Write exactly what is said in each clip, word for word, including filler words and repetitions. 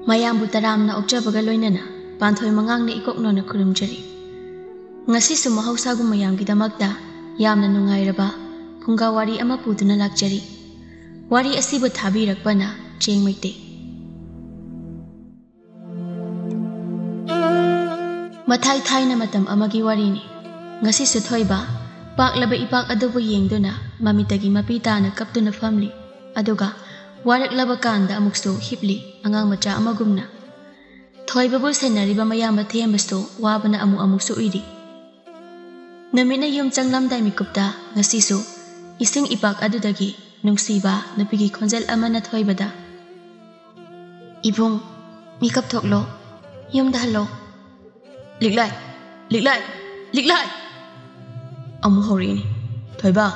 ꯃꯌꯥꯝꯕꯨ ꯇꯔꯥꯝꯅ ꯑꯣꯛꯆꯕꯒ ꯂꯣꯏꯅꯅ ꯄꯥꯟꯊꯣꯏ ꯃꯉꯥꯡꯅ ꯏꯀꯣꯛ ꯅꯣꯟꯅ ꯈꯨꯔꯨꯝꯖꯔꯤ꯫ ꯉꯁꯤꯁꯨ ꯃꯍꯧꯁꯥꯒꯨꯝ ꯃꯌꯥꯝꯒꯤꯗꯃꯛꯇ ꯌꯥꯝꯅ ꯅꯨꯡꯉꯥꯏꯔꯕ ꯐꯨꯡꯒꯥ ꯋꯥꯔꯤ ꯑꯃ ꯄꯨꯗꯨꯅ ꯂꯥꯛꯆꯔꯤ꯫ ꯋꯥꯔꯤ ꯑꯁꯤꯕꯨ ꯊꯥꯕꯤꯔꯛꯄꯅ ꯆꯦꯡ ꯃꯩꯇꯩ꯫ ꯃꯊꯥꯏ ꯊꯥꯏꯅ ꯃꯇꯝ ꯑꯃꯒꯤ ꯋꯥꯔꯤꯅꯤ꯫ ꯉꯁꯤꯁꯨ ꯊꯣꯏꯕ ꯄꯥꯛꯂꯕ ꯏꯄꯥꯛ ꯑꯗꯨꯕꯨ ꯌꯦꯡꯗꯨꯅ ꯃꯃꯤꯠꯇꯒꯤ ꯃꯄꯤ ꯇꯥꯅ ꯀꯞꯇꯨꯅ ꯐꯝꯂꯤ꯫ ꯑꯗꯨꯒ ꯋꯥꯔꯛꯂꯕ ꯀꯥꯟꯗ ꯑꯃꯨꯛꯁꯨ ꯍꯤꯞꯂꯤ ꯑꯉꯥꯡ ꯃꯆꯥ ꯑꯃꯒꯨꯝꯅ꯫ ꯊꯣꯏꯕꯕꯨ ꯁꯦꯟꯅꯔꯤꯕ ꯃꯌꯥꯝꯕ ꯊꯦꯝꯕꯁꯨ ꯋꯥꯕꯅ ꯑꯃꯨꯛ ꯑꯃꯨꯛꯁꯨ ꯎꯏꯔꯤ꯫ ꯅꯨꯃꯤꯠꯅ ꯌꯨꯝ ꯆꯪꯂꯝꯗꯥꯏ ꯃꯤꯀꯨꯞꯇ ꯉꯁꯤꯁꯨ ꯏꯁꯤꯡ ꯏꯄꯥꯛ ꯑꯗꯨꯗꯒꯤ ꯅꯨꯡꯁꯤꯕ ꯅꯨꯄꯤꯒꯤ ꯈꯣꯟꯖꯦꯜ ꯑꯃꯅ ꯊꯣꯏꯕꯗ, "ꯏꯕꯨꯡ, ꯃꯤꯀꯞ ꯊꯣꯛꯂꯣ, ꯌꯨꯝꯗ ꯍꯜꯂꯣ꯫ ꯂꯤꯛꯂꯥꯏ, ꯂꯤꯛꯂꯥꯏ, ꯂꯤꯛꯂꯥꯏ!" ꯑꯃꯨꯛ ꯍꯧꯔꯛꯏꯅꯦ꯫ "ꯊꯣꯏꯕ,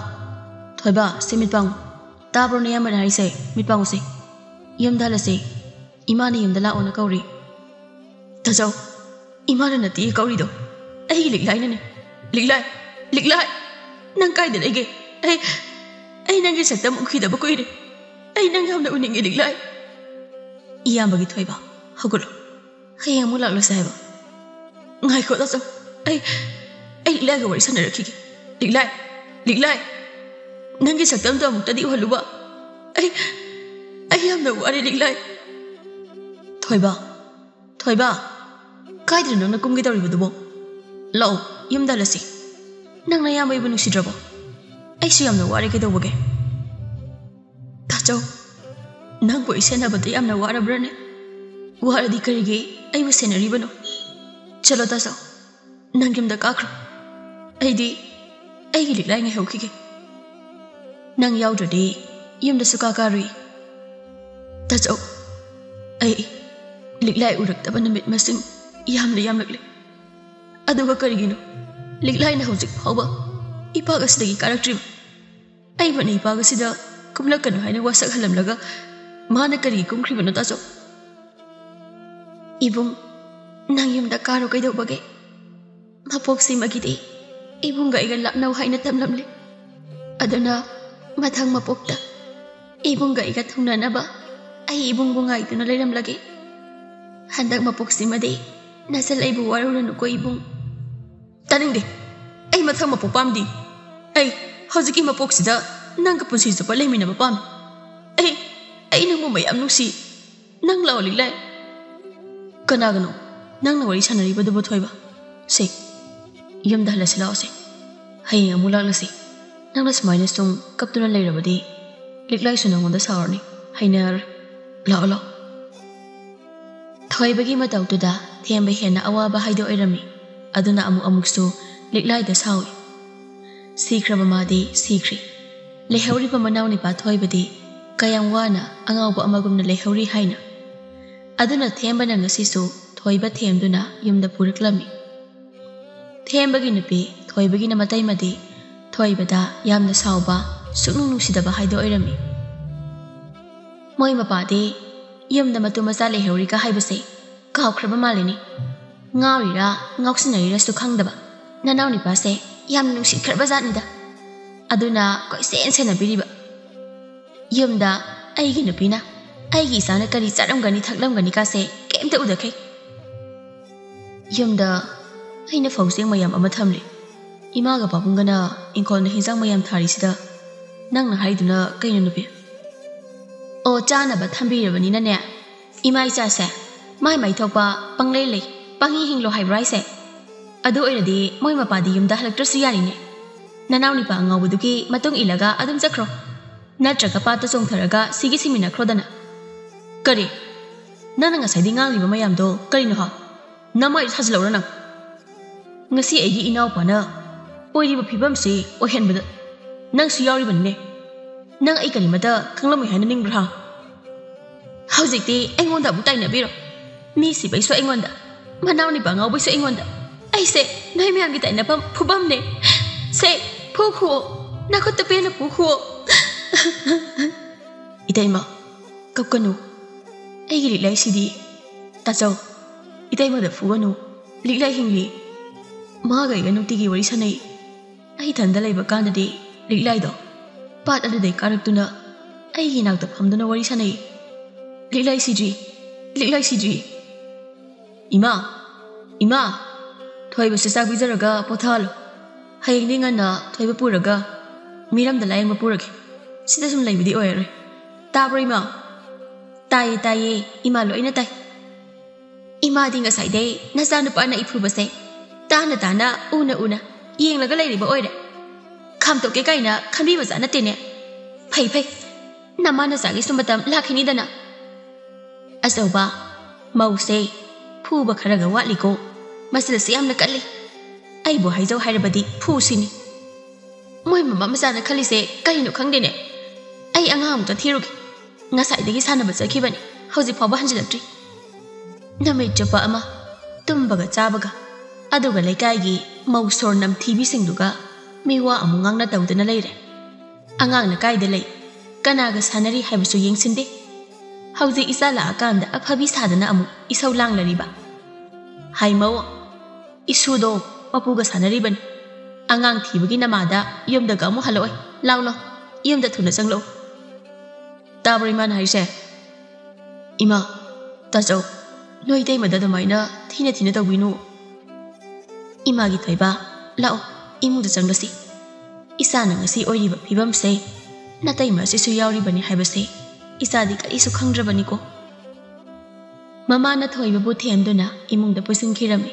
ꯊꯣꯏꯕ, ꯁꯤ ꯃꯤꯠ ꯄꯥꯡꯉꯨ꯫ ꯇꯥꯕ꯭ꯔꯣ ꯅꯌꯥꯝꯕꯅ ꯍꯥꯏꯔꯤꯁꯦ? ꯃꯤꯠ ꯄꯥꯡꯉꯨꯁꯦ꯫ ꯌꯨꯝꯗ ꯍꯜꯂꯁꯦ꯫ ꯏꯃꯥꯅ ꯌꯨꯝꯗ ꯂꯥꯛꯑꯣꯅ ꯀꯧꯔꯤ꯫" "ꯇꯥꯖꯧ, ꯏꯃꯥꯅ ꯅꯠꯇꯤꯌꯦ ꯀꯧꯔꯤꯗꯣ, ꯑꯩꯒꯤ ꯂꯤꯛꯂꯥꯏꯅꯅꯦ꯫ ꯂꯤꯛꯂꯥꯏ, ꯂꯤꯛꯂꯥꯏ, ꯅꯪ ꯀꯥꯏꯗ ꯂꯩꯒꯦ? ꯑꯩ, ꯑꯩ ꯅꯪꯒꯤ ꯁꯛꯇꯝ ꯎꯈꯤꯗꯕ ꯀꯨꯏꯔꯦ꯫ ꯑꯩ ꯅꯪ ꯌꯥꯝꯅ ꯎꯅꯤꯡꯉꯦ, ꯂꯤꯛꯂꯥꯏ꯫" "ꯏꯌꯥꯝꯕꯒꯤ ꯊꯣꯏꯕ, ꯍꯧꯒꯠꯂꯣ꯫ ꯍꯌꯦꯡ ꯑꯃꯨꯛ ꯂꯥꯛꯂꯁꯦ ꯍꯥꯏꯕ꯫" "ꯉꯥꯏꯈꯣ ꯇꯥꯖꯧ, ꯑꯩ, ꯑꯩ ꯂꯤꯛꯂꯥꯏꯒ ꯋꯥꯔꯤ ꯁꯥꯟꯅꯔꯛꯈꯤꯒꯦ꯫ ꯂꯤꯛꯂꯥꯏ, ꯂꯤꯛꯂꯥꯏ, ꯅꯪꯒꯤ ꯁꯛꯇꯝꯗꯣ ꯑꯃꯨꯛꯇꯗꯤ ꯎꯍꯜꯂꯨꯕ꯫ ꯑꯩ, ꯑꯩ ꯌꯥꯝꯅ ꯋꯥꯔꯦ, ꯂꯤꯛꯂꯥꯏ꯫" "ꯊꯣꯏꯕ, ꯊꯣꯏꯕ, ꯀꯥꯏꯗꯅꯣ ꯅꯪꯅ ꯀꯨꯝꯒꯦ ꯇꯧꯔꯤꯕꯗꯨꯕꯣ? ꯂꯥꯛꯑꯣ, ꯌꯨꯝꯗ ꯍꯜꯂꯁꯤ꯫ ꯅꯪ ꯅꯌꯥꯝꯕ ꯑꯩꯕꯨ ꯅꯨꯡꯁꯤꯗ꯭ꯔꯕꯣ? ꯑꯩꯁꯨ ꯌꯥꯝꯅ ꯋꯥꯔꯦ, ꯀꯩꯗꯧꯕꯒꯦ?" "ꯇꯥꯆꯧ, ꯅꯪꯕꯨ ꯑꯩ ꯁꯦꯟꯅꯕꯗ ꯌꯥꯝꯅ ꯋꯥꯔꯕ꯭ꯔꯅꯦ? ꯋꯥꯔꯗꯤ ꯀꯔꯤꯒꯤ ꯑꯩꯕꯨ ꯁꯦꯟꯅꯔꯤꯕꯅꯣ? ꯆꯠꯂꯣ ꯇꯥꯆꯧ, ꯅꯪ ꯌꯨꯝꯗ ꯀꯥꯈ꯭ꯔꯣ꯫ ꯑꯩꯗꯤ ꯑꯩꯒꯤ ꯂꯤꯛꯂꯥꯏ ꯉꯥꯏꯍꯧꯈꯤꯒꯦ꯫ ꯅꯪ ꯌꯥꯎꯗ꯭ꯔꯗꯤ ꯌꯨꯝꯗꯁꯨ ꯀꯥ ꯀꯥꯔꯨꯏ꯫ ꯇꯥꯆꯧ, ꯑꯩ ꯂꯤꯛꯂꯥꯏ ꯎꯔꯛꯇꯕ ꯅꯨꯃꯤꯠ ꯃꯁꯤꯡ ꯌꯥꯝꯅ ꯌꯥꯝꯂꯛꯂꯦ꯫ ꯑꯗꯨꯒ ꯀꯔꯤꯒꯤꯅꯣ ꯂꯤꯛꯂꯥꯏꯅ ꯍꯧꯖꯤꯛ ꯐꯥꯎꯕ ꯏꯄꯥꯛ ꯑꯁꯤꯗꯒꯤ ꯀꯥꯔꯛꯇ꯭ꯔꯤꯕ? ꯑꯩꯕꯨꯅ ꯏꯄꯥꯛ ꯑꯁꯤꯗ ꯀꯨꯝꯂꯛꯀꯅꯨ ꯍꯥꯏꯅ ꯋꯥꯁꯛꯍꯜꯂꯝꯂꯒ ꯃꯥꯅ ꯀꯔꯤꯒꯤ ꯀꯨꯝꯈ꯭ꯔꯤꯕꯅꯣ ꯇꯥꯆꯧ?" "ꯏꯕꯨꯡ, ꯅꯪ ꯌꯨꯝꯗ ꯀꯥꯔꯣ, ꯀꯩꯗꯧꯕꯒꯦ? ꯃꯄꯣꯛꯁꯤꯃꯒꯤꯗꯤ ꯏꯕꯨꯡꯒ ꯑꯩꯒ ꯂꯥꯞꯅꯧ ꯍꯥꯏꯅ ꯇꯝꯂꯝꯂꯦ꯫ ꯑꯗꯨꯅ ꯃꯊꯪ ꯃꯄꯣꯛꯇ ꯏꯕꯨꯡꯒ ꯑꯩꯒ ꯊꯨꯡꯅꯅꯕ ꯑꯩ ꯏꯕꯨꯡꯕꯨ ꯉꯥꯏꯗꯨꯅ ꯂꯩꯔꯝꯂꯒꯦ꯫" ꯍꯟꯗꯛ ꯃꯄꯣꯛꯁꯤꯃꯗꯤ ꯅꯆꯜ ꯑꯩꯕꯨ ꯋꯥꯔꯧꯔꯅꯨꯀꯣ ꯏꯕꯨꯡ꯫ ꯇꯥꯅꯤꯡꯗꯦ꯫ ꯑꯩ ꯃꯊꯪ ꯃꯄꯣꯛ ꯄꯥꯝꯗꯦ꯫ ꯑꯩ ꯍꯧꯖꯤꯛꯀꯤ ꯃꯄꯣꯛꯁꯤꯗ ꯅꯪꯒ ꯄꯨꯟꯁꯤ ꯆꯨꯞꯄ ꯂꯩꯃꯤꯟꯅꯕ ꯄꯥꯝꯃꯤ꯫ ꯑꯩ ꯑꯩ ꯅꯪꯕꯨ ꯃꯌꯥꯝ ꯅꯨꯡꯁꯤ꯫ ꯅꯪ ꯂꯥꯛꯑꯣ ꯂꯤꯛꯂꯥꯏ꯫ ꯀꯅꯥꯒꯅꯣ ꯅꯪꯅ ꯋꯥꯔꯤ ꯁꯥꯟꯅꯔꯤꯕꯗꯨꯕꯨ ꯊꯣꯏꯕ? ꯁꯦ, ꯌꯨꯝꯗ ꯍꯜꯂꯁꯤ ꯂꯥꯛꯑꯣꯁꯦ꯫ ꯍꯌꯦꯡ ꯑꯃꯨꯛ ꯂꯥꯛꯂꯁꯤ꯫ ꯅꯪꯅ ꯁꯨꯃꯥꯏꯅ ꯁꯨꯝ ꯀꯞꯇꯨꯅ ꯂꯩꯔꯕꯗꯤ ꯂꯤꯛꯂꯥꯏꯁꯨ ꯅꯪꯉꯣꯟꯗ ꯁꯥꯎꯔꯅꯤ꯫ ꯍꯩꯅꯔꯔꯣꯏ꯫ ꯂꯥꯛꯑꯣ ꯂꯥꯛꯑꯣ꯫ ꯊꯣꯏꯕꯒꯤ ꯃꯇꯧꯗꯨꯗ ꯊꯦꯝꯕ ꯍꯦꯟꯅ ꯑꯋꯥꯕ ꯍꯥꯏꯗꯣ ꯑꯣꯏꯔꯝꯃꯤ꯫ ꯑꯗꯨꯅ ꯑꯃꯨꯛ ꯑꯃꯨꯛꯁꯨ ꯂꯤꯛꯂꯥꯏꯗ ꯁꯥꯎꯏ꯫ ꯁꯤꯈ꯭ꯔꯕ ꯃꯥꯗꯤ ꯁꯤꯈ꯭ꯔꯦ꯫ ꯂꯩꯍꯧꯔꯤꯕ ꯃꯅꯥꯎꯅꯤꯄꯥ ꯊꯣꯏꯕꯗꯤ ꯀꯌꯥꯝ ꯋꯥꯅ ꯑꯉꯥꯎꯕ ꯑꯃꯒꯨꯝꯅ ꯂꯩꯍꯧꯔꯤ ꯍꯥꯏꯅ꯫ ꯑꯗꯨꯅ ꯊꯦꯝꯕꯅ ꯉꯁꯤꯁꯨ ꯊꯣꯏꯕ ꯊꯦꯝꯗꯨꯅ ꯌꯨꯝꯗ ꯄꯨꯔꯛꯂꯝꯃꯤ꯫ ꯊꯦꯝꯕꯒꯤ ꯅꯨꯄꯤ ꯊꯣꯏꯕꯒꯤꯅ ꯃꯇꯩꯃꯗꯤ ꯊꯣꯏꯕꯗ ꯌꯥꯝꯅ ꯁꯥꯎꯕ, ꯁꯨꯛꯅꯨꯡ ꯅꯨꯡꯁꯤꯗꯕ ꯍꯥꯏꯗꯣ ꯑꯣꯏꯔꯝꯃꯤ꯫ ꯃꯣꯏ ꯃꯄꯥꯗꯤ ꯌꯨꯝꯗ ꯃꯇꯨ ꯃꯆꯥ ꯂꯩꯍꯧꯔꯤꯒ ꯍꯥꯏꯕꯁꯦ ꯀꯥꯎꯈ꯭ꯔꯕ ꯃꯥꯜꯂꯤꯅꯦ꯫ ꯉꯥꯎꯔꯤꯔꯥ ꯉꯥꯎꯁꯤꯟꯅꯔꯤꯔꯁꯨ ꯈꯪꯗꯕ ꯅꯅꯥꯎ ꯅꯨꯄꯥꯁꯦ ꯌꯥꯝ ꯅꯨꯡꯁꯤꯈ꯭ꯔꯕ ꯖꯥꯠꯅꯤꯗ꯫ ꯑꯗꯨꯅ ꯀꯣꯏꯁꯦꯟ ꯁꯦꯟꯅꯕꯤꯔꯤꯕ꯫ ꯌꯨꯝꯗ ꯑꯩꯒꯤ ꯅꯨꯄꯤꯅ ꯑꯩꯒꯤ ꯏꯆꯥꯅ ꯀꯔꯤ ꯆꯥꯔꯝꯒꯅꯤ ꯊꯛꯂꯝꯒꯅꯤ ꯀꯥꯁꯦ ꯀꯩꯝꯇ ꯎꯗꯈꯩ꯫ ꯌꯨꯝꯗ ꯑꯩꯅ ꯐꯧ ꯆꯦꯡ ꯃꯌꯥꯝ ꯑꯃ ꯊꯝꯂꯤ꯫ ꯏꯃꯥꯒ ꯄꯥꯕꯨꯡꯒꯅ ꯏꯪꯈꯣꯜꯗ ꯍꯤꯟꯖꯥꯡ ꯃꯌꯥꯝ ꯊꯥꯔꯤꯁꯤꯗ ꯅꯪꯅ ꯍꯥꯏꯗꯨꯅ ꯀꯩꯅꯣ ꯅꯨꯄꯤ? ꯑꯣ, ꯆꯥꯅꯕ ꯊꯝꯕꯤꯔꯕꯅꯤꯅꯅꯦ, ꯏꯃꯥ ꯏꯆꯥꯁꯦ ꯃꯥꯏ ꯃꯥꯏ ꯊꯣꯛꯄ ꯄꯪꯂꯩ ꯂꯩ, ꯄꯪꯍꯤꯡ ꯍꯤꯡꯂꯣ ꯍꯥꯏꯕ꯭ꯔꯣ ꯍꯥꯏꯁꯦ? ꯑꯗꯨ ꯑꯣꯏꯔꯗꯤ ꯃꯣꯏ ꯃꯄꯥꯗꯤ ꯌꯨꯝꯗ ꯍꯜꯂꯛꯇ꯭ꯔꯁꯨ ꯌꯥꯔꯤꯅꯦ꯫ ꯅꯅꯥꯎ ꯅꯨꯄꯥ ꯑꯉꯥꯎꯕꯗꯨꯒꯤ ꯃꯇꯨꯡ ꯏꯜꯂꯒ ꯑꯗꯨꯝ ꯆꯠꯈ꯭ꯔꯣ꯫ ꯅꯠꯇ꯭ꯔꯒ ꯄꯥꯠꯇ ꯆꯣꯡꯊꯔꯒ ꯁꯤꯒꯤ ꯁꯤꯃꯤꯟꯅꯈ꯭ꯔꯣꯗꯅ꯫ ꯀꯔꯤ? ꯅꯪꯅ ꯉꯁꯥꯏꯗꯤ ꯉꯥꯡꯂꯤꯕ ꯃꯌꯥꯝꯗꯣ ꯀꯔꯤꯅꯣ ꯍꯥ? ꯅꯃꯥꯏꯗꯨ ꯊꯥꯖꯤꯜꯂꯧꯔ ꯅꯪ꯫ ꯉꯁꯤ ꯑꯩꯒꯤ ꯏꯅꯥꯎꯄꯥꯅ ꯑꯣꯏꯔꯤꯕ ꯐꯤꯕꯝꯁꯤ ꯑꯣꯏꯍꯟꯕꯗ ꯅꯪꯁꯨ ꯌꯥꯎꯔꯤꯕꯅꯤꯅꯦ꯫ ꯅꯪ ꯑꯩ ꯀꯔꯤꯃꯇ ꯈꯪꯂꯝꯃꯣꯏ ꯍꯥꯏꯅ ꯅꯤꯡꯕ꯭ꯔꯥ? ꯍꯧꯖꯤꯛꯇꯤ ꯑꯩꯉꯣꯟꯗ ꯑꯃꯨꯛ ꯇꯥꯏꯅꯕꯤꯔꯣ꯫ ꯃꯤ ꯁꯤꯕꯩꯁꯨ ꯑꯩꯉꯣꯟꯗ, ꯃꯅꯥꯎ ꯅꯤꯄꯥ ꯉꯥꯎꯕꯩꯁꯨ ꯑꯩꯉꯣꯟꯗ꯫ ꯑꯩꯁꯦ ꯅꯣꯏ ꯃꯌꯥꯝꯒꯤ ꯇꯥꯏꯅꯐꯝ ꯐꯨꯐꯝꯅꯦ꯫ ꯁꯦ, ꯐꯨꯈꯨꯑꯣ, ꯅꯈꯨꯠꯇ ꯄꯦꯟꯅ ꯐꯨꯈꯨꯑꯣ꯫ ꯏꯇꯩꯃ, ꯀꯞꯀꯅꯨ꯫ ꯑꯩꯒꯤ ꯂꯤꯛꯂꯥꯏꯁꯤꯗꯤ꯫ ꯇꯥꯆꯧ, ꯏꯇꯩꯃꯗ ꯐꯨꯒꯅꯨ꯫ ꯂꯤꯛꯂꯥꯏ ꯍꯤꯡꯂꯤ꯫ ꯃꯥꯒ ꯑꯩꯒ ꯅꯨꯡꯇꯤꯒꯤ ꯋꯥꯔꯤ ꯁꯥꯟꯅꯩ꯫ ꯑꯩ ꯏꯊꯟꯗ ꯂꯩꯕ ꯀꯥꯟꯗꯗꯤ ꯂꯤꯛꯂꯥꯏꯗꯣ ꯄꯥꯠ ꯑꯗꯨꯗꯩ ꯀꯥꯔꯛꯇꯨꯅ ꯑꯩꯒꯤ ꯏꯅꯥꯛꯇ ꯐꯝꯗꯨꯅ ꯋꯥꯔꯤ ꯁꯥꯟꯅꯩ꯫ ꯂꯤꯛꯂꯥꯏ ꯁꯤꯗ꯭ꯔꯤ, ꯂꯤꯛꯂꯥꯏ ꯁꯤꯗ꯭ꯔꯤ꯫ ꯏꯃꯥ, ꯏꯃꯥ, ꯊꯣꯏꯕꯁꯦ ꯆꯥꯛ ꯄꯤꯖꯔꯒ ꯄꯣꯊꯥꯍꯜꯂꯣ꯫ ꯍꯌꯦꯡꯗꯤ ꯉꯟꯅ ꯊꯣꯏꯕ ꯄꯨꯔꯒ ꯃꯤꯔꯝꯗ ꯂꯥꯌꯦꯡꯕ ꯄꯨꯔꯒꯦ꯫ ꯁꯤꯗ ꯁꯨꯝ ꯂꯩꯕꯗꯤ ꯑꯣꯏꯔꯔꯣꯏ꯫ ꯇꯥꯕ꯭ꯔꯣ ꯏꯃꯥ? ꯇꯥꯏꯌꯦ, ꯇꯥꯏꯌꯦ꯫ ꯏꯃꯥ ꯂꯣꯏꯅ ꯇꯥꯏ꯫ ꯏꯃꯥꯗꯤ ꯉꯁꯥꯏꯗꯩ ꯅꯆꯥꯅꯨꯄꯥꯅ ꯏꯐꯨꯕꯁꯦ ꯇꯥꯅ ꯇꯥꯅ, ꯎꯅ ꯎꯅ ꯌꯦꯡꯂꯒ ꯂꯩꯔꯤꯕ ꯑꯣꯏꯔꯦ꯫ ꯈꯥꯝꯇꯣꯛꯀꯦ ꯀꯥꯏꯅ ꯈꯟꯕꯤꯕꯖꯥꯠ ꯅꯠꯇꯦꯅꯦ꯫ ꯐꯩ ꯐꯩ, ꯅꯃꯥ ꯅꯆꯥꯒꯤꯁꯨ ꯃꯇꯝ ꯂꯥꯛꯈꯤꯅꯤꯗꯅ꯫ ꯑꯆꯧꯕ, ꯃꯧꯁꯦ ꯐꯨꯕ ꯈꯔꯒ ꯋꯥꯠꯂꯤꯀꯣ꯫ ꯃꯆꯤꯜꯁꯦ ꯌꯥꯝꯅ ꯀꯜꯂꯤ꯫ ꯑꯩꯕꯨ ꯍꯥꯏꯖꯧ ꯍꯥꯏꯔꯕꯗꯤ ꯐꯨꯁꯤꯅꯤ꯫ ꯃꯣꯏ ꯃꯃꯥ ꯃꯆꯥꯅ ꯈꯜꯂꯤꯁꯦ ꯀꯔꯤꯅꯣ ꯈꯪꯗꯦꯅꯦ꯫ ꯑꯩ ꯑꯉꯥꯡ ꯑꯃꯨꯛꯇ ꯊꯤꯔꯨꯒꯦ꯫ ꯉꯁꯥꯏꯗꯒꯤ ꯁꯥꯟꯅꯕ ꯆꯠꯈꯤꯕꯅꯤ, ꯍꯧꯖꯤꯛ ꯐꯥꯎꯕ ꯍꯟꯖꯤꯜꯂꯛꯇ꯭ꯔꯤ꯫ ꯅꯨꯃꯤꯠ ꯆꯨꯞꯄ ꯑꯃ ꯇꯨꯝꯕꯒ ꯆꯥꯕꯒ, ꯑꯗꯨꯒ ꯂꯩꯀꯥꯏꯒꯤ ꯃꯧ ꯁꯣꯔ ꯅꯝꯊꯤꯕꯤꯁꯤꯡꯗꯨꯒ ꯃꯤꯋꯥ ꯑꯃꯨꯛ ꯉꯥꯡꯅ ꯇꯧꯗꯨꯅ ꯂꯩꯔꯦ꯫ ꯑꯉꯥꯡꯅ ꯀꯥꯏꯗ ꯂꯩ, ꯀꯅꯥꯒ ꯁꯥꯟꯅꯔꯤ ꯍꯥꯏꯕꯁꯨ ꯌꯦꯡꯁꯤꯟꯗꯦ꯫ ꯍꯧꯖꯤꯛ ꯏꯆꯥ ꯂꯥꯛꯑꯀꯥꯟꯗ ꯑꯐꯕꯤ ꯁꯥꯗꯅ ꯑꯃꯨꯛ ꯏꯁꯧ ꯂꯥꯡꯂꯔꯤꯕ꯫ ꯍꯥꯏ ꯃꯧ, ꯏꯁꯨꯗꯣ ꯃꯄꯨꯒ ꯁꯥꯟꯅꯔꯤꯕꯅꯤ꯫ ꯑꯉꯥꯡ ꯊꯤꯕꯒꯤ ꯅꯃꯥꯗ ꯌꯨꯝꯗꯒ ꯑꯃꯨꯛ ꯍꯜꯂꯛꯑꯣꯏ꯫ ꯂꯥꯎ ꯂꯥꯎ, ꯌꯨꯝꯗ ꯊꯨꯅ ꯆꯪꯂꯛꯎ꯫ ꯇꯥꯕ꯭ꯔꯣ ꯏꯃꯥꯅ ꯍꯥꯏꯁꯦ? ꯏꯃꯥ, ꯇꯥꯆꯧ, ꯅꯣꯏ ꯏꯇꯩꯃꯗ ꯑꯗꯨꯃꯥꯏꯅ ꯊꯤꯅ ꯊꯤꯅ ꯇꯧꯕꯤꯅꯨ꯫ ꯏꯃꯥꯒꯤ ꯊꯣꯏꯕ, ꯂꯥꯛꯑꯣ, ꯏꯃꯨꯡꯗ ꯆꯪꯂꯁꯤ꯫ ꯏꯆꯥꯅ ꯉꯁꯤ ꯑꯣꯏꯔꯤꯕ ꯐꯤꯕꯝꯁꯦ ꯅꯇꯩꯃ ꯑꯁꯤꯁꯨ ꯌꯥꯎꯔꯤꯕꯅꯤ ꯍꯥꯏꯕꯁꯦ ꯏꯆꯥꯗꯤ ꯀꯔꯤꯁꯨ ꯈꯪꯗ꯭ꯔꯕꯅꯤꯀꯣ꯫ ꯃꯃꯥꯅ ꯊꯣꯏꯕꯕꯨ ꯊꯦꯝꯗꯨꯅ ꯏꯃꯨꯡꯗ ꯄꯨꯁꯤꯟꯈꯤꯔꯝꯃꯤ꯫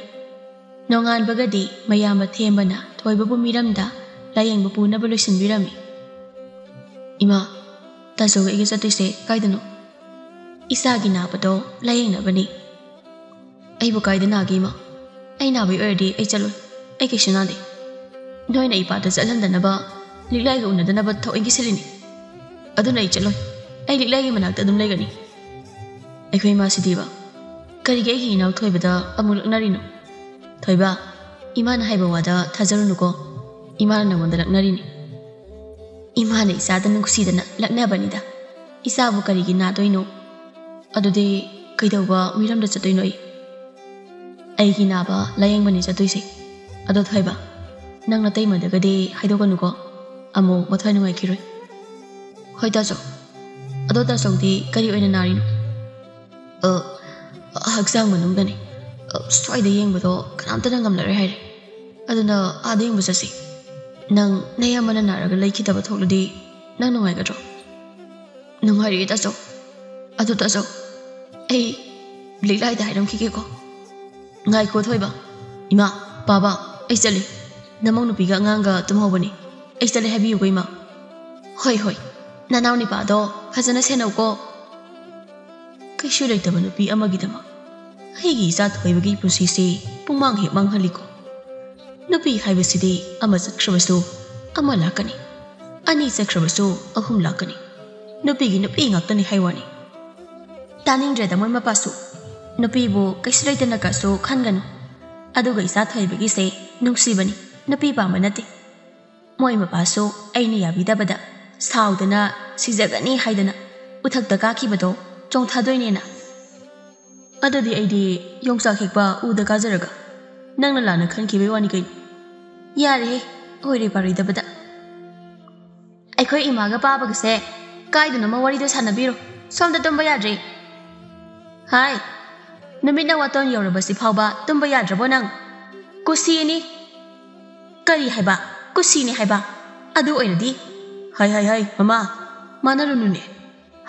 ꯅꯣꯡꯉꯥꯟꯕꯒꯗꯤ ꯃꯌꯥꯝꯕ ꯊꯦꯝꯕꯅ ꯊꯣꯏꯕꯕꯨ ꯃꯤꯔꯝꯗ ꯂꯥꯌꯦꯡꯕ ꯄꯨꯅꯕ ꯂꯣꯏꯁꯤꯟꯕꯤꯔꯝꯃꯤ꯫ ꯏꯃꯥ, ꯇꯥꯆꯧꯒ ꯑꯩꯒ ꯆꯠꯇꯣꯏꯁꯦ ꯀꯥꯏꯗꯅꯣ? ꯏꯆꯥꯒꯤ ꯅꯥꯕꯗꯣ ꯂꯥꯌꯦꯡꯅꯕꯅꯤ꯫ ꯑꯩꯕꯨ ꯀꯥꯏꯗ ꯅꯥꯒꯦ ꯏꯃꯥ? ꯑꯩ ꯅꯥꯕꯩ ꯑꯣꯏꯔꯗꯤ ꯑꯩ ꯆꯠꯂꯣꯏ꯫ ꯑꯩ ꯀꯩꯁꯨ ꯅꯥꯗꯦ꯫ ꯅꯣꯏꯅ ꯏꯄꯥꯗ ꯆꯠꯍꯟꯗꯅꯕ, ꯂꯤꯛꯂꯥꯏꯒ ꯎꯅꯗꯅꯕ ꯊꯑꯣꯏꯒꯤ ꯁꯤꯜꯂꯤꯅꯤ꯫ ꯑꯗꯨꯅ ꯑꯩ ꯆꯠꯂꯣꯏ꯫ ꯑꯩ ꯂꯤꯛꯂꯥꯏꯒꯤ ꯃꯅꯥꯛꯇ ꯑꯗꯨꯝ ꯂꯩꯒꯅꯤ꯫ ꯑꯩꯈꯣꯏ ꯏꯃꯥꯁꯤꯗꯤꯕ, ꯀꯔꯤꯒꯤ ꯑꯩꯒꯤ ꯏꯅꯥꯎ ꯊꯣꯏꯕꯗ ꯑꯃꯨꯛ ꯂꯛꯅꯔꯤꯅꯣ? ꯊꯣꯏꯕ, ꯏꯃꯥꯅ ꯍꯥꯏꯕ ꯋꯥꯗ ꯊꯥꯖꯔꯨꯅꯨꯀꯣ꯫ ꯏꯃꯥꯅ ꯅꯪꯉꯣꯟꯗ ꯂꯛꯅꯔꯤꯅꯤ꯫ ꯏꯃꯥꯅ ꯏꯆꯥꯗ ꯅꯨꯡꯁꯤꯗꯅ ꯂꯛꯅꯕꯅꯤꯗ꯫ ꯏꯆꯥꯕꯨ ꯀꯔꯤꯒꯤ ꯅꯥꯗꯣꯏꯅꯣ? ꯑꯗꯨꯗꯤ ꯀꯩꯗꯧꯕ ꯃꯤꯔꯝꯗ ꯆꯠꯇꯣꯏꯅꯣ ꯑꯩ? ꯑꯩꯒꯤ ꯅꯥꯕ ꯂꯥꯌꯦꯡꯕꯅꯤ ꯆꯠꯇꯣꯏꯁꯦ꯫ ꯑꯗꯣ ꯊꯣꯏꯕ, ꯅꯪ ꯅꯇꯩꯃꯗꯒꯗꯤ ꯍꯥꯏꯗꯣꯛꯀꯅꯨꯀꯣ꯫ ꯑꯃꯨꯛ ꯃꯊ꯭ꯋꯥꯏ ꯅꯨꯡꯉꯥꯏꯈꯤꯔꯣꯏ꯫ ꯍꯣꯏ ꯇꯥꯆꯧ꯫ ꯑꯗꯣ ꯇꯥꯆꯧꯗꯤ ꯀꯔꯤ ꯑꯣꯏꯅ ꯅꯥꯔꯤꯅꯣ? ꯑ, ꯍꯛꯆꯥꯡ ꯃꯅꯨꯡꯗꯅꯤ꯫ ꯑ, ꯁ꯭ꯋꯥꯏꯗ ꯌꯦꯡꯕꯗꯣ ꯀꯅꯥꯝꯇꯅ ꯉꯝꯂꯔꯣꯏ ꯍꯥꯏꯔꯦ꯫ ꯑꯗꯨꯅ ꯑꯥꯗ ꯌꯦꯡꯕ ꯆꯠꯁꯤ꯫ ꯅꯪ ꯅꯌꯥꯝꯕꯅ ꯅꯥꯔꯒ ꯂꯩꯈꯤꯗꯕ ꯊꯣꯛꯂꯗꯤ ꯅꯪ ꯅꯨꯡꯉꯥꯏꯒꯗ꯭ꯔꯣ? ꯅꯨꯡꯉꯥꯏꯔꯤꯌꯦ ꯇꯥꯆꯧ꯫ ꯑꯗꯨ ꯇꯥꯆꯧ, ꯑꯩ ꯂꯤꯛꯂꯥꯏꯗ ꯍꯥꯏꯔꯝꯈꯤꯒꯦꯀꯣ꯫ ꯉꯥꯏꯈꯣ ꯊꯣꯏꯕ꯫ ꯏꯃꯥ, ꯄꯥꯕ, ꯑꯩ ꯆꯠꯂꯤ꯫ ꯅꯃꯧ ꯅꯨꯄꯤꯒ ꯑꯉꯥꯡꯒ ꯇꯨꯝꯍꯧꯕꯅꯤ꯫ ꯑꯩ ꯆꯠꯂꯦ ꯍꯥꯏꯕꯤꯌꯨꯀꯣ ꯏꯃꯥ꯫ ꯍꯣꯏ ꯍꯣꯏ, ꯅꯅꯥꯎ ꯅꯤꯄꯥꯗꯣ ꯐꯖꯅ ꯁꯦꯟꯅꯧꯀꯣ꯫ ꯀꯩꯁꯨ ꯂꯩꯇꯕ ꯅꯨꯄꯤ ꯑꯃꯒꯤꯗꯃꯛ ꯑꯩꯒꯤ ꯏꯆꯥ ꯊꯣꯏꯕꯒꯤ ꯄꯨꯟꯁꯤꯁꯤ ꯄꯨꯡꯃꯥꯡ ꯍꯦꯛ ꯃꯥꯡꯍꯜꯂꯤꯀꯣ꯫ ꯅꯨꯄꯤ ꯍꯥꯏꯕꯁꯤꯗꯤ ꯑꯃ ꯆꯠꯈ꯭ꯔꯕꯁꯨ ꯑꯃ ꯂꯥꯛꯀꯅꯤ, ꯑꯅꯤ ꯆꯠꯈ꯭ꯔꯕꯁꯨ ꯑꯍꯨꯝ ꯂꯥꯛꯀꯅꯤ꯫ ꯅꯨꯄꯤꯒꯤ ꯅꯨꯄꯤ ꯉꯥꯛꯇꯅꯤ ꯍꯥꯏ ꯋꯥꯅꯤ꯫ ꯇꯥꯅꯤꯡꯗ꯭ꯔꯦꯗ ꯃꯣꯏ ꯃꯄꯥꯁꯨ꯫ ꯅꯨꯄꯤꯕꯨ ꯀꯩꯁꯨ ꯂꯩꯇꯅ ꯀꯩꯁꯨ ꯈꯟꯒꯅꯨ꯫ ꯑꯗꯨꯒ ꯏꯆꯥ ꯊꯣꯏꯕꯒꯤꯁꯦ ꯅꯨꯡꯁꯤꯕꯅꯤ, ꯅꯨꯄꯤ ꯄꯥꯝꯕ ꯅꯠꯇꯦ꯫ ꯃꯣꯏ ꯃꯄꯥꯁꯨ ꯑꯩꯅ ꯌꯥꯕꯤꯗꯕꯗ ꯁꯥꯎꯗꯅ ꯁꯤꯖꯒꯅꯤ ꯍꯥꯏꯗꯅ ꯎꯊꯛꯇ ꯀꯥꯈꯤꯕꯗꯣ ꯆꯣꯡꯊꯥꯗꯣꯏꯅꯦꯅ꯫ ꯑꯗꯨꯗꯤ ꯑꯩꯗꯤ ꯌꯣꯡꯆꯥꯛ ꯍꯦꯛꯄ ꯎꯗ ꯀꯥꯖꯔꯒ ꯅꯪꯅ ꯂꯥꯟꯅ ꯈꯟꯈꯤꯕꯩ ꯋꯥꯅꯤ ꯀꯩꯅꯣ꯫ ꯌꯥꯔꯦꯍꯦ, ꯑꯣꯏꯔꯣꯏ ꯄꯥꯔꯣꯏꯗꯕꯗ꯫ ꯑꯩꯈꯣꯏ ꯏꯃꯥꯒ ꯄꯥꯕꯒꯁꯦ ꯀꯥꯏꯗꯅꯣꯃ ꯋꯥꯔꯤꯗꯣ ꯁꯥꯟꯅꯕꯤꯔꯣ꯫ ꯁꯣꯝꯗ ꯇꯨꯝꯕ ꯌꯥꯗ꯭ꯔꯦ꯫ ꯍꯥꯏ, ꯅꯨꯃꯤꯠꯅ ꯋꯥꯇꯣꯟ ꯌꯧꯔꯕꯁꯤ ꯐꯥꯎꯕ ꯇꯨꯝꯕ ꯌꯥꯗ꯭ꯔꯕꯣ ꯅꯪ? ꯀꯨꯁꯤꯅꯤ꯫ ꯀꯔꯤ ꯍꯥꯏꯕ? ꯀꯨꯁꯤꯅꯤ ꯍꯥꯏꯕ? ꯑꯗꯨ ꯑꯣꯏꯔꯗꯤ, ꯍꯥꯏ ꯍꯥꯏ ꯍꯥꯏ, ꯃꯃꯥ, ꯃꯥꯟꯅꯔꯨꯅꯨꯅꯦ꯫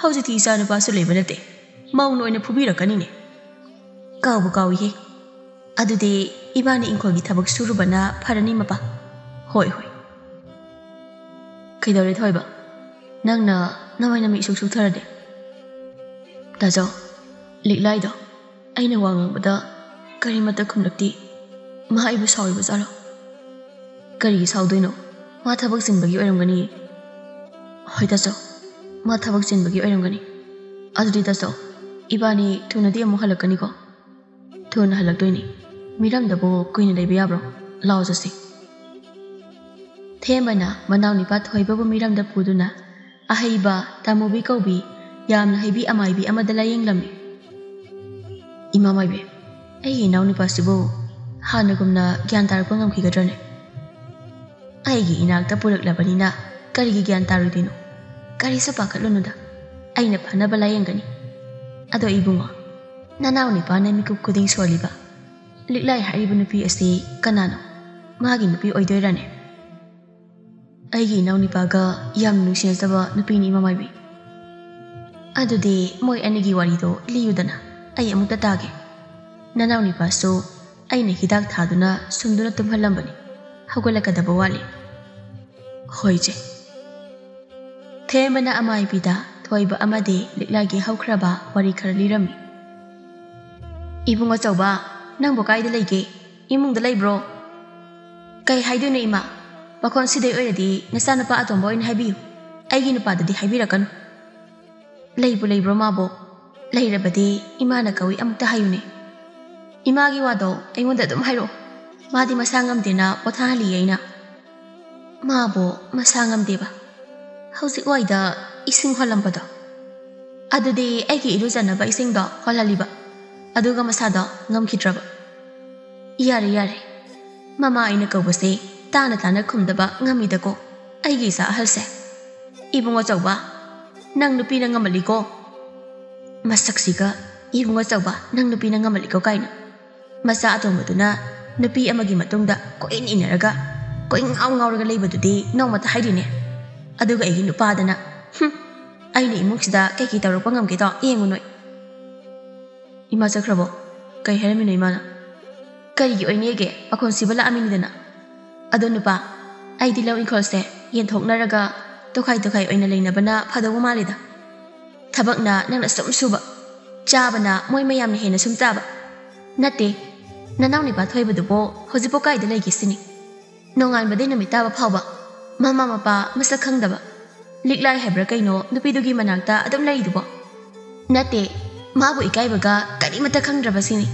ꯍꯧꯖꯤꯛꯇꯤ ꯏꯆꯥ ꯅꯨꯄꯥꯁꯨ ꯂꯩꯕ ꯅꯠꯇꯦ꯫ ꯃꯧꯅ ꯑꯣꯏꯅ ꯐꯨꯕꯤꯔꯛꯀꯅꯤꯅꯦ꯫ ꯀꯥꯎꯕꯨ ꯀꯥꯎꯏꯍꯦ꯫ ꯑꯗꯨꯗꯤ ꯏꯕꯥꯅꯤ ꯏꯪꯈꯣꯜꯒꯤ ꯊꯕꯛ ꯁꯨꯔꯨꯕꯅ ꯐꯔꯅꯤ ꯃꯄꯥ꯫ ꯍꯣꯏ ꯍꯣꯏ꯫ ꯀꯩꯗꯧꯔꯦ ꯊꯣꯏꯕ? ꯅꯪꯅ ꯅꯃꯥꯏ ꯅꯃꯤꯠ ꯏꯁꯨꯛ ꯁꯨꯛꯊꯔꯗꯤ? ꯇꯥꯖꯧ, ꯂꯤꯛꯂꯥꯏꯗꯣ ꯑꯩꯅ ꯋꯥ ꯉꯥꯡꯕꯗ ꯀꯔꯤꯃꯠꯇ ꯈꯨꯝꯂꯛꯇꯦ꯫ ꯃꯥ ꯑꯩꯕꯨ ꯁꯥꯎꯔꯤꯕ ꯖꯥꯠꯂꯣ? ꯀꯔꯤꯒꯤ ꯁꯥꯎꯗꯣꯏꯅꯣ? ꯃꯥ ꯊꯕꯛ ꯆꯤꯟꯕꯒꯤ ꯑꯣꯏꯔꯝꯒꯅꯤ꯫ ꯍꯣꯏ ꯇꯥꯆꯧ, ꯃꯥ ꯊꯕꯛ ꯆꯤꯟꯕꯒꯤ ꯑꯣꯏꯔꯝꯒꯅꯤ꯫ ꯑꯗꯨꯗꯤ ꯇꯥꯆꯧ, ꯏꯕꯥꯅꯤ ꯊꯨꯅꯗꯤ ꯑꯃꯨꯛ ꯍꯜꯂꯛꯀꯅꯤꯀꯣ? ꯊꯨꯅ ꯍꯜꯂꯛꯇꯣꯏꯅꯤ꯫ ꯃꯤꯔꯝꯗꯕꯨ ꯀꯨꯏꯅ ꯂꯩꯕ ꯌꯥꯕ꯭ꯔꯣ? ꯂꯥꯛꯑꯣ ꯆꯠꯁꯤ꯫ ꯊꯦꯝꯕꯅ ꯃꯅꯥꯎꯅꯤꯄꯥ ꯊꯣꯏꯕꯕꯨ ꯃꯤꯔꯝꯗ ꯄꯨꯗꯨꯅ ꯑꯍꯩꯕ ꯇꯥꯃꯨꯕꯤ ꯀꯧꯕꯤ ꯌꯥꯝꯅ ꯍꯩꯕꯤ ꯑꯃꯥꯏꯕꯤ ꯑꯃꯗ ꯂꯥꯌꯦꯡꯂꯝꯃꯤ꯫ ꯏꯃꯥ ꯃꯥꯏꯕꯤ, ꯑꯩꯒꯤ ꯏꯅꯥꯎꯅꯨꯄꯥꯁꯤꯕꯨ ꯍꯥꯟꯅꯒꯨꯝꯅ ꯒ꯭ꯌꯥꯟ ꯇꯥꯔꯛꯄ ꯉꯝꯈꯤꯒꯗ꯭ꯔꯅꯦ? ꯑꯩꯒꯤ ꯏꯅꯥꯛꯇ ꯄꯨꯔꯛꯂꯕꯅꯤꯅ ꯀꯔꯤꯒꯤ ꯒ꯭ꯌꯥꯟ ꯇꯥꯔꯣꯏꯗꯣꯏꯅꯣ? ꯀꯔꯤꯁꯨ ꯄꯥꯈꯠꯂꯨꯅꯨꯗ, ꯑꯩꯅ ꯐꯅꯕ ꯂꯥꯌꯦꯡꯒꯅꯤ꯫ ꯑꯗꯣ ꯏꯕꯨꯡꯉꯣ, ꯅꯅꯥꯎ ꯅꯤꯄꯥꯅ ꯃꯤꯀꯨꯞ ꯈꯨꯗꯤꯡ ꯁꯣꯜꯂꯤꯕ ꯂꯤꯛꯂꯥꯏ ꯍꯥꯏꯔꯤꯕ ꯅꯨꯄꯤ ꯑꯁꯤ ꯀꯅꯥꯅꯣ? ꯃꯥꯒꯤ ꯅꯨꯄꯤ ꯑꯣꯏꯗꯣꯏꯔꯥꯅꯦ? ꯑꯩꯒꯤ ꯏꯅꯥꯎꯅꯨꯄꯥꯒ ꯌꯥꯝ ꯅꯨꯡꯁꯤꯅꯖꯕ ꯅꯨꯄꯤꯅꯤ, ꯏꯃꯥ ꯃꯥꯏꯕꯤ꯫ ꯑꯗꯨꯗꯤ ꯃꯣꯏ ꯑꯅꯤꯒꯤ ꯋꯥꯔꯤꯗꯣ ꯂꯤꯌꯨꯗꯅ, ꯑꯩ ꯑꯃꯨꯛꯇ ꯇꯥꯒꯦ꯫ ꯅꯅꯥꯎꯅꯨꯄꯥꯁꯨ ꯑꯩꯅ ꯍꯤꯗꯥꯛ ꯊꯥꯗꯨꯅ ꯁꯨꯝꯗꯨꯅ ꯇꯨꯝꯍꯜꯂꯝꯕꯅꯤ, ꯍꯧꯒꯠꯂꯛꯀꯗꯕ ꯋꯥꯠꯂꯤ꯫ ꯍꯣꯏ ꯏꯆꯦ꯫ ꯊꯦꯝꯕꯅ ꯑꯃꯥꯏꯕꯤꯗ ꯊꯣꯏꯕ ꯑꯃꯗꯤ ꯂꯤꯛꯂꯥꯏꯒꯤ ꯍꯧꯈ꯭ꯔꯕ ꯋꯥꯔꯤ ꯈꯔ ꯂꯤꯔꯝꯃꯤ꯫ "ꯏꯕꯨꯡ ꯑꯆꯧꯕ, ꯅꯪꯕꯨ ꯀꯥꯏꯗ ꯂꯩꯒꯦ? ꯏꯃꯨꯡꯗ ꯂꯩꯕ꯭ꯔꯣ?" "ꯀꯩ ꯍꯥꯏꯗꯣꯏꯅꯣ ꯏꯃꯥ? ꯄꯥꯈꯣꯟ ꯁꯤꯗꯩ ꯑꯣꯏꯔꯗꯤ ꯅꯆꯥꯅꯨꯄꯥ ꯑꯇꯣꯝꯕ ꯑꯣꯏꯅ ꯍꯥꯏꯕꯤꯌꯨ, ꯑꯩꯒꯤ ꯅꯨꯄꯥꯗꯗꯤ ꯍꯥꯏꯕꯤꯔꯛꯀꯅꯨ꯫ ꯂꯩꯕꯨ ꯂꯩꯕ꯭ꯔꯣ ꯃꯥꯕꯣ? ꯂꯩꯔꯕꯗꯤ ꯏꯃꯥꯅ ꯀꯧꯏ, ꯑꯃꯨꯛꯇ ꯍꯥꯏꯌꯨꯅꯦ꯫ ꯏꯃꯥꯒꯤ ꯋꯥꯗꯣ ꯑꯩꯉꯣꯟꯗ ꯑꯗꯨꯝ ꯍꯥꯏꯔꯛꯑꯣ, ꯃꯥꯗꯤ ꯃꯁꯥ ꯉꯝꯗꯦꯅ ꯄꯣꯊꯥꯍꯜꯂꯤꯌꯦ ꯑꯩꯅ꯫" "ꯃꯥꯕꯨ ꯃꯁꯥ ꯉꯝꯗꯦꯕ? ꯍꯧꯖꯤꯛ ꯋꯥꯏꯗ ꯏꯁꯤꯡ ꯍꯣꯜꯂꯝꯕꯗꯣ? ꯑꯗꯨꯗꯤ ꯑꯩꯒꯤ ꯏꯔꯨꯖꯅꯕ ꯏꯁꯤꯡꯗꯣ ꯍꯣꯜꯍꯜꯂꯤꯕ, ꯑꯗꯨꯒ ꯃꯁꯥꯗꯣ ꯉꯝꯈꯤꯗ꯭ꯔꯕ?" "ꯌꯥꯔꯦ, ꯌꯥꯔꯦ, ꯃꯃꯥ ꯑꯩꯅ ꯀꯧꯕꯁꯦ ꯇꯥꯅ ꯇꯥꯅ ꯈꯨꯝꯗꯕ ꯉꯝꯃꯤꯗꯀꯣ ꯑꯩꯒꯤ ꯏꯆꯥ ꯑꯍꯜꯁꯦ꯫ ꯏꯕꯨꯡ ꯑꯆꯧꯕ, ꯅꯪ ꯅꯨꯄꯤꯅ ꯉꯝꯃꯜꯂꯤꯀꯣ꯫" ꯃꯁꯛꯁꯤꯒ, "ꯏꯕꯨꯡ ꯑꯆꯧꯕ, ꯅꯪ ꯅꯨꯄꯤꯅ ꯉꯝꯃꯜꯂꯤꯀꯣ" ꯀꯥꯏꯅ꯫ ꯃꯆꯥ ꯑꯇꯣꯝꯕꯗꯨꯅ ꯅꯨꯄꯤ ꯑꯃꯒꯤ ꯃꯇꯨꯡꯗ ꯀꯣꯏꯏꯟ ꯏꯟꯅꯔꯒ, ꯀꯣꯏꯉꯥꯎ ꯉꯥꯎꯔꯒ ꯂꯩꯕꯗꯨꯗꯤ ꯅꯣꯡꯃꯇ ꯍꯥꯏꯗꯦꯅꯦ꯫ ꯑꯗꯨꯒ ꯑꯩꯒꯤ ꯅꯨꯄꯥꯗꯅ, "ꯍꯨꯝ, ꯑꯩꯅ ꯏꯃꯨꯡꯁꯤꯗ ꯀꯩꯀꯩ ꯇꯧꯔꯛꯄ ꯉꯝꯒꯦꯗꯣ ꯌꯦꯡꯉꯨ ꯅꯣꯏ꯫" "ꯏꯃꯥ ꯆꯠꯈ꯭ꯔꯕꯣ? ꯀꯩ ꯍꯥꯏꯔꯝꯃꯤꯅꯣ ꯏꯃꯥꯅ?" "ꯀꯔꯤꯒꯤ ꯑꯣꯏꯅꯤꯒꯦ? ꯄꯥꯈꯣꯟ ꯁꯤꯕ ꯂꯥꯛꯑꯝꯃꯤꯅꯤꯗꯅ꯫ ꯑꯗꯣ ꯅꯨꯄꯥ, ꯑꯩꯗꯤ ꯂꯧ ꯏꯪꯈꯣꯜꯁꯦ ꯌꯦꯟꯊꯣꯛꯅꯔꯒ ꯇꯣꯈꯥꯏ ꯇꯣꯈꯥꯏ ꯑꯣꯏꯅ ꯂꯩꯅꯕꯅ ꯐꯗꯧꯕ ꯃꯥꯜꯂꯤꯗ꯫ ꯊꯕꯛꯅ ꯅꯪꯅ ꯁꯨꯝ ꯁꯨꯕ, ꯆꯥꯕꯅ ꯃꯣꯏ ꯃꯌꯥꯝꯅ ꯍꯦꯟꯅ ꯁꯨꯝ ꯆꯥꯕ꯫ ꯅꯠꯇꯦ, ꯅꯅꯥꯎ ꯅꯨꯄꯥ ꯊꯣꯏꯕꯗꯨꯕꯨ ꯍꯧꯖꯤꯛꯄꯨ ꯀꯥꯏꯗ ꯂꯩꯒꯦ ꯁꯤꯅꯤ? ꯅꯣꯡꯉꯥꯟꯕꯗꯩ ꯅꯨꯃꯤꯠ ꯇꯥꯕ ꯐꯥꯎꯕ ꯃꯃꯥ ꯃꯄꯥ ꯃꯁꯛ ꯈꯪꯗꯕ, ꯂꯤꯛꯂꯥꯏ ꯍꯥꯏꯕ꯭ꯔꯥ ꯀꯩꯅꯣ ꯅꯨꯄꯤꯗꯨꯒꯤ ꯃꯅꯥꯛꯇ ꯑꯗꯨꯝ ꯂꯩꯔꯤꯗꯨꯕꯣ? ꯅꯠꯇꯦ, ꯃꯥꯕꯨ ꯏꯀꯥꯏꯕꯒ ꯀꯔꯤꯃꯠꯇ ꯈꯪꯗ꯭ꯔꯕ ꯁꯤꯅꯤ꯫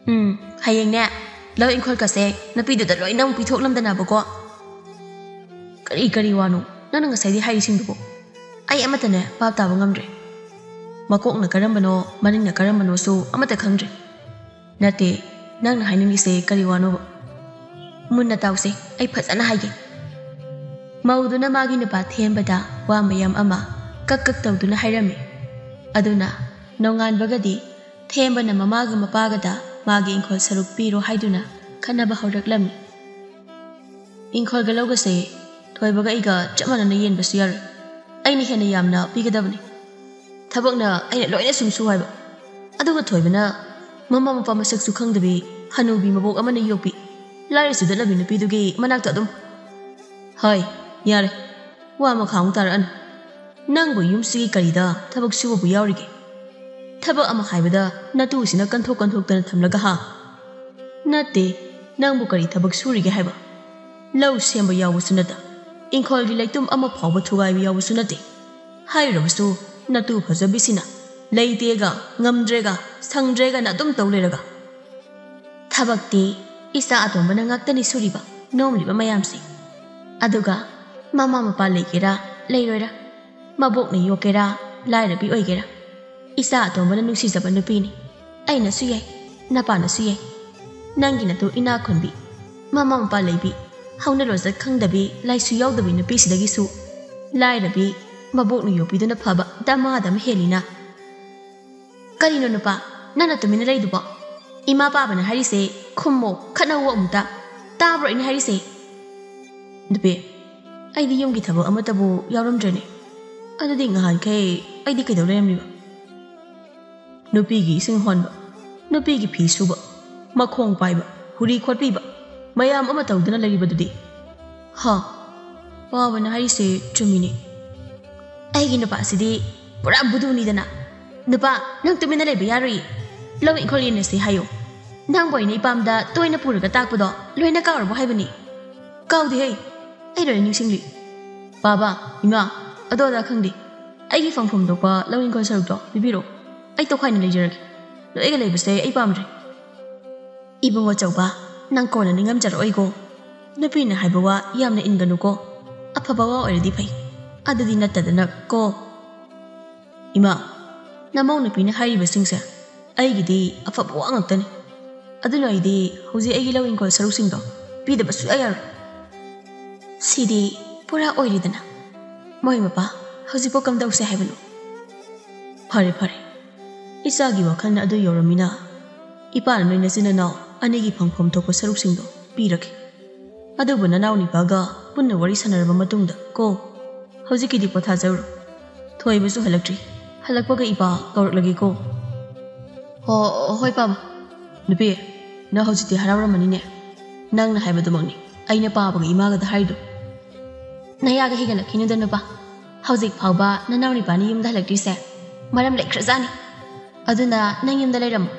ꯎꯝ, ꯍꯌꯦꯡꯅꯦ, ꯂꯧ ꯏꯪꯈꯣꯜꯒꯁꯦ ꯅꯨꯄꯤꯗꯨꯗ ꯂꯣꯏꯅ ꯑꯃꯨꯛ ꯄꯤꯊꯣꯛꯂꯝꯗꯅꯕꯀꯣ꯫" "ꯀꯔꯤ ꯀꯔꯤ ꯋꯥꯅꯣ ꯅꯪꯅ ꯉꯁꯥꯏꯗꯤ ꯍꯥꯏꯔꯤꯁꯤꯡꯗꯨꯕꯨ? ꯑꯩ ꯑꯃꯠꯇꯅꯦ ꯚꯥꯞ ꯇꯥꯕ ꯉꯝꯗ꯭ꯔꯦ꯫ ꯃꯀꯣꯛꯅ ꯀꯔꯝꯕꯅꯣ, ꯃꯅꯤꯡꯅ ꯀꯔꯝꯕꯅꯣꯁꯨ ꯑꯃꯠꯇ ꯈꯪꯗ꯭ꯔꯦ꯫ ꯅꯠꯇꯦ, ꯅꯪꯅ ꯍꯥꯏꯅꯤꯡꯉꯤꯁꯦ ꯀꯔꯤ ꯋꯥꯅꯣꯕ? ꯃꯨꯟꯅ ꯇꯥꯎꯁꯦ, ꯑꯩ ꯐꯖꯅ ꯍꯥꯏꯒꯦ꯫" ꯃꯧꯗꯨꯅ ꯃꯥꯒꯤ ꯅꯨꯄꯥ ꯊꯦꯝꯕꯗ ꯋꯥ ꯃꯌꯥꯝ ꯑꯃ ꯀꯛ ꯀꯛ ꯇꯧꯗꯨꯅ ꯍꯥꯏꯔꯝꯃꯤ꯫ ꯑꯗꯨꯅ ꯅꯣꯡꯉꯥꯟꯕꯒꯗꯤ ꯊꯦꯝꯕꯅ ꯃꯃꯥꯒ ꯃꯄꯥꯒꯗ ꯃꯥꯒꯤ ꯏꯪꯈꯣꯜ ꯁꯔꯨꯛ ꯄꯤꯔꯣ ꯍꯥꯏꯗꯨꯅ ꯈꯟꯅꯕ ꯍꯧꯔꯛꯂꯝꯃꯤ꯫ "ꯏꯪꯈꯣꯜꯒ ꯂꯧꯒꯁꯦ ꯊꯣꯏꯕꯒ ꯑꯩꯒ ꯆꯞ ꯃꯥꯟꯅꯅ ꯌꯦꯟꯕꯁꯨ ꯌꯥꯔꯣꯏ꯫ ꯑꯩꯅ ꯍꯦꯟꯅ ꯌꯥꯝꯅ ꯄꯤꯒꯗꯕꯅꯤ꯫ ꯊꯕꯛꯅ ꯑꯩꯅ ꯂꯣꯏꯅ ꯁꯨꯝ ꯁꯨ ꯍꯥꯏꯕ꯫ ꯑꯗꯨꯒ ꯊꯣꯏꯕꯅ ꯃꯃꯥ ꯃꯄꯥ ꯃꯁꯛꯁꯨ ꯈꯪꯗꯕꯤ ꯍꯅꯨꯕꯤ ꯃꯕꯣꯛ ꯑꯃꯅ ꯌꯣꯛꯄꯤ ꯂꯥꯏꯔ ꯆꯨꯗꯠꯂꯕꯤ ꯅꯨꯄꯤꯗꯨꯒꯤ ꯃꯅꯥꯛꯇ ꯑꯗꯨꯝ꯫ ꯍꯣꯏ, ꯌꯥꯔꯦ꯫ ꯋꯥ ꯃꯈꯥ ꯑꯃꯨꯛ ꯇꯥꯔꯛꯑꯅꯨ꯫ ꯅꯪꯕꯨ ꯌꯨꯝꯁꯤꯒꯤ ꯀꯔꯤꯗ ꯊꯕꯛ ꯁꯨꯕꯕꯨ ꯌꯥꯎꯔꯤꯒꯦ? ꯊꯕꯛ ꯑꯃ ꯍꯥꯏꯕꯗ ꯅꯇꯨꯁꯤꯅ ꯀꯟꯊꯣꯛ ꯀꯟꯊꯣꯛꯇꯅ ꯊꯝꯂꯒ ꯍꯥ?" "ꯅꯠꯇꯦ, ꯅꯪꯕꯨ ꯀꯔꯤ ꯊꯕꯛ ꯁꯨꯔꯤꯒꯦ ꯍꯥꯏꯕ? ꯂꯧ ꯁꯦꯝꯕ ꯌꯥꯎꯕꯁꯨ ꯅꯠꯇ, ꯏꯪꯈꯣꯜꯒꯤ ꯂꯩꯇꯨꯝ ꯑꯃ ꯐꯥꯎꯕ ꯊꯨꯒꯥꯏꯕ ꯌꯥꯎꯕꯁꯨ ꯅꯠꯇꯦ꯫ ꯍꯥꯏꯔꯨꯔꯕꯁꯨ ꯅꯇꯨ ꯐꯖꯕꯤꯁꯤꯅ ꯂꯩꯇꯦꯒ, ꯉꯝꯗ꯭ꯔꯦꯒ, ꯁꯪꯗ꯭ꯔꯦꯒꯅ ꯑꯗꯨꯝ ꯇꯧ ꯂꯩꯔꯒ꯫ ꯊꯕꯛꯇꯤ ꯏꯆꯥ ꯑꯇꯣꯝꯕꯅ ꯉꯥꯛꯇꯅꯤ ꯁꯨꯔꯤꯕ, ꯅꯣꯝꯂꯤꯕ ꯃꯌꯥꯝꯁꯦ꯫ ꯑꯗꯨꯒ ꯃꯃꯥ ꯃꯄꯥ ꯂꯩꯒꯦꯔꯥ ꯂꯩꯔꯣꯏꯔꯥ, ꯃꯕꯣꯛꯅ ꯌꯣꯛꯀꯦꯔꯥ ꯂꯥꯏꯔꯕꯤ ꯑꯣꯏꯒꯦꯔꯥ, ꯏꯆꯥ ꯑꯇꯣꯝꯕꯅ ꯅꯨꯡꯁꯤꯖꯕ ꯅꯨꯄꯤꯅꯤ꯫ ꯑꯩꯅꯁꯨ ꯌꯥꯏ, ꯅꯄꯥꯅꯁꯨ ꯌꯥꯏ꯫ ꯅꯪꯒꯤ ꯅꯇꯨ ꯏꯅꯥꯛ ꯈꯨꯟꯕꯤ, ꯃꯃꯥ ꯃꯄꯥ ꯂꯩꯕꯤ, ꯍꯧꯅ ꯂꯣꯟꯆꯠ ꯈꯪꯗꯕꯤ, ꯂꯥꯏꯁꯨ ꯌꯥꯎꯗꯕꯤ ꯅꯨꯄꯤꯁꯤꯗꯒꯤꯁꯨ ꯂꯥꯏꯔꯕꯤ, ꯃꯕꯣꯛꯅ ꯌꯣꯛꯄꯤꯗꯨꯅ ꯐꯕ ꯗꯃꯥꯗꯝ ꯍꯦꯜꯂꯤꯅ꯫ ꯀꯔꯤꯅꯣ ꯅꯨꯄꯥ, ꯅꯪꯅ ꯇꯨꯃꯤꯟꯅ ꯂꯩꯗꯨꯕꯣ? ꯏꯃꯥ ꯄꯥꯕꯅ ꯍꯥꯏꯔꯤꯁꯦ ꯈꯨꯝꯃꯣ, ꯈꯠꯅꯧꯋꯣ ꯑꯃꯨꯛꯇ꯫ ꯇꯥꯕ꯭ꯔꯣ ꯑꯩꯅ ꯍꯥꯏꯔꯤꯁꯦ? ꯅꯨꯄꯤ, ꯑꯩꯗꯤ ꯌꯨꯝꯒꯤ ꯊꯕꯛ ꯑꯃꯠꯇꯕꯨ ꯌꯥꯎꯔꯝꯗ꯭ꯔꯦꯅꯦ꯫ ꯑꯗꯨꯗꯤ ꯉꯍꯥꯟꯈꯩ ꯑꯩꯗꯤ ꯀꯩꯗꯧ ꯂꯩꯔꯝꯃꯤꯕ? ꯅꯨꯄꯤꯒꯤ ꯏꯁꯤꯡ ꯍꯣꯟꯕ, ꯅꯨꯄꯤꯒꯤ ꯐꯤ ꯁꯨꯕ, ꯃꯈꯣꯡ ꯄꯥꯏꯕ, ꯍꯨꯔꯤ ꯈꯣꯠꯄꯤꯕ, ꯃꯌꯥꯝ ꯑꯃ ꯇꯧꯗꯨꯅ ꯂꯩꯔꯤꯕꯗꯨꯗꯤ꯫ ꯍꯥ, ꯄꯥꯕꯅ ꯍꯥꯏꯔꯤꯁꯦ ꯆꯨꯝꯃꯤꯅꯦ꯫ ꯑꯩꯒꯤ ꯅꯨꯄꯥꯁꯤꯗꯤ ꯄꯨꯔꯥ ꯕꯨꯗꯨꯅꯤꯗꯅ꯫ ꯅꯨꯄꯥ, ꯅꯪ ꯇꯨꯃꯤꯟꯅ ꯂꯩꯕ ꯌꯥꯔꯣꯏꯌꯦ꯫ ꯂꯧ ꯏꯪꯈꯣꯜ ꯌꯦꯟꯅꯁꯤ ꯍꯥꯏꯌꯣ꯫ ꯅꯪꯕꯨ ꯑꯩꯅ ꯏꯄꯥꯝꯗ ꯇꯣꯏꯅ ꯄꯨꯔꯒ ꯇꯥꯛꯄꯗꯣ ꯂꯣꯏꯅ ꯀꯥꯎꯔꯕꯣ ꯍꯥꯏꯕꯅꯤ? ꯀꯥꯎꯗꯦꯍꯦ, ꯑꯩ ꯂꯣꯏꯅ ꯅꯤꯡꯁꯤꯡꯂꯤ꯫ ꯄꯥꯕ, ꯏꯃꯥ, ꯑꯗꯨ ꯑꯗꯥ ꯈꯪꯗꯦ꯫ ꯑꯩꯒꯤ ꯐꯪꯐꯝ ꯊꯣꯛꯄ ꯂꯧ ꯏꯪꯈꯣꯜ ꯁꯔꯨꯛꯇꯣ ꯄꯤꯕꯤꯔꯣ꯫ ꯑꯩ ꯇꯣꯈꯥꯏꯅ ꯂꯩꯖꯔꯒꯦ꯫ ꯅꯣꯏꯒ ꯂꯩꯕꯁꯦ ꯑꯩ ꯄꯥꯝꯗ꯭ꯔꯦ꯫ ꯏꯕꯨꯡꯉꯣ ꯆꯧꯕ, ꯅꯪ ꯀꯣꯟꯅ ꯅꯤꯡꯉꯝꯖꯔꯛꯑꯣꯏꯀꯣ꯫ ꯅꯨꯄꯤꯅ ꯍꯥꯏꯕ ꯋꯥ ꯌꯥꯝꯅ ꯏꯟꯒꯅꯨꯀꯣ꯫ ꯑꯐꯕ ꯋꯥ ꯑꯣꯏꯔꯗꯤ ꯐꯩ, ꯑꯗꯨꯗꯤ ꯅꯠꯇꯗꯅ ꯀꯣ꯫ ꯏꯃꯥ, ꯅꯃꯧ ꯅꯨꯄꯤꯅ ꯍꯥꯏꯔꯤꯕꯁꯤꯡꯁꯦ ꯑꯩꯒꯤꯗꯤ ꯑꯐꯕ ꯋꯥ ꯉꯥꯛꯇꯅꯤ꯫ ꯑꯗꯨꯅ ꯑꯩꯗꯤ ꯍꯧꯖꯤꯛ ꯑꯩꯒꯤ ꯂꯧ ꯏꯪꯈꯣꯜ ꯁꯔꯨꯛꯁꯤꯡꯗꯣ ꯄꯤꯗꯕ ꯁꯨꯡꯌꯥ ꯌꯥꯔꯣꯏ꯫ ꯁꯤꯗꯤ ꯄꯨꯔꯥ ꯑꯣꯏꯔꯦꯗꯅ꯫ ꯃꯣꯏ ꯃꯄꯥ, ꯍꯧꯖꯤꯛꯄꯨ ꯀꯝꯗꯧꯁꯦ ꯍꯥꯏꯕꯅꯣ? ꯐꯔꯦ, ꯐꯔꯦ, ꯏꯆꯥꯒꯤ ꯋꯥꯈꯜꯅ ꯑꯗꯨ ꯌꯧꯔꯝꯃꯤꯅ꯫ ꯏꯄꯥꯅ ꯅꯣꯏ ꯅꯆꯤꯟ ꯅꯅꯥꯎ ꯑꯅꯤꯒꯤ ꯐꯪꯐꯝ ꯊꯣꯛꯄ ꯁꯔꯨꯛꯁꯤꯡꯗꯣ ꯄꯤꯔꯒꯦ꯫ ꯑꯗꯨꯕꯨ ꯅꯅꯥꯎ ꯅꯤꯄꯥꯒ ꯄꯨꯟꯅ ꯋꯥꯔꯤ ꯁꯥꯟꯅꯔꯕ ꯃꯇꯨꯡꯗ ꯀꯣ꯫ ꯍꯧꯖꯤꯛꯀꯤꯗꯤ ꯄꯣꯊꯥꯖꯔꯨꯔꯣ꯫ ꯊꯣꯏꯕꯁꯨ ꯍꯜꯂꯛꯇ꯭ꯔꯤ꯫ ꯍꯜꯂꯛꯄꯒ ꯏꯄꯥ ꯀꯧꯔꯛꯂꯒꯦꯀꯣ꯫ ꯍꯣ, ꯍꯣꯏ ꯄꯥꯕ꯫ ꯅꯨꯄꯤ, ꯅꯪ ꯍꯧꯖꯤꯛꯇꯤ ꯍꯔꯥꯎꯔꯝꯃꯅꯤꯅꯦ꯫ ꯅꯪꯅ ꯍꯥꯏꯕꯗꯨꯃꯛꯅꯤ ꯑꯩꯅ ꯄꯥꯕꯒ ꯏꯃꯥꯒꯗ ꯍꯥꯏꯗꯣ꯫ ꯅꯌꯥꯒ ꯍꯤꯒꯠꯂꯛꯈꯤꯅꯨꯗ ꯅꯨꯄꯥ꯫ ꯍꯧꯖꯤꯛ ꯐꯥꯎꯕ ꯅꯅꯥꯎ ꯅꯤꯄꯥꯅꯤ ꯌꯨꯝꯗ ꯍꯜꯂꯛꯇ꯭ꯔꯤꯁꯦ ꯃꯔꯝ ꯂꯩꯈ꯭ꯔꯖꯥꯠꯅꯤ꯫ ꯑꯗꯨꯅ ꯅꯪ ꯌꯨꯝꯗ ꯂꯩꯔꯝꯃꯣ꯫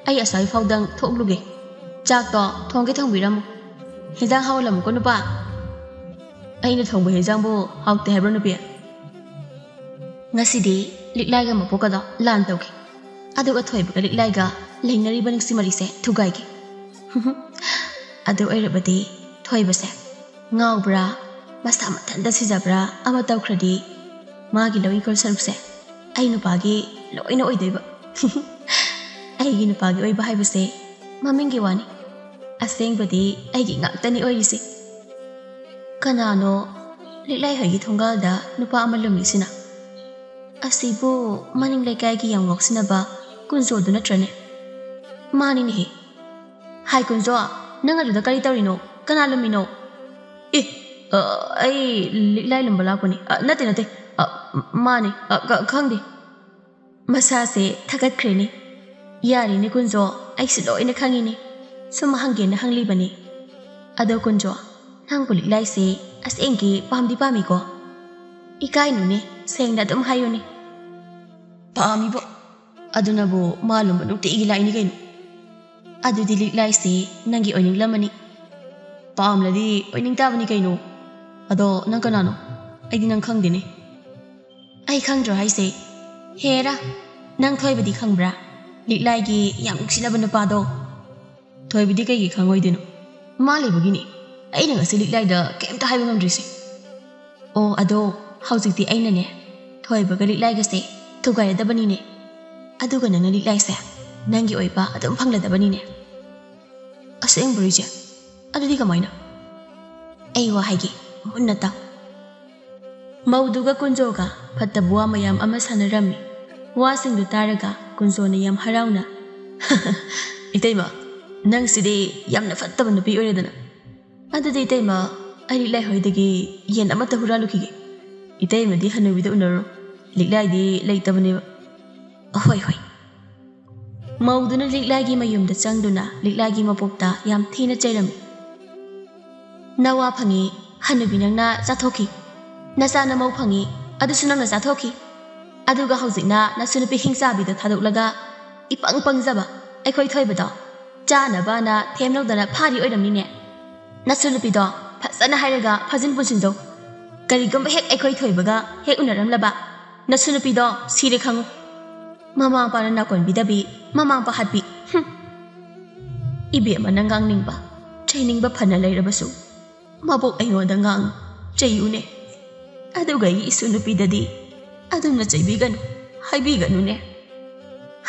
ꯑꯩ ꯑꯁ꯭ꯋꯥꯏ ꯐꯥꯎꯗꯪ ꯊꯣꯛꯂꯨꯒꯦ꯫ ꯆꯥꯛꯇꯣ ꯊꯣꯡꯒꯦ ꯊꯣꯡꯕꯤꯔꯝꯃꯨ꯫ ꯍꯦꯟꯖꯥꯡ ꯍꯥꯎꯍꯜꯂꯝꯃꯨꯀꯣ ꯅꯨꯄꯥ꯫ ꯑꯩꯅ ꯊꯣꯡꯕ ꯍꯦꯟꯖꯥꯡꯕꯨ ꯍꯥꯎꯇꯦ ꯍꯥꯏꯕ꯭ꯔꯣ ꯅꯨꯄꯤ? ꯉꯁꯤꯗꯤ ꯂꯤꯛꯂꯥꯏꯒ ꯃꯄꯣꯛꯀꯗꯣ ꯂꯥꯟ ꯇꯧꯒꯦ꯫ ꯑꯗꯨꯒ ꯊꯣꯏꯕꯒ ꯂꯤꯛꯂꯥꯏꯒ ꯂꯩꯅꯔꯤꯕ ꯅꯨꯡꯁꯤ ꯃꯔꯤꯁꯦ ꯊꯨꯒꯥꯏꯒꯦ꯫ ꯑꯗꯨ ꯑꯣꯏꯔꯕꯗꯤ ꯊꯣꯏꯕꯁꯦ ꯉꯥꯎꯕ꯭ꯔꯥ, ꯃꯁꯥ ꯃꯊꯟꯇ ꯁꯤꯖꯕ꯭ꯔꯥ ꯑꯃ ꯇꯧꯈ꯭ꯔꯗꯤ ꯃꯥꯒꯤ ꯂꯧ ꯏꯪꯈꯣꯜ ꯁꯔꯨꯛꯁꯦ ꯑꯩ ꯅꯨꯄꯥꯒꯤ ꯂꯣꯏꯅ ꯑꯣꯏꯗꯣꯏꯕ꯫ ꯑꯩꯒꯤ ꯅꯨꯄꯥꯒꯤ ꯑꯣꯏꯕ ꯍꯥꯏꯕꯁꯦ ꯃꯃꯤꯡꯒꯤ ꯋꯥꯅꯤ꯫ ꯑꯁꯦꯡꯕꯗꯤ ꯑꯩꯒꯤ ꯉꯥꯛꯇꯅꯤ ꯑꯣꯏꯔꯤꯁꯦ꯫ ꯀꯅꯥꯅꯣ ꯂꯤꯛꯂꯥꯏ ꯍꯣꯏꯒꯤ ꯊꯣꯡꯒꯥꯜꯗ ꯅꯨꯄꯥ ꯑꯃ ꯂꯨꯝꯃꯤꯁꯤꯅ? ꯑꯁꯤꯕꯨ ꯃꯅꯤꯡ ꯂꯩꯀꯥꯏꯒꯤ ꯌꯥꯝ ꯉꯥꯎꯁꯤꯟꯅꯕ ꯀꯨꯟꯖꯣꯗꯨ ꯅꯠꯇ꯭ꯔꯅꯦ? ꯃꯥꯅꯤꯅꯦꯍꯦ꯫ ꯍꯥꯏ ꯀꯨꯟꯖꯣ, ꯅꯪ ꯑꯗꯨꯗ ꯀꯔꯤ ꯇꯧꯔꯤꯅꯣ? ꯀꯅꯥ ꯂꯨꯝꯃꯤꯅꯣ? ꯑꯦ, ꯑ, ꯑꯩ ꯂꯤꯛꯂꯥꯏ ꯂꯨꯝꯕ ꯂꯥꯛꯄꯅꯤ꯫ ꯑ, ꯅꯠꯇꯦ, ꯅꯠꯇꯦ꯫ ꯑ, ꯃꯥꯅꯤ꯫ ꯑ, ꯈ-, ꯈꯪꯗꯦ꯫ ꯃꯁꯥꯁꯦ ꯊꯥꯒꯠꯈ꯭ꯔꯦꯅꯦ꯫ ꯌꯥꯔꯦꯅꯦ ꯀꯨꯟꯖꯣ, ꯑꯩꯁꯨ ꯂꯣꯏꯅ ꯈꯪꯉꯤꯅꯦ꯫ ꯁꯨꯝ ꯍꯪꯒꯦꯅ ꯍꯪꯂꯤꯕꯅꯤ꯫ ꯑꯗꯣ ꯀꯨꯟꯖꯣ, ꯅꯪꯕꯨ ꯂꯤꯛꯂꯥꯏꯁꯦ ꯑꯁꯦꯡꯒꯤ ꯄꯥꯝꯗꯤ ꯄꯥꯝꯃꯤꯀꯣ? ꯏꯀꯥꯏꯅꯨꯅꯦ, ꯁꯦꯡꯅ ꯑꯗꯨꯝ ꯍꯥꯏꯌꯨꯅꯦ꯫ ꯄꯥꯝꯃꯤꯕꯣ꯫ ꯑꯗꯨꯅꯕꯨ ꯃꯥ ꯂꯨꯝꯕ ꯅꯨꯡꯇꯤꯒꯤ ꯂꯥꯛꯏꯅꯤ ꯀꯩꯅꯣ꯫ ꯑꯗꯨꯗꯤ ꯂꯤꯛꯂꯥꯏꯁꯦ ꯅꯪꯒꯤ ꯑꯣꯏꯅꯤꯡꯂꯝꯃꯅꯤ꯫ ꯄꯥꯝꯂꯗꯤ ꯑꯣꯏꯅꯤꯡ ꯇꯥꯕꯅꯤ ꯀꯩꯅꯣ꯫ ꯑꯗꯣ ꯅꯪ ꯀꯅꯥꯅꯣ? ꯑꯩꯗꯤ ꯅꯪ ꯈꯪꯗꯦꯅꯦ꯫ ꯑꯩ ꯈꯪꯗ꯭ꯔꯣ ꯍꯥꯏꯁꯦ? ꯍꯦꯔꯥ, ꯅꯪ ꯊꯣꯏꯕꯗꯤ ꯈꯪꯕ꯭ꯔꯥ? ꯂꯤꯛꯂꯥꯏꯒꯤ ꯌꯥꯝ ꯅꯨꯡꯁꯤꯅꯕ ꯅꯨꯄꯥꯗꯣ꯫ ꯊꯣꯏꯕꯗꯤ ꯀꯩꯒꯤ ꯈꯪꯉꯣꯏꯗꯣꯏꯅꯣ? ꯃꯥ ꯂꯩꯕꯒꯤꯅꯤ ꯑꯩꯅ ꯉꯁꯤ ꯂꯤꯛꯂꯥꯏꯗ ꯀꯩꯝꯇ ꯍꯥꯏꯕ ꯉꯝꯗ꯭ꯔꯤꯁꯦ꯫ ꯑꯣ, ꯑꯗꯣ ꯍꯧꯖꯤꯛꯇꯤ ꯑꯩꯅꯅꯦ ꯊꯣꯏꯕꯒ ꯂꯤꯛꯂꯥꯏꯒꯁꯦ ꯊꯨꯒꯥꯏꯔꯗꯕꯅꯤꯅꯦ꯫ ꯑꯗꯨꯒ ꯅꯪꯅ ꯂꯤꯛꯂꯥꯏꯁꯦ ꯅꯪꯒꯤ ꯑꯣꯏꯕ ꯑꯗꯨꯝ ꯐꯪꯂꯗꯕꯅꯤꯅꯦ꯫ ꯑꯁꯦꯡꯕꯔꯣ ꯏꯆꯦ? ꯑꯗꯨꯗꯤ ꯀꯃꯥꯏꯅ? ꯑꯩ ꯋꯥ ꯍꯥꯏꯒꯦ, ꯃꯨꯟꯅ ꯇꯥꯎ꯫ ꯃꯧꯗꯨꯒ ꯀꯨꯟꯖꯣꯒ ꯐꯠꯇꯕ ꯋꯥ ꯃꯌꯥꯝ ꯑꯃ ꯁꯥꯟꯅꯔꯝꯃꯤ꯫ ꯋꯥꯁꯤꯡꯗꯨ ꯇꯥꯔꯒ ꯀꯨꯟꯖꯣꯅ ꯌꯥꯝ ꯍꯔꯥꯎꯅ, "ꯏꯇꯩꯃ, ꯅꯪꯁꯤꯗꯤ ꯌꯥꯝꯅ ꯐꯠꯇꯕ ꯅꯨꯄꯤ ꯑꯣꯏꯔꯦꯗꯅ꯫ ꯑꯗꯨꯗꯤ ꯏꯇꯩꯃ, ꯑꯩ ꯂꯤꯛꯂꯥꯏ ꯍꯣꯏꯗꯒꯤ ꯌꯦꯟ ꯑꯃꯠꯇ ꯍꯨꯔꯥꯜꯂꯨꯈꯤꯒꯦ꯫ ꯏꯇꯩꯃꯗꯤ ꯍꯅꯨꯕꯤꯗ ꯎꯅꯔꯨ, ꯂꯤꯛꯂꯥꯏꯗꯤ ꯂꯩꯇꯕꯅꯦꯕ"꯫ "ꯍꯣꯏ, ꯍꯣꯏ"꯫ ꯃꯧꯗꯨꯅ ꯂꯤꯛꯂꯥꯏꯒꯤ ꯃꯌꯨꯝꯗ ꯆꯪꯗꯨꯅ ꯂꯤꯛꯂꯥꯏꯒꯤ ꯃꯄꯣꯛꯇ ꯌꯥꯝ ꯊꯤꯅ ꯆꯩꯔꯝꯃꯤ꯫ "ꯅꯋꯥ ꯐꯪꯉꯤ, ꯍꯅꯨꯕꯤ ꯅꯪꯅ ꯆꯥꯊꯣꯛꯈꯤ꯫ ꯅꯆꯥ ꯅꯃꯧ ꯐꯪꯉꯤ, ꯑꯗꯨꯁꯨ ꯅꯪꯅ ꯆꯥꯊꯣꯛꯈꯤ꯫ ꯑꯗꯨꯒ ꯍꯧꯖꯤꯛꯅ ꯅꯁꯨ ꯅꯨꯄꯤ ꯍꯤꯡꯆꯥꯕꯤꯗꯣ ꯊꯥꯗꯣꯛꯂꯒ ꯏꯄꯪ ꯄꯪꯖꯕ ꯑꯩꯈꯣꯏ ꯊꯣꯏꯕꯗꯣ ꯆꯥꯅꯕꯅ ꯊꯦꯝꯂꯧꯗꯅ ꯐꯥꯔꯤ ꯑꯣꯏꯔꯝꯅꯤꯅꯦ꯫ ꯅꯁꯨ ꯅꯨꯄꯤꯗꯣ ꯐꯖꯅ ꯍꯥꯏꯔꯒ ꯐꯥꯖꯤꯟ ꯄꯨꯟꯁꯤꯟꯖꯧ꯫ ꯀꯔꯤꯒꯨꯝꯕ ꯍꯦꯛ ꯑꯩꯈꯣꯏ ꯊꯣꯏꯕꯒ ꯍꯦꯛ ꯎꯅꯔꯝꯂꯕ, ꯅꯁꯨ ꯅꯨꯄꯤꯗꯣ ꯁꯤꯔꯦ ꯈꯪꯉꯨ"꯫ ꯃꯃꯥ ꯃꯄꯥꯅ ꯅꯥꯀꯣꯟꯕꯤꯗꯕꯤ, ꯃꯃꯥ ꯃꯄꯥ ꯍꯥꯠꯄꯤ꯫ ꯍꯨꯝ꯫ ꯏꯕꯦꯝꯃꯅ ꯉꯥꯡꯅꯤꯡꯕ, ꯆꯩꯅꯤꯡꯕ ꯐꯅ ꯂꯩꯔꯕꯁꯨ, ꯃꯕꯣꯛ ꯑꯩꯉꯣꯟꯗ ꯉꯥꯡ ꯆꯩꯌꯨꯅꯦ꯫ ꯑꯗꯨꯒ ꯑꯩꯒꯤ ꯏꯁꯨ ꯅꯨꯄꯤꯗꯗꯤ ꯑꯗꯨꯝꯅ ꯆꯩꯕꯤꯒꯅꯨ, ꯍꯥꯏꯕꯤꯒꯅꯨꯅꯦ꯫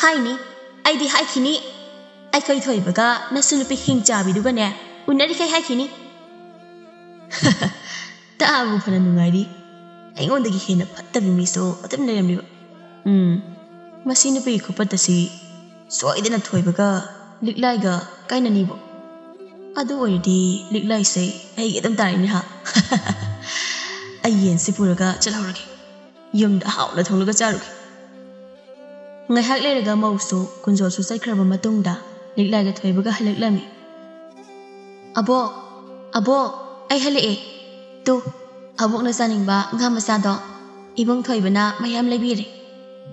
ꯍꯥꯏꯅꯤ, ꯑꯩꯗꯤ ꯍꯥꯏꯈꯤꯅꯤ꯫ ꯑꯩꯈꯣꯏ ꯊꯣꯏꯕꯒ ꯅꯁꯨ ꯅꯨꯄꯤ ꯍꯤꯡ ꯆꯥꯕꯤꯗꯨꯒꯅꯦ ꯎꯅꯔꯤꯈꯩ ꯍꯥꯏꯈꯤꯅꯤ꯫ ꯇꯥꯕꯕꯨ ꯐꯅ ꯅꯨꯡꯉꯥꯏꯔꯤ꯫ ꯑꯩꯉꯣꯟꯗꯒꯤ ꯍꯦꯟꯅ ꯐꯠꯇꯕ ꯃꯤꯁꯨ ꯑꯗꯨꯝ ꯂꯩꯔꯝꯂꯤꯕ꯫ ꯎꯝ, ꯃꯁꯤ ꯅꯨꯄꯤꯒꯤ ꯈꯨꯐꯠꯇꯁꯤ ꯁꯣꯏꯗꯅ ꯊꯣꯏꯕꯒ ꯂꯤꯛꯂꯥꯏꯒ ꯀꯥꯏꯅꯅꯤꯕꯣ꯫ ꯑꯗꯨ ꯑꯣꯏꯔꯗꯤ ꯂꯤꯛꯂꯥꯏꯁꯦ ꯑꯩꯒꯤ ꯑꯗꯨꯝ ꯇꯥꯔꯦꯅꯦ ꯍꯥ꯫ ꯑꯩ ꯌꯦꯟꯁꯤ ꯄꯨꯔꯒ ꯆꯠꯍꯧꯔꯒꯦ꯫ ꯌꯨꯝꯗ ꯍꯥꯎꯅ ꯊꯣꯡꯂꯒ ꯆꯥꯔꯨꯒꯦ꯫ ꯉꯥꯏꯍꯥꯛ ꯂꯩꯔꯒ ꯃꯧꯁꯨ ꯀꯨꯟꯖꯣꯜꯁꯨ ꯆꯠꯈ꯭ꯔꯕ ꯃꯇꯨꯡꯗ ꯂꯤꯛꯂꯥꯏꯒ ꯊꯣꯏꯕꯒ ꯍꯜꯂꯛꯂꯝꯃꯤ꯫ "ꯑꯕꯣꯛ, ꯑꯕꯣꯛ, ꯑꯩ ꯍꯜꯂꯛꯑꯦ꯫ ꯇꯨ, ꯑꯕꯣꯛꯅ ꯆꯥꯅꯤꯡꯕ ꯉꯥ ꯃꯆꯥꯗꯣ ꯏꯕꯨꯡ ꯊꯣꯏꯕꯅ ꯃꯌꯥꯝ ꯂꯩꯕꯤꯔꯦ꯫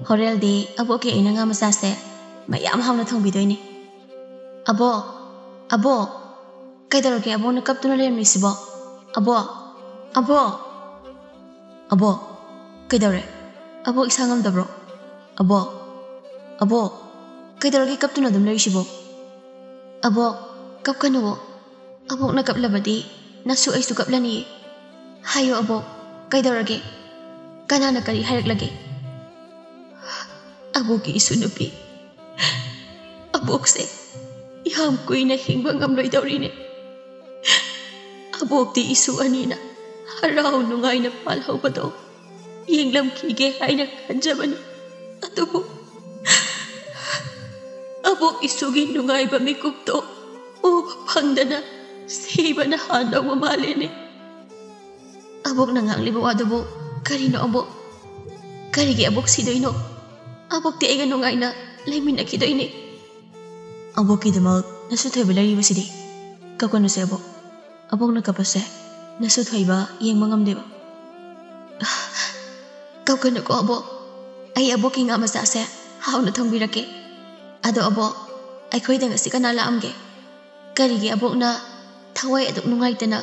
ꯍꯣꯔꯦꯜꯗꯤ ꯑꯕꯣꯛꯀꯤ ꯑꯩꯅ ꯉꯥ ꯃꯆꯥꯁꯦ ꯃꯌꯥꯝ ꯍꯥꯎꯅ ꯊꯣꯡꯕꯤꯗꯣꯏꯅꯦ꯫ ꯑꯕꯣꯛ, ꯑꯕꯣꯛ"꯫ "ꯀꯩꯗꯧꯔꯒꯦ ꯑꯕꯣꯛꯅ ꯀꯞꯇꯨꯅ ꯂꯩꯔꯝꯃꯤꯁꯤꯕꯣ? ꯑꯕꯣꯛ, ꯑꯕꯣꯛ"꯫ "ꯑꯕꯣꯛ, ꯀꯩꯗꯧꯔꯦ? ꯑꯕꯣꯛ ꯏꯁꯥ ꯉꯝꯗꯕ꯭ꯔꯣ? ꯑꯕꯣꯛ, ꯑꯕꯣꯛ, ꯀꯩꯗꯧꯔꯒꯦ ꯀꯞꯇꯨꯅ ꯑꯗꯨꯝ ꯂꯩꯔꯤꯁꯤꯕꯣ? ꯑꯕꯣꯛ, ꯀꯞꯀꯅꯨꯋꯣ꯫ ꯑꯕꯣꯛꯅ ꯀꯞꯂꯕꯗꯤ ꯅꯁꯨ ꯑꯩꯁꯨ ꯀꯞꯂꯅꯤꯌꯦ꯫ ꯍꯥꯏꯌꯣ ꯑꯕꯣꯛ, ꯀꯩꯗꯧꯔꯒꯦ? ꯀꯅꯥꯅ ꯀꯔꯤ ꯍꯥꯏꯔꯛꯂꯒꯦ?" "ꯑꯕꯣꯛꯀꯤ ꯏꯁꯨ ꯅꯨꯄꯤ, ꯑꯕꯣꯛꯁꯦ ꯌꯥꯝ ꯀꯨꯏꯅ ꯍꯤꯡꯕ ꯉꯝꯂꯣꯏꯗꯧꯔꯤꯅꯦ꯫ ꯑꯕꯣꯛꯇꯤ ꯏꯁꯨ ꯑꯅꯤꯅ ꯍꯔꯥꯎ ꯅꯨꯡꯉꯥꯏꯅ ꯄꯥꯜꯍꯧꯕꯗꯣ ꯌꯦꯡꯂꯝꯈꯤꯒꯦ ꯍꯥꯏꯅ ꯈꯟꯖꯕꯅꯤ꯫ ꯑꯗꯨꯕꯨ" ꯑꯕꯣꯛ ꯏꯁꯨꯒꯤ ꯅꯨꯡꯉꯥꯏꯕ ꯃꯤꯀꯨꯞꯇꯣ ꯎꯕ ꯐꯪꯗꯅ ꯁꯤꯕꯅ ꯍꯥꯟꯗꯧꯕ ꯃꯥꯜꯂꯦꯅꯦ꯫ ꯑꯕꯣꯛꯅ ꯉꯥꯡꯂꯤꯕ ꯋꯥꯗꯨꯕꯨ ꯀꯔꯤꯅꯣ ꯑꯕꯣꯛ? ꯀꯔꯤꯒꯤ ꯑꯕꯣꯛ ꯁꯤꯗꯣꯏꯅꯣ? ꯑꯕꯣꯛꯇꯤ ꯑꯩꯒ ꯅꯨꯡꯉꯥꯏꯅ ꯂꯩꯃꯤꯟꯅꯈꯤꯗꯣꯏꯅꯦ꯫ ꯑꯕꯣꯛꯀꯤꯗꯃꯛ ꯅꯁꯨ ꯊꯣꯏꯕ ꯂꯩꯔꯤꯕꯁꯤꯗꯤ꯫ ꯀꯞꯀꯅꯨꯁꯦ ꯑꯕꯣꯛ꯫ ꯑꯕꯣꯛꯅ ꯀꯞꯄꯁꯦ ꯅꯁꯨ ꯊꯣꯏꯕ ꯌꯦꯡꯕ ꯉꯝꯗꯦꯕ꯫ ꯀꯞꯀꯅꯨꯀꯣ ꯑꯕꯣꯛ꯫ ꯑꯩ ꯑꯕꯣꯛꯀꯤ ꯉꯥ ꯃꯆꯥꯁꯦ ꯍꯥꯎꯅ ꯊꯣꯡꯕꯤꯔꯛꯀꯦ꯫ ꯑꯗꯣ ꯑꯕꯣꯛ, ꯑꯩꯈꯣꯏꯗ ꯉꯁꯤ ꯀꯅꯥ ꯂꯥꯛꯑꯝꯒꯦ? ꯀꯔꯤꯒꯤ ꯑꯕꯣꯛꯅ ꯊꯋꯥꯏ ꯑꯗꯨꯛ ꯅꯨꯡꯉꯥꯏꯇꯅ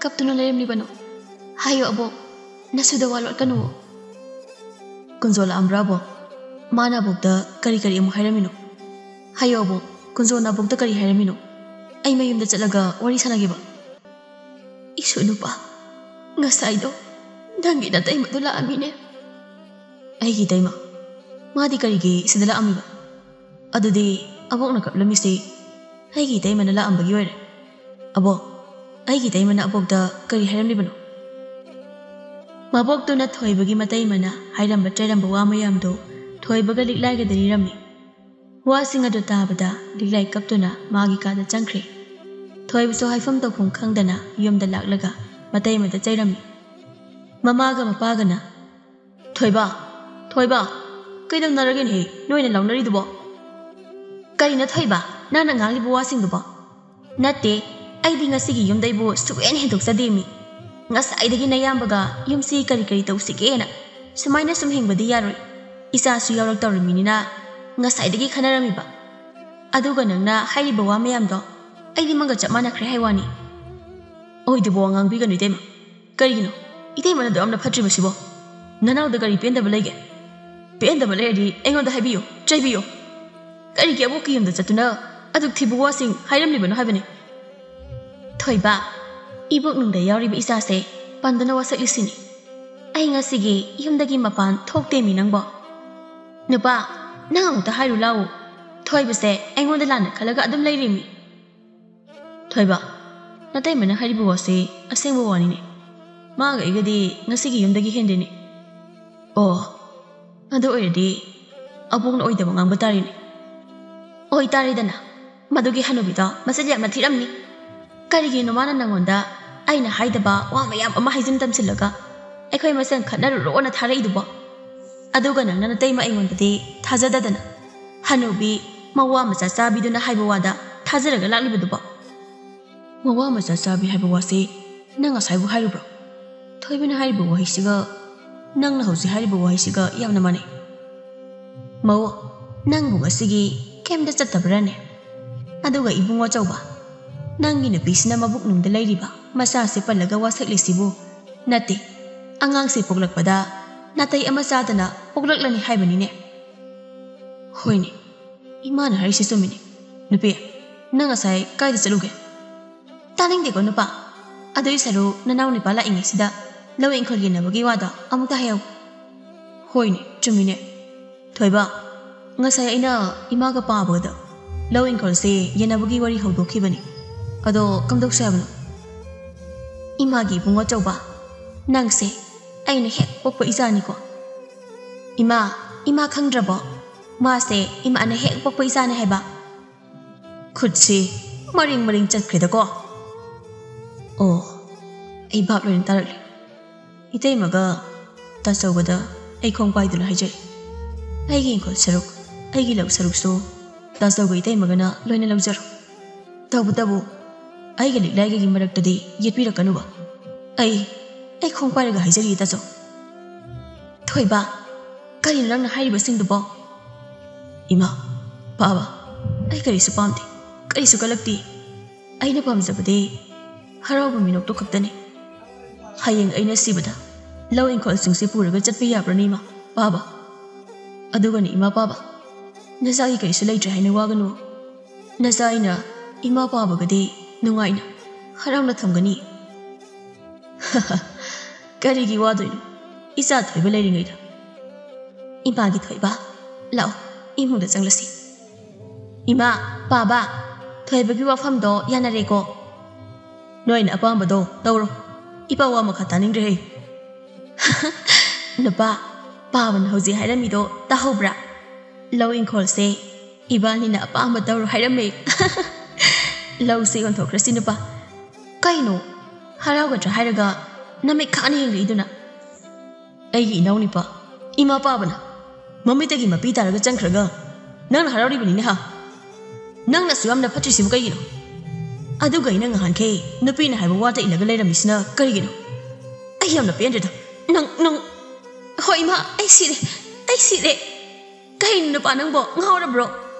ꯀꯞꯇꯨꯅ ꯂꯩꯔꯝꯂꯤꯕꯅꯣ? ꯍꯥꯏꯌꯨ ꯑꯕꯣꯛ, ꯅꯁꯨꯗ ꯋꯥ ꯂꯣꯠꯀꯅꯨ꯫ ꯀꯨꯟꯖꯣ ꯂꯥꯛꯑꯝꯕ꯭ꯔꯥ ꯑꯕꯣꯛ? ꯃꯥꯅ ꯑꯕꯣꯛꯇ ꯀꯔꯤ ꯀꯔꯤ ꯑꯃꯨꯛ ꯍꯥꯏꯔꯝꯃꯤꯅꯣ? ꯍꯥꯏꯌꯣ ꯑꯕꯣꯛ, ꯀꯨꯟꯖꯣꯅ ꯑꯕꯣꯛꯇ ꯀꯔꯤ ꯍꯥꯏꯔꯝꯃꯤꯅꯣ? ꯑꯩ ꯃꯌꯨꯝꯗ ꯆꯠꯂꯒ ꯋꯥꯔꯤ ꯁꯥꯟꯅꯒꯦꯕ꯫ ꯏꯁꯨ ꯅꯨꯄꯥ, ꯉꯁꯥꯏꯗꯣ ꯅꯪꯒꯤ ꯅꯇꯩꯃꯗꯣ ꯂꯥꯛꯑꯝꯃꯤꯅꯦ꯫ ꯑꯩꯒꯤ ꯏꯇꯩꯃ? ꯃꯥꯗꯤ ꯀꯔꯤꯒꯤ ꯁꯤꯗ ꯂꯥꯛꯑꯝꯃꯤꯕ? ꯑꯗꯨꯗꯤ ꯑꯕꯣꯛꯅ ꯀꯞꯂꯝꯃꯤꯁꯤ ꯑꯩꯒꯤ ꯏꯇꯩꯃꯅ ꯂꯥꯛꯑꯝꯕꯒꯤ ꯑꯣꯏꯔꯦ꯫ ꯑꯕꯣꯛ, ꯑꯩꯒꯤ ꯏꯇꯩꯃꯅ ꯑꯕꯣꯛꯇ ꯀꯔꯤ ꯍꯥꯏꯔꯝꯂꯤꯕꯅꯣ? ꯃꯕꯣꯛꯇꯨꯅ ꯊꯣꯏꯕꯒꯤ ꯃꯇꯩꯃꯅ ꯍꯥꯏꯔꯝꯕ ꯆꯩꯔꯝꯕ ꯋꯥ ꯃꯌꯥꯝꯗꯨ ꯊꯣꯏꯕꯒ ꯂꯤꯛꯂꯥꯏꯒꯗ ꯂꯤꯔꯝꯃꯤ꯫ ꯋꯥꯁꯤꯡ ꯑꯗꯨ ꯇꯥꯕꯗ ꯂꯤꯛꯂꯥꯏ ꯀꯞꯇꯨꯅ ꯃꯥꯒꯤ ꯀꯥꯗ ꯆꯪꯈ꯭ꯔꯦ꯫ ꯊꯣꯏꯕꯁꯨ ꯍꯥꯏꯐꯝ ꯇꯧꯐꯝ ꯈꯪꯗꯅ ꯌꯨꯝꯗ ꯂꯥꯛꯂꯒ ꯃꯇꯩꯃꯗ ꯆꯩꯔꯝꯃꯤ꯫ ꯃꯃꯥꯒ ꯃꯄꯥꯒꯅ, "ꯊꯣꯏꯕ, ꯊꯣꯏꯕ, ꯀꯩꯗꯧꯅꯔꯒꯦꯅꯦꯍꯦ ꯅꯣꯏꯅ ꯂꯥꯎꯅꯔꯤꯗꯨꯕꯣ? ꯀꯔꯤꯅꯣ ꯊꯣꯏꯕ, ꯅꯪꯅ ꯉꯥꯡꯂꯤꯕ ꯋꯥꯁꯤꯡꯗꯨꯕꯣ?" "ꯅꯠꯇꯦ, ꯑꯩꯗꯤ ꯉꯁꯤꯒꯤ ꯌꯨꯝꯗꯩꯕꯨ ꯁꯨꯛꯍꯦꯟ ꯍꯦꯟꯗꯣꯛꯆꯗꯦꯃꯤ꯫ ꯉꯁꯥꯏꯗꯒꯤ ꯅꯌꯥꯝꯕꯒ ꯌꯨꯝꯁꯤ ꯀꯔꯤ ꯀꯔꯤ ꯇꯧꯁꯤꯒꯦꯅ ꯁꯨꯃꯥꯏꯅ ꯁꯨꯝ ꯍꯤꯡꯕꯗꯤ ꯌꯥꯔꯣꯏ꯫ ꯏꯆꯥꯁꯨ ꯌꯥꯎꯔꯛꯇꯧꯔꯤꯃꯤꯅꯤꯅ ꯉꯁꯥꯏꯗꯒꯤ ꯈꯟꯅꯔꯝꯃꯤꯕ꯫ ꯑꯗꯨꯒ ꯅꯪꯅ ꯍꯥꯏꯔꯤꯕ ꯋꯥ ꯃꯌꯥꯝꯗꯣ ꯑꯩꯗꯤ ꯃꯪꯒ ꯆꯞ ꯃꯥꯟꯅꯈ꯭ꯔꯦ ꯍꯥꯏ ꯋꯥꯅꯤ꯫" "ꯑꯣꯏꯗꯕ ꯋꯥ ꯉꯥꯡꯕꯤꯒꯅꯨ ꯏꯇꯩꯃ꯫ ꯀꯔꯤꯒꯤꯅꯣ ꯏꯇꯩꯃꯅ ꯑꯗꯨ ꯌꯥꯝꯅ ꯐꯠꯇ꯭ꯔꯤꯕꯁꯤꯕꯣ? ꯅꯅꯥꯎꯗ ꯀꯔꯤ ꯄꯦꯟꯗꯕ ꯂꯩꯒꯦ? ꯄꯦꯟꯗꯕ ꯂꯩꯔꯗꯤ ꯑꯩꯉꯣꯟꯗ ꯍꯥꯏꯕꯤꯌꯨ, ꯆꯩꯕꯤꯌꯨ꯫ ꯀꯔꯤꯒꯤ ꯑꯕꯣꯛꯀꯤ ꯌꯨꯝꯗ ꯆꯠꯇꯨꯅ ꯑꯗꯨꯛ ꯊꯤꯕ ꯋꯥꯁꯤꯡ ꯍꯥꯏꯔꯝꯂꯤꯕꯅꯣ ꯍꯥꯏꯕꯅꯤ?" "ꯊꯣꯏꯕ, ꯏꯕꯣꯛꯅꯨꯡꯗ ꯌꯥꯎꯔꯤꯕ ꯏꯆꯥꯁꯦ ꯄꯥꯝꯗꯨꯅ ꯋꯥꯁꯛꯂꯤꯁꯤꯅꯤ꯫ ꯑꯩ ꯉꯁꯤꯒꯤ ꯌꯨꯝꯗꯒꯤ ꯃꯄꯥꯟ ꯊꯣꯛꯇꯦꯃꯤ ꯅꯪꯕꯣ꯫ ꯅꯨꯄꯥ, ꯅꯪ ꯑꯃꯨꯛꯇ ꯍꯥꯏꯔꯨ ꯂꯥꯛꯎ꯫ ꯊꯣꯏꯕꯁꯦ ꯑꯩꯉꯣꯟꯗ ꯂꯥꯟꯅ ꯈꯜꯂꯒ ꯑꯗꯨꯝ ꯂꯩꯔꯤꯃꯤ꯫" "ꯊꯣꯏꯕ, ꯅꯇꯩꯃꯅ ꯍꯥꯏꯔꯤꯕ ꯋꯥꯁꯤ ꯑꯁꯦꯡꯕ ꯋꯥꯅꯤꯅꯦ꯫ ꯃꯥꯒ ꯑꯩꯒꯗꯤ ꯉꯁꯤꯒꯤ ꯌꯨꯝꯗꯒꯤ ꯍꯦꯟꯗꯦꯅꯦ꯫ ꯑꯣ, ꯑꯗꯨ ꯑꯣꯏꯔꯗꯤ ꯑꯕꯣꯛꯅ ꯑꯣꯏꯗꯕ ꯉꯥꯡꯕ ꯇꯥꯔꯦꯅꯦ꯫" ꯑꯣꯏꯇꯥꯔꯦꯗꯅ, ꯃꯗꯨꯒꯤ ꯍꯅꯨꯕꯤꯗꯣ ꯃꯆꯤꯟ ꯌꯥꯝꯅ ꯊꯤꯔꯝꯅꯤ꯫ ꯀꯔꯤꯒꯤꯅꯣ ꯃꯥꯅ ꯅꯪꯉꯣꯟꯗ ꯑꯩꯅ ꯍꯥꯏꯗꯕ ꯋꯥ ꯃꯌꯥꯝ ꯑꯃ ꯍꯥꯏꯖꯤꯟ ꯇꯝꯁꯤꯜꯂꯒ ꯑꯩꯈꯣꯏ ꯃꯁꯦꯟ ꯈꯠꯅꯔꯨꯔꯣꯅ ꯊꯥꯔꯛꯏꯗꯨꯕꯣ? ꯑꯗꯨꯒ ꯅꯪꯅ ꯅꯇꯩꯃ ꯑꯩꯉꯣꯟꯗꯗꯤ ꯊꯥꯖꯗꯗꯅ, ꯍꯅꯨꯕꯤ ꯃꯋꯥ ꯃꯆꯥ ꯆꯥꯕꯤꯗꯨꯅ ꯍꯥꯏꯕ ꯋꯥꯗ ꯊꯥꯖꯔꯒ ꯂꯥꯛꯂꯤꯕꯗꯨꯕꯣ? ꯃꯋꯥ ꯃꯆꯥ ꯆꯥꯕꯤ ꯍꯥꯏꯕ ꯋꯥꯁꯤ ꯅꯪ ꯉꯁꯥꯏꯕꯨ ꯍꯥꯏꯔꯨꯕ꯭ꯔꯣ? ꯊꯣꯏꯕꯅ ꯍꯥꯏꯔꯤꯕ ꯋꯥꯍꯩꯁꯤꯒ ꯅꯪꯅ ꯍꯧꯖꯤꯛ ꯍꯥꯏꯔꯤꯕ ꯋꯥꯍꯩꯁꯤꯒ ꯌꯥꯝꯅ ꯃꯥꯟꯅꯩ꯫ ꯃꯧ, ꯅꯪꯕꯨ ꯉꯁꯤꯒꯤ ꯀꯩꯝꯇ ꯆꯠꯇꯕ꯭ꯔꯥꯅꯦ? ꯑꯗꯨꯒ ꯏꯕꯨꯡꯉꯣ ꯑꯆꯧꯕ, ꯅꯪꯒꯤ ꯅꯨꯄꯤꯁꯤꯅ ꯃꯕꯨꯛꯅꯨꯡꯗ ꯂꯩꯔꯤꯕ ꯃꯆꯥꯁꯦ ꯄꯜꯂꯒ ꯋꯥꯁꯛꯂꯤꯁꯤꯕꯨ? ꯅꯠꯇꯦ, ꯑꯉꯥꯡꯁꯦ ꯄꯣꯛꯂꯛꯄꯗ ꯅꯥꯇꯩ ꯑꯃ ꯆꯥꯗꯅ ꯄꯣꯛꯂꯛꯂꯅꯤ ꯍꯥꯏꯕꯅꯤꯅꯦ꯫ ꯍꯣꯏꯅꯦ, ꯏꯃꯥꯅ ꯍꯥꯏꯔꯤꯁꯤ ꯆꯨꯝꯃꯤꯅꯦ꯫ ꯅꯨꯄꯤ, ꯅꯪ ꯉꯁꯥꯏ ꯀꯥꯏꯗ ꯆꯠꯂꯨꯒꯦ? ꯇꯥꯅꯤꯡꯗꯦꯀꯣ ꯅꯨꯄꯥ꯫ ꯑꯗꯨꯏ ꯁꯔꯨꯛ ꯅꯅꯥꯎ ꯅꯨꯄꯥ ꯂꯥꯛꯏꯉꯩꯁꯤꯗ ꯂꯧ ꯏꯪꯈꯣꯜ ꯌꯦꯟꯅꯕꯒꯤ ꯋꯥꯗꯣ ꯑꯃꯨꯛꯇ ꯍꯥꯏꯍꯧ꯫ ꯍꯣꯏꯅꯦ, ꯆꯨꯝꯃꯤꯅꯦ꯫ ꯊꯣꯏꯕ, ꯉꯁꯥꯏ ꯑꯩꯅ ꯏꯃꯥꯒ ꯄꯥꯕꯒꯗ ꯂꯧ ꯏꯪꯈꯣꯜꯁꯦ ꯌꯦꯟꯅꯕꯒꯤ ꯋꯥꯔꯤ ꯍꯧꯗꯣꯛꯈꯤꯕꯅꯤ꯫ ꯑꯗꯣ ꯀꯝꯗꯧꯁꯦ ꯍꯥꯏꯕꯅꯣ? ꯏꯃꯥꯒꯤ ꯏꯕꯨꯡꯉꯣ ꯑꯆꯧꯕ, ꯅꯪꯁꯦ ꯑꯩꯅ ꯍꯦꯛ ꯄꯣꯛꯄ ꯏꯆꯥꯅꯤꯀꯣ꯫ ꯏꯃꯥ, ꯏꯃꯥ ꯈꯪꯗ꯭ꯔꯕꯣ? ꯃꯥꯁꯦ ꯏꯃꯥꯅ ꯍꯦꯛ ꯄꯣꯛꯄ ꯏꯆꯥꯅꯦ ꯍꯥꯏꯕ꯫ ꯈꯨꯠꯁꯤ ꯃꯔꯤꯡ ꯃꯔꯤꯡ ꯆꯠꯈ꯭ꯔꯦꯗꯀꯣ꯫ ꯑꯣ, ꯑꯩ ꯚꯥꯞ ꯂꯣꯏꯅ ꯇꯥꯔꯛꯂꯦ꯫ ꯏꯇꯩꯃꯒ ꯇꯥꯆꯧꯒꯗ ꯑꯩ ꯈꯣꯡ ꯄꯥꯏꯗꯨꯅ ꯍꯥꯏꯖꯔꯤ꯫ ꯑꯩꯒꯤ ꯏꯪꯈꯣꯜ ꯁꯔꯨꯛ, ꯑꯩꯒꯤ ꯂꯧ ꯁꯔꯨꯛꯁꯨ ꯇꯥꯆꯧꯒ ꯏꯇꯩꯃꯒꯅ ꯂꯣꯏꯅ ꯂꯧꯖꯔꯣ꯫ ꯇꯧꯕꯇꯕꯨ ꯑꯩꯒ ꯂꯤꯛꯂꯥꯏꯒꯒꯤ ꯃꯔꯛꯇꯗꯤ ꯌꯦꯠꯄꯤꯔꯛꯀꯅꯨꯕ꯫ ꯑꯩ, ꯑꯩ ꯈꯣꯡ ꯄꯥꯏꯔꯒ ꯍꯥꯏꯖꯔꯤ ꯇꯥꯆꯧ꯫ ꯊꯣꯏꯕ, ꯀꯔꯤꯅꯣ ꯅꯪꯅ ꯍꯥꯏꯔꯤꯕꯁꯤꯡꯗꯨꯕꯣ? ꯏꯃꯥ, ꯄꯥꯕ, ꯑꯩ ꯀꯔꯤꯁꯨ ꯄꯥꯝꯗꯦ, ꯀꯔꯤꯁꯨ ꯀꯜꯂꯛꯇꯦ꯫ ꯑꯩꯅ ꯄꯥꯝꯖꯕꯗꯤ ꯍꯔꯥꯎꯕ ꯃꯤꯅꯣꯛꯇꯨ ꯈꯛꯇꯅꯤ꯫ ꯍꯌꯦꯡ ꯑꯩꯅ ꯁꯤꯕꯗ ꯂꯧ ꯏꯪꯈꯣꯜꯁꯤꯡꯁꯤ ꯄꯨꯔꯒ ꯆꯠꯄ ꯌꯥꯕ꯭ꯔꯅꯤ ꯏꯃꯥ, ꯄꯥꯕ? ꯑꯗꯨꯒꯅꯤ ꯏꯃꯥ, ꯄꯥꯕ, ꯅꯆꯥꯒꯤ ꯀꯔꯤꯁꯨ ꯂꯩꯇ꯭ꯔꯦ ꯍꯥꯏꯅ ꯋꯥꯒꯅꯨ꯫ ꯅꯆꯥ ꯑꯩꯅ ꯏꯃꯥ ꯄꯥꯕꯒꯗꯤ ꯅꯨꯡꯉꯥꯏꯅ, ꯍꯔꯥꯎꯅ ꯊꯝꯒꯅꯤ꯫ ꯀꯔꯤꯒꯤ ꯋꯥꯗꯣꯏꯅꯣ? ꯏꯆꯥ ꯊꯣꯏꯕ ꯂꯩꯔꯤꯉꯩꯗ꯫ ꯏꯃꯥꯒꯤ ꯊꯣꯏꯕ, ꯂꯥꯛꯑꯣ, ꯏꯃꯨꯡꯗ ꯆꯪꯂꯁꯤ꯫ ꯏꯃꯥ, ꯄꯥꯕ, ꯊꯣꯏꯕꯒꯤ ꯋꯥꯐꯝꯗꯣ ꯌꯥꯅꯔꯦꯀꯣ? ꯅꯣꯏꯅ ꯑꯄꯥꯝꯕꯗꯣ ꯇꯧꯔꯣ꯫ ꯏꯄꯥ ꯋꯥ ꯃꯈꯥ ꯇꯥꯅꯤꯡꯗ꯭ꯔꯦꯍꯦ꯫ ꯅꯨꯄꯥ, ꯄꯥꯕꯅ ꯍꯧꯖꯤꯛ ꯍꯥꯏꯔꯝꯃꯤꯗꯣ ꯇꯥꯍꯧꯕ꯭ꯔꯥ? ꯂꯧ ꯏꯪꯈꯣꯜꯁꯦ ꯏꯕꯥꯅꯤꯅ ꯑꯄꯥꯝꯕ ꯇꯧꯔꯣ ꯍꯥꯏꯔꯝꯃꯦ꯫ ꯂꯧꯁꯦ ꯌꯣꯟꯊꯣꯛꯈ꯭ꯔꯁꯤ ꯅꯨꯄꯥ꯫ ꯀꯩꯅꯣ, ꯍꯔꯥꯎꯒꯗ꯭ꯔꯥ ꯍꯥꯏꯔꯒ ꯅꯃꯤꯠ ꯈꯥꯅ ꯌꯦꯡꯂꯛꯏꯗꯨꯅ? ꯑꯩꯒꯤ ꯏꯅꯥꯎꯅꯨꯄꯥ, ꯏꯃꯥ ꯄꯥꯕꯅ ꯃꯃꯤꯠꯇꯒꯤ ꯃꯄꯤ ꯇꯥꯔꯒ ꯆꯪꯈ꯭ꯔꯒ ꯅꯪꯅ ꯍꯔꯥꯎꯔꯤꯕꯅꯤꯅꯦ ꯍꯥ? ꯅꯪꯅꯁꯨ ꯌꯥꯝꯅ ꯐꯠꯇ꯭ꯔꯤꯁꯤꯕꯨ ꯀꯩꯒꯤꯅꯣ? ꯑꯗꯨꯒ ꯑꯩꯅ ꯉꯍꯥꯟꯈꯩ ꯅꯨꯄꯤꯅ ꯍꯥꯏꯕ ꯋꯥꯇ ꯏꯜꯂꯒ ꯂꯩꯔꯝꯃꯤꯁꯤꯅ ꯀꯔꯤꯒꯤꯅꯣ? ꯑꯩ ꯌꯥꯝꯅ ꯄꯦꯟꯗ꯭ꯔꯦꯗ꯫ ꯅꯪ, ꯅꯪ, ꯍꯣꯏ ꯏꯃꯥ, ꯑꯩ ꯁꯤꯔꯦ, ꯑꯩ ꯁꯤꯔꯦ꯫ ꯀꯩꯅꯣ ꯅꯨꯄꯥ ꯅꯪꯕꯣ, ꯉꯥꯎꯔꯕ꯭ꯔꯣ?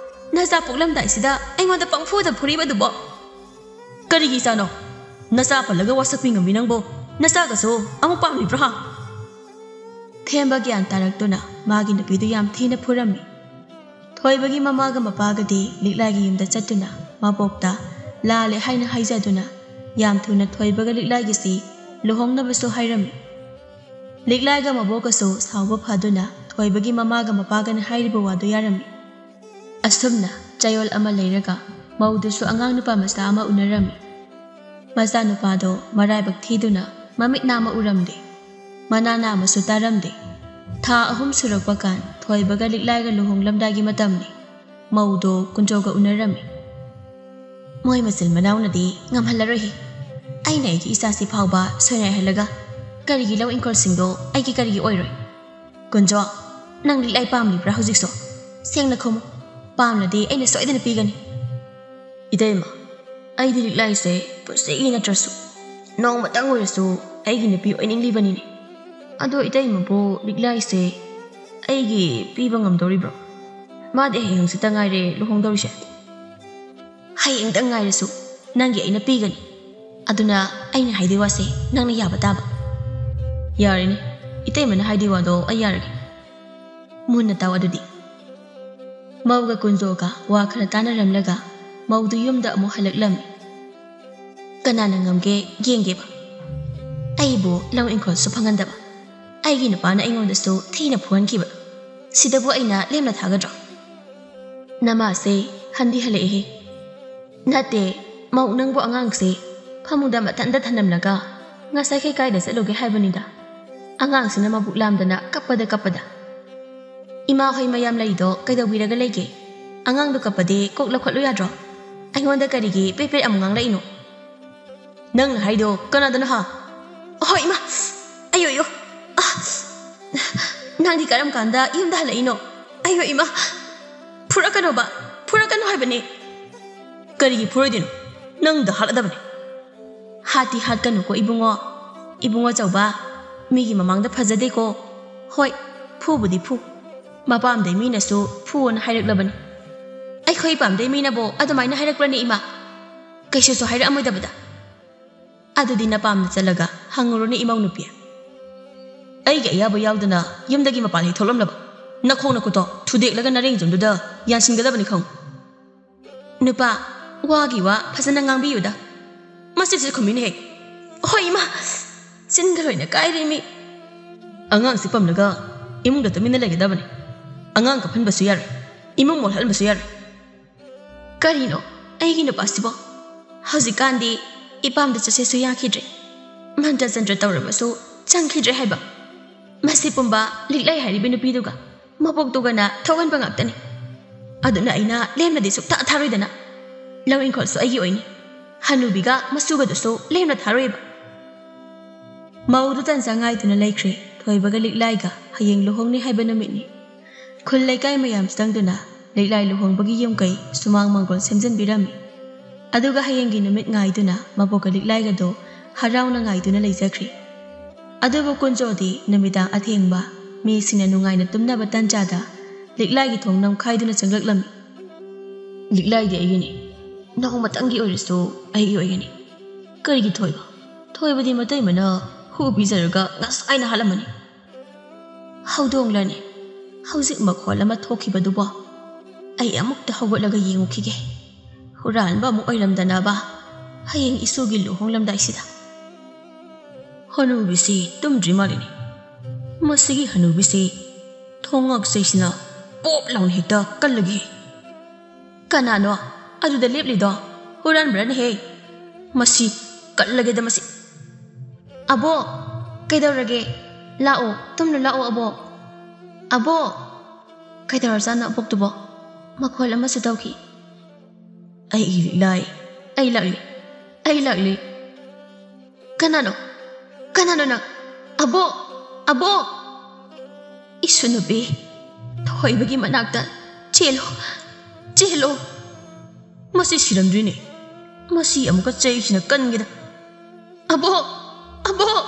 ꯅꯆꯥ ꯄꯣꯛꯂꯝꯗꯥꯏꯁꯤꯗ ꯑꯩꯉꯣꯟꯗ ꯄꯪꯐꯨꯗ ꯐꯨꯔꯤꯕꯗꯨꯕꯣ? ꯀꯔꯤꯒꯤ ꯏꯆꯥꯅꯣ? ꯅꯆꯥ ꯄꯜꯂꯒ ꯋꯥꯁꯛꯄꯤ ꯉꯝꯃꯤ ꯅꯪꯕꯣ? ꯅꯆꯥꯒꯁꯨ ꯑꯃꯨꯛ ꯄꯥꯝꯂꯤꯕ꯭ꯔꯣ ꯍꯥ? ꯊꯦꯝꯕ ꯒ꯭ꯌꯥꯟ ꯇꯥꯔꯛꯇꯨꯅ ꯃꯥꯒꯤ ꯅꯨꯄꯤꯗꯨ ꯌꯥꯝ ꯊꯤꯅ ꯐꯨꯔꯝꯃꯤ꯫ ꯊꯣꯏꯕꯒꯤ ꯃꯃꯥꯒ ꯃꯄꯥꯒꯗꯤ ꯂꯤꯛꯂꯥꯏꯒꯤ ꯌꯨꯝꯗ ꯆꯠꯇꯨꯅ ꯃꯕꯣꯛꯇ ꯂꯥꯜꯂꯦ ꯍꯥꯏꯅ ꯍꯥꯏꯖꯗꯨꯅ ꯌꯥꯝ ꯊꯨꯅ ꯊꯣꯏꯕꯒ ꯂꯤꯛꯂꯥꯏꯒꯤꯁꯤ ꯂꯨꯍꯣꯡꯅꯕꯁꯨ ꯍꯥꯏꯔꯝꯃꯤ꯫ ꯂꯤꯛꯂꯥꯏꯒ ꯃꯕꯣꯛꯀꯁꯨ ꯁꯥꯎꯕ ꯐꯗꯨꯅ ꯊꯣꯏꯕꯒꯤ ꯃꯃꯥꯒ ꯃꯄꯥꯒꯅ ꯍꯥꯏꯔꯤꯕ ꯋꯥꯗꯨ ꯌꯥꯔꯝꯃꯤ꯫ ꯑꯁꯨꯝꯅ ꯆꯌꯣꯜ ꯑꯃ ꯂꯩꯔꯒ ꯃꯧꯗꯨꯁꯨ ꯑꯉꯥꯡ ꯅꯨꯄꯥ ꯃꯆꯥ ꯑꯃ ꯎꯅꯔꯝꯃꯤ꯫ ꯃꯆꯥꯅꯨꯄꯥꯗꯣ ꯃꯔꯥꯏꯕꯛ ꯊꯤꯗꯨꯅ ꯃꯃꯤꯠ ꯅꯥꯝꯃ ꯎꯔꯝꯗꯦ, ꯃꯅꯥ ꯅꯥꯝꯃꯁꯨ ꯇꯥꯔꯝꯗꯦ꯫ ꯊꯥ ꯑꯍꯨꯝ ꯁꯨꯔꯛꯄ ꯀꯥꯟ ꯊꯣꯏꯕꯒ ꯂꯤꯛꯂꯥꯏꯒ ꯂꯨꯍꯣꯡꯂꯝꯗꯥꯏꯒꯤ ꯃꯇꯝꯅꯤ꯫ ꯃꯧꯗꯣ ꯀꯨꯟꯖꯣꯒ ꯎꯅꯔꯝꯃꯤ꯫ ꯃꯣꯏ ꯃꯆꯤꯟ ꯃꯅꯥꯎꯅꯗꯤ ꯉꯝꯍꯜꯂꯔꯣꯏꯍꯦ꯫ ꯑꯩꯅ ꯑꯩꯒꯤ ꯏꯆꯥꯁꯤ ꯐꯥꯎꯕ ꯁꯣꯏꯅꯥꯏꯍꯜꯂꯒ ꯀꯔꯤꯒꯤ ꯂꯧ ꯏꯪꯈꯣꯜꯁꯤꯡꯗꯣ ꯑꯩꯒꯤ ꯀꯔꯤꯒꯤ ꯑꯣꯏꯔꯣꯏ? ꯀꯨꯟꯖꯣ, ꯅꯪ ꯂꯤꯛꯂꯥꯏ ꯄꯥꯝꯂꯤꯕ꯭ꯔꯥ ꯍꯧꯖꯤꯛꯁꯨ? ꯁꯦꯡꯅ ꯈꯨꯝꯃꯨ꯫ ꯄꯥꯝꯂꯗꯤ ꯑꯩꯅ ꯁꯣꯏꯗꯅ ꯄꯤꯒꯅꯤ꯫ ꯏꯇꯩꯃ, ꯑꯩꯗꯤ ꯂꯤꯛꯂꯥꯏꯁꯦ ꯄꯨꯟꯁꯤꯒꯤ ꯅꯠꯇ꯭ꯔꯁꯨ ꯅꯣꯡꯃꯇꯪ ꯑꯣꯏꯔꯁꯨ ꯑꯩꯒꯤ ꯅꯨꯄꯤ ꯑꯣꯏꯅꯤꯡꯂꯤꯕꯅꯤꯅꯦ꯫ ꯑꯗꯣ ꯏꯇꯩꯃꯕꯨ ꯂꯤꯛꯂꯥꯏꯁꯦ ꯑꯩꯒꯤ ꯄꯤꯕ ꯉꯝꯗꯧꯔꯤꯕ꯭ꯔꯣ? ꯃꯥꯗꯤ ꯍꯌꯦꯡ ꯍꯪꯆꯤꯠꯇ ꯉꯥꯏꯔꯦ ꯂꯨꯍꯣꯡꯗꯧꯔꯤꯁꯦ꯫ ꯍꯌꯦꯡꯇꯪ ꯉꯥꯏꯔꯁꯨ ꯅꯪꯒꯤ ꯑꯩꯅ ꯄꯤꯒꯅꯤ꯫ ꯑꯗꯨꯅ ꯑꯩꯅ ꯍꯥꯏꯗꯣꯏ ꯋꯥꯁꯦ ꯅꯪꯅ ꯌꯥꯕ ꯇꯥꯕ꯫ ꯌꯥꯔꯦꯅꯦ, ꯏꯇꯩꯃꯅ ꯍꯥꯏꯗꯣꯏ ꯋꯥꯗꯣ ꯑꯩ ꯌꯥꯔꯒꯦ꯫ ꯃꯨꯟꯅ ꯇꯥꯎ ꯑꯗꯨꯗꯤ꯫ ꯃꯧꯒ ꯀꯨꯟꯖꯣꯒ ꯋꯥ ꯈꯔ ꯇꯥꯅꯔꯝꯂꯒ ꯃꯧꯗꯨ ꯌꯨꯝꯗ ꯑꯃꯨꯛ ꯍꯜꯂꯛꯂꯝꯃꯤ꯫ ꯀꯅꯥꯅ ꯉꯝꯒꯦ ꯌꯦꯡꯒꯦꯕ꯫ ꯑꯩꯕꯨ ꯂꯧ ꯏꯪꯈꯣꯜꯁꯨ ꯐꯪꯍꯟꯗꯕ, ꯑꯩꯒꯤ ꯅꯨꯄꯥꯅ ꯑꯩꯉꯣꯟꯗꯁꯨ ꯊꯤꯅ ꯐꯨꯍꯟꯈꯤꯕ, ꯁꯤꯗꯕꯨ ꯑꯩꯅ ꯂꯦꯝꯅ ꯊꯥꯒꯗ꯭ꯔꯣ? ꯅꯃꯥꯁꯦ ꯍꯟꯗꯤ ꯍꯜꯂꯛꯑꯦꯍꯦ꯫ ꯅꯠꯇꯦ, ꯃꯧ ꯅꯪꯕꯨ ꯑꯉꯥꯡꯁꯦ ꯐꯃꯨꯡꯗ ꯃꯊꯟꯇ ꯊꯅꯝꯂꯒ ꯉꯁꯥꯏꯈꯩ ꯀꯥꯏꯗ ꯆꯠꯂꯨꯒꯦ ꯍꯥꯏꯕꯅꯤꯗ? ꯑꯉꯥꯡꯁꯤꯅ ꯃꯕꯨꯛ ꯂꯥꯝꯗꯅ ꯀꯞꯄꯗ ꯀꯞꯄꯗ꯫ ꯏꯃꯥ ꯍꯣꯏ ꯃꯌꯥꯝ ꯂꯩꯗꯣ ꯀꯩꯗꯧꯕꯤꯔꯒ ꯂꯩꯒꯦ? ꯑꯉꯥꯡꯗꯣ ꯀꯞꯄꯗꯤ ꯀꯣꯛ ꯂꯧꯈꯠꯂꯨ ꯌꯥꯗ꯭ꯔꯣ? ꯑꯩꯉꯣꯟꯗ ꯀꯔꯤꯒꯤ ꯄꯦꯠ ꯄꯦꯠ ꯑꯃꯨꯛ ꯉꯥꯡꯂꯛꯏꯅꯣ? ꯅꯪꯅ ꯍꯥꯏꯗꯣ ꯀꯅꯥꯗꯅꯣ ꯍꯥ? ꯑꯍꯣꯏ ꯏꯃꯥ! ꯑꯌꯣ ꯑꯌꯣ! ꯑ! ꯅꯪꯗꯤ ꯀꯔꯝ ꯀꯥꯟꯗ ꯌꯨꯝꯗ ꯍꯜꯂꯛꯏꯅꯣ? ꯑꯌꯣ ꯏꯃꯥ! ꯐꯨꯔꯛꯀꯅꯣꯕ! ꯐꯨꯔꯛꯀꯅꯣ ꯍꯥꯏꯕꯅꯦ! ꯀꯔꯤꯒꯤ ꯐꯨꯔꯣꯏꯗꯣꯏꯅꯣ? ꯅꯪꯗ ꯍꯥꯠꯂꯗꯕꯅꯦ! ꯍꯥꯠꯇꯤ ꯍꯥꯠꯀꯅꯨꯀꯣ ꯏꯕꯨꯡꯉꯣ꯫ ꯏꯕꯨꯡꯉꯣ ꯆꯥꯎꯕ, ꯃꯤꯒꯤ ꯃꯃꯥꯡꯗ ꯐꯖꯗꯦꯀꯣ꯫ ꯍꯣꯏ, ꯐꯨꯕꯨꯗꯤ ꯐꯨ꯫ ꯃꯄꯥꯝꯗꯩ ꯃꯤꯅꯁꯨ ꯐꯨꯑꯣꯅ ꯍꯥꯏꯔꯛꯂꯕꯅꯤ꯫ ꯑꯩꯈꯣꯏ ꯏꯄꯥꯝꯗꯩ ꯃꯤꯅꯕꯨ ꯑꯗꯨꯃꯥꯏꯅ ꯍꯥꯏꯔꯛꯄ꯭ꯔꯅꯦ ꯏꯃꯥ? ꯀꯩꯁꯨꯁꯨ ꯍꯥꯏꯔꯛꯑꯝꯃꯣꯏꯗꯕꯗ꯫ ꯑꯗꯨꯗꯤ ꯅꯄꯥꯝꯗ ꯆꯠꯂꯒ ꯍꯪꯉꯨꯔꯣꯅꯦ ꯏꯃꯧ ꯅꯨꯄꯤ꯫ ꯑꯩꯒꯤ ꯑꯌꯥꯕ ꯌꯥꯎꯗꯅ ꯌꯨꯝꯗꯒꯤ ꯃꯄꯥꯟ ꯍꯦꯛ ꯊꯣꯛꯂꯝꯂꯕ ꯅꯈꯣꯡ ꯅꯈꯨꯠꯇꯣ ꯊꯨꯗꯦꯛꯂꯒ ꯅꯔꯦꯡ ꯌꯨꯝꯗꯨꯗ ꯌꯥꯟꯁꯤꯟꯒꯗꯕꯅꯤ ꯈꯪꯉꯨ꯫ ꯅꯨꯄꯥ, ꯋꯥꯒꯤ ꯋꯥ ꯐꯖꯅ ꯉꯥꯡꯕꯤꯌꯨꯗ꯫ ꯃꯁꯤꯁꯨ ꯈꯨꯝꯃꯤꯅꯦꯍꯦ꯫ ꯍꯣꯏ ꯏꯃꯥ, ꯆꯤꯟꯒ ꯂꯣꯏꯅ ꯀꯥꯏꯔꯦ ꯃꯤ꯫ ꯑꯉꯥꯡꯁꯤ ꯄꯝꯂꯒ ꯏꯃꯨꯡꯗ ꯇꯨꯃꯤꯟꯅ ꯂꯩꯒꯗꯕꯅꯤ꯫ ꯑꯉꯥꯡ ꯀꯞꯍꯟꯕꯁꯨ ꯌꯥꯔꯣꯏ, ꯏꯃꯨꯡ ꯃꯣꯠꯍꯟꯕꯁꯨ ꯌꯥꯔꯣꯏ꯫ ꯀꯔꯤꯅꯣ ꯑꯩꯒꯤ ꯅꯨꯄꯥꯁꯤꯕꯣ? ꯍꯧꯖꯤꯛꯀꯥꯟꯗꯤ ꯏꯄꯥꯝꯗ ꯆꯠꯁꯦꯁꯨ ꯌꯥꯈꯤꯗ꯭ꯔꯦ, ꯃꯟꯇ꯭ꯔ ꯆꯟꯇ꯭ꯔ ꯇꯧꯔꯕꯁꯨ ꯆꯪꯈꯤꯗ꯭ꯔꯦ ꯍꯥꯏꯕ꯫ ꯃꯁꯤ ꯄꯨꯝꯕ ꯂꯤꯛꯂꯥꯏ ꯍꯥꯏꯔꯤꯕ ꯅꯨꯄꯤꯗꯨꯒ ꯃꯕꯣꯛꯇꯨꯒꯅ ꯊꯣꯛꯍꯟꯕ ꯉꯥꯛꯇꯅꯤ꯫ ꯑꯗꯨꯅ ꯑꯩꯅ ꯂꯦꯝꯅꯗꯤ ꯁꯨꯛꯊꯥ ꯊꯥꯔꯣꯏꯗꯅ꯫ ꯂꯧ ꯏꯪꯈꯣꯜꯁꯨ ꯑꯩꯒꯤ ꯑꯣꯏꯅꯤ꯫ ꯍꯅꯨꯕꯤꯒ ꯃꯁꯨꯒꯗꯨꯁꯨ ꯂꯦꯝꯅ ꯊꯥꯔꯣꯏꯕ꯫ ꯃꯧꯗꯨ ꯇꯟꯖꯥ ꯉꯥꯏꯗꯨꯅ ꯂꯩꯈ꯭ꯔꯦ꯫ ꯊꯣꯏꯕꯒ ꯂꯤꯛꯂꯥꯏꯒ ꯍꯌꯦꯡ ꯂꯨꯍꯣꯡꯅꯤ ꯍꯥꯏꯕ ꯅꯨꯃꯤꯠꯅꯤ꯫ ꯈꯨꯜ ꯂꯩꯀꯥꯏ ꯃꯌꯥꯝ ꯆꯪꯗꯨꯅ ꯂꯤꯛꯂꯥꯏ ꯂꯨꯍꯣꯡꯕꯒꯤ ꯌꯨꯝ ꯀꯩ ꯁꯨꯃꯥꯡ ꯃꯥꯡꯒꯣꯜ ꯁꯦꯝꯖꯤꯟꯕꯤꯔꯝꯃꯤ꯫ ꯑꯗꯨꯒ ꯍꯌꯦꯡꯒꯤ ꯅꯨꯃꯤꯠ ꯉꯥꯏꯗꯨꯅ ꯃꯕꯣꯛꯀ ꯂꯤꯛꯂꯥꯏꯒꯗꯣ ꯍꯔꯥꯎꯅ ꯉꯥꯏꯗꯨꯅ ꯂꯩꯖꯈ꯭ꯔꯦ꯫ ꯑꯗꯨꯕꯨ ꯀꯨꯟꯖꯣꯗꯤ ꯅꯨꯃꯤꯗꯥꯡ ꯑꯊꯦꯡꯕ, ꯃꯤꯁꯤꯡꯅ ꯅꯨꯡꯉꯥꯏꯅ ꯇꯨꯝꯅꯕ ꯇꯟꯖꯥꯗ ꯂꯤꯛꯂꯥꯏꯒꯤ ꯊꯣꯡ ꯅꯝꯈꯥꯏꯗꯨꯅ ꯆꯪꯂꯛꯂꯝꯃꯤ꯫ "ꯂꯤꯛꯂꯥꯏꯗꯤ ꯑꯩꯒꯤꯅꯤ, ꯅꯣꯡꯃꯇꯪꯒꯤ ꯑꯣꯏꯔꯁꯨ ꯑꯩꯒꯤ ꯑꯣꯏꯒꯅꯤ꯫ ꯀꯔꯤꯒꯤ ꯊꯣꯏꯕ? ꯊꯣꯏꯕꯗꯤ ꯃꯇꯩꯃꯅ ꯍꯨ ꯄꯤꯖꯔꯒ ꯉꯁꯥꯏꯅ ꯍꯥꯠꯂꯝꯃꯅꯤ꯫ ꯍꯧꯗꯣꯡꯂꯅꯤ ꯍꯧꯖꯤꯛ ꯃꯈꯣꯜ ꯑꯃ ꯊꯣꯛꯈꯤꯕꯗꯨꯕꯣ? ꯑꯩ ꯑꯃꯨꯛꯇ ꯍꯧꯒꯠꯂꯒ ꯌꯦꯡꯉꯨꯈꯤꯒꯦ꯫ ꯍꯨꯔꯥꯟꯕ ꯑꯃꯨꯛ ꯑꯣꯏꯔꯝꯗꯅꯕ, ꯍꯌꯦꯡ ꯏꯁꯨꯒꯤ ꯂꯨꯍꯣꯡꯂꯝꯗꯥꯏꯁꯤꯗ꯫" ꯍꯅꯨꯕꯤꯁꯤ ꯇꯨꯝꯗ꯭ꯔꯤ ꯃꯥꯜꯂꯤꯅꯦ꯫ ꯃꯁꯤꯒꯤ ꯍꯅꯨꯕꯤꯁꯤ ꯊꯣꯡ ꯉꯥꯛꯆꯩꯁꯤꯅ ꯄꯣꯞ ꯂꯥꯎꯅ ꯍꯦꯛꯇ ꯀꯜꯂꯒꯦ꯫ "ꯀꯅꯥꯅꯣ ꯑꯗꯨꯗ ꯂꯦꯞꯂꯤꯗꯣ? ꯍꯨꯔꯥꯟꯕ꯭ꯔꯅꯦꯍꯦ? ꯃꯁꯤ ꯀꯜꯂꯒꯦꯗ ꯃꯁꯤ꯫" "ꯑꯕꯣ, ꯀꯩꯗꯧꯔꯒꯦ? ꯂꯥꯛꯑꯣ, ꯇꯨꯝꯅ ꯂꯥꯛꯑꯣ ꯑꯕꯣ꯫ ꯑꯕꯣ, ꯀꯩꯗꯧꯔꯖꯥꯠꯅꯣ ꯑꯕꯣꯛꯇꯨꯕꯣ?" ꯃꯈꯣꯜ ꯑꯃꯁꯨ ꯇꯧꯈꯤ꯫ "ꯑꯩꯒꯤ ꯂꯤꯛꯂꯥꯏ, ꯑꯩ ꯂꯥꯛꯂꯤ, ꯑꯩ ꯂꯥꯛꯂꯤ꯫ ꯀꯅꯥꯅꯣ? ꯀꯅꯥꯅꯣ ꯅꯪ? ꯑꯕꯣꯛ! ꯑꯕꯣꯛ!" "ꯏꯁꯨ ꯅꯨꯄꯤ, ꯊꯣꯏꯕꯒꯤ ꯃꯅꯥꯛꯇ ꯆꯦꯜꯂꯣ, ꯆꯦꯜꯂꯣ꯫ ꯃꯁꯤ ꯁꯤꯔꯝꯗꯣꯏꯅꯦ꯫ ꯃꯁꯤ ꯑꯃꯨꯛꯀ ꯆꯩꯁꯤꯅ ꯀꯟꯒꯦꯗ꯫ ꯑꯕꯣꯛ! ꯑꯕꯣꯛ!"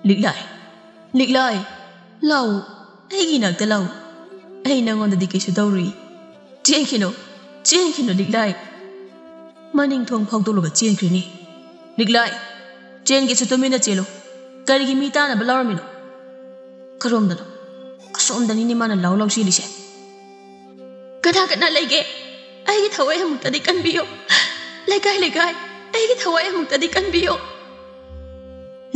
"ꯂꯤꯛꯂꯥꯏ, ꯂꯤꯛꯂꯥꯏ, ꯂꯥꯛꯎ, ꯑꯩꯒꯤ ꯏꯅꯥꯛꯇ ꯂꯥꯛꯎ꯫ ꯑꯩ ꯅꯪꯉꯣꯟꯗꯗꯤ ꯀꯩꯁꯨ ꯇꯧꯔꯨꯏ꯫ ꯆꯦꯟꯈꯤꯅꯨ, ꯆꯦꯟꯈꯤꯅꯨ ꯂꯤꯛꯂꯥꯏ꯫" ꯃꯅꯤꯡ ꯊꯣꯡ ꯐꯥꯎꯗꯣꯛꯂꯒ ꯆꯦꯟꯈ꯭ꯔꯤꯅꯤ꯫ "ꯂꯤꯛꯂꯥꯏ, ꯆꯦꯟꯒꯦꯁꯨ ꯇꯨꯃꯤꯟꯅ ꯆꯦꯜꯂꯨ꯫ ꯀꯔꯤꯒꯤ ꯃꯤ ꯇꯥꯅꯕ ꯂꯥꯎꯔꯝꯃꯤꯅꯣ? ꯀꯔꯣꯝꯗꯅꯣ? ꯑꯁꯣꯝꯗꯅꯤꯅꯦ ꯃꯥꯅ ꯂꯥꯎ ꯂꯥꯎ ꯆꯦꯜꯂꯤꯁꯦ꯫ ꯀꯅꯥ ꯀꯅꯥ ꯂꯩꯒꯦ? ꯑꯩꯒꯤ ꯊꯋꯥꯏ ꯑꯃꯨꯛꯇꯗꯤ ꯀꯟꯕꯤꯌꯨ꯫ ꯂꯩꯀꯥꯏ, ꯂꯩꯀꯥꯏ, ꯑꯩꯒꯤ ꯊꯋꯥꯏ ꯑꯃꯨꯛꯇꯗꯤ ꯀꯟꯕꯤꯌꯨ꯫"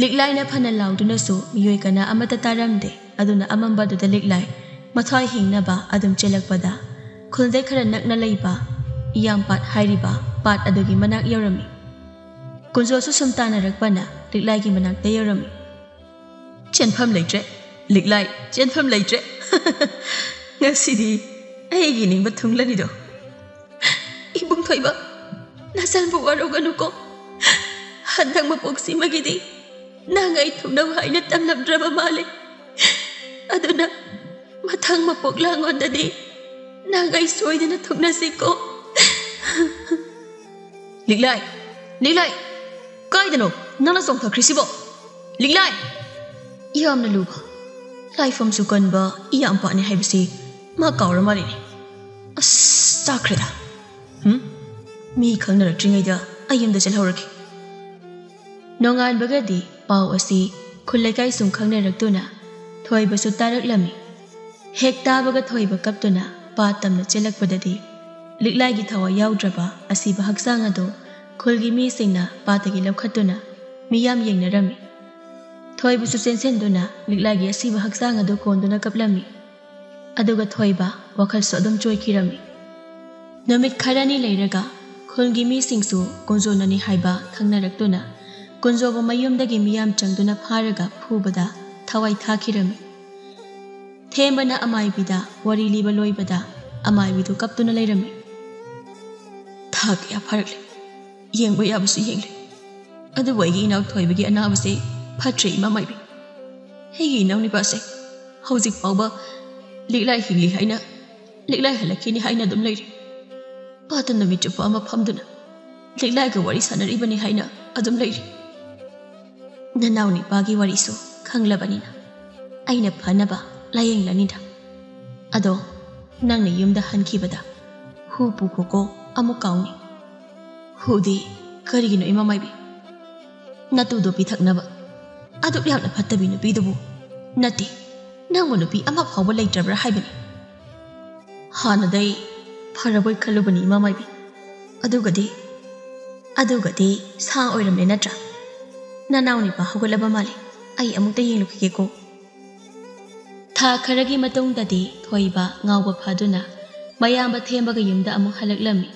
ꯂꯤꯛꯂꯥꯏꯅ ꯐꯅ ꯂꯥꯎꯗꯨꯅꯁꯨ ꯃꯤꯑꯣꯏ ꯀꯅꯥ ꯑꯃꯠꯇ ꯇꯥꯔꯝꯗꯦ꯫ ꯑꯗꯨꯅ ꯑꯃꯝꯕꯗꯨꯗ ꯂꯤꯛꯂꯥꯏ ꯃꯊ꯭ꯋꯥꯏ ꯍꯤꯡꯅꯕ ꯑꯗꯨꯝ ꯆꯦꯜꯂꯛꯄꯗ, ꯈꯨꯜꯗꯩ ꯈꯔ ꯅꯛꯅ ꯂꯩꯕ ꯏꯌꯥꯝꯄꯥꯠ ꯍꯥꯏꯔꯤꯕ ꯄꯥꯠ ꯑꯗꯨꯒꯤ ꯃꯅꯥꯛ ꯌꯧꯔꯝꯃꯤ꯫ ꯀꯨꯟꯖꯣꯁꯨ ꯁꯨꯝ ꯇꯥꯟꯅꯔꯛꯄꯅ ꯂꯤꯛꯂꯥꯏꯒꯤ ꯃꯅꯥꯛꯇ ꯌꯧꯔꯝꯃꯤ꯫ "ꯆꯦꯟꯐꯝ ꯂꯩꯇ꯭ꯔꯦ, ꯂꯤꯛꯂꯥꯏ, ꯆꯦꯟꯐꯝ ꯂꯩꯇ꯭ꯔꯦ꯫ ꯉꯁꯤꯗꯤ ꯑꯩꯒꯤ ꯅꯤꯡꯕ ꯊꯨꯡꯂꯅꯤꯗꯣ꯫" "ꯏꯕꯨꯡ ꯊꯣꯏꯕ, ꯅꯆꯟꯕꯨ ꯋꯥꯔꯧꯒꯅꯨꯀꯣ꯫ ꯍꯟꯗꯛ ꯃꯄꯣꯛꯁꯤꯃꯒꯤꯗꯤ ꯅꯪ ꯑꯩ ꯊꯨꯡꯅꯧ ꯍꯥꯏꯅ ꯇꯝꯂꯝꯗ꯭ꯔꯕ ꯃꯥꯜꯂꯦ꯫ ꯑꯗꯨꯅ ꯃꯊꯪ ꯃꯄꯣꯛ ꯂꯥꯡꯉꯣꯟꯗꯗꯤ ꯅꯪ ꯑꯩ ꯁꯣꯏꯗꯅ ꯊꯨꯡꯅꯁꯤꯀꯣ꯫" "ꯂꯤꯛꯂꯥꯏ, ꯂꯤꯛꯂꯥꯏ, ꯀꯥꯏꯗꯅꯣ ꯅꯪꯅ ꯆꯣꯡꯊꯈ꯭ꯔꯤꯁꯤꯕꯣ? ꯂꯤꯛꯂꯥꯏ!" ꯌꯥꯝꯅ ꯂꯨꯕ, ꯂꯥꯏꯐꯝꯁꯨ ꯀꯟꯕ ꯏꯌꯥꯝꯄꯥꯠꯅꯤ ꯍꯥꯏꯕꯁꯤ ꯃꯥ ꯀꯥꯎꯔ ꯃꯥꯜꯂꯤꯅꯦ꯫ ꯑꯁ, ꯆꯥꯛꯈ꯭ꯔꯦꯗ꯫ ꯍꯨꯝ? ꯃꯤ ꯈꯪꯅꯔꯛꯇ꯭ꯔꯤꯉꯩꯗ ꯑꯩ ꯌꯨꯝꯗ ꯆꯠꯍꯧꯔꯒꯦ꯫ ꯅꯣꯡꯉꯥꯟꯕꯒꯗꯤ ꯄꯥꯎ ꯑꯁꯤ ꯈꯨꯜ ꯂꯩꯀꯥꯏ ꯁꯨꯝ ꯈꯪꯅꯔꯛꯇꯨꯅ ꯊꯣꯏꯕꯁꯨ ꯇꯥꯔꯛꯂꯝꯃꯤ꯫ ꯍꯦꯛ ꯇꯥꯕꯒ ꯊꯣꯏꯕ ꯀꯞꯇꯨꯅ ꯄꯥꯠ ꯇꯝꯅ ꯆꯦꯜꯂꯛꯄꯗꯗꯤ ꯂꯤꯛꯂꯥꯏꯒꯤ ꯊꯋꯥꯏ ꯌꯥꯎꯗ꯭ꯔꯕ ꯑꯁꯤꯕ ꯍꯛꯆꯥꯡ ꯑꯗꯨ ꯈꯨꯜꯒꯤ ꯃꯤꯁꯤꯡꯅ ꯄꯥꯠꯇꯒꯤ ꯂꯧꯈꯠꯇꯨꯅ ꯃꯤꯌꯥꯝ ꯌꯦꯡꯅꯔꯝꯃꯤ꯫ ꯊꯣꯏꯕꯁꯨ ꯆꯦꯟꯁꯤꯟꯗꯨꯅ ꯂꯤꯛꯂꯥꯏꯒꯤ ꯑꯁꯤꯕ ꯍꯛꯆꯥꯡ ꯑꯗꯨ ꯀꯣꯟꯗꯨꯅ ꯀꯞꯂꯝꯃꯤ꯫ ꯑꯗꯨꯒ ꯊꯣꯏꯕ ꯋꯥꯈꯜꯁꯨ ꯑꯗꯨꯝ ꯆꯣꯏꯈꯤꯔꯝꯃꯤ꯫ ꯅꯨꯃꯤꯠ ꯈꯔꯅꯤ ꯂꯩꯔꯒ ꯈꯨꯜꯒꯤ ꯃꯤꯁꯤꯡꯁꯨ ꯀꯨꯟꯖꯣꯅꯅꯤ ꯍꯥꯏꯕ ꯈꯪꯅꯔꯛꯇꯨꯅ ꯀꯨꯟꯖꯣꯕꯨ ꯃꯌꯨꯝꯗꯒꯤ ꯃꯤꯌꯥꯝ ꯆꯪꯗꯨꯅ ꯐꯥꯔꯒ ꯐꯨꯕꯗ ꯊꯋꯥꯏ ꯊꯥꯈꯤꯔꯝꯃꯤ꯫ ꯊꯦꯝꯕꯅ ꯑꯃꯥꯏꯕꯤꯗ ꯋꯥꯔꯤ ꯂꯤꯕ ꯂꯣꯏꯕꯗ ꯑꯃꯥꯏꯕꯤꯗꯨ ꯀꯞꯇꯨꯅ ꯂꯩꯔꯝꯃꯤ꯫ ꯊꯥ ꯀꯌꯥ ꯐꯥꯔꯛꯂꯦ, ꯌꯦꯡꯕ ꯌꯥꯕꯁꯨ ꯌꯦꯡꯂꯦ, ꯑꯗꯨꯕꯨ ꯑꯩꯒꯤ ꯏꯅꯥꯎ ꯊꯣꯏꯕꯒꯤ ꯑꯅꯥꯕꯁꯦ ꯐꯠꯇ꯭ꯔꯦ, ꯏꯃꯥ ꯃꯥꯏꯕꯤ꯫ ꯑꯩꯒꯤ ꯏꯅꯥꯎ ꯅꯨꯄꯥꯁꯦ ꯍꯧꯖꯤꯛ ꯐꯥꯎꯕ ꯂꯤꯛꯂꯥꯏ ꯍꯤꯡꯂꯤ ꯍꯥꯏꯅ, ꯂꯤꯛꯂꯥꯏ ꯍꯜꯂꯛꯈꯤꯅꯤ ꯍꯥꯏꯅ ꯑꯗꯨꯝ ꯂꯩꯔꯤ꯫ ꯄꯥꯠꯇ ꯅꯨꯃꯤꯠ ꯆꯨꯞꯄ ꯑꯃ ꯐꯝꯗꯨꯅ ꯂꯤꯛꯂꯥꯏꯒ ꯋꯥꯔꯤ ꯁꯥꯟꯅꯔꯤꯕꯅꯤ ꯍꯥꯏꯅ ꯑꯗꯨꯝ ꯂꯩꯔꯤ꯫ ꯅꯅꯥꯎ ꯅꯨꯄꯥꯒꯤ ꯋꯥꯔꯤꯁꯨ ꯈꯪꯂꯕꯅꯤꯅ ꯑꯩꯅ ꯐꯅꯕ ꯂꯥꯌꯦꯡꯂꯅꯤꯗ꯫ ꯑꯗꯣ ꯅꯪꯅ ꯌꯨꯝꯗ ꯍꯟꯈꯤꯕꯗ ꯍꯨ ꯄꯨꯈꯣꯀꯣ, ꯑꯃꯨꯛ ꯀꯥꯎꯅꯤ꯫ ꯍꯨꯗꯤ ꯀꯔꯤꯒꯤꯅꯣ, ꯏꯃꯥ ꯃꯥꯏꯕꯤ? ꯅꯇꯨꯗꯣ ꯄꯤꯊꯛꯅꯕ ꯑꯗꯨꯛ ꯌꯥꯝꯅ ꯐꯠꯇꯕꯤ ꯅꯨꯄꯤꯗꯨꯕꯨ? ꯅꯠꯇꯦ, ꯅꯪꯕꯨ ꯅꯨꯄꯤ ꯑꯃ ꯐꯥꯎꯕ ꯂꯩꯇ꯭ꯔꯕ꯭ꯔꯥ ꯍꯥꯏꯕꯅꯤ꯫ ꯍꯥꯟꯅꯗꯩ ꯐꯔꯕꯣꯏ ꯈꯜꯂꯨꯕꯅꯤ, ꯏꯃꯥ ꯃꯥꯏꯕꯤ꯫ ꯑꯗꯨꯒꯗꯤ, ꯑꯗꯨꯒꯗꯤ ꯁꯥ ꯑꯣꯏꯔꯝꯂꯦ ꯅꯠꯇ꯭ꯔꯥ? ꯅꯅꯥꯎ ꯅꯨꯄꯥ ꯍꯧꯒꯠꯂꯕ ꯃꯥꯜꯂꯦ, ꯑꯩ ꯑꯃꯨꯛꯇ ꯌꯦꯡꯂꯨꯈꯤꯒꯦꯀꯣ꯫ ꯊꯥ ꯈꯔꯒꯤ ꯃꯇꯨꯡꯗꯗꯤ ꯊꯣꯏꯕ ꯉꯥꯎꯕ ꯐꯗꯨꯅ ꯃꯌꯥꯝꯕ ꯊꯦꯝꯕꯒ ꯌꯨꯝꯗ ꯑꯃꯨꯛ ꯍꯜꯂꯛꯂꯝꯃꯤ꯫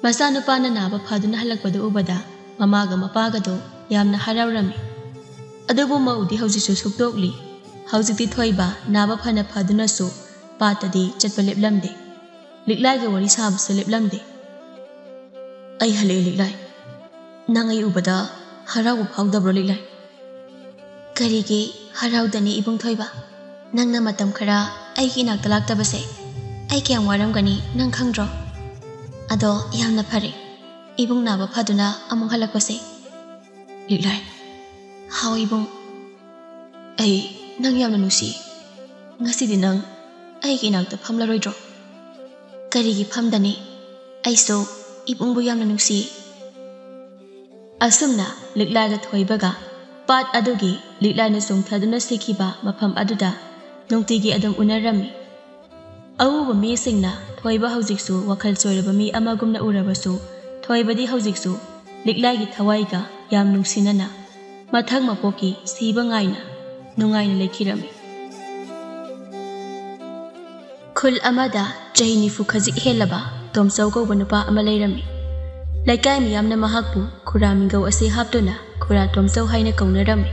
ꯃꯆꯥꯅꯨꯄꯥꯅ ꯅꯥꯕ ꯐꯗꯨꯅ ꯍꯜꯂꯛꯄꯗꯨ ꯎꯕꯗ ꯃꯃꯥꯒ ꯃꯄꯥꯒꯗꯣ ꯌꯥꯝꯅ ꯍꯔꯥꯎꯔꯝꯃꯤ꯫ ꯑꯗꯨꯕꯨ ꯃꯧꯗꯤ ꯍꯧꯖꯤꯛꯁꯨ ꯁꯨꯛꯇꯣꯛꯂꯤ꯫ ꯍꯧꯖꯤꯛꯇꯤ ꯊꯣꯏꯕ ꯅꯥꯕ ꯐꯅ ꯐꯗꯨꯅꯁꯨ ꯄꯥꯠꯇꯗꯤ ꯆꯠꯄ ꯂꯦꯞꯂꯝꯗꯦ꯫ ꯂꯤꯛꯂꯥꯏꯒ ꯋꯥꯔꯤ ꯁꯥꯕꯁꯨ ꯂꯦꯞꯂꯝꯗꯦ꯫ "ꯑꯩ ꯍꯜꯂꯛꯑꯦ ꯂꯤꯛꯂꯥꯏ꯫ ꯅꯪ ꯑꯩ ꯎꯕꯗ ꯍꯔꯥꯎꯕ ꯐꯥꯎꯗꯕ꯭ꯔꯣ ꯂꯤꯛꯂꯥꯏ?" "ꯀꯔꯤꯒꯤ ꯍꯔꯥꯎꯗꯅꯤ ꯏꯕꯨꯡ ꯊꯣꯏꯕ? ꯅꯪꯅ ꯃꯇꯝ ꯈꯔ ꯑꯩꯒꯤ ꯏꯅꯥꯛꯇ ꯂꯥꯛꯇꯕꯁꯦ ꯑꯩ ꯀꯌꯥꯝ ꯋꯥꯔꯝꯒꯅꯤ ꯅꯪ ꯈꯪꯗ꯭ꯔꯣ? ꯑꯗꯣ ꯌꯥꯝꯅ ꯐꯔꯦ ꯏꯕꯨꯡ ꯅꯥꯕ ꯐꯗꯨꯅ ꯑꯃꯨꯛ ꯍꯜꯂꯛꯄꯁꯦ꯫" "ꯂꯤꯛꯂꯥꯏ꯫" "ꯍꯥꯎ ꯏꯕꯨꯡ꯫" "ꯑꯩ ꯅꯪ ꯌꯥꯝꯅ ꯅꯨꯡꯁꯤ꯫ ꯉꯁꯤꯗꯤ ꯅꯪ ꯑꯩꯒꯤ ꯏꯅꯥꯛꯇ ꯐꯝꯂꯔꯣꯏꯗ꯭ꯔꯣ?" "ꯀꯔꯤꯒꯤ ꯐꯝꯗꯅꯤ? ꯑꯩꯁꯨ ꯏꯕꯨꯡꯕꯨ ꯌꯥꯝꯅ ꯅꯨꯡꯁꯤ꯫" ꯑꯁꯨꯝꯅ ꯂꯤꯛꯂꯥꯏꯒ ꯊꯣꯏꯕꯒ ꯄꯥꯠ ꯑꯗꯨꯒꯤ ꯂꯤꯛꯂꯥꯏꯅ ꯆꯣꯡꯊꯗꯨꯅ ꯁꯤꯈꯤꯕ ꯃꯐꯝ ꯑꯗꯨꯗ ꯅꯨꯡꯇꯤꯒꯤ ꯑꯗꯨꯝ ꯎꯅꯔꯝꯃꯤ꯫ ꯑꯎꯕ ꯃꯤꯁꯤꯡꯅ ꯊꯣꯏꯕ ꯍꯧꯖꯤꯛꯁꯨ ꯋꯥꯈꯜ ꯆꯣꯏꯔꯕ ꯃꯤ ꯑꯃꯒꯨꯝꯅ ꯎꯔꯕꯁꯨ, ꯊꯣꯏꯕꯗꯤ ꯍꯧꯖꯤꯛꯁꯨ ꯂꯤꯛꯂꯥꯏꯒꯤ ꯊꯋꯥꯏꯒ ꯌꯥꯝ ꯅꯨꯡꯁꯤꯅꯅ ꯃꯊꯪ ꯃꯄꯣꯛꯀꯤ ꯁꯤꯕ ꯉꯥꯏꯅ ꯅꯨꯡꯉꯥꯏꯅ ꯂꯩꯈꯤꯔꯝꯃꯤ꯫ ꯈꯨꯜ ꯑꯃꯗ ꯆꯍꯤ ꯅꯤꯐꯨ ꯈꯖꯤꯛ ꯍꯦꯜꯂꯕ ꯇꯣꯝꯆꯧ ꯀꯧꯕ ꯅꯨꯄꯥ ꯑꯃ ꯂꯩꯔꯝꯃꯤ꯫ ꯂꯩꯀꯥꯏ ꯃꯤꯌꯥꯝꯅ ꯃꯍꯥꯛꯄꯨ ꯈꯨꯔꯥ ꯃꯤꯡꯒꯧ ꯑꯁꯤ ꯍꯥꯞꯇꯨꯅ ꯈꯨꯔꯥ ꯇꯣꯝꯆꯧ ꯍꯥꯏꯅ ꯀꯧꯅꯔꯝꯃꯤ꯫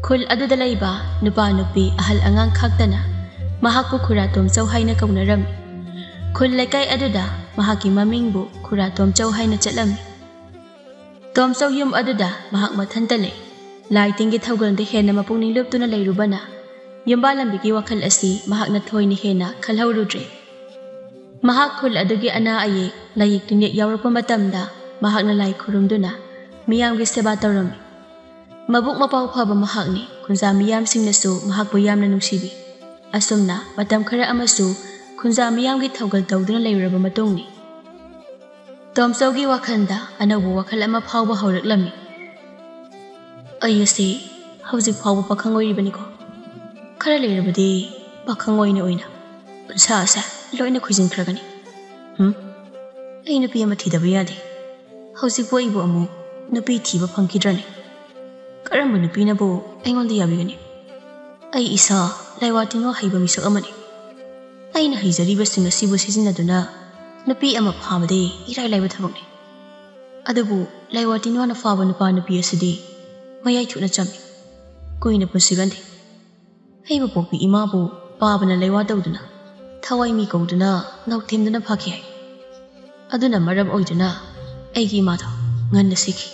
ꯈꯨꯜ ꯑꯗꯨꯗ ꯂꯩꯕ ꯅꯨꯄꯥ ꯅꯨꯄꯤ ꯑꯍꯜ ꯑꯉꯥꯡ ꯈꯥꯛꯇꯅ ꯃꯍꯥꯛꯄꯨ ꯈꯨꯔꯥ ꯇꯣꯝꯆꯧ ꯍꯥꯏꯅ ꯀꯧꯅꯔꯝꯃꯤ꯫ ꯈꯨꯜ ꯂꯩꯀꯥꯏ ꯑꯗꯨꯗ ꯃꯍꯥꯛꯀꯤ ꯃꯃꯤꯡꯕꯨ ꯈꯨꯔꯥ ꯇꯣꯝꯆꯧ ꯍꯥꯏꯅ ꯆꯠꯂꯝꯃꯤ꯫ ꯇꯣꯝꯆꯧ ꯌꯨꯝ ꯑꯗꯨꯗ ꯃꯍꯥꯛ ꯃꯊꯟꯇ ꯂꯩ꯫ ꯂꯥꯏ ꯇꯤꯟꯒꯤ ꯊꯧꯒꯜꯗ ꯍꯦꯟꯅ ꯃꯄꯨꯛꯅꯤꯡ ꯂꯨꯞꯇꯨꯅ ꯂꯩꯔꯨꯕꯅ ꯌꯨꯝꯕꯥꯜꯂꯝꯕꯤꯒꯤ ꯋꯥꯈꯜ ꯑꯁꯤ ꯃꯍꯥꯛꯅ ꯊꯣꯏꯅ ꯍꯦꯟꯅ ꯈꯜꯍꯧꯔꯨꯗ꯭ꯔꯦ꯫ ꯃꯍꯥꯛ ꯈꯨꯜ ꯑꯗꯨꯒꯤ ꯑꯅꯥ ꯑꯌꯦꯛ, ꯂꯥꯏꯌꯦꯛ ꯇꯤꯟꯌꯦꯛ ꯌꯥꯎꯔꯛꯄ ꯃꯇꯝꯗ ꯃꯍꯥꯛꯅ ꯂꯥꯏ ꯈꯨꯔꯨꯝꯗꯨꯅ ꯃꯤꯌꯥꯝꯒꯤ ꯁꯦꯕꯥ ꯇꯧꯔꯝꯃꯤ꯫ ꯃꯕꯨꯛ ꯃꯄꯥꯎ ꯐꯕ ꯃꯍꯥꯛꯅꯤ꯫ ꯈꯨꯟꯖꯥ ꯃꯤꯌꯥꯝꯁꯤꯡꯅꯁꯨ ꯃꯍꯥꯛꯄꯨ ꯌꯥꯝꯅ ꯅꯨꯡꯁꯤꯕꯤ꯫ ꯑꯁꯨꯝꯅ ꯃꯇꯝ ꯈꯔ ꯑꯃꯁꯨ ꯈꯨꯟꯖꯥ ꯃꯤꯌꯥꯝꯒꯤ ꯊꯧꯒꯜ ꯇꯧꯗꯨꯅ ꯂꯩꯔꯨꯔꯕ ꯃꯇꯨꯡꯅꯤ꯫ ꯇꯣꯝꯆꯧꯒꯤ ꯋꯥꯈꯜꯗ ꯑꯅꯧꯕ ꯋꯥꯈꯜ ꯑꯃ ꯐꯥꯎꯕ ꯍꯧꯔꯛꯂꯝꯃꯤ꯫ "ꯑꯩ ꯑꯁꯤ ꯍꯧꯖꯤꯛ ꯐꯥꯎꯕ ꯄꯥꯈꯪ ꯑꯣꯏꯔꯤꯕꯅꯤꯀꯣ꯫ ꯈꯔ ꯂꯩꯔꯕꯗꯤ ꯄꯥꯈꯪ ꯑꯣꯏꯅ ꯑꯣꯏꯅ ꯎꯟꯁꯥ ꯑꯁꯦ ꯂꯣꯏꯅ ꯈꯣꯏꯖꯤꯟꯈ꯭ꯔꯒꯅꯤ꯫ ꯍꯨꯝ? ꯑꯩ ꯅꯨꯄꯤ ꯑꯃ ꯊꯤꯗꯕ ꯌꯥꯗꯦ꯫ ꯍꯧꯖꯤꯛꯄꯨ ꯑꯩꯕꯨ ꯑꯃꯨꯛ ꯅꯨꯄꯤ ꯊꯤꯕ ꯐꯪꯈꯤꯗ꯭ꯔꯅꯤ? ꯀꯔꯝꯕ ꯅꯨꯄꯤꯅꯕꯨ ꯑꯩꯉꯣꯟꯗ ꯌꯥꯕꯤꯒꯅꯤ? ꯑꯩ ꯏꯁꯥ ꯂꯥꯏꯋꯥ ꯇꯤꯟꯋꯥ ꯍꯩꯕ ꯃꯤꯁꯛ ꯑꯃꯅꯤ꯫ ꯑꯩꯅ ꯍꯩꯖꯔꯤꯕꯁꯤꯡ ꯑꯁꯤꯕꯨ ꯁꯤꯖꯤꯟꯅꯗꯨꯅ ꯅꯨꯄꯤ ꯑꯃ ꯐꯥꯕꯗꯤ ꯏꯔꯥꯏ ꯂꯥꯏꯕ ꯊꯕꯛꯅꯤ꯫ ꯑꯗꯨꯕꯨ ꯂꯥꯏꯋꯥ ꯇꯤꯟꯋꯥꯅ ꯐꯥꯕ ꯅꯨꯄꯥ ꯅꯨꯄꯤ ꯑꯁꯤꯗꯤ ꯃꯌꯥꯏ ꯊꯨꯅ ꯆꯝꯃꯤ, ꯀꯨꯏꯅ ꯄꯨꯟꯁꯤꯒꯟꯗꯦ꯫ ꯑꯩꯕꯨ ꯄꯣꯛꯄꯤ ꯏꯃꯥꯕꯨ ꯄꯥꯕꯅ ꯂꯥꯏꯋꯥ ꯇꯧꯗꯨꯅ, ꯊꯋꯥꯏ ꯃꯤ ꯀꯧꯗꯨꯅ, ꯅꯧꯊꯦꯝꯗꯨꯅ ꯐꯥꯈꯤ ꯍꯥꯏ꯫ ꯑꯗꯨꯅ ꯃꯔꯝ ꯑꯣꯏꯗꯨꯅ ꯑꯩꯒꯤ ꯏꯃꯥꯗꯣ ꯉꯟꯅ ꯁꯤꯈꯤ꯫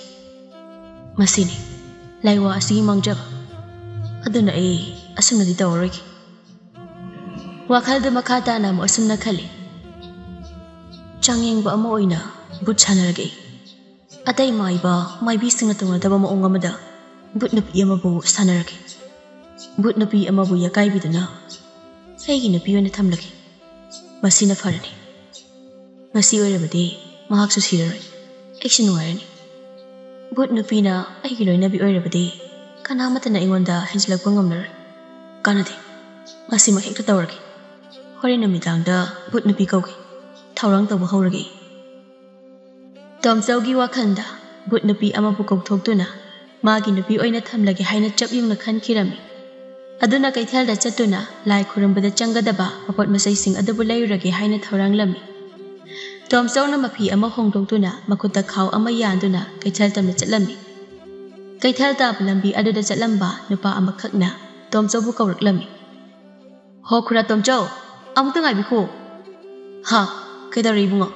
ꯃꯁꯤꯅꯤ ꯂꯥꯏꯋꯥ ꯑꯁꯤꯒꯤ ꯃꯥꯡꯖꯕ꯫ ꯑꯗꯨꯅ ꯑꯩ ꯑꯁꯨꯝꯅꯗꯤ ꯇꯧꯔꯔꯣꯏꯒꯦ꯫" ꯋꯥꯈꯜꯗꯨ ꯃꯈꯥ ꯇꯥꯅ ꯑꯃꯨꯛ ꯑꯁꯨꯝꯅ ꯈꯜꯂꯤ꯫ "ꯆꯥꯡꯌꯦꯡꯕ ꯑꯃ ꯑꯣꯏꯅ ꯕꯨꯠ ꯁꯥꯟꯅꯔꯒꯦ꯫ ꯑꯇꯩ ꯃꯥꯏꯕ ꯃꯥꯏꯕꯤꯁꯤꯡꯅ ꯇꯧꯅꯗꯕ ꯃꯑꯣꯡ ꯑꯃꯗ ꯕꯨꯠ ꯅꯨꯄꯤ ꯑꯃꯕꯨ ꯁꯥꯟꯅꯔꯒꯦ꯫ ꯕꯨꯠ ꯅꯨꯄꯤ ꯑꯃꯕꯨ ꯌꯥꯀꯥꯏꯕꯤꯗꯨꯅ ꯑꯩꯒꯤ ꯅꯨꯄꯤ ꯑꯣꯏꯅ ꯊꯝꯂꯒꯦ꯫ ꯃꯁꯤꯅ ꯐꯔꯅꯤ꯫ ꯉꯁꯤ ꯑꯣꯏꯔꯕꯗꯤ ꯃꯍꯥꯛꯁꯨ ꯁꯤꯔꯔꯣꯏ, ꯑꯩꯁꯨ ꯅꯨꯡꯉꯥꯏꯔꯅꯤ꯫ ꯕꯨꯠ ꯅꯨꯄꯤꯅ ꯑꯩꯒꯤ ꯂꯣꯏꯅꯕꯤ ꯑꯣꯏꯔꯕꯗꯤ ꯀꯅꯥꯃꯠꯇꯅ ꯑꯩꯉꯣꯟꯗ ꯍꯦꯟꯖꯤꯜꯂꯛꯄ ꯉꯝꯂꯔꯣꯏ꯫ ꯀꯥꯟꯅꯗꯦ, ꯉꯁꯤꯃꯛ ꯍꯦꯛꯇ ꯇꯧꯔꯒꯦ꯫ ꯍꯣꯔꯦꯟ ꯅꯨꯃꯤꯗꯥꯡꯗ ꯕꯨꯠ ꯅꯨꯄꯤ ꯀꯧꯒꯦ, ꯊꯧꯔꯥꯡ ꯇꯧꯕ ꯍꯧꯔꯒꯦ꯫" ꯇꯣꯝꯆꯧꯒꯤ ꯋꯥꯈꯜꯗ ꯕꯨꯠ ꯅꯨꯄꯤ ꯑꯃꯕꯨ ꯀꯧꯊꯣꯛꯇꯨꯅ ꯃꯥꯒꯤ ꯅꯨꯄꯤ ꯑꯣꯏꯅ ꯊꯝꯂꯒꯦ ꯍꯥꯏꯅ ꯆꯞ ꯌꯨꯡꯅ ꯈꯟꯈꯤꯔꯝꯃꯤ꯫ ꯑꯗꯨꯅ ꯀꯩꯊꯦꯜꯗ ꯆꯠꯇꯨꯅ ꯂꯥꯏ ꯈꯨꯔꯨꯝꯕꯗ ꯆꯪꯒꯗꯕ ꯃꯄꯣꯠ ꯃꯆꯩꯁꯤꯡ ꯑꯗꯨꯕꯨ ꯂꯩꯔꯨꯔꯒꯦ ꯍꯥꯏꯅ ꯊꯧꯔꯥꯡꯂꯝꯃꯤ꯫ ꯇꯣꯝꯆꯧꯅ ꯃꯐꯤ ꯑꯃ ꯍꯣꯡꯗꯣꯛꯇꯨꯅ ꯃꯈꯨꯠꯇ ꯈꯥꯎ ꯑꯃ ꯌꯥꯟꯗꯨꯅ ꯀꯩꯊꯦꯜ ꯇꯝꯅ ꯆꯠꯂꯝꯃꯤ꯫ ꯀꯩꯊꯦꯜ ꯇꯥꯕ ꯂꯝꯕꯤ ꯑꯗꯨꯗ ꯆꯠꯂꯝꯕ ꯅꯨꯄꯥ ꯑꯃꯈꯛꯅ ꯇꯣꯝꯆꯧꯕꯨ ꯀꯧꯔꯛꯂꯝꯃꯤ꯫ "ꯍꯣ ꯈꯨꯔꯥ ꯇꯣꯝꯆꯧ, ꯑꯃꯨꯛꯇ ꯉꯥꯏꯕꯤꯈꯣ꯫" ꯍꯥ? ꯀꯩꯗꯧꯔꯦ ꯏꯕꯨꯡꯉꯣ?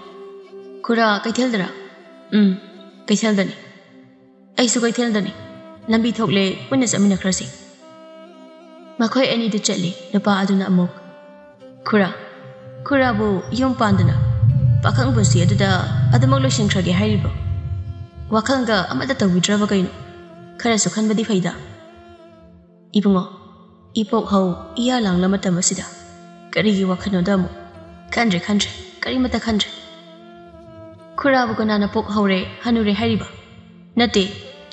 ꯈꯨꯔꯥ ꯀꯩꯊꯦꯜꯗꯔꯥ? ꯎꯝ, ꯀꯩꯊꯦꯜꯗꯅꯤ꯫ ꯑꯩꯁꯨ ꯀꯩꯊꯦꯜꯗꯅꯤ꯫ ꯂꯝꯕꯤ ꯊꯣꯛꯂꯦ, ꯄꯨꯟꯅ ꯆꯠꯃꯤꯟꯅꯈ꯭ꯔꯁꯤ꯫ ꯃꯈꯣꯏ ꯑꯅꯤꯗꯨ ꯆꯠꯂꯤ꯫ ꯅꯨꯄꯥ ꯑꯗꯨꯅ ꯑꯃꯨꯛ, "ꯈꯨꯔꯥ, ꯈꯨꯔꯥꯕꯨ ꯌꯨꯝ ꯄꯥꯟꯗꯅ ꯄꯥꯈꯪ ꯄꯨꯟꯁꯤ ꯑꯗꯨꯗ ꯑꯗꯨꯃꯛ ꯂꯣꯏꯁꯤꯟꯈ꯭ꯔꯒꯦ ꯍꯥꯏꯔꯤꯕ꯭ꯔꯣ? ꯋꯥꯈꯜꯒ ꯑꯃꯠꯇ ꯇꯧꯕꯤꯗ꯭ꯔꯕ ꯀꯩꯅꯣ? ꯈꯔꯁꯨ ꯈꯟꯕꯗꯤ ꯐꯩꯗ꯫" "ꯏꯕꯨꯡꯉꯣ, ꯏꯄꯣꯛ ꯍꯧ ꯏꯌꯥ ꯂꯥꯡꯂ ꯃꯇꯝ ꯑꯁꯤꯗ ꯀꯔꯤꯒꯤ ꯋꯥꯈꯜꯅꯣꯗ ꯑꯃꯨꯛ? ꯈꯟꯗ꯭ꯔꯦ, ꯈꯟꯗ꯭ꯔꯦ, ꯀꯔꯤꯃꯠꯇ ꯈꯟꯗ꯭ꯔꯦ꯫" "ꯈꯨꯔꯥꯕꯨ ꯀꯅꯥꯅ ꯄꯣꯛ ꯍꯧꯔꯦ, ꯍꯅꯨꯔꯦ ꯍꯥꯏꯔꯤꯕ? ꯅꯠꯇꯦ,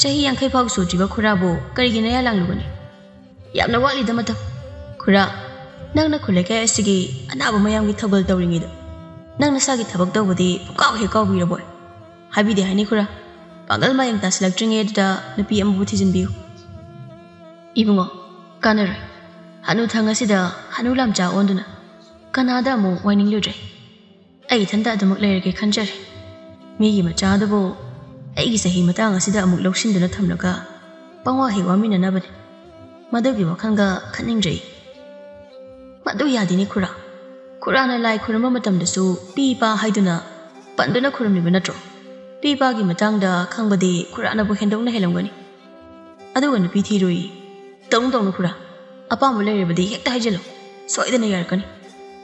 ꯆꯍꯤ ꯌꯥꯡꯈꯩ ꯐꯥꯎ ꯁꯨꯗ꯭ꯔꯤꯕ ꯈꯨꯔꯥꯕꯨ ꯀꯔꯤꯒꯤ ꯅꯌꯥ ꯂꯥꯡꯂꯨꯕꯅꯤ? ꯌꯥꯝꯅ ꯋꯥꯠꯂꯤꯗ ꯃꯇꯝ꯫ ꯈꯨꯔꯥ, ꯅꯪꯅ ꯈꯨꯜ ꯂꯩꯀꯥꯏ ꯑꯁꯤꯒꯤ ꯑꯅꯥꯕ ꯃꯌꯥꯝꯒꯤ ꯊꯧꯒꯜ ꯇꯧꯔꯤꯉꯩꯗ ꯅꯪ ꯅꯁꯥꯒꯤ ꯊꯕꯛ ꯇꯧꯕꯗꯤ ꯄꯨꯡꯀꯥꯎ ꯍꯦꯛ ꯀꯥꯎꯕꯤꯔꯕꯣꯏ? ꯍꯥꯏꯕꯤꯗꯦ ꯍꯥꯏꯅꯤ ꯈꯨꯔꯥ, ꯄꯥꯡꯒꯜ ꯃꯌꯦꯡ ꯇꯥꯁꯤꯜꯂꯛꯇ꯭ꯔꯤꯉꯩꯗꯨꯗ ꯅꯨꯄꯤ ꯑꯃꯕꯨ ꯊꯤꯖꯤꯟꯕꯤꯌꯨ꯫" "ꯏꯕꯨꯡꯉꯣ, ꯀꯥꯟꯅꯔꯣꯏ꯫ ꯍꯅꯨ ꯊꯪ ꯑꯁꯤꯗ ꯍꯅꯨ ꯂꯥꯝꯆꯥ ꯑꯣꯟꯗꯨꯅ ꯀꯅꯥꯗ ꯑꯃꯨꯛ ꯋꯥꯏꯅꯤꯡꯂꯨꯗ꯭ꯔꯦ꯫ ꯑꯩ ꯏꯊꯟꯇ ꯑꯗꯨꯃꯛ ꯂꯩꯔꯒꯦ ꯈꯟꯖꯔꯦ꯫ ꯃꯤꯒꯤ ꯃꯆꯥ ꯑꯗꯨꯕꯨ ꯑꯩꯒꯤ ꯆꯍꯤ ꯃꯇꯥꯡ ꯑꯁꯤꯗ ꯑꯃꯨꯛ ꯂꯧꯁꯤꯟꯗꯨꯅ ꯊꯝꯂꯒ ꯄꯪꯋꯥ ꯍꯦꯛ ꯋꯥꯃꯤꯟꯅꯅꯕꯅꯤ꯫ ꯃꯗꯨꯒꯤ ꯋꯥꯈꯜꯒ ꯈꯟꯅꯤꯡꯗ꯭ꯔꯦ꯫ ꯃꯗꯨ ꯌꯥꯗꯦꯅꯦ ꯈꯨꯔꯥ꯫ ꯈꯨꯔꯥꯅ ꯂꯥꯏ ꯈꯨꯔꯨꯝꯕ ꯃꯇꯝꯗꯁꯨ ꯄꯤ ꯄꯥ ꯍꯥꯏꯗꯨꯅ ꯄꯟꯗꯨꯅ ꯈꯨꯔꯨꯝꯂꯤꯕ ꯅꯠꯇ꯭ꯔꯣ? ꯄꯤ ꯄꯥꯒꯤ ꯃꯇꯥꯡꯗ ꯈꯪꯕꯗꯤ ꯈꯨꯔꯥꯅꯕꯨ ꯍꯦꯟꯗꯣꯛꯅ ꯍꯦꯜꯂꯝꯒꯅꯤ꯫ ꯑꯗꯨꯒ ꯅꯨꯄꯤ ꯊꯤꯔꯨꯏ꯫ ꯇꯧꯅꯨ ꯇꯧꯅꯨ ꯈꯨꯔꯥ꯫ ꯑꯄꯥꯝꯕ ꯂꯩꯔꯕꯗꯤ ꯍꯦꯛꯇ ꯍꯥꯏꯖꯤꯜꯂꯨ꯫ ꯁꯣꯏꯗꯅ ꯌꯥꯔꯛꯀꯅꯤ꯫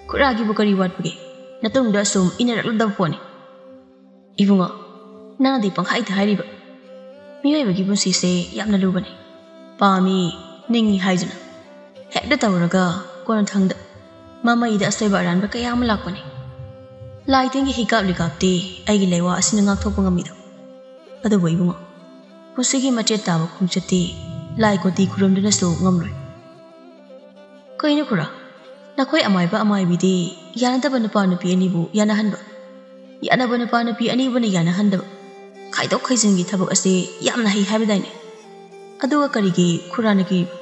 ꯈꯨꯔꯥꯒꯤꯕꯨ ꯀꯔꯤ ꯋꯥꯠꯄꯒꯦ? ꯅꯇꯨꯡꯗ ꯑꯁꯨꯝ ꯏꯟꯅꯔꯛꯂꯗꯕ ꯄꯣꯠꯅꯤ꯫" "ꯏꯕꯨꯡꯉꯣ, ꯅꯪꯅꯗꯤ ꯄꯪꯍꯥꯏꯗ ꯍꯥꯏꯔꯤꯕ꯫ ꯃꯤꯑꯣꯏꯕꯒꯤ ꯄꯨꯟꯁꯤꯁꯦ ꯌꯥꯝꯅ ꯂꯨꯕꯅꯤ꯫ ꯄꯥꯝꯃꯤ, ꯅꯤꯡꯉꯤ ꯍꯥꯏꯗꯨꯅ ꯍꯦꯛꯇ ꯇꯧꯔꯒ ꯀꯣꯟꯅꯊꯪꯗ ꯃꯃꯩꯗ ꯑꯁꯣꯏꯕ ꯑꯔꯥꯟꯕ ꯀꯌꯥ ꯑꯃ ꯂꯥꯛꯄꯅꯤ꯫ ꯂꯥꯏ ꯇꯤꯟꯒꯤ ꯍꯤꯀꯥꯞ ꯂꯤꯀꯥꯞꯇꯤ ꯑꯩꯒꯤ ꯂꯩꯋꯥ ꯑꯁꯤꯅ ꯉꯥꯛꯊꯣꯛꯄ ꯉꯝꯃꯤꯗꯣ꯫ ꯑꯗꯨꯕꯨ ꯏꯕꯨꯡꯉꯣ, ꯄꯨꯟꯁꯤꯒꯤ ꯃꯆꯦꯠ ꯇꯥꯕ ꯈꯣꯡꯆꯠꯇꯤ ꯂꯥꯏ ꯀꯣꯇꯤ ꯈꯨꯔꯨꯝꯗꯨꯅꯁꯨ ꯉꯝꯂꯣꯏ꯫" "ꯀꯩꯅꯣ ꯈꯨꯔꯥ, ꯅꯈꯣꯏ ꯑꯃꯥꯏꯕ ꯑꯃꯥꯏꯕꯤꯗꯤ ꯌꯥꯅꯗꯕ ꯅꯨꯄꯥ ꯅꯨꯄꯤ ꯑꯅꯤꯕꯨ ꯌꯥꯅꯍꯟꯕ, ꯌꯥꯅꯕ ꯅꯨꯄꯥ ꯅꯨꯄꯤ ꯑꯅꯤꯕꯨꯅ ꯌꯥꯅꯍꯟꯗꯕ, ꯈꯥꯏꯗꯣꯛ ꯈꯥꯏꯖꯤꯟꯒꯤ ꯊꯕꯛ ꯑꯁꯤ ꯌꯥꯝꯅ ꯍꯩ ꯍꯥꯏꯕꯗꯥꯏꯅꯦ? ꯑꯗꯨꯒ ꯀꯔꯤꯒꯤ ꯈꯨꯔꯥꯅ ꯀꯤꯔꯤꯕ?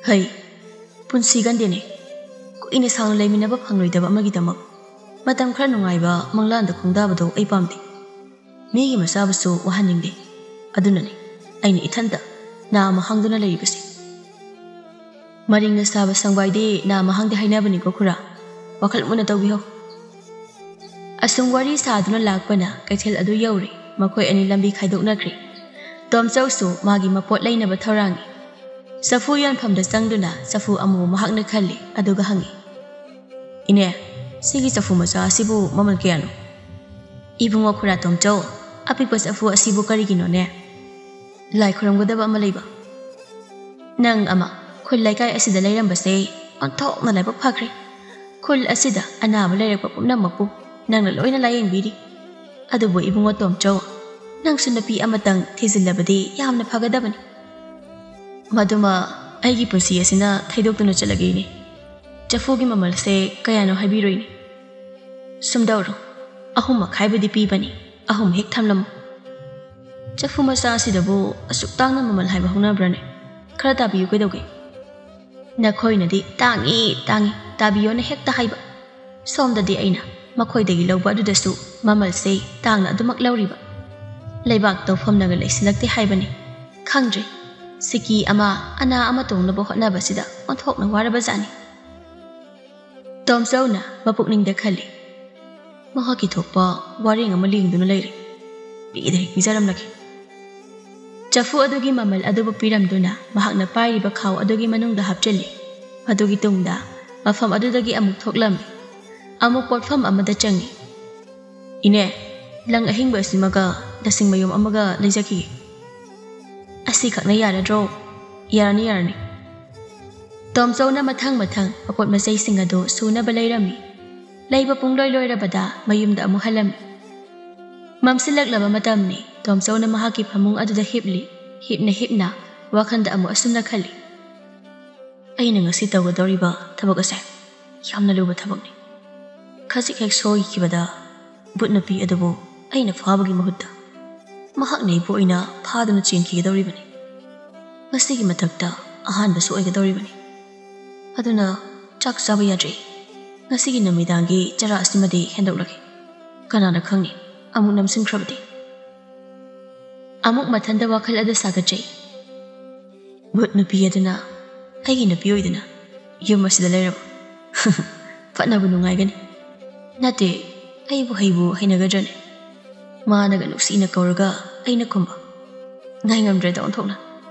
ꯍꯩ, ꯄꯨꯟꯁꯤ ꯒꯟꯗꯦꯅꯦ꯫ ꯀꯨꯏꯅ ꯁꯥꯡꯅ ꯂꯩꯃꯤꯟꯅꯕ ꯐꯪꯂꯣꯏꯗꯕ ꯑꯃꯒꯤꯗꯃꯛ ꯃꯇꯝ ꯈꯔ ꯅꯨꯡꯉꯥꯏꯕ ꯃꯪꯂꯥꯟꯗ ꯈꯣꯡꯗꯥꯕꯗꯣ ꯑꯩ ꯄꯥꯝꯗꯦ꯫ ꯃꯤꯒꯤ ꯃꯆꯥꯕꯨꯁꯨ ꯋꯥꯍꯟꯅꯤꯡꯗꯦ꯫ ꯑꯗꯨꯅꯅꯤ ꯑꯩꯅ ꯏꯊꯟꯇ ꯅꯥ ꯑꯃ ꯍꯥꯡꯗꯨꯅ ꯂꯩꯔꯤꯕꯁꯦ꯫" "ꯃꯔꯤꯡꯅ ꯁꯥꯕ ꯁꯪꯕꯥꯏꯗꯤ ꯅꯥ ꯑꯃ ꯍꯥꯡꯗꯦ ꯍꯥꯏꯅꯕꯅꯤꯀꯣ ꯈꯨꯔꯥ꯫ ꯋꯥꯈꯜ ꯃꯨꯟꯅ ꯇꯧꯕꯤꯍꯧ꯫ ꯑꯁꯨꯝ ꯋꯥꯔꯤ ꯁꯥꯗꯨꯅ ꯂꯥꯛꯄꯅ ꯀꯩꯊꯦꯜ ꯑꯗꯨ ꯌꯧꯔꯦ꯫ ꯃꯈꯣꯏ ꯑꯅꯤ ꯂꯝꯕꯤ ꯈꯥꯏꯗꯣꯛꯅꯈ꯭ꯔꯦ꯫ ꯇꯣꯝꯆꯧꯁꯨ ꯃꯥꯒꯤ ꯃꯄꯣꯠ ꯂꯩꯅꯕ ꯊꯧꯔꯥꯡꯉꯤ꯫ ꯆꯐꯨ ꯌꯣꯟꯐꯝꯗ ꯆꯪꯗꯨꯅ ꯆꯐꯨ ꯑꯃꯨꯕ ꯃꯍꯥꯛꯅ ꯈꯜꯂꯤ, ꯑꯗꯨꯒ ꯍꯪꯉꯤ, "ꯏꯅꯦ, ꯁꯤꯒꯤ ꯆꯐꯨ ꯃꯆꯥ ꯑꯁꯤꯕꯨ ꯃꯃꯜ ꯀꯌꯥꯅꯣ?" "ꯏꯕꯨꯡꯉꯣ ꯈꯨꯔꯥ ꯇꯣꯝꯆꯧ, ꯑꯄꯤꯛꯄ ꯆꯐꯨ ꯑꯁꯤꯕꯨ ꯀꯔꯤꯒꯤꯅꯣꯅꯦ?" "ꯂꯥꯏ ꯈꯨꯔꯨꯝꯒꯗꯕ ꯑꯃ ꯂꯩꯕ꯫" "ꯅꯪ ꯑꯃ ꯈꯨꯜ ꯂꯩꯀꯥꯏ ꯑꯁꯤꯗ ꯂꯩꯔꯝꯕꯁꯦ ꯑꯣꯟꯊꯣꯛꯅ ꯂꯥꯏꯕꯛ ꯐꯈ꯭ꯔꯦ꯫ ꯈꯨꯜ ꯑꯁꯤꯗ ꯑꯅꯥꯕ ꯂꯩꯔꯛꯄ ꯄꯨꯝꯅꯃꯛꯄꯨ ꯅꯪꯅ ꯂꯣꯏꯅ ꯂꯥꯌꯦꯡꯕꯤꯔꯤ꯫ ꯑꯗꯨꯕꯨ ꯏꯕꯨꯡꯉꯣ ꯇꯣꯝꯆꯧ, ꯅꯪꯁꯨ ꯅꯨꯄꯤ ꯑꯃꯇꯪ ꯊꯤꯖꯤꯜꯂꯕꯗꯤ ꯌꯥꯝꯅ ꯐꯒꯗꯕꯅꯤ꯫" "ꯃꯗꯨꯃ ꯑꯩꯒꯤ ꯄꯨꯟꯁꯤ ꯑꯁꯤꯅ ꯊꯩꯗꯣꯛꯇꯨꯅ ꯆꯠꯂꯒꯦ ꯏꯅꯦ꯫ ꯆꯐꯨꯒꯤ ꯃꯃꯜꯁꯦ ꯀꯌꯥꯅꯣ ꯍꯥꯏꯕꯤꯔꯣ ꯏꯅꯦ꯫" "ꯁꯨꯝꯗꯧꯔꯣ, ꯑꯍꯨꯝ ꯃꯈꯥꯏꯕꯨꯗꯤ ꯄꯤꯕꯅꯤ, ꯑꯍꯨꯝ ꯍꯦꯛ ꯊꯝꯂꯝꯃꯨ꯫" "ꯆꯐꯨ ꯃꯆꯥ ꯑꯁꯤꯗꯕꯨ ꯑꯁꯨꯛ ꯇꯥꯡꯅ ꯃꯃꯜ ꯍꯥꯏꯕ ꯍꯧꯅꯕ꯭ꯔꯅꯦ? ꯈꯔ ꯇꯥꯕꯤꯌꯨ ꯀꯩꯗꯧꯒꯦ?" "ꯅꯈꯣꯏꯅꯗꯤ ꯇꯥꯡꯉꯤ, ꯇꯥꯡꯉꯤ, ꯇꯥꯕꯤꯌꯣꯅ ꯍꯦꯛꯇ ꯍꯥꯏꯕ꯫ ꯁꯣꯝꯗꯗꯤ ꯑꯩꯅ ꯃꯈꯣꯏꯗꯒꯤ ꯂꯧꯕ ꯑꯗꯨꯗꯁꯨ ꯃꯃꯜꯁꯦ ꯇꯥꯡꯅ ꯑꯗꯨꯃꯛ ꯂꯧꯔꯤꯕ꯫ ꯂꯩꯕꯥꯛ ꯇꯧꯐꯝꯅꯒ ꯂꯩꯁꯤꯜꯂꯛꯇꯦ ꯍꯥꯏꯕꯅꯤ꯫ ꯈꯪꯗ꯭ꯔꯦ, ꯁꯤꯀꯤ ꯑꯃ ꯑꯅꯥ ꯑꯃ ꯇꯣꯡꯅꯕ ꯍꯣꯠꯅꯕꯁꯤꯗ ꯑꯣꯟꯊꯣꯛꯅ ꯋꯥꯔꯕꯖꯥꯠꯅꯤ꯫" ꯇꯣꯝꯆꯧꯅ ꯃꯄꯨꯛꯅꯤꯡꯗ ꯈꯜꯂꯤ, "ꯃꯍꯥꯛꯀꯤ ꯊꯣꯛꯄ ꯋꯥꯔꯦꯡ ꯑꯃ ꯂꯦꯡꯗꯨꯅ ꯂꯩꯔꯤ꯫ ꯄꯤꯗ ꯍꯦꯛ ꯄꯤꯖꯔꯝꯂꯒꯦ꯫" ꯆꯐꯨ ꯑꯗꯨꯒꯤ ꯃꯃꯜ ꯑꯗꯨꯕꯨ ꯄꯤꯔꯝꯗꯨꯅ ꯃꯍꯥꯛꯅ ꯄꯥꯏꯔꯤꯕ ꯈꯥꯎ ꯑꯗꯨꯒꯤ ꯃꯅꯨꯡꯗ ꯍꯥꯞꯆꯤꯜꯂꯤ꯫ ꯃꯗꯨꯒꯤ ꯇꯨꯡꯗ ꯃꯐꯝ ꯑꯗꯨꯗꯒꯤ ꯑꯃꯨꯛ ꯊꯣꯛꯂꯝꯃꯤ꯫ ꯑꯃꯨꯛ ꯄꯣꯠꯐꯝ ꯑꯃꯗ ꯆꯪꯉꯤ꯫ "ꯏꯅꯦ, ꯂꯪ ꯑꯍꯤꯡꯕ ꯑꯁꯤꯃꯒ ꯂꯁꯤꯡ ꯃꯌꯨꯝ ꯑꯃꯒ ꯂꯩꯖꯈꯤꯒꯦ꯫" "ꯑꯁꯤꯈꯛꯅ ꯌꯥꯔꯗ꯭ꯔꯣ?" "ꯌꯥꯔꯅꯤ, ꯌꯥꯔꯅꯤ꯫" ꯇꯣꯝꯆꯧꯅ ꯃꯊꯪ ꯃꯊꯪ ꯃꯄꯣꯠ ꯃꯆꯩꯁꯤꯡ ꯑꯗꯨ ꯁꯨꯅꯕ ꯂꯩꯔꯝꯃꯤ꯫ ꯂꯩꯕ ꯄꯨꯡꯂꯣꯏ ꯂꯣꯏꯔꯕꯗ ꯃꯌꯨꯝꯗ ꯑꯃꯨꯛ ꯍꯜꯂꯝꯃꯤ꯫ ꯃꯝꯁꯤꯜꯂꯛꯂꯕ ꯃꯇꯝꯅꯤ꯫ ꯇꯣꯝꯆꯧꯅ ꯃꯍꯥꯛꯀꯤ ꯐꯃꯨꯡ ꯑꯗꯨꯗ ꯍꯤꯞꯂꯤ꯫ ꯍꯤꯞꯅ ꯍꯤꯞꯅ ꯋꯥꯈꯜꯗ ꯑꯃꯨꯛ ꯑꯁꯨꯝꯅ ꯈꯜꯂꯤ, "ꯑꯩꯅ ꯉꯁꯤ ꯇꯧꯒꯗꯧꯔꯤꯕ ꯊꯕꯛ ꯑꯁꯦ ꯌꯥꯝꯅ ꯂꯨꯕ ꯊꯕꯛꯅꯤ꯫ ꯈꯖꯤꯛ ꯍꯦꯛ ꯁꯣꯏꯈꯤꯕꯗ ꯚꯨꯠ ꯅꯨꯄꯤ ꯑꯗꯨꯕꯨ ꯑꯩꯅ ꯐꯥꯕꯒꯤ ꯃꯍꯨꯠꯇ ꯃꯍꯥꯛꯅ ꯑꯩꯕꯨ ꯑꯣꯏꯅ ꯐꯥꯗꯨꯅ ꯆꯦꯟꯈꯤꯒꯗꯧꯔꯤꯕꯅꯤ꯫ ꯃꯁꯤꯒꯤ ꯃꯊꯛꯇ ꯑꯍꯥꯟꯕꯁꯨ ꯑꯣꯏꯒꯗꯧꯔꯤꯕꯅꯤ꯫ ꯑꯗꯨꯅ ꯆꯥꯛ ꯆꯥꯕ ꯌꯥꯗ꯭ꯔꯤ꯫ ꯉꯁꯤꯒꯤ ꯅꯨꯃꯤꯗꯥꯡꯒꯤ ꯆꯔꯥ ꯑꯁꯤꯃꯗꯤ ꯍꯦꯟꯗꯣꯛꯂꯒꯦ꯫ ꯀꯅꯥꯅ ꯈꯪꯅꯤ, ꯑꯃꯨꯛ ꯅꯝꯁꯤꯟꯈ꯭ꯔꯕꯗꯤ꯫" ꯑꯃꯨꯛ ꯃꯊꯟꯇ ꯋꯥꯈꯜ ꯑꯗꯨ ꯁꯥꯒꯠꯆꯩ꯫ "ꯚꯨꯠ ꯅꯨꯄꯤ ꯑꯗꯨꯅ ꯑꯩꯒꯤ ꯅꯨꯄꯤ ꯑꯣꯏꯗꯨꯅ ꯌꯨꯝ ꯑꯁꯤꯗ ꯂꯩꯔꯕ?" ꯐꯠꯅꯕ ꯅꯨꯡꯉꯥꯏꯒꯅꯤ꯫ ꯅꯠꯇꯦ, ꯑꯩꯕꯨ ꯍꯩꯕꯨ ꯍꯩꯅꯒꯗ꯭ꯔꯅꯦ? ꯃꯥꯅꯒ ꯅꯨꯡꯁꯤꯅ ꯀꯧꯔꯒ ꯑꯩꯅ ꯈꯨꯝꯕ꯫ ꯉꯥꯏꯉꯝꯗ꯭ꯔꯦꯗ ꯑꯣꯟꯊꯣꯛꯅ꯫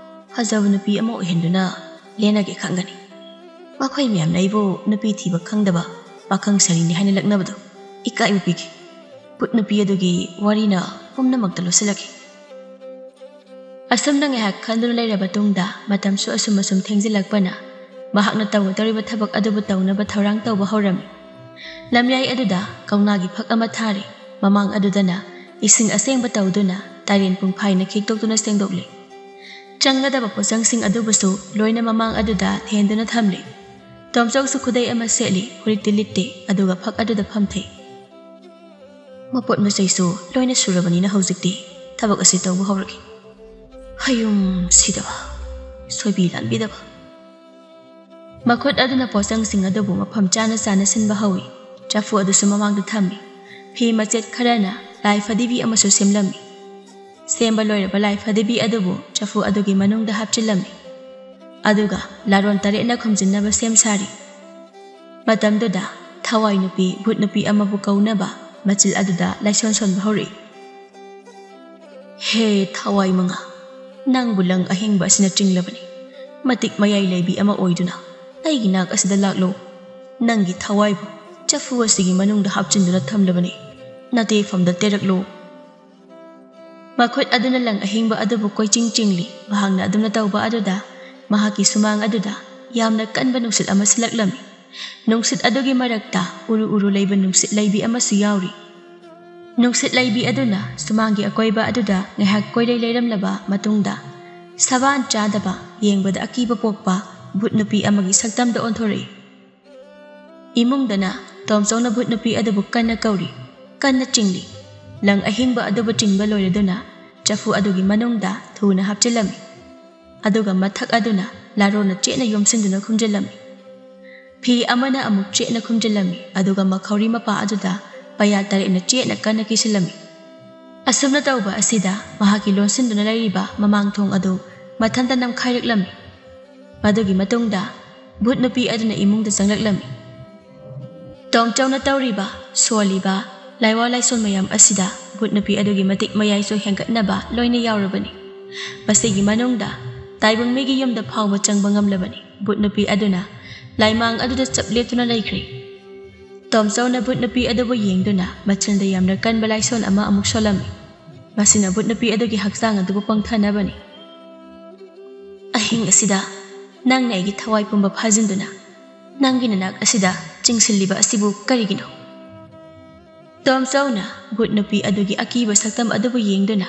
ꯐꯖꯕ ꯅꯨꯄꯤ ꯑꯃ ꯑꯣꯏꯍꯟꯗꯨꯅ ꯂꯦꯟꯅꯒꯦ ꯈꯪꯒꯅꯤ꯫ ꯃꯈꯣꯏ ꯃꯌꯥꯝꯅ ꯑꯩꯕꯨ ꯅꯨꯄꯤ ꯊꯤꯕ ꯈꯪꯗꯕ ꯄꯥꯈꯪ ꯁꯥꯔꯤꯅꯤ ꯍꯥꯏꯅ ꯂꯛꯅꯕꯗꯣ ꯏꯀꯥꯏꯕ ꯄꯤꯈꯤ꯫ ꯚꯨꯠ ꯅꯨꯄꯤ ꯑꯗꯨꯒꯤ ꯋꯥꯔꯤꯅ ꯄꯨꯝꯅꯃꯛꯇ ꯂꯣꯠꯁꯤꯜꯂꯛꯈꯤ꯫ ꯑꯁꯨꯝꯅ ꯉꯥꯏꯍꯥꯛ ꯈꯟꯗꯨꯅ ꯂꯩꯔꯕ ꯇꯨꯡꯗ ꯃꯇꯝꯁꯨ ꯑꯁꯨꯝ ꯑꯁꯨꯝ ꯊꯦꯡꯖꯤꯜꯂꯛꯄꯅ ꯃꯍꯥꯛꯅ ꯇꯧꯒꯗꯧꯔꯤꯕ ꯊꯕꯛ ꯑꯗꯨꯕꯨ ꯇꯧꯅꯕ ꯊꯧꯔꯥꯡ ꯇꯧꯕ ꯍꯧꯔꯝꯃꯤ꯫ ꯂꯝꯌꯥꯏ ꯑꯗꯨꯗ ꯀꯧꯅꯥꯒꯤ ꯐꯛ ꯑꯃ ꯊꯥꯔꯤ꯫ ꯃꯃꯥꯡ ꯑꯗꯨꯗꯅ ꯏꯁꯤꯡ ꯑꯁꯦꯡꯕ ꯇꯧꯗꯨꯅ ꯇꯥꯏꯔꯦꯟ ꯄꯨꯡꯐꯥꯏꯅ ꯈꯤꯛꯇꯣꯛꯇꯨꯅ ꯁꯦꯡꯗꯣꯛꯂꯤ꯫ ꯆꯪꯒꯗꯕ ꯄꯣꯠꯆꯪꯁꯤꯡ ꯑꯗꯨꯕꯨꯁꯨ ꯂꯣꯏꯅ ꯃꯃꯥꯡ ꯑꯗꯨꯗ ꯊꯦꯟꯗꯨꯅ ꯊꯝꯂꯤ꯫ ꯇꯣꯝꯆꯧꯁꯨ ꯈꯨꯗꯩ ꯑꯃ ꯁꯦꯠꯂꯤ, ꯐꯨꯔꯤꯠꯇꯤ ꯂꯤꯠꯇꯦ, ꯑꯗꯨꯒ ꯐꯛ ꯑꯗꯨꯗ ꯐꯝꯊꯩ꯫ ꯃꯄꯣꯠ ꯃꯆꯩꯁꯨ ꯂꯣꯏꯅ ꯁꯨꯔꯕꯅꯤꯅ ꯍꯧꯖꯤꯛꯇꯤ ꯊꯕꯛ ꯑꯁꯤ ꯇꯧꯕ ꯍꯧꯔꯒꯦ꯫ ꯍꯌꯨꯝ ꯁꯤꯗꯕ, ꯁꯣꯏꯕꯤ ꯂꯥꯟꯕꯤꯗꯕ꯫ ꯃꯈꯨꯠ ꯑꯗꯨꯅ ꯄꯣꯠꯆꯪꯁꯤꯡ ꯑꯗꯨꯕꯨ ꯃꯐꯝ ꯆꯥꯅ ꯆꯥꯅ ꯁꯤꯟꯕ ꯍꯧꯏ꯫ ꯆꯐꯨ ꯑꯗꯨꯁꯨ ꯃꯃꯥꯡꯗ ꯊꯝꯃꯤ꯫ ꯐꯤ ꯃꯆꯦꯠ ꯈꯔꯅ ꯂꯥꯏ ꯐꯗꯤꯕꯤ ꯑꯃꯁꯨ ꯁꯦꯝꯂꯝꯃꯤ꯫ ꯁꯦꯝꯕ ꯂꯣꯏꯔꯕ ꯂꯥꯏ ꯐꯗꯤꯕꯤ ꯑꯗꯨꯕꯨ ꯆꯐꯨ ꯑꯗꯨꯒꯤ ꯃꯅꯨꯡꯗ ꯍꯥꯞꯆꯤꯜꯂꯝꯃꯤ꯫ ꯑꯗꯨꯒ ꯂꯥꯔꯣꯟ ꯇꯔꯦꯠꯅ ꯈꯨꯝꯖꯤꯟꯅꯕ ꯁꯦꯝ ꯁꯥꯔꯤ꯫ ꯃꯇꯝꯗꯨꯗ ꯊꯋꯥꯏ ꯅꯨꯄꯤ ꯚꯨꯠ ꯅꯨꯄꯤ ꯑꯃꯕꯨ ꯀꯧꯅꯕ ꯃꯆꯤꯜ ꯑꯗꯨꯗ ꯂꯥꯏꯁꯣꯟ ꯁꯣꯟꯕ ꯍꯧꯔꯛꯏ꯫ "ꯍꯦ ꯊꯋꯥꯏ ꯃꯉꯥ, ꯅꯪꯕꯨ ꯂꯪ ꯑꯍꯤꯡꯕ ꯑꯁꯤꯅ ꯆꯤꯡꯂꯕꯅꯤ꯫ ꯃꯇꯤꯛ ꯃꯌꯥꯏ ꯂꯩꯕꯤ ꯑꯃ ꯑꯣꯏꯗꯨꯅ ꯑꯩꯒꯤ ꯅꯥꯛ ꯑꯁꯤꯗ ꯂꯥꯛꯂꯣ꯫ ꯅꯪꯒꯤ ꯊꯋꯥꯏꯕꯨ ꯆꯐꯨ ꯑꯁꯤꯒꯤ ꯃꯅꯨꯡꯗ ꯍꯥꯞꯆꯤꯟꯗꯨꯅ ꯊꯝꯂꯕꯅꯤ꯫ ꯅꯇꯦꯐꯝꯗ ꯇꯦꯔꯛꯂꯣ꯫" ꯃꯈꯨꯠ ꯑꯗꯨꯅ ꯂꯪ ꯑꯍꯤꯡꯕ ꯑꯗꯨꯕꯨ ꯀꯣꯏꯆꯤꯡ ꯆꯤꯡꯂꯤ꯫ ꯃꯍꯥꯛꯅ ꯑꯗꯨꯝꯅ ꯇꯧꯕ ꯑꯗꯨꯗ ꯃꯍꯥꯛꯀꯤ ꯁꯨꯃꯥꯡ ꯑꯗꯨꯗ ꯌꯥꯝꯅ ꯀꯟꯕ ꯅꯨꯡꯁꯤꯠ ꯑꯃ ꯁꯤꯜꯂꯛꯂꯝꯃꯤ꯫ ꯅꯨꯡꯁꯤꯠ ꯑꯗꯨꯒꯤ ꯃꯔꯛꯇ ꯎꯔꯨ ꯎꯔꯨ ꯂꯩꯕ ꯅꯨꯡꯁꯤꯠ ꯂꯩꯕꯤ ꯑꯃꯁꯨ ꯌꯥꯎꯔꯤ꯫ ꯅꯨꯡꯁꯤꯠ ꯂꯩꯕꯤ ꯑꯗꯨꯅ ꯁꯨꯃꯥꯡꯒꯤ ꯑꯀꯣꯏꯕ ꯑꯗꯨꯗ ꯉꯥꯏꯍꯥꯛ ꯀꯣꯏꯂꯩ ꯂꯩꯔꯝꯂꯕ ꯃꯇꯨꯡꯗ, ꯁꯕꯥꯟ ꯆꯥꯗꯕ, ꯌꯦꯡꯕꯗ ꯑꯀꯤꯕ ꯄꯣꯛꯄ ꯚꯨꯠ ꯅꯨꯄꯤ ꯑꯃꯒꯤ ꯁꯛꯇꯝꯗ ꯑꯣꯟꯊꯣꯔꯛꯏ꯫ ꯏꯃꯨꯡꯗꯅ ꯇꯣꯝꯆꯧꯅ ꯚꯨꯠ ꯅꯨꯄꯤ ꯑꯗꯨꯕꯨ ꯀꯟꯅ ꯀꯧꯔꯤ, ꯀꯟꯅ ꯆꯤꯡꯂꯤ꯫ ꯂꯪ ꯑꯍꯤꯡꯕ ꯑꯗꯨꯕꯨ ꯆꯤꯡꯕ ꯂꯣꯏꯔꯗꯨꯅ ꯆꯐꯨ ꯑꯗꯨꯒꯤ ꯃꯅꯨꯡꯗ ꯊꯨꯅ ꯍꯥꯞꯆꯤꯜꯂꯝꯃꯤ꯫ ꯑꯗꯨꯒ ꯃꯊꯛ ꯑꯗꯨꯅ ꯂꯥꯔꯣꯟꯅ ꯆꯦꯠꯅ ꯌꯣꯝꯁꯤꯟꯗꯨꯅ ꯈꯨꯝꯖꯤꯜꯂꯝꯃꯤ꯫ ꯐꯤ ꯑꯃꯅ ꯑꯃꯨꯛ ꯆꯦꯠꯅ ꯈꯨꯝꯖꯤꯜꯂꯝꯃꯤ, ꯑꯗꯨꯒ ꯃꯈꯧꯔꯤ ꯃꯄꯥ ꯑꯗꯨꯗ ꯄꯩꯌꯥ ꯇꯔꯦꯠꯅ ꯆꯦꯠꯅ ꯀꯟꯅ ꯀꯤꯁꯤꯜꯂꯝꯃꯤ꯫ ꯑꯁꯨꯝꯅ ꯇꯧꯕ ꯑꯁꯤꯗ ꯃꯍꯥꯛꯀꯤ ꯂꯣꯟꯁꯤꯟꯗꯨꯅ ꯂꯩꯔꯤꯕ ꯃꯃꯥꯡ ꯊꯣꯡ ꯑꯗꯨ ꯃꯊꯟꯇ ꯅꯝꯈꯥꯏꯔꯛꯂꯝꯃꯤ꯫ ꯃꯗꯨꯒꯤ ꯃꯇꯨꯡꯗ ꯚꯨꯠ ꯅꯨꯄꯤ ꯑꯗꯨꯅ ꯏꯃꯨꯡꯗ ꯆꯪꯂꯛꯂꯝꯃꯤ꯫ ꯇꯣꯝꯆꯧꯅ ꯇꯧꯔꯤꯕ, ꯁꯣꯜꯂꯤꯕ ꯂꯥꯏꯋꯥ ꯂꯥꯏꯁꯣꯟ ꯃꯌꯥꯝ ꯑꯁꯤꯗ ꯚꯨꯠ ꯅꯨꯄꯤ ꯑꯗꯨꯒꯤ ꯃꯇꯤꯛ ꯃꯌꯥꯏꯁꯨ ꯍꯦꯟꯒꯠꯅꯕ ꯂꯣꯏꯅ ꯌꯥꯎꯔꯕꯅꯤ꯫ ꯃꯁꯤꯒꯤ ꯃꯅꯨꯡꯗ ꯇꯥꯏꯕꯪ ꯃꯤꯒꯤ ꯌꯨꯝꯗ ꯐꯥꯎꯕ ꯆꯪꯕ ꯉꯝꯂꯕꯅꯤ꯫ ꯚꯨꯠ ꯅꯨꯄꯤ ꯑꯗꯨꯅ ꯂꯥꯏꯃꯥꯡ ꯑꯗꯨꯗ ꯆꯞ ꯂꯦꯞꯇꯨꯅ ꯂꯩꯈ꯭ꯔꯦ꯫ ꯇꯣꯝꯆꯧꯅ ꯚꯨꯠ ꯅꯨꯄꯤ ꯑꯗꯨꯕꯨ ꯌꯦꯡꯗꯨꯅ ꯃꯆꯤꯟꯗ ꯌꯥꯝꯅ ꯀꯟꯕ ꯂꯥꯏꯁꯣꯟ ꯑꯃ ꯑꯃꯨꯛ ꯁꯣꯜꯂꯝꯃꯤ꯫ ꯃꯁꯤꯅ ꯚꯨꯠ ꯅꯨꯄꯤ ꯑꯗꯨꯒꯤ ꯍꯛꯆꯥꯡ ꯑꯗꯨꯕꯨ ꯄꯪꯊꯅꯕꯅꯤ꯫ "ꯑꯍꯤꯡ ꯑꯁꯤꯗ ꯅꯪꯅ ꯑꯩꯒꯤ ꯊꯋꯥꯏ ꯄꯨꯝꯕ ꯐꯥꯖꯤꯟꯗꯨꯅ ꯅꯪꯒꯤ ꯅꯅꯥꯛ ꯑꯁꯤꯗ ꯆꯤꯡꯁꯤꯜꯂꯤꯕ ꯑꯁꯤꯕꯨ ꯀꯔꯤꯒꯤꯅꯣ?" ꯇꯣꯝꯆꯧꯅ ꯚꯨꯠ ꯅꯨꯄꯤ ꯑꯗꯨꯒꯤ ꯑꯀꯤꯕ ꯁꯛꯇꯝ ꯑꯗꯨꯕꯨ ꯌꯦꯡꯗꯨꯅ,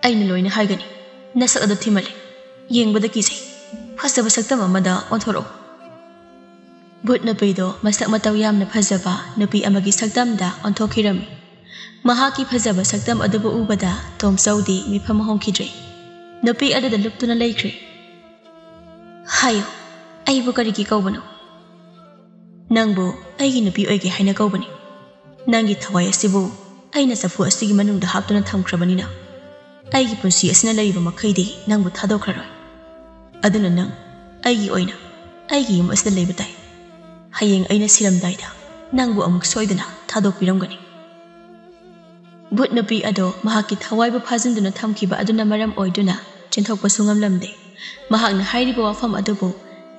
"ꯑꯩꯅ ꯂꯣꯏꯅ ꯍꯥꯏꯒꯅꯤ꯫ ꯅꯁꯛ ꯑꯗꯨ ꯊꯤꯃꯜꯂꯦ꯫ ꯌꯦꯡꯕꯗ ꯀꯤꯖꯩ꯫ ꯐꯖꯕ ꯁꯛꯇꯝ ꯑꯃꯗ ꯑꯣꯟꯊꯣꯔꯛꯎ꯫" ꯚꯨꯠ ꯅꯨꯄꯤꯗꯣ ꯃꯁꯛ ꯃꯇꯧ ꯌꯥꯝꯅ ꯐꯖꯕ ꯅꯨꯄꯤ ꯑꯃꯒꯤ ꯁꯛꯇꯝꯗ ꯑꯣꯟꯊꯣꯛꯈꯤꯔꯝꯃꯤ꯫ ꯃꯍꯥꯛꯀꯤ ꯐꯖꯕ ꯁꯛꯇꯝ ꯑꯗꯨꯕꯨ ꯎꯕꯗ ꯇꯣꯝꯆꯧꯗꯤ ꯃꯤꯐꯝ ꯍꯣꯡꯈꯤꯗ꯭ꯔꯦ꯫ ꯅꯨꯄꯤ ꯑꯗꯨꯗ ꯂꯨꯞꯇꯨꯅ ꯂꯩꯈ꯭ꯔꯦ꯫ "ꯍꯥꯏꯌꯨ, ꯑꯩꯕꯨ ꯀꯔꯤꯒꯤ ꯀꯧꯕꯅꯣ?" "ꯅꯪꯕꯨ ꯑꯩꯒꯤ ꯅꯨꯄꯤ ꯑꯣꯏꯒꯦ ꯍꯥꯏꯅ ꯀꯧꯕꯅꯤ꯫ ꯅꯪꯒꯤ ꯊꯋꯥꯏ ꯑꯁꯤꯕꯨ ꯑꯩꯅ ꯆꯐꯨ ꯑꯁꯤꯒꯤ ꯃꯅꯨꯡꯗ ꯍꯥꯞꯇꯨꯅ ꯊꯝꯈ꯭ꯔꯕꯅꯤꯅ, ꯑꯩꯒꯤ ꯄꯨꯟꯁꯤ ꯑꯁꯤꯅ ꯂꯩꯔꯤꯕ ꯃꯈꯩꯗꯤ ꯅꯪꯕꯨ ꯊꯥꯗꯣꯛꯈ꯭ꯔꯔꯣꯏ꯫ ꯑꯗꯨꯅ ꯅꯪ ꯑꯩꯒꯤ ꯑꯣꯏꯅ ꯑꯩꯒꯤ ꯌꯨꯝ ꯑꯁꯤꯗ ꯂꯩꯕ ꯇꯥꯏ꯫ ꯍꯌꯦꯡ ꯑꯩꯅ ꯁꯤꯔꯝꯗꯥꯏꯗ ꯅꯪꯕꯨ ꯑꯃꯨꯛ ꯁꯣꯏꯗꯅ ꯊꯥꯗꯣꯛꯄꯤꯔꯝꯒꯅꯤ꯫" ꯚꯨꯠ ꯅꯨꯄꯤ ꯑꯗꯣ ꯃꯍꯥꯛꯀꯤ ꯊꯋꯥꯏꯕꯨ ꯐꯥꯖꯤꯟꯗꯨꯅ ꯊꯝꯈꯤꯕ ꯑꯗꯨꯅ ꯃꯔꯝ ꯑꯣꯏꯗꯨꯅ ꯆꯦꯟꯊꯣꯛꯄꯁꯨ ꯉꯝꯂꯝꯗꯦ꯫ ꯃꯍꯥꯛꯅ ꯍꯥꯏꯔꯤꯕ ꯋꯥꯐꯝ ꯑꯗꯨꯕꯨ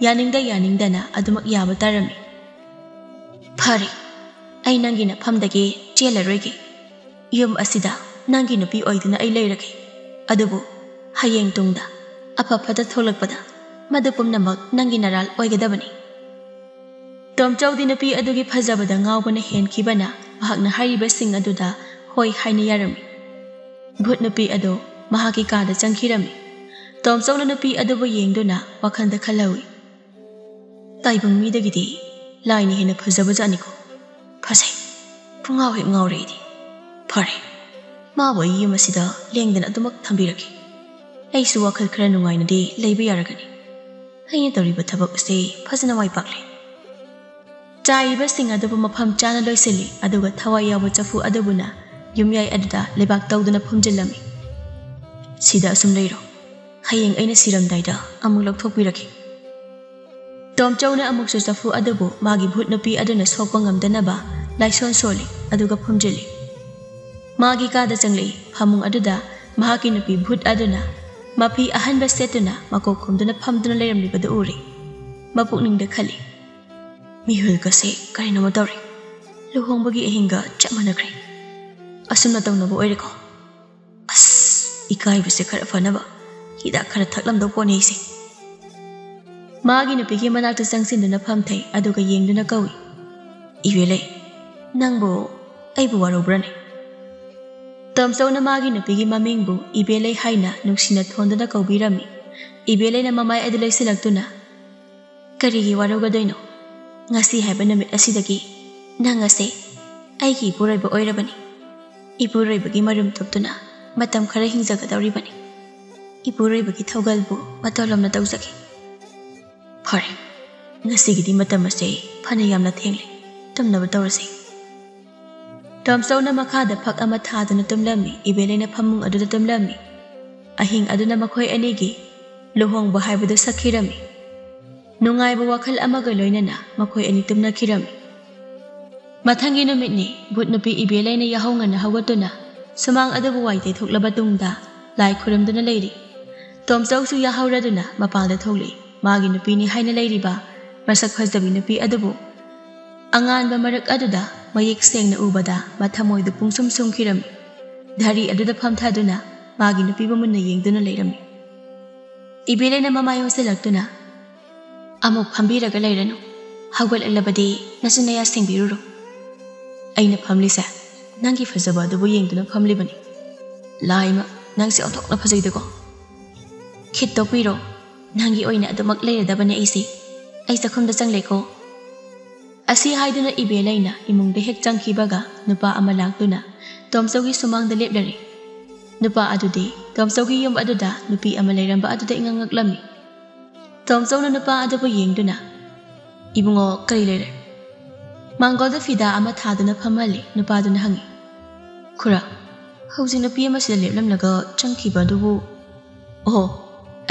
ꯌꯥꯅꯤꯡꯗ ꯌꯥꯅꯤꯡꯗꯅ ꯑꯗꯨꯃꯛ ꯌꯥꯕ ꯇꯥꯔꯝꯃꯤ꯫ "ꯐꯔꯦ, ꯑꯩ ꯅꯪꯒꯤ ꯅꯐꯝꯗꯒꯤ ꯆꯦꯜꯂꯔꯣꯏꯒꯦ꯫ ꯌꯨꯝ ꯑꯁꯤꯗ ꯅꯪꯒꯤ ꯅꯨꯄꯤ ꯑꯣꯏꯗꯨꯅ ꯑꯩ ꯂꯩꯔꯒꯦ꯫ ꯑꯗꯨꯕꯨ ꯍꯌꯦꯡ ꯇꯨꯡꯗ ꯑꯐ ꯐꯠꯇ ꯊꯣꯛꯂꯛꯄꯗ ꯃꯗꯨ ꯄꯨꯝꯅꯃꯛ ꯅꯪꯒꯤ ꯅꯔꯥꯜ ꯑꯣꯏꯒꯗꯕꯅꯤ꯫" ꯇꯣꯝꯆꯧꯗꯤ ꯅꯨꯄꯤ ꯑꯗꯨꯒꯤ ꯐꯖꯕꯗ ꯉꯥꯎꯕꯅ ꯍꯦꯟꯈꯤꯕꯅ ꯃꯍꯥꯛꯅ ꯍꯥꯏꯔꯤꯕꯁꯤꯡ ꯑꯗꯨꯗ ꯍꯣꯏ ꯍꯥꯏꯅ ꯌꯥꯔꯝꯃꯤ꯫ ꯚꯨꯠ ꯅꯨꯄꯤ ꯑꯗꯨ ꯃꯍꯥꯛꯀꯤ ꯀꯥꯗ ꯆꯪꯈꯤꯔꯝꯃꯤ꯫ ꯇꯣꯝꯆꯧꯅ ꯅꯨꯄꯤ ꯑꯗꯨꯕꯨ ꯌꯦꯡꯗꯨꯅ ꯋꯥꯈꯜꯗ ꯈꯜꯍꯧꯏ꯫ "ꯇꯥꯏꯕꯪ ꯃꯤꯗꯒꯤꯗꯤ ꯂꯥꯏꯅ ꯍꯦꯟꯅ ꯐꯖꯕꯖꯥꯠꯅꯤꯀꯣ꯫ ꯐꯖꯩ꯫ ꯄꯨꯡꯉꯥꯎ ꯍꯦꯛ ꯉꯥꯎꯔꯦ ꯑꯩꯗꯤ꯫ ꯐꯔꯦ, ꯃꯥꯕꯨ ꯑꯩꯒꯤ ꯌꯨꯝ ꯑꯁꯤꯗ ꯂꯦꯡꯗꯅ ꯑꯗꯨꯃꯛ ꯊꯝꯕꯤꯔꯒꯦ꯫ ꯑꯩꯁꯨ ꯋꯥꯈꯜ ꯈꯔ ꯅꯨꯡꯉꯥꯏꯅꯗꯤ ꯂꯩꯕ ꯌꯥꯔꯒꯅꯤ꯫ ꯑꯩꯅ ꯇꯧꯔꯤꯕ ꯊꯕꯛ ꯑꯁꯤ ꯐꯖꯅ ꯃꯥꯏ ꯄꯥꯛꯂꯦ꯫" ꯆꯥꯏꯔꯤꯕꯁꯤꯡ ꯑꯗꯨꯕꯨ ꯃꯐꯝ ꯆꯥꯅ ꯂꯣꯏꯁꯤꯜꯂꯤ, ꯑꯗꯨꯒ ꯊꯋꯥꯏ ꯌꯥꯎꯕ ꯆꯐꯨ ꯑꯗꯨꯕꯨꯅ ꯌꯨꯝꯌꯥꯏ ꯑꯗꯨꯗ ꯂꯩꯕꯥꯛ ꯇꯧꯗꯨꯅ ꯐꯨꯝꯖꯤꯜꯂꯝꯃꯤ꯫ "ꯁꯤꯗ ꯑꯁꯨꯝ ꯂꯩꯔꯣ꯫ ꯍꯌꯦꯡ ꯑꯩꯅ ꯁꯤꯔꯝꯗꯥꯏꯗ ꯑꯃꯨꯛ ꯂꯧꯊꯣꯛꯄꯤꯔꯛꯀꯦ꯫" ꯇꯣꯝꯆꯧꯅ ꯑꯃꯨꯛꯁꯨ ꯆꯐꯨ ꯑꯗꯨꯕꯨ ꯃꯥꯒꯤ ꯚꯨꯠ ꯅꯨꯄꯤ ꯑꯗꯨꯅ ꯁꯣꯛꯄ ꯉꯝꯗꯅꯕ ꯂꯥꯏꯁꯣꯟ ꯁꯣꯜꯂꯤ, ꯑꯗꯨꯒ ꯐꯨꯝꯖꯤꯜꯂꯤ꯫ ꯃꯥꯒꯤ ꯀꯥꯗ ꯆꯪꯂꯛꯏ꯫ ꯐꯃꯨꯡ ꯑꯗꯨꯗ ꯃꯍꯥꯛꯀꯤ ꯅꯨꯄꯤ ꯚꯨꯠ ꯑꯗꯨꯅ ꯃꯐꯤ ꯑꯍꯟꯕ ꯁꯦꯠꯇꯨꯅ ꯃꯀꯣꯛ ꯈꯨꯝꯗꯨꯅ ꯐꯝꯗꯨꯅ ꯂꯩꯔꯝꯂꯤꯕꯗꯨ ꯎꯔꯦ꯫ ꯃꯄꯨꯛꯅꯤꯡꯗ ꯈꯜꯂꯤ, "ꯃꯤꯍꯨꯜꯒꯁꯦ ꯀꯔꯤꯅꯣꯃ ꯇꯧꯔꯦ꯫ ꯂꯨꯍꯣꯡꯕꯒꯤ ꯑꯍꯤꯡꯒ ꯆꯞ ꯃꯥꯟꯅꯈ꯭ꯔꯦ꯫ ꯑꯁꯨꯝꯅ ꯇꯧꯅꯕ ꯑꯣꯏꯔꯦꯀꯣ꯫ ꯑꯁ, ꯏꯀꯥꯏꯕꯁꯦ ꯈꯔ ꯐꯅꯕ ꯍꯤꯗꯥꯛ ꯈꯔ ꯊꯛꯂꯝꯗꯧ ꯄꯣꯠꯅꯤ ꯑꯩꯁꯦ꯫" ꯃꯥꯒꯤ ꯅꯨꯄꯤꯒꯤ ꯃꯅꯥꯛꯇ ꯆꯪꯁꯤꯟꯗꯨꯅ ꯐꯝꯊꯩ, ꯑꯗꯨꯒ ꯌꯦꯡꯗꯨꯅ ꯀꯧꯏ, "ꯏꯕꯦꯂꯩ, ꯅꯪꯕꯨ ꯑꯩꯕꯨ ꯋꯥꯔꯧꯕ꯭ꯔꯅꯦ?" ꯇꯣꯝꯆꯧꯅ ꯃꯥꯒꯤ ꯅꯨꯄꯤꯒꯤ ꯃꯃꯤꯡꯕꯨ ꯏꯕꯦꯂꯩ ꯍꯥꯏꯅ ꯅꯨꯡꯁꯤꯅ ꯊꯣꯟꯗꯨꯅ ꯀꯧꯕꯤꯔꯝꯃꯤ꯫ ꯏꯕꯦꯂꯩꯅ ꯃꯃꯥꯏ ꯑꯗꯨ ꯂꯩꯁꯤꯜꯂꯛꯇꯨꯅ, "ꯀꯔꯤꯒꯤ ꯋꯥꯔꯧꯒꯗꯣꯏꯅꯣ? ꯉꯁꯤ ꯍꯥꯏꯕ ꯅꯨꯃꯤꯠ ꯑꯁꯤꯗꯒꯤ ꯅꯪ ꯑꯁꯦ ꯑꯩꯒꯤ ꯏꯄꯨꯔꯣꯏꯕ ꯑꯣꯏꯔꯕꯅꯤ꯫ ꯏꯄꯨꯔꯣꯏꯕꯒꯤ ꯃꯔꯨꯝ ꯊꯨꯞꯇꯨꯅ ꯃꯇꯝ ꯈꯔ ꯍꯤꯡꯖꯒꯗꯧꯔꯤꯕꯅꯤ꯫ ꯏꯄꯨꯔꯣꯏꯕꯒꯤ ꯊꯧꯒꯜꯕꯨ ꯃꯇꯧ ꯂꯣꯝꯅ ꯇꯧꯖꯒꯦ꯫" "ꯐꯔꯦ, ꯉꯁꯤꯒꯤꯗꯤ ꯃꯇꯝ ꯑꯁꯦ ꯐꯅ ꯌꯥꯝꯅ ꯊꯦꯡꯂꯦ, ꯇꯨꯝꯅꯕ ꯇꯧꯔꯁꯤ꯫" ꯇꯣꯝꯆꯧꯅ ꯃꯈꯥꯗ ꯐꯛ ꯑꯃ ꯊꯥꯗꯨꯅ ꯇꯨꯝꯂꯝꯃꯤ, ꯏꯕꯦꯂꯩꯅ ꯐꯃꯨꯡ ꯑꯗꯨꯗ ꯇꯨꯝꯂꯝꯃꯤ꯫ ꯑꯍꯤꯡ ꯑꯗꯨꯅ ꯃꯈꯣꯏ ꯑꯅꯤꯒꯤ ꯂꯨꯍꯣꯡꯕ ꯍꯥꯏꯕꯗꯨ ꯁꯛꯈꯤꯔꯝꯃꯤ꯫ ꯅꯨꯡꯉꯥꯏꯕ ꯋꯥꯈꯜ ꯑꯃꯒ ꯂꯣꯏꯅꯅ ꯃꯈꯣꯏ ꯑꯅꯤ ꯇꯨꯝꯅꯈꯤꯔꯝꯃꯤ꯫ ꯃꯊꯪꯒꯤ ꯅꯨꯃꯤꯠꯅꯤ꯫ ꯚꯨꯠ ꯅꯨꯄꯤ ꯏꯕꯦꯂꯩꯅ ꯌꯥꯍꯧ ꯉꯟꯅ ꯍꯧꯒꯠꯇꯨꯅ ꯁꯨꯃꯥꯡ ꯑꯗꯨꯕꯨ ꯋꯥꯏ ꯇꯩꯊꯣꯛꯂꯕ ꯇꯨꯡꯗ ꯂꯥꯏ ꯈꯨꯔꯨꯝꯗꯨꯅ ꯂꯩꯔꯤ꯫ ꯇꯣꯝꯆꯧꯁꯨ ꯌꯥꯍꯧꯔꯗꯨꯅ ꯃꯄꯥꯟꯗ ꯊꯣꯛꯂꯛꯏ꯫ ꯃꯥꯒꯤ ꯅꯨꯄꯤꯅꯤ ꯍꯥꯏꯅ ꯂꯩꯔꯤꯕ ꯃꯁꯛ ꯐꯖꯕꯤ ꯅꯨꯄꯤ ꯑꯗꯨꯕꯨ ꯑꯉꯥꯟꯕ ꯃꯔꯛ ꯑꯗꯨꯗ ꯃꯌꯦꯛ ꯁꯦꯡꯅ ꯎꯕꯗ ꯃꯊꯃꯣꯏꯗꯨ ꯄꯨꯡꯁꯨꯝ ꯁꯨꯝꯈꯤꯔꯝꯃꯤ꯫ ꯙꯔꯤ ꯑꯗꯨꯗ ꯐꯝꯊꯗꯨꯅ ꯃꯥꯒꯤ ꯅꯨꯄꯤꯕꯨ ꯃꯨꯟꯅ ꯌꯦꯡꯗꯨꯅ ꯂꯩꯔꯝꯃꯤ꯫ ꯏꯕꯦꯂꯩꯅ ꯃꯃꯥꯏ ꯑꯣꯟꯁꯤꯜꯂꯛꯇꯨꯅ, "ꯑꯃꯨꯛ ꯐꯝꯕꯤꯔꯒ ꯂꯩꯔꯅꯨ, ꯍꯧꯒꯠꯂꯛꯂꯕꯗꯤ ꯅꯆꯤꯟ ꯅꯌꯥ ꯁꯦꯡꯕꯤꯔꯨꯔꯣ꯫" "ꯑꯩꯅ ꯐꯝꯂꯤꯁꯦ ꯅꯪꯒꯤ ꯐꯖꯕ ꯑꯗꯨꯕꯨ ꯌꯦꯡꯗꯨꯅ ꯐꯝꯂꯤꯕꯅꯤ꯫ ꯂꯥꯏꯃ, ꯅꯪꯁꯦ ꯑꯣꯟꯊꯣꯛꯅ ꯐꯖꯩꯗꯀꯣ꯫ ꯈꯤꯠꯇꯣꯛꯄꯤꯔꯣ, ꯅꯪꯒꯤ ꯑꯣꯏꯅ ꯑꯗꯨꯃꯛ ꯂꯩꯔꯗꯕꯅꯦ ꯑꯩꯁꯦ꯫ ꯑꯩ ꯆꯥꯛꯈꯨꯝꯗ ꯆꯪꯂꯦꯀꯣ꯫" ꯑꯁꯤ ꯍꯥꯏꯗꯨꯅ ꯏꯕꯦꯂꯩꯅ ꯏꯃꯨꯡꯗ ꯍꯦꯛ ꯆꯪꯈꯤꯕꯒ ꯅꯨꯄꯥ ꯑꯃ ꯂꯥꯛꯇꯨꯅ ꯇꯣꯝꯆꯧꯒꯤ ꯁꯨꯃꯥꯡꯗ ꯂꯦꯞꯂꯔꯦ꯫ ꯅꯨꯄꯥ ꯑꯗꯨꯗꯤ ꯇꯣꯝꯆꯧꯒꯤ ꯌꯨꯝ ꯑꯗꯨꯗ ꯅꯨꯄꯤ ꯑꯃ ꯂꯩꯔꯝꯕ ꯑꯗꯨꯗ ꯏꯉꯛ ꯉꯛꯂꯝꯃꯤ꯫ ꯇꯣꯝꯆꯧꯅ ꯅꯨꯄꯥ ꯑꯗꯨꯕꯨ ꯌꯦꯡꯗꯨꯅ, "ꯏꯕꯨꯡꯉꯣ, ꯀꯔꯤ ꯂꯩꯔꯦ?" ꯃꯥꯡꯒꯣꯜꯗ ꯐꯤꯗꯥ ꯑꯃ ꯊꯥꯗꯨꯅ ꯐꯝꯍꯜꯂꯤ꯫ ꯅꯨꯄꯥꯗꯨꯅ ꯍꯪꯉꯤ, "ꯈꯨꯔꯥ, ꯍꯧꯖꯤꯛ ꯅꯨꯄꯤ ꯑꯃ ꯁꯤꯗ ꯂꯦꯞꯂꯝꯂꯒ ꯆꯪꯈꯤꯕ ꯑꯗꯨꯕꯨ?" "ꯑꯣꯍꯣ,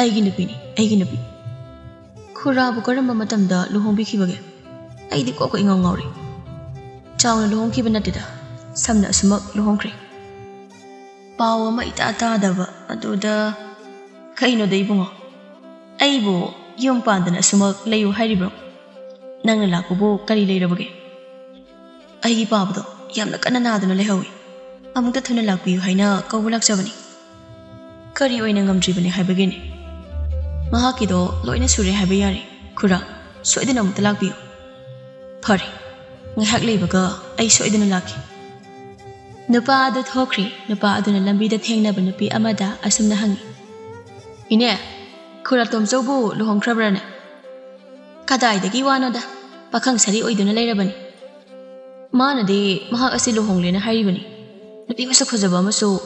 ꯑꯩꯒꯤ ꯅꯨꯄꯤꯅꯤ, ꯑꯩꯒꯤ ꯅꯨꯄꯤ꯫" ꯈꯨꯔꯥꯕꯨ ꯀꯔꯝꯕ ꯃꯇꯝꯗ ꯂꯨꯍꯣꯡꯕꯤꯈꯤꯕꯒꯦ? ꯑꯩꯗꯤ ꯀꯣꯛꯀ ꯏꯉꯥꯎ ꯉꯥꯎꯔꯦ꯫ ꯆꯥꯎꯅ ꯂꯨꯍꯣꯡꯈꯤꯕ ꯅꯠꯇꯦꯗ, ꯁꯝꯅ ꯑꯁꯨꯃꯛ ꯂꯨꯍꯣꯡꯈ꯭ꯔꯦ꯫ ꯄꯥꯎ ꯑꯃ ꯏꯇꯥ ꯇꯥꯗꯕ ꯑꯗꯨꯗ꯫ ꯀꯩꯅꯣꯗ ꯏꯕꯨꯡꯉꯣ, ꯑꯩꯕꯨ ꯌꯨꯝ ꯄꯥꯟꯗꯅ ꯑꯁꯨꯃꯛ ꯂꯩꯌꯨ ꯍꯥꯏꯔꯤꯕ꯭ꯔꯣ? ꯅꯪꯅ ꯂꯥꯛꯄꯕꯨ ꯀꯔꯤ ꯂꯩꯔꯕꯒꯦ? ꯑꯩꯒꯤ ꯄꯥꯕꯗꯣ ꯌꯥꯝꯅ ꯀꯟꯅ ꯅꯥꯗꯨꯅ ꯂꯩꯍꯧꯏ꯫ ꯑꯃꯨꯛꯇ ꯊꯨꯅ ꯂꯥꯛꯄꯤꯌꯨ ꯍꯥꯏꯅ ꯀꯧꯕ ꯂꯥꯛꯆꯕꯅꯤ꯫ ꯀꯔꯤ ꯑꯣꯏꯅ ꯉꯝꯗ꯭ꯔꯤꯕꯅꯤ ꯍꯥꯏꯕꯒꯤꯅꯤ? ꯃꯍꯥꯛꯀꯤꯗꯣ ꯂꯣꯏꯅ ꯁꯨꯔꯦ ꯍꯥꯏꯕ ꯌꯥꯔꯦ꯫ ꯈꯨꯔꯥ, ꯁꯣꯏꯗꯅ ꯑꯃꯨꯛꯇ ꯂꯥꯛꯄꯤꯌꯨ꯫ ꯐꯔꯦ, ꯉꯥꯏꯍꯥꯛ ꯂꯩꯕꯒ ꯑꯩ ꯁꯣꯏꯗꯅ ꯂꯥꯛꯀꯦ꯫ ꯅꯨꯄꯥ ꯑꯗꯨ ꯊꯣꯛꯈ꯭ꯔꯦ꯫ ꯅꯨꯄꯥ ꯑꯗꯨꯅ ꯂꯝꯕꯤꯗ ꯊꯦꯡꯅꯕ ꯅꯨꯄꯤ ꯑꯃꯗ ꯑꯁꯨꯝꯅ ꯍꯪꯉꯤ, "ꯏꯅꯦ, ꯈꯨꯔꯥ ꯇꯣꯝꯆꯧꯕꯨ ꯂꯨꯍꯣꯡꯈ꯭ꯔꯕ꯭ꯔꯥꯅꯦ?" "ꯀꯗꯥꯏꯗꯒꯤ ꯋꯥꯅꯣꯗ, ꯄꯥꯈꯪ ꯁꯥꯔꯤ ꯑꯣꯏꯗꯨꯅ ꯂꯩꯔꯕꯅꯤ꯫ ꯃꯥꯅꯗꯤ ꯃꯍꯥꯛ ꯑꯁꯤ ꯂꯨꯍꯣꯡꯂꯦꯅ ꯍꯥꯏꯔꯤꯕꯅꯤ꯫ ꯅꯨꯄꯤ ꯃꯁꯛ ꯐꯖꯕ ꯑꯃꯁꯨ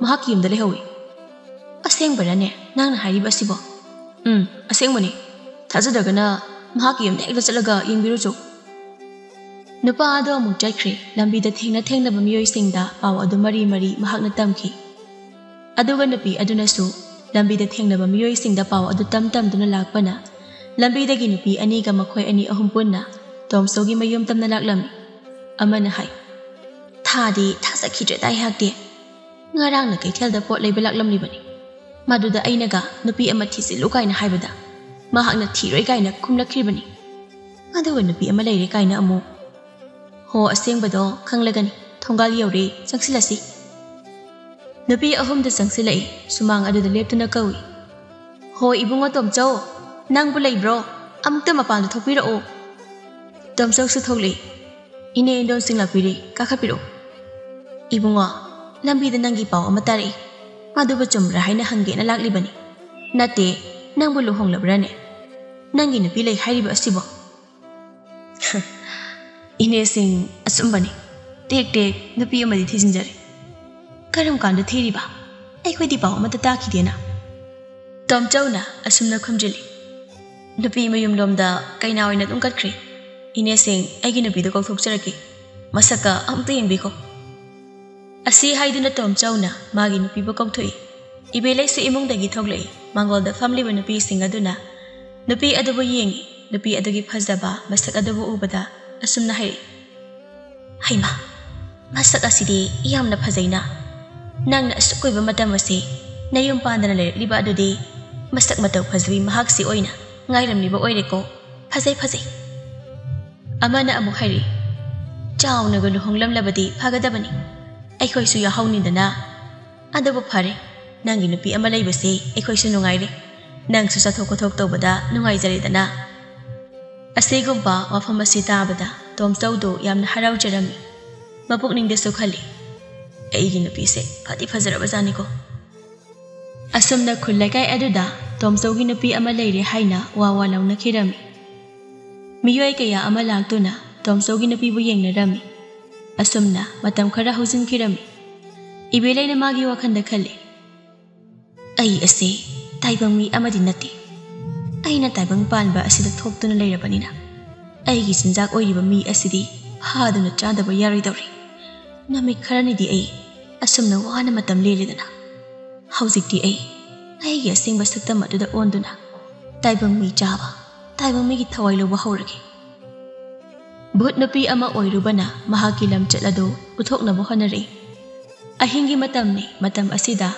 ꯃꯍꯥꯛꯀꯤ ꯌꯨꯝꯗ ꯂꯩꯍꯧꯏ꯫" "ꯑꯁꯦꯡꯕꯔꯅꯦ ꯅꯪꯅ ꯍꯥꯏꯔꯤꯕ ꯑꯁꯤꯕꯣ?" "ꯎꯝ, ꯑꯁꯦꯡꯕꯅꯤ꯫ ꯊꯥꯖꯗ꯭ꯔꯒꯅ ꯃꯍꯥꯛꯀꯤ ꯌꯨꯝꯗ ꯍꯦꯛꯇ ꯆꯠꯂꯒ ꯌꯦꯡꯕꯤꯔꯨꯆꯣ꯫" ꯅꯨꯄꯥ ꯑꯗꯨ ꯑꯃꯨꯛ ꯆꯠꯈ꯭ꯔꯦ꯫ ꯂꯝꯕꯤꯗ ꯊꯦꯡꯅ ꯊꯦꯡꯅꯕ ꯃꯤꯑꯣꯏꯁꯤꯡꯗ ꯄꯥꯎ ꯑꯗꯨ ꯃꯔꯤ ꯃꯔꯤ ꯃꯍꯥꯛꯅ ꯇꯝꯈꯤ꯫ ꯑꯗꯨꯒ ꯅꯨꯄꯤ ꯑꯗꯨꯅꯁꯨ ꯂꯝꯕꯤꯗ ꯊꯦꯡꯅꯕ ꯃꯤꯑꯣꯏꯁꯤꯡꯗ ꯄꯥꯎ ꯑꯗꯨ ꯇꯝ ꯇꯝꯗꯨꯅ ꯂꯥꯛꯄꯅ, ꯂꯝꯕꯤꯗꯒꯤ ꯅꯨꯄꯤ ꯑꯅꯤꯒ ꯃꯈꯣꯏ ꯑꯅꯤ ꯑꯍꯨꯝ ꯄꯨꯟꯅ ꯇꯣꯝꯆꯧꯒꯤ ꯃꯌꯨꯝ ꯇꯝꯅ ꯂꯥꯛꯂꯝꯃꯤ꯫ ꯑꯃꯅ ꯍꯥꯏ, "ꯊꯥꯗꯤ ꯊꯥꯖꯈꯤꯗ꯭ꯔꯦꯗ ꯑꯩꯍꯥꯛꯇꯤ꯫ ꯉꯔꯥꯡꯅ ꯀꯩꯊꯦꯜꯗ ꯄꯣꯠ ꯂꯩꯕ ꯂꯥꯛꯂꯝꯂꯤꯕꯅꯤ꯫ ꯃꯗꯨꯗ ꯑꯩꯅꯒ ꯅꯨꯄꯤ ꯑꯃ ꯊꯤꯖꯤꯜꯂꯨ ꯀꯥꯏꯅ ꯍꯥꯏꯕꯗ ꯃꯍꯥꯛꯅ ꯊꯤꯔꯣꯏ ꯀꯥꯏꯅ ꯈꯨꯝꯂꯛꯈꯤꯕꯅꯤ꯫ ꯑꯗꯨꯒ ꯅꯨꯄꯤ ꯑꯃ ꯂꯩꯔꯦ ꯀꯥꯏꯅ ꯑꯃꯨꯛ꯫ ꯍꯣ, ꯑꯁꯦꯡꯕꯗꯣ ꯈꯪꯂꯒꯅꯤ꯫ ꯊꯣꯡꯒꯥꯜ ꯌꯧꯔꯦ, ꯆꯪꯁꯤꯜꯂꯁꯤ꯫" ꯅꯨꯄꯤ ꯑꯍꯨꯝꯗ ꯆꯪꯁꯤꯜꯂꯛꯏ꯫ ꯁꯨꯃꯥꯡ ꯑꯗꯨꯗ ꯂꯦꯞꯇꯨꯅ ꯀꯧꯏ, "ꯍꯣ, ꯏꯕꯨꯡꯉꯣ ꯇꯣꯝꯆꯧ, ꯅꯪꯕꯨ ꯂꯩꯕ꯭ꯔꯣ? ꯑꯃꯨꯛꯇ ꯃꯄꯥꯟꯗ ꯊꯣꯛꯄꯤꯔꯛꯑꯣ꯫" ꯇꯣꯝꯆꯧꯁꯨ ꯊꯣꯛꯂꯛꯏ꯫ "ꯏꯅꯦ ꯏꯟꯗꯣꯟꯁꯤꯡ ꯂꯥꯛꯄꯤꯔꯦ, ꯀꯥꯈꯠꯄꯤꯔꯛꯑꯣ꯫" "ꯏꯕꯨꯡꯉꯣ, ꯂꯝꯕꯤꯗ ꯅꯪꯒꯤ ꯄꯥꯎ ꯑꯃ ꯇꯥꯔꯛꯏ꯫ ꯃꯗꯨꯕꯨ ꯆꯨꯝꯕ꯭ꯔꯥ ꯍꯥꯏꯅ ꯍꯪꯒꯦꯅ ꯂꯥꯛꯂꯤꯕꯅꯤ꯫ ꯅꯠꯇꯦ, ꯅꯪꯕꯨ ꯂꯨꯍꯣꯡꯂꯕ꯭ꯔꯥꯅꯦ? ꯅꯪꯒꯤ ꯅꯨꯄꯤ ꯂꯩ ꯍꯥꯏꯔꯤꯕ ꯑꯁꯤꯕꯣ?" "ꯏꯅꯦꯁꯤꯡ, ꯑꯆꯨꯝꯕꯅꯤ꯫ ꯇꯦꯛ ꯇꯦꯛ ꯅꯨꯄꯤ ꯑꯃꯗꯤ ꯊꯤꯖꯤꯟꯖꯔꯦ꯫" "ꯀꯔꯝ ꯀꯥꯟꯗ ꯊꯤꯔꯤꯕ? ꯑꯩꯈꯣꯏꯗꯤ ꯄꯥꯎ ꯑꯃꯠꯇ ꯇꯥꯈꯤꯗꯦꯅ꯫" ꯇꯣꯝꯆꯧꯅ ꯑꯁꯨꯝꯅ ꯈꯨꯝꯖꯤꯜꯂꯤ, "ꯅꯨꯄꯤ ꯃꯌꯨꯝꯂꯣꯝꯗ ꯀꯩꯅꯥ ꯑꯣꯏꯅ ꯑꯗꯨꯝ ꯀꯠꯈ꯭ꯔꯦ꯫ ꯏꯅꯦꯁꯤꯡ, ꯑꯩꯒꯤ ꯅꯨꯄꯤꯗꯨ ꯀꯧꯊꯣꯛꯆꯔꯛꯀꯦ꯫ ꯃꯁꯛꯀ ꯑꯃꯨꯛꯇ ꯌꯦꯡꯕꯤꯈꯣ꯫" ꯑꯁꯤ ꯍꯥꯏꯗꯨꯅ ꯇꯣꯝꯆꯧꯅ ꯃꯥꯒꯤ ꯅꯨꯄꯤꯕꯨ ꯀꯧꯊꯣꯛꯏ꯫ ꯏꯕꯦꯂꯩꯁꯨ ꯏꯃꯨꯡꯗꯒꯤ ꯊꯣꯛꯂꯛꯏ꯫ ꯃꯥꯡꯒꯣꯜꯗ ꯐꯝꯂꯤꯕ ꯅꯨꯄꯤꯁꯤꯡ ꯑꯗꯨꯅ ꯅꯨꯄꯤ ꯑꯗꯨꯕꯨ ꯌꯦꯡꯏ꯫ ꯅꯨꯄꯤ ꯑꯗꯨꯒꯤ ꯐꯖꯕ ꯃꯁꯛ ꯑꯗꯨꯕꯨ ꯎꯕꯗ ꯑꯁꯨꯝꯅ ꯍꯥꯏꯔꯛꯏ, "ꯍꯩꯃꯥ, ꯃꯁꯛ ꯑꯁꯤꯗꯤ ꯌꯥꯝꯅ ꯐꯖꯩꯅ꯫ ꯅꯪꯅ ꯑꯁꯨꯛ ꯀꯨꯏꯕ ꯃꯇꯝ ꯑꯁꯤ ꯅꯌꯨꯝ ꯄꯥꯟꯗꯅ ꯂꯩꯔꯛꯂꯤꯕ ꯑꯗꯨꯗꯤ ꯃꯁꯛ ꯃꯇꯧ ꯐꯖꯕꯤ ꯃꯍꯥꯛꯁꯤ ꯑꯣꯏꯅ ꯉꯥꯏꯔꯝꯂꯤꯕ ꯑꯣꯏꯔꯦꯀꯣ꯫ ꯐꯖꯩ, ꯐꯖꯩ"꯫ ꯑꯃꯅ ꯑꯃꯨꯛ ꯍꯥꯏꯔꯛꯏ, "ꯆꯥꯎꯅꯒ ꯂꯨꯍꯣꯡꯂꯝꯂꯕꯗꯤ ꯐꯒꯗꯕꯅꯤ, ꯑꯩꯈꯣꯏꯁꯨ ꯌꯥꯎꯍꯧꯅꯤꯗꯅ꯫ ꯑꯗꯨꯕꯨ ꯐꯔꯦ, ꯅꯪꯒꯤ ꯅꯨꯄꯤ ꯑꯃ ꯂꯩꯕꯁꯦ ꯑꯩꯈꯣꯏꯁꯨ ꯅꯨꯡꯉꯥꯏꯔꯦ꯫ ꯅꯪꯁꯨ ꯆꯠꯊꯣꯛ ꯈꯣꯠꯊꯣꯛ ꯇꯧꯕꯗ ꯅꯨꯡꯉꯥꯏꯖꯔꯦꯗꯅ"꯫ ꯑꯁꯤꯒꯨꯝꯕ ꯋꯥꯐꯝ ꯑꯁꯤ ꯇꯥꯕꯗ ꯇꯣꯝꯆꯧꯗꯨ ꯌꯥꯝꯅ ꯍꯔꯥꯎꯖꯔꯝꯃꯤ꯫ ꯃꯄꯨꯛꯅꯤꯡꯗꯁꯨ ꯈꯜꯂꯤ, "ꯑꯩꯒꯤ ꯅꯨꯄꯤꯁꯦ ꯐꯗꯤ ꯐꯖꯔꯕꯖꯥꯠꯅꯤꯀꯣ"꯫ ꯑꯁꯨꯝꯅ ꯈꯨꯜ ꯂꯩꯀꯥꯏ ꯑꯗꯨꯗ ꯇꯣꯝꯆꯧꯒꯤ ꯅꯨꯄꯤ ꯑꯃ ꯂꯩꯔꯦ ꯍꯥꯏꯅ ꯋꯥ ꯋꯥ ꯂꯥꯎꯅꯈꯤꯔꯝꯃꯤ꯫ ꯃꯤꯑꯣꯏ ꯀꯌꯥ ꯑꯃ ꯂꯥꯛꯇꯨꯅ ꯇꯣꯝꯆꯧꯒꯤ ꯅꯨꯄꯤꯕꯨ ꯌꯦꯡꯅꯔꯝꯃꯤ꯫ ꯑꯁꯨꯝꯅ ꯃꯇꯝ ꯈꯔ ꯍꯧꯖꯤꯟꯈꯤꯔꯝꯃꯤ꯫ ꯏꯕꯦꯂꯩꯅ ꯃꯥꯒꯤ ꯋꯥꯈꯜꯗ ꯈꯜꯂꯤ, "ꯑꯩ ꯑꯁꯤ ꯇꯥꯏꯕꯪ ꯃꯤ ꯑꯃꯗꯤ ꯅꯠꯇꯦ꯫ ꯑꯩꯅ ꯇꯥꯏꯕꯪ ꯄꯥꯟꯕ ꯑꯁꯤꯗ ꯊꯣꯛꯇꯨꯅ ꯂꯩꯔꯕꯅꯤꯅ ꯑꯩꯒꯤ ꯆꯤꯟꯖꯥꯛ ꯑꯣꯏꯔꯤꯕ ꯃꯤ ꯑꯁꯤꯗꯤ ꯐꯥꯗꯨꯅ ꯆꯥꯗꯕ ꯌꯥꯔꯣꯏꯗꯧꯔꯤ꯫ ꯅꯨꯃꯤꯠ ꯈꯔꯅꯤꯗꯤ ꯑꯩ ꯑꯁꯨꯝꯅ ꯋꯥꯅ ꯃꯇꯝ ꯂꯦꯜꯂꯦꯗꯅ꯫ ꯍꯧꯖꯤꯛꯇꯤ ꯑꯩ ꯑꯩꯒꯤ ꯑꯁꯦꯡꯕ ꯁꯛꯇꯝ ꯑꯗꯨꯗ ꯑꯣꯟꯗꯨꯅ ꯇꯥꯏꯕꯪ ꯃꯤ ꯆꯥꯕ, ꯇꯥꯏꯕꯪ ꯃꯤꯒꯤ ꯊꯋꯥꯏ ꯂꯧꯕ ꯍꯧꯔꯒꯦ"꯫ ꯚꯨꯠ ꯅꯨꯄꯤ ꯑꯃ ꯑꯣꯏꯔꯨꯕꯅ ꯃꯍꯥꯛꯀꯤ ꯂꯝꯆꯠ ꯑꯗꯨ ꯎꯠꯊꯣꯛꯅꯕ ꯍꯣꯠꯅꯔꯛꯏ꯫ ꯑꯍꯤꯡꯒꯤ ꯃꯇꯝꯅꯤ꯫ ꯃꯇꯝ ꯑꯁꯤꯗ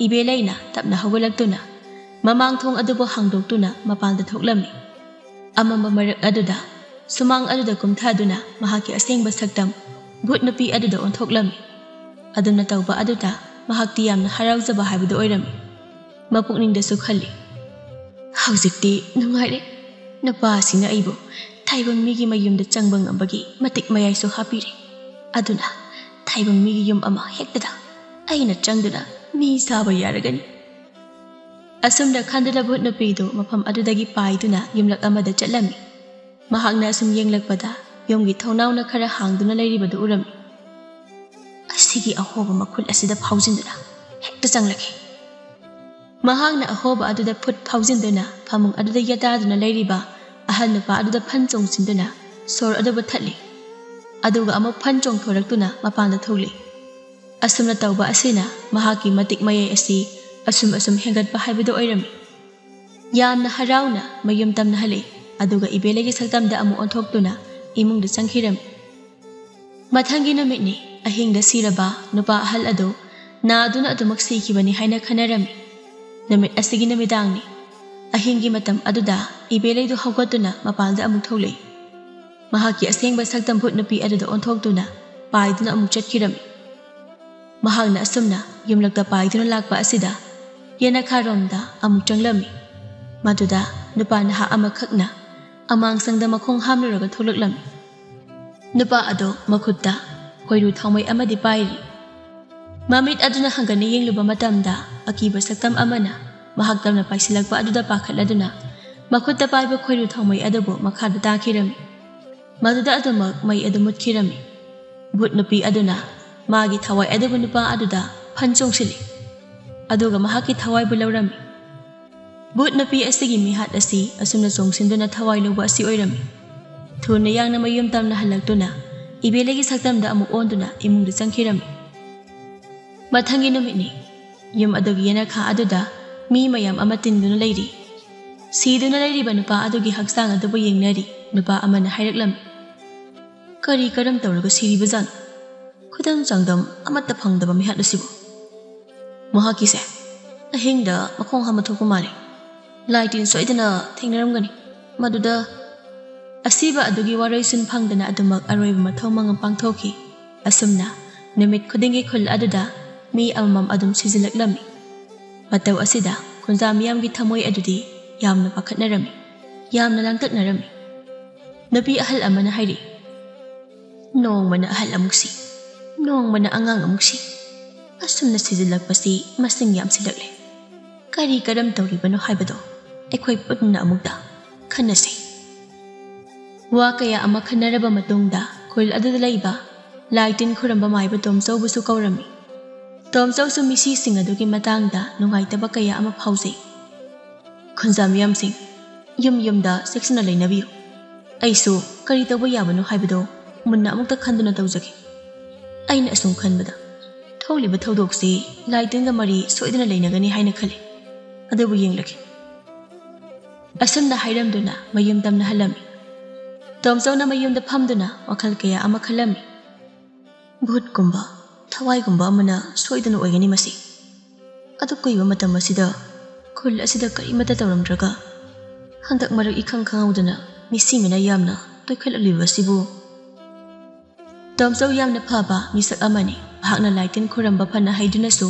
ꯏꯕꯦꯂꯩꯅ ꯇꯞꯅ ꯍꯧꯒꯠꯂꯛꯇꯨꯅ ꯃꯃꯥꯡ ꯊꯣꯡ ꯑꯗꯨꯕꯨ ꯍꯥꯡꯗꯣꯛꯇꯨꯅ ꯃꯄꯥꯟꯗ ꯊꯣꯛꯂꯝꯃꯤ꯫ ꯑꯃꯝꯕ ꯃꯔꯛ ꯑꯗꯨꯗ ꯁꯨꯃꯥꯡ ꯑꯗꯨꯗ ꯀꯨꯝꯊꯗꯨꯅ ꯃꯍꯥꯛꯀꯤ ꯑꯁꯦꯡꯕ ꯁꯛꯇꯝ ꯚꯨꯠ ꯅꯨꯄꯤ ꯑꯗꯨꯗ ꯑꯣꯟꯊꯣꯛꯂꯝꯃꯤ꯫ ꯑꯗꯨꯝꯅ ꯇꯧꯕ ꯑꯗꯨꯗ ꯃꯍꯥꯛꯇꯤ ꯌꯥꯝꯅ ꯍꯔꯥꯎꯖꯕ ꯍꯥꯏꯕꯗꯨ ꯑꯣꯏꯔꯝꯃꯤ꯫ ꯃꯄꯨꯛꯅꯤꯡꯗꯁꯨ ꯈꯜꯂꯤ, "ꯍꯧꯖꯤꯛꯇꯤ ꯅꯨꯡꯉꯥꯏꯔꯦ꯫ ꯅꯨꯄꯥꯁꯤꯅ ꯑꯩꯕꯨ ꯇꯥꯏꯕꯪ ꯃꯤꯒꯤ ꯃꯌꯨꯝꯗ ꯆꯪꯕ ꯉꯝꯕꯒꯤ ꯃꯇꯤꯛ ꯃꯌꯥꯏꯁꯨ ꯍꯥꯞꯄꯤꯔꯦ꯫ ꯑꯗꯨꯅ ꯇꯥꯏꯕꯪ ꯃꯤꯒꯤ ꯌꯨꯝ ꯑꯃ ꯍꯦꯛꯇꯗ ꯑꯩꯅ ꯆꯪꯗꯨꯅ ꯃꯤ ꯁꯥꯕ ꯌꯥꯔꯒꯅꯤ"꯫ ꯑꯁꯨꯝꯅ ꯈꯟꯗꯨꯅ ꯚꯨꯠ ꯅꯨꯄꯤꯗꯨ ꯃꯐꯝ ꯑꯗꯨꯗꯒꯤ ꯄꯥꯏꯗꯨꯅ ꯌꯨꯝꯂꯛ ꯑꯃꯗ ꯆꯠꯂꯝꯃꯤ꯫ ꯃꯍꯥꯛꯅ ꯑꯁꯨꯝ ꯌꯦꯡꯂꯛꯄꯗ ꯌꯨꯝꯒꯤ ꯊꯣꯡꯅꯥꯎꯅ ꯈꯔ ꯍꯥꯡꯗꯨꯅ ꯂꯩꯔꯤꯕꯗꯨ ꯎꯔꯝꯃꯤ꯫ "ꯑꯁꯤꯒꯤ ꯑꯍꯣꯕ ꯃꯈꯨꯜ ꯑꯁꯤꯗ ꯐꯥꯎꯖꯤꯟꯗꯨꯅ ꯍꯦꯛꯇ ꯆꯪꯂꯛꯈꯤ"꯫ ꯃꯍꯥꯛꯅ ꯑꯍꯣꯕ ꯑꯗꯨꯗ ꯐꯨꯠ ꯐꯥꯎꯖꯤꯟꯗꯨꯅ ꯐꯃꯨꯡ ꯑꯗꯨꯗ ꯌꯦꯇꯥꯗꯨꯅ ꯂꯩꯔꯤꯕ ꯑꯍꯜ ꯅꯨꯄꯥ ꯑꯗꯨꯗ ꯐꯟ ꯆꯣꯡꯁꯤꯟꯗꯨꯅ ꯁꯣꯔ ꯑꯗꯨꯕꯨ ꯊꯠꯂꯤ꯫ ꯑꯗꯨꯒ ꯑꯃꯨꯛ ꯐꯟ ꯆꯣꯡꯊꯣꯔꯛꯇꯨꯅ ꯃꯄꯥꯟꯗ ꯊꯣꯛꯂꯛꯏ꯫ ꯑꯁꯨꯝꯅ ꯇꯧꯕ ꯑꯁꯤꯅ ꯃꯍꯥꯛꯀꯤ ꯃꯇꯤꯛ ꯃꯌꯥꯏ ꯑꯁꯤ ꯑꯁꯨꯝ ꯑꯁꯨꯝ ꯍꯦꯟꯒꯠꯄ ꯍꯥꯏꯕꯗꯨ ꯑꯣꯏꯔꯝꯃꯤ꯫ ꯌꯥꯝꯅ ꯍꯔꯥꯎꯅ ꯃꯌꯨꯝ ꯇꯝꯅ ꯍꯜꯂꯛꯏ꯫ ꯑꯗꯨꯒ ꯏꯕꯦꯂꯩꯒꯤ ꯁꯛꯇꯝꯗ ꯑꯃꯨꯛ ꯑꯣꯟꯊꯣꯛꯇꯨꯅ ꯏꯃꯨꯡꯗ ꯆꯪꯈꯤꯔꯝꯃꯤ꯫ ꯃꯊꯪꯒꯤ ꯅꯨꯃꯤꯠꯅꯤ꯫ ꯑꯍꯤꯡꯗ ꯁꯤꯔꯕ ꯅꯨꯄꯥ ꯑꯍꯜ ꯑꯗꯨ ꯅꯥꯗꯨꯅ ꯑꯗꯨꯃꯛ ꯁꯤꯈꯤꯕꯅꯤ ꯍꯥꯏꯅ ꯈꯟꯅꯔꯝꯃꯤ꯫ ꯅꯨꯃꯤꯠ ꯑꯁꯤꯒꯤ ꯅꯨꯃꯤꯗꯥꯡꯅꯤ꯫ ꯑꯍꯤꯡꯒꯤ ꯃꯇꯝ ꯑꯗꯨꯗ ꯏꯕꯦꯂꯩꯗꯨ ꯍꯧꯒꯠꯇꯨꯅ ꯃꯄꯥꯟꯗ ꯑꯃꯨꯛ ꯊꯣꯛꯂꯛꯏ꯫ ꯃꯍꯥꯛꯀꯤ ꯑꯁꯦꯡꯕ ꯁꯛꯇꯝ ꯚꯨꯠ ꯅꯨꯄꯤ ꯑꯗꯨꯗ ꯑꯣꯟꯊꯣꯛꯇꯨꯅ ꯄꯥꯏꯗꯨꯅ ꯑꯃꯨꯛ ꯆꯠꯈꯤꯔꯝꯃꯤ꯫ ꯃꯍꯥꯛꯅ ꯑꯁꯨꯝꯅ ꯌꯨꯝꯂꯛꯇ ꯄꯥꯏꯗꯨꯅ ꯂꯥꯛꯄ ꯑꯁꯤꯗ ꯌꯦꯅꯈꯥꯔꯣꯝꯗ ꯑꯃꯨꯛ ꯆꯪꯂꯝꯃꯤ꯫ ꯃꯗꯨꯗ ꯅꯨꯄꯥ ꯅꯍꯥ ꯑꯃꯈꯛꯅ ꯑꯃꯥꯡꯁꯪꯗ ꯃꯈꯣꯡ ꯍꯥꯝꯂꯨꯔꯒ ꯊꯣꯛꯂꯛꯂꯝꯃꯤ꯫ ꯅꯨꯄꯥ ꯑꯗꯣ ꯃꯈꯨꯠꯇ ꯈꯣꯏꯔꯨ ꯊꯥꯎꯃꯩ ꯑꯃꯗꯤ ꯄꯥꯏꯔꯤ꯫ ꯃꯃꯤꯠ ꯑꯗꯨꯅ ꯍꯪꯒꯠꯅ ꯌꯦꯡꯂꯨꯕ ꯃꯇꯝꯗ ꯑꯀꯤꯕ ꯁꯛꯇꯝ ꯑꯃꯅ ꯃꯍꯥꯛ ꯇꯞꯅ ꯄꯥꯏꯁꯤꯜꯂꯛꯄ ꯑꯗꯨꯗ ꯄꯥꯈꯠꯂꯗꯨꯅ ꯃꯈꯨꯠꯇ ꯄꯥꯏꯕ ꯈꯣꯏꯔꯨ ꯊꯥꯎꯃꯩ ꯑꯗꯨꯕꯨ ꯃꯈꯥꯗ ꯇꯥꯈꯤꯔꯝꯃꯤ꯫ ꯃꯗꯨꯗ ꯑꯗꯨꯃꯛ ꯃꯩ ꯑꯗꯨ ꯃꯨꯠꯈꯤꯔꯝꯃꯤ꯫ ꯚꯨꯠ ꯅꯨꯄꯤ ꯑꯗꯨꯅ ꯃꯥꯒꯤ ꯊꯋꯥꯏ ꯑꯗꯨꯕꯨ ꯅꯨꯄꯥ ꯑꯗꯨꯗ ꯐꯟ ꯆꯣꯡꯁꯤꯜꯂꯤ꯫ ꯑꯗꯨꯒ ꯃꯍꯥꯛꯀꯤ ꯊꯋꯥꯏꯕꯨ ꯂꯧꯔꯝꯃꯤ꯫ ꯚꯨꯠ ꯅꯨꯄꯤ ꯑꯁꯤꯒꯤ ꯃꯤꯍꯥꯠ ꯑꯁꯤ ꯑꯁꯨꯝꯅ ꯆꯣꯡꯁꯤꯟꯗꯨꯅ ꯊꯋꯥꯏ ꯂꯧꯕ ꯑꯁꯤ ꯑꯣꯏꯔꯝꯃꯤ꯫ ꯊꯨꯅ ꯌꯥꯡꯅ ꯃꯌꯨꯝ ꯇꯝꯅ ꯍꯜꯂꯛꯇꯨꯅ ꯏꯕꯦꯂꯩꯒꯤ ꯁꯛꯇꯝꯗ ꯑꯃꯨꯛ ꯑꯣꯟꯗꯨꯅ ꯏꯃꯨꯡꯗ ꯆꯪꯈꯤꯔꯝꯃꯤ꯫ ꯃꯊꯪꯒꯤ ꯅꯨꯃꯤꯠꯅꯤ꯫ ꯌꯨꯝ ꯑꯗꯨꯒꯤ ꯌꯦꯅꯈꯥ ꯑꯗꯨꯗ ꯃꯤ ꯃꯌꯥꯝ ꯑꯃ ꯇꯤꯟꯗꯨꯅ ꯂꯩꯔꯤ꯫ ꯁꯤꯗꯨꯅ ꯂꯩꯔꯤꯕ ꯅꯨꯄꯥ ꯑꯗꯨꯒꯤ ꯍꯛꯆꯥꯡ ꯑꯗꯨꯕꯨ ꯌꯦꯡꯅꯔꯤ꯫ ꯅꯨꯄꯥ ꯑꯃꯅ ꯍꯥꯏꯔꯛꯂꯝꯃꯤ, "ꯀꯔꯤ ꯀꯔꯝ ꯇꯧꯔꯒ ꯁꯤꯔꯤꯕꯖꯥꯠꯅꯣ? ꯈꯨꯗꯝ ꯆꯥꯡꯗꯝ ꯑꯃꯠꯇ ꯐꯪꯗꯕ ꯃꯤꯍꯥꯠ ꯑꯁꯤꯕꯨ꯫ ꯃꯍꯥꯛꯀꯤꯁꯦ ꯑꯍꯤꯡꯗ ꯃꯈꯣꯡ ꯍꯥꯝꯕ ꯊꯣꯛꯄ ꯃꯥꯜꯂꯤ꯫ ꯂꯥꯏ ꯇꯤꯟ ꯁꯣꯏꯗꯅ ꯊꯦꯡꯅꯔꯝꯒꯅꯤ꯫ ꯃꯗꯨꯗ ꯑꯁꯤꯕ ꯑꯗꯨꯒꯤ ꯋꯥꯔꯣꯏꯁꯤꯟ ꯐꯪꯗꯅ ꯑꯗꯨꯃꯛ ꯑꯔꯣꯏꯕ ꯃꯊꯧ ꯃꯉꯝ ꯄꯥꯡꯊꯣꯛꯈꯤ꯫ ꯑꯁꯨꯝꯅ ꯅꯨꯃꯤꯠ ꯈꯨꯗꯤꯡꯒꯤ ꯈꯨꯜ ꯑꯗꯨꯗ ꯃꯤ ꯑꯃꯃꯝ ꯑꯗꯨꯝ ꯁꯤꯖꯤꯜꯂꯛꯂꯝꯃꯤ꯫ ꯃꯇꯧ ꯑꯁꯤꯗ ꯈꯨꯟꯖꯥ ꯃꯤꯌꯥꯝꯒꯤ ꯊꯃꯣꯏ ꯑꯗꯨꯗꯤ ꯌꯥꯝꯅ ꯄꯥꯈꯠꯅꯔꯝꯃꯤ, ꯌꯥꯝꯅ ꯂꯥꯡꯇꯛꯅꯔꯝꯃꯤ꯫ ꯅꯨꯄꯤ ꯑꯍꯜ ꯑꯃꯅ ꯍꯥꯏꯔꯤ, "ꯅꯣꯡꯃꯅ ꯑꯍꯜ ꯑꯃꯨꯛ ꯁꯤ, ꯅꯣꯡꯃꯅ ꯑꯉꯥꯡ ꯑꯃꯨꯛ ꯁꯤ꯫ ꯑꯁꯨꯝꯅ ꯁꯤꯖꯤꯜꯂꯛꯄꯁꯤ ꯃꯁꯤꯡ ꯌꯥꯝꯁꯤꯜꯂꯛꯂꯦ꯫ ꯀꯔꯤ ꯀꯔꯝ ꯇꯧꯔꯤꯕꯅꯣ ꯍꯥꯏꯕꯗꯣ ꯑꯩꯈꯣꯏ ꯄꯨꯟꯅ ꯑꯃꯨꯛꯇ ꯈꯟꯅꯁꯤ꯫" ꯋꯥ ꯀꯌꯥ ꯑꯃ ꯈꯟꯅꯔꯕ ꯃꯇꯨꯡꯗ ꯈꯨꯜ ꯑꯗꯨꯗ ꯂꯩꯕ ꯂꯥꯏ ꯇꯤꯟ ꯈꯨꯔꯝꯕ ꯃꯥꯏꯕ ꯇꯣꯝꯆꯧꯕꯨꯁꯨ ꯀꯧꯔꯝꯃꯤ꯫ ꯇꯣꯝꯆꯧꯁꯨ ꯃꯤꯁꯤꯁꯤꯡ ꯑꯗꯨꯒꯤ ꯃꯇꯥꯡꯗ ꯅꯨꯡꯉꯥꯏꯇꯕ ꯀꯌꯥ ꯑꯃ ꯐꯥꯎꯖꯩ꯫ "ꯈꯨꯟꯖꯥ ꯃꯤꯌꯥꯝꯁꯤꯡ, ꯌꯨꯝ ꯌꯨꯝꯗ ꯆꯦꯛꯁꯤꯟꯅ ꯂꯩꯅꯕꯤꯌꯨ꯫ ꯑꯩꯁꯨ ꯀꯔꯤ ꯇꯧꯕ ꯌꯥꯕꯅꯣ ꯍꯥꯏꯕꯗꯣ ꯃꯨꯟꯅ ꯑꯃꯨꯛꯇ ꯈꯟꯗꯨꯅ ꯇꯧꯖꯒꯦ꯫ ꯑꯩꯅ ꯑꯁꯨꯝ ꯈꯟꯕꯗ ꯊꯣꯛꯂꯤꯕ ꯊꯧꯗꯣꯛꯁꯤ ꯂꯥꯏ ꯇꯤꯟꯒ ꯃꯔꯤ ꯁꯣꯏꯗꯅ ꯂꯩꯅꯒꯅꯤ ꯍꯥꯏꯅ ꯈꯜꯂꯤ꯫ ꯑꯗꯨꯕꯨ ꯌꯦꯡꯂꯒꯦ꯫" ꯑꯁꯨꯝꯅ ꯍꯥꯏꯔꯝꯗꯨꯅ ꯃꯌꯨꯝ ꯇꯝꯅ ꯍꯜꯂꯝꯃꯤ꯫ ꯇꯣꯝꯆꯧꯅ ꯃꯌꯨꯝꯗ ꯐꯝꯗꯨꯅ ꯋꯥꯈꯜ ꯀꯌꯥ ꯑꯃ ꯈꯜꯂꯝꯃꯤ꯫ "ꯚꯨꯠꯀꯨꯝꯕ, ꯊꯋꯥꯏꯒꯨꯝꯕ ꯑꯃꯅ ꯁꯣꯏꯗꯅ ꯑꯣꯏꯒꯅꯤ ꯃꯁꯤ꯫ ꯑꯗꯨꯛ ꯀꯨꯏꯕ ꯃꯇꯝ ꯑꯁꯤꯗ ꯈꯨꯜ ꯑꯁꯤꯗ ꯀꯔꯤꯃꯠꯇ ꯇꯧꯔꯝꯗ꯭ꯔꯒ, ꯍꯟꯗꯛ ꯃꯔꯛ ꯏꯈꯪ ꯈꯪꯍꯧꯗꯅ ꯃꯤꯁꯤ ꯃꯤꯅꯥ ꯌꯥꯝꯅ ꯇꯣꯏꯈꯠꯂꯛꯂꯤꯕ ꯑꯁꯤꯕꯨ?" ꯇꯣꯝꯆꯧ ꯌꯥꯝꯅ ꯐꯕ ꯃꯤꯁꯛ ꯑꯃꯅꯤ꯫ ꯃꯍꯥꯛꯅ ꯂꯥꯏ ꯇꯤꯟ ꯈꯨꯔꯝꯕ ꯐꯅ ꯍꯩꯗꯨꯅꯁꯨ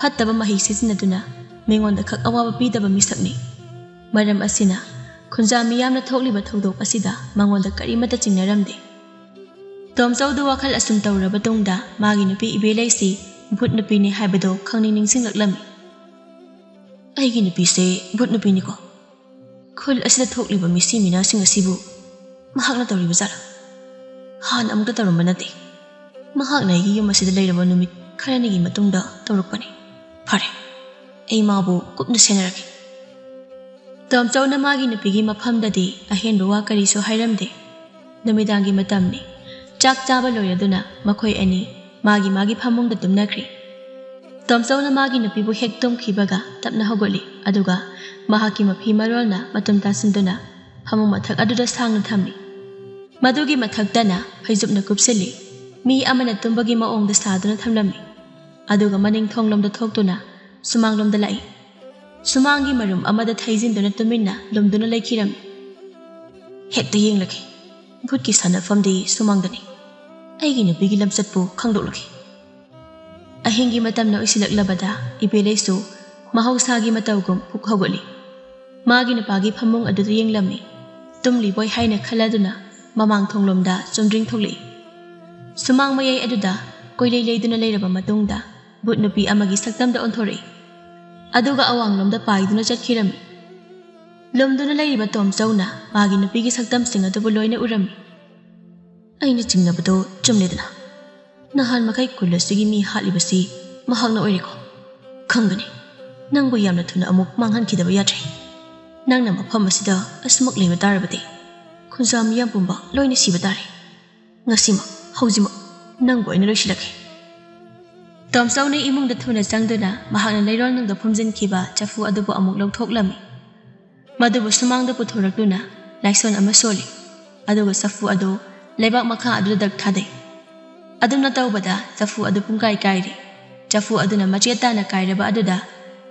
ꯐꯠꯇꯕ ꯃꯍꯩ ꯁꯤꯖꯤꯟꯅꯗꯨꯅ ꯃꯤꯉꯣꯟꯗ ꯈꯛ ꯑꯋꯥꯕ ꯄꯤꯗꯕ ꯃꯤꯁꯛꯅꯤ꯫ ꯃꯔꯝ ꯑꯁꯤꯅ ꯈꯨꯟꯖꯥ ꯃꯤꯌꯥꯝꯅ ꯊꯣꯛꯂꯤꯕ ꯊꯧꯗꯣꯛ ꯑꯁꯤꯗ ꯃꯉꯣꯟꯗ ꯀꯔꯤꯃꯠꯇ ꯆꯤꯡꯅꯔꯝꯗꯦ꯫ ꯇꯣꯝꯆꯧꯗꯨ ꯋꯥꯈꯜ ꯑꯁꯨꯝ ꯇꯧꯔꯕ ꯇꯨꯡꯗ ꯃꯥꯒꯤ ꯅꯨꯄꯤ ꯏꯕꯦꯂꯩꯁꯤ ꯚꯨꯠ ꯅꯨꯄꯤꯅꯤ ꯍꯥꯏꯕꯗꯨ ꯈꯪꯅꯤꯡ ꯅꯤꯡꯁꯤꯡꯂꯛꯂꯝꯃꯤ꯫ "ꯑꯩꯒꯤ ꯅꯨꯄꯤꯁꯦ ꯚꯨꯠ ꯅꯨꯄꯤꯅꯤꯀꯣ? ꯈꯨꯜ ꯑꯁꯤꯗ ꯊꯣꯛꯂꯤꯕ ꯃꯤꯁꯤ ꯃꯤꯅꯥꯁꯤꯡ ꯑꯁꯤꯕꯨ ꯃꯍꯥꯛꯅ ꯇꯧꯔꯤꯕ ꯖꯥꯠꯂꯥ? ꯍꯥꯟꯅ ꯑꯃꯨꯛꯇ ꯇꯧꯔꯝꯕ ꯅꯠꯇꯦ꯫ ꯃꯍꯥꯛꯅ ꯑꯩꯒꯤ ꯌꯨꯝ ꯑꯁꯤꯗ ꯂꯩꯔꯕ ꯅꯨꯃꯤꯠ ꯈꯔꯅꯤꯒꯤ ꯃꯇꯨꯡꯗ ꯇꯧꯔꯛꯄꯅꯤ꯫ ꯐꯔꯦ, ꯑꯩ ꯃꯥꯕꯨ ꯀꯨꯞꯅ ꯁꯦꯟꯅꯔꯒꯦ꯫" ꯇꯣꯝꯆꯧꯅ ꯃꯥꯒꯤ ꯅꯨꯄꯤꯒꯤ ꯃꯐꯝꯗꯗꯤ ꯑꯍꯦꯟꯕ ꯋꯥ ꯀꯔꯤꯁꯨ ꯍꯥꯏꯔꯝꯗꯦ꯫ ꯅꯨꯃꯤꯗꯥꯡꯒꯤ ꯃꯇꯝꯅꯤ꯫ ꯆꯥꯛ ꯆꯥꯕ ꯂꯣꯏꯔꯗꯨꯅ ꯃꯈꯣꯏ ꯑꯅꯤ ꯃꯥꯒꯤ ꯃꯥꯒꯤ ꯐꯃꯨꯡꯗ ꯇꯨꯝꯅꯈ꯭ꯔꯦ꯫ ꯇꯣꯝꯆꯧꯅ ꯃꯥꯒꯤ ꯅꯨꯄꯤꯕꯨ ꯍꯦꯛ ꯇꯨꯝꯈꯤꯕꯒ ꯇꯞꯅ ꯍꯧꯒꯠꯂꯤ, ꯑꯗꯨꯒ ꯃꯍꯥꯛꯀꯤ ꯃꯐꯤ ꯃꯔꯣꯜꯅ ꯃꯇꯨꯝ ꯇꯥꯁꯤꯟꯗꯨꯅ ꯐꯃꯨꯡ ꯃꯊꯛ ꯑꯗꯨꯗ ꯁꯥꯡꯅ ꯊꯝꯃꯤ꯫ ꯃꯗꯨꯒꯤ ꯃꯊꯛꯇꯅ ꯐꯩꯖꯨꯞꯅ ꯀꯨꯞꯁꯤꯜꯂꯤ꯫ ꯃꯤ ꯑꯃꯅ ꯇꯨꯝꯕꯒꯤ ꯃꯑꯣꯡꯗ ꯁꯥꯗꯨꯅ ꯊꯝꯂꯝꯃꯤ꯫ ꯑꯗꯨꯒ ꯃꯅꯤꯡ ꯊꯣꯡꯂꯣꯝꯗ ꯊꯣꯛꯇꯨꯅ ꯁꯨꯃꯥꯡꯂꯣꯝꯗ ꯂꯥꯛꯏ꯫ ꯁꯨꯃꯥꯡꯒꯤ ꯃꯔꯨꯝ ꯑꯃꯗ ꯊꯩꯖꯤꯟꯗꯨꯅ ꯇꯨꯃꯤꯟꯅ ꯂꯨꯝꯗꯨꯅ ꯂꯩꯈꯤꯔꯝꯃꯤ꯫ "ꯍꯦꯛꯇ ꯌꯦꯡꯂꯒꯦ꯫ ꯚꯨꯠꯀꯤ ꯁꯥꯟꯅꯐꯝꯗꯤ ꯁꯨꯃꯥꯡꯗꯅꯤ꯫ ꯑꯩꯒꯤ ꯅꯨꯄꯤꯒꯤ ꯂꯝꯆꯠꯄꯨ ꯈꯪꯗꯣꯛꯂꯒꯦ꯫" ꯑꯍꯤꯡꯒꯤ ꯃꯇꯝꯅ ꯑꯣꯏꯁꯤꯜꯂꯛꯂꯕꯗ ꯏꯕꯦꯂꯩꯁꯨ ꯃꯍꯧꯁꯥꯒꯤ ꯃꯇꯧꯒꯨꯝ ꯄꯨꯛ ꯍꯧꯒꯠꯂꯤ꯫ ꯃꯥꯒꯤ ꯅꯨꯄꯥꯒꯤ ꯐꯃꯨꯡ ꯑꯗꯨꯗ ꯌꯦꯡꯂꯝꯃꯤ꯫ ꯇꯨꯝꯂꯤꯕꯣꯏ ꯍꯥꯏꯅ ꯈꯜꯂꯗꯨꯅ ꯃꯃꯥꯡ ꯊꯣꯡꯂꯣꯝꯗ ꯆꯨꯝꯗ꯭ꯔꯤꯡ ꯊꯣꯛꯂꯛꯏ꯫ ꯁꯨꯃꯥꯡ ꯃꯌꯥꯏ ꯑꯗꯨꯗ ꯀꯣꯏꯂꯩ ꯂꯩꯗꯨꯅ ꯂꯩꯔꯕ ꯃꯇꯨꯡꯗ ꯚꯨꯠ ꯅꯨꯄꯤ ꯑꯃꯒꯤ ꯁꯛꯇꯝꯗ ꯑꯣꯟꯊꯣꯔꯛꯏ꯫ ꯑꯗꯨꯒ ꯑꯋꯥꯡꯂꯣꯝꯗ ꯄꯥꯏꯗꯨꯅ ꯆꯠꯈꯤꯔꯝꯃꯤ꯫ ꯂꯨꯝꯗꯨꯅ ꯂꯩꯔꯤꯕ ꯇꯣꯝꯆꯧꯅ ꯃꯥꯒꯤ ꯅꯨꯄꯤꯒꯤ ꯁꯛꯇꯝꯁꯤꯡ ꯑꯗꯨꯕꯨ ꯂꯣꯏꯅ ꯎꯔꯝꯃꯤ꯫ "ꯑꯩꯅ ꯆꯤꯡꯅꯕꯗꯣ ꯆꯨꯝꯂꯦꯗꯅ꯫ ꯅꯍꯥꯟ ꯃꯈꯩ ꯈꯨꯜ ꯑꯁꯤꯒꯤ ꯃꯤ ꯍꯥꯠꯂꯤꯕꯁꯤ ꯃꯍꯥꯛꯅ ꯑꯣꯏꯔꯦꯀꯣ? ꯈꯪꯒꯅꯤ꯫ ꯅꯪꯕꯨ ꯌꯥꯝꯅ ꯊꯨꯅ ꯑꯃꯨꯛ ꯃꯥꯡꯍꯟꯈꯤꯗꯕ ꯌꯥꯗ꯭ꯔꯦ꯫ ꯅꯪꯅ ꯃꯐꯝ ꯑꯁꯤꯗ ꯑꯁꯨꯃꯛ ꯂꯩꯕ ꯇꯥꯔꯕꯗꯤ ꯈꯨꯟꯖꯥ ꯃꯤꯌꯥꯝ ꯄꯨꯝꯕ ꯂꯣꯏꯅ ꯁꯤꯕ ꯇꯥꯔꯦ꯫ ꯉꯁꯤꯃꯛ, ꯍꯧꯖꯤꯛꯃꯛ ꯅꯪꯕꯨ ꯑꯩꯅ ꯂꯣꯏꯁꯤꯜꯂꯛꯀꯦ꯫" ꯇꯣꯝꯆꯧꯅ ꯏꯃꯨꯡꯗ ꯊꯨꯅ ꯆꯪꯗꯨꯅ ꯃꯍꯥꯛꯅ ꯂꯩꯔꯣꯜꯅꯨꯡꯗ ꯐꯨꯝꯖꯤꯟꯈꯤꯕ ꯆꯐꯨ ꯑꯗꯨꯕꯨ ꯑꯃꯨꯛ ꯂꯧꯊꯣꯛꯂꯝꯃꯤ꯫ ꯃꯗꯨꯕꯨ ꯁꯨꯃꯥꯡꯗ ꯄꯨꯊꯣꯔꯛꯇꯨꯅ ꯂꯥꯏꯁꯣꯟ ꯑꯃ ꯁꯣꯜꯂꯤ꯫ ꯑꯗꯨꯒ ꯆꯐꯨ ꯑꯗꯨ ꯂꯩꯕꯥꯛ ꯃꯈꯥ ꯑꯗꯨꯗ ꯗꯛ ꯊꯥꯗꯩ꯫ ꯑꯗꯨꯝꯅ ꯇꯧꯕꯗ ꯆꯐꯨ ꯑꯗꯨ ꯄꯨꯡꯀꯥꯏ ꯀꯥꯏꯔꯤ꯫ ꯆꯐꯨ ꯑꯗꯨꯅ ꯃꯆꯦꯠ ꯇꯥꯅ ꯀꯥꯏꯔꯕ ꯑꯗꯨꯗ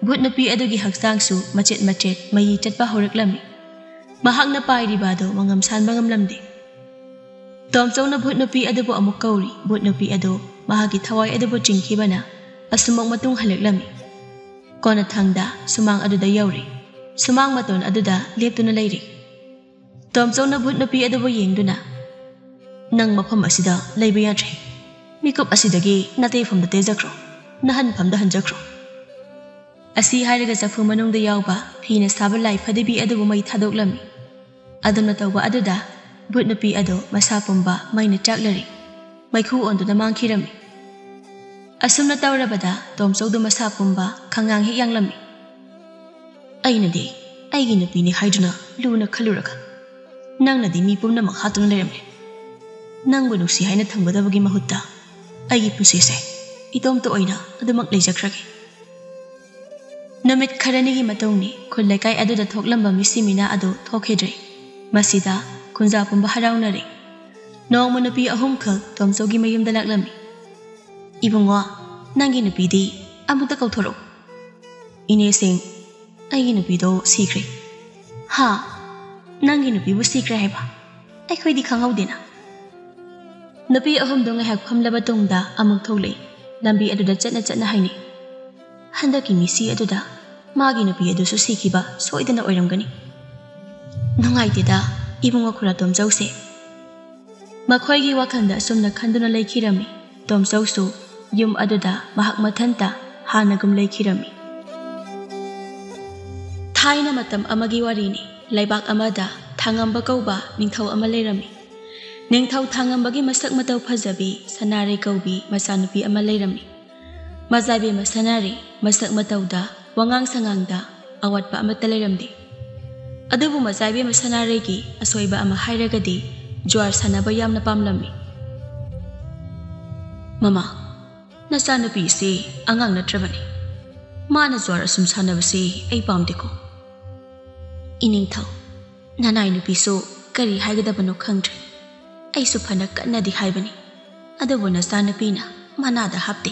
ꯚꯨꯠ ꯅꯨꯄꯤ ꯑꯗꯨꯒꯤ ꯍꯛꯆꯥꯡꯁꯨ ꯃꯆꯦꯠ ꯃꯆꯦꯠ ꯃꯌꯤ ꯆꯠꯄ ꯍꯧꯔꯛꯂꯝꯃꯤ꯫ ꯃꯍꯥꯛꯅ ꯄꯥꯏꯔꯤꯕ ꯑꯗꯨ ꯃꯉꯝ ꯁꯥꯟꯕ ꯉꯝꯂꯝꯗꯦ꯫ ꯇꯣꯝꯆꯧꯅ ꯚꯨꯠ ꯅꯨꯄꯤ ꯑꯗꯨꯕꯨ ꯑꯃꯨꯛ ꯀꯧꯔꯤ꯫ ꯚꯨꯠ ꯅꯨꯄꯤ ꯑꯗꯨ ꯃꯍꯥꯛꯀꯤ ꯊꯋꯥꯏ ꯑꯗꯨꯕꯨ ꯆꯤꯡꯈꯤꯕꯅ ꯑꯁꯨꯃꯛ ꯃꯇꯨꯡ ꯍꯜꯂꯛꯂꯝꯃꯤ꯫ ꯀꯣꯟꯅꯊꯪꯗ ꯁꯨꯃꯥꯡ ꯑꯗꯨꯗ ꯌꯧꯔꯤ꯫ ꯁꯨꯃꯥꯡ ꯃꯇꯣꯟ ꯑꯗꯨꯗ ꯂꯦꯞꯇꯨꯅ ꯂꯩꯔꯤ꯫ ꯇꯣꯝꯆꯧꯅ ꯚꯨꯠ ꯅꯨꯄꯤ ꯑꯗꯨꯕꯨ ꯌꯦꯡꯗꯨꯅ, "ꯅꯪ ꯃꯐꯝ ꯑꯁꯤꯗ ꯂꯩꯕ ꯌꯥꯗ꯭ꯔꯦ꯫ ꯃꯤꯀꯨꯞ ꯑꯁꯤꯗꯒꯤ ꯅꯇꯩꯐꯝꯗ ꯇꯦꯖꯈ꯭ꯔꯣ꯫ ꯅꯍꯟꯐꯝꯗ ꯍꯟꯖꯈ꯭ꯔꯣ"꯫ ꯑꯁꯤ ꯍꯥꯏꯔꯒ ꯆꯐꯨ ꯃꯅꯨꯡꯗ ꯌꯥꯎꯕ ꯐꯤꯅ ꯁꯥꯕ ꯂꯥꯏ ꯐꯗꯤꯕꯤ ꯑꯗꯨꯕꯨ ꯃꯩ ꯊꯥꯗꯣꯛꯂꯝꯃꯤ꯫ ꯑꯗꯨꯝꯅ ꯇꯧꯕ ꯑꯗꯨꯗ ꯚꯨꯠ ꯅꯨꯄꯤ ꯑꯗꯨ ꯃꯁꯥ ꯄꯨꯝꯕ ꯃꯩꯅ ꯆꯥꯛꯂꯔꯤ꯫ ꯃꯩꯈꯨ ꯑꯣꯟꯗꯨꯅ ꯃꯥꯡꯈꯤꯔꯝꯃꯤ꯫ ꯑꯁꯨꯝꯅ ꯇꯧꯔꯕꯗ ꯇꯣꯝꯆꯧꯗꯨ ꯃꯁꯥ ꯄꯨꯝꯕ ꯈꯪꯉꯥꯡ ꯍꯦꯛ ꯌꯥꯡꯂꯝꯃꯤ꯫ "ꯑꯩꯅꯗꯤ ꯑꯩꯒꯤ ꯅꯨꯄꯤꯅꯤ ꯍꯥꯏꯗꯨꯅ ꯂꯨꯅ ꯈꯜꯂꯨꯔꯒ, ꯅꯪꯅꯗꯤ ꯃꯤ ꯄꯨꯝꯅꯃꯛ ꯍꯥꯠꯇꯨꯅ ꯂꯩꯔꯝꯂꯦ꯫ ꯅꯪꯕꯨ ꯅꯨꯡꯁꯤ ꯍꯥꯏꯅ ꯊꯝꯒꯗꯕꯒꯤ ꯃꯍꯨꯠꯇ ꯑꯩꯒꯤ ꯄꯨꯟꯁꯤꯁꯦ ꯏꯇꯣꯝꯇ ꯑꯣꯏꯅ ꯑꯗꯨꯃꯛ ꯂꯩꯖꯈ꯭ꯔꯒꯦ"꯫ ꯅꯨꯃꯤꯠ ꯈꯔꯅꯤꯒꯤ ꯃꯇꯨꯡꯅꯤ꯫ ꯈꯨꯜ ꯂꯩꯀꯥꯏ ꯑꯗꯨꯗ ꯊꯣꯛꯂꯝꯕ ꯃꯤꯁꯤ ꯃꯤꯅꯥ ꯑꯗꯨ ꯊꯣꯛꯈꯤꯗ꯭ꯔꯦ꯫ ꯃꯁꯤꯗ ꯈꯨꯟꯖꯥ ꯄꯨꯝꯕ ꯍꯔꯥꯎꯅꯔꯦ꯫ ꯅꯣꯡꯃ ꯅꯨꯄꯤ ꯑꯍꯨꯝꯈꯛ ꯇꯣꯝꯆꯧꯒꯤ ꯃꯌꯨꯝꯗ ꯂꯥꯛꯂꯝꯃꯤ꯫ "ꯏꯕꯨꯡꯉꯣ, ꯅꯪꯒꯤ ꯅꯨꯄꯤꯗꯤ ꯑꯃꯨꯛꯇ ꯀꯧꯊꯣꯔꯛꯎ"꯫ "ꯏꯅꯦꯁꯤꯡ, ꯑꯩꯒꯤ ꯅꯨꯄꯤꯗꯣ ꯁꯤꯈ꯭ꯔꯦ"꯫ "ꯍꯥ? ꯅꯪꯒꯤ ꯅꯨꯄꯤꯕꯨ ꯁꯤꯈ꯭ꯔꯦ ꯍꯥꯏꯕ? ꯑꯩꯈꯣꯏꯗꯤ ꯈꯪꯍꯧꯗꯦꯅ"꯫ ꯅꯨꯄꯤ ꯑꯍꯨꯝꯗꯣ ꯉꯥꯏꯍꯥꯛ ꯐꯝꯂꯕ ꯇꯨꯡꯗ ꯑꯃꯨꯛ ꯊꯣꯛꯂꯛꯏ꯫ ꯂꯝꯕꯤ ꯑꯗꯨꯗ ꯆꯠꯅ ꯆꯠꯅ ꯍꯥꯏꯅꯩ, "ꯍꯟꯗꯛꯀꯤ ꯃꯤꯁꯤ ꯑꯗꯨꯗ ꯃꯥꯒꯤ ꯅꯨꯄꯤ ꯑꯗꯨꯁꯨ ꯁꯤꯈꯤꯕ ꯁꯣꯏꯗꯅ ꯑꯣꯏꯔꯝꯒꯅꯤ꯫ ꯅꯨꯡꯉꯥꯏꯇꯦꯗ ꯏꯕꯨꯡꯉꯣ ꯈꯨꯔꯥ ꯇꯣꯝꯆꯧꯁꯦ"꯫ ꯃꯈꯣꯏꯒꯤ ꯋꯥꯈꯜꯗ ꯑꯁꯨꯝꯅ ꯈꯟꯗꯨꯅ ꯂꯩꯈꯤꯔꯝꯃꯤ꯫ ꯇꯣꯝꯆꯧꯁꯨ ꯌꯨꯝ ꯑꯗꯨꯗ ꯃꯍꯥꯛ ꯃꯊꯟꯇ ꯍꯥꯟꯅꯒꯨꯝ ꯂꯩꯈꯤꯔꯝꯃꯤ꯫ ꯊꯥꯏꯅ ꯃꯇꯝ ꯑꯃꯒꯤ ꯋꯥꯔꯤꯅꯤ꯫ ꯂꯩꯕꯥꯛ ꯑꯃꯗ ꯊꯥꯡꯉꯝꯕ ꯀꯧꯕ ꯅꯤꯡꯊꯧ ꯑꯃ ꯂꯩꯔꯝꯃꯤ꯫ ꯅꯤꯡꯊꯧ ꯊꯥꯡꯉꯝꯕꯒꯤ ꯃꯁꯛ ꯃꯇꯧ ꯐꯖꯕꯤ ꯁꯅꯥꯔꯩ ꯀꯧꯕꯤ ꯃꯆꯥꯅꯨꯄꯤ ꯑꯃ ꯂꯩꯔꯝꯃꯤ꯫ ꯃꯆꯥ ꯏꯕꯦꯝꯃ ꯁꯅꯥꯔꯩ ꯃꯁꯛ ꯃꯇꯧꯗ, ꯋꯥꯉꯥꯡ ꯁꯉꯥꯡꯗ ꯑꯋꯥꯠꯄ ꯑꯃꯠꯇ ꯂꯩꯔꯝꯗꯦ꯫ ꯑꯗꯨꯕꯨ ꯃꯆꯥ ꯏꯕꯦꯝꯃ ꯁꯅꯥꯔꯩꯒꯤ ꯑꯁꯣꯏꯕ ꯑꯃ ꯍꯥꯏꯔꯒꯗꯤ ꯖ꯭ꯋꯥꯔ ꯁꯥꯟꯅꯕ ꯌꯥꯝꯅ ꯄꯥꯝꯂꯝꯃꯤ꯫ "ꯃꯃꯥ, ꯅꯆꯥꯅꯨꯄꯤꯁꯤ ꯑꯉꯥꯡ ꯅꯠꯇ꯭ꯔꯕꯅꯤ꯫ ꯃꯥꯅ ꯖ꯭ꯋꯥꯔ ꯑꯁꯨꯝ ꯁꯥꯟꯅꯕꯁꯤ ꯑꯩ ꯄꯥꯝꯗꯦꯀꯣ"꯫ "ꯏꯅꯤꯡꯊꯧ, ꯅꯅꯥꯏ ꯅꯨꯄꯤꯁꯨ ꯀꯔꯤ ꯍꯥꯏꯒꯗꯕꯅꯣ ꯈꯪꯗ꯭ꯔꯦ꯫ ꯑꯩꯁꯨ ꯐꯅ ꯀꯟꯅꯗꯤ ꯍꯥꯏꯕꯅꯤ, ꯑꯗꯨꯕꯨ ꯅꯆꯥꯅꯨꯄꯤꯅ ꯃꯅꯥꯗ ꯍꯥꯞꯇꯦ"꯫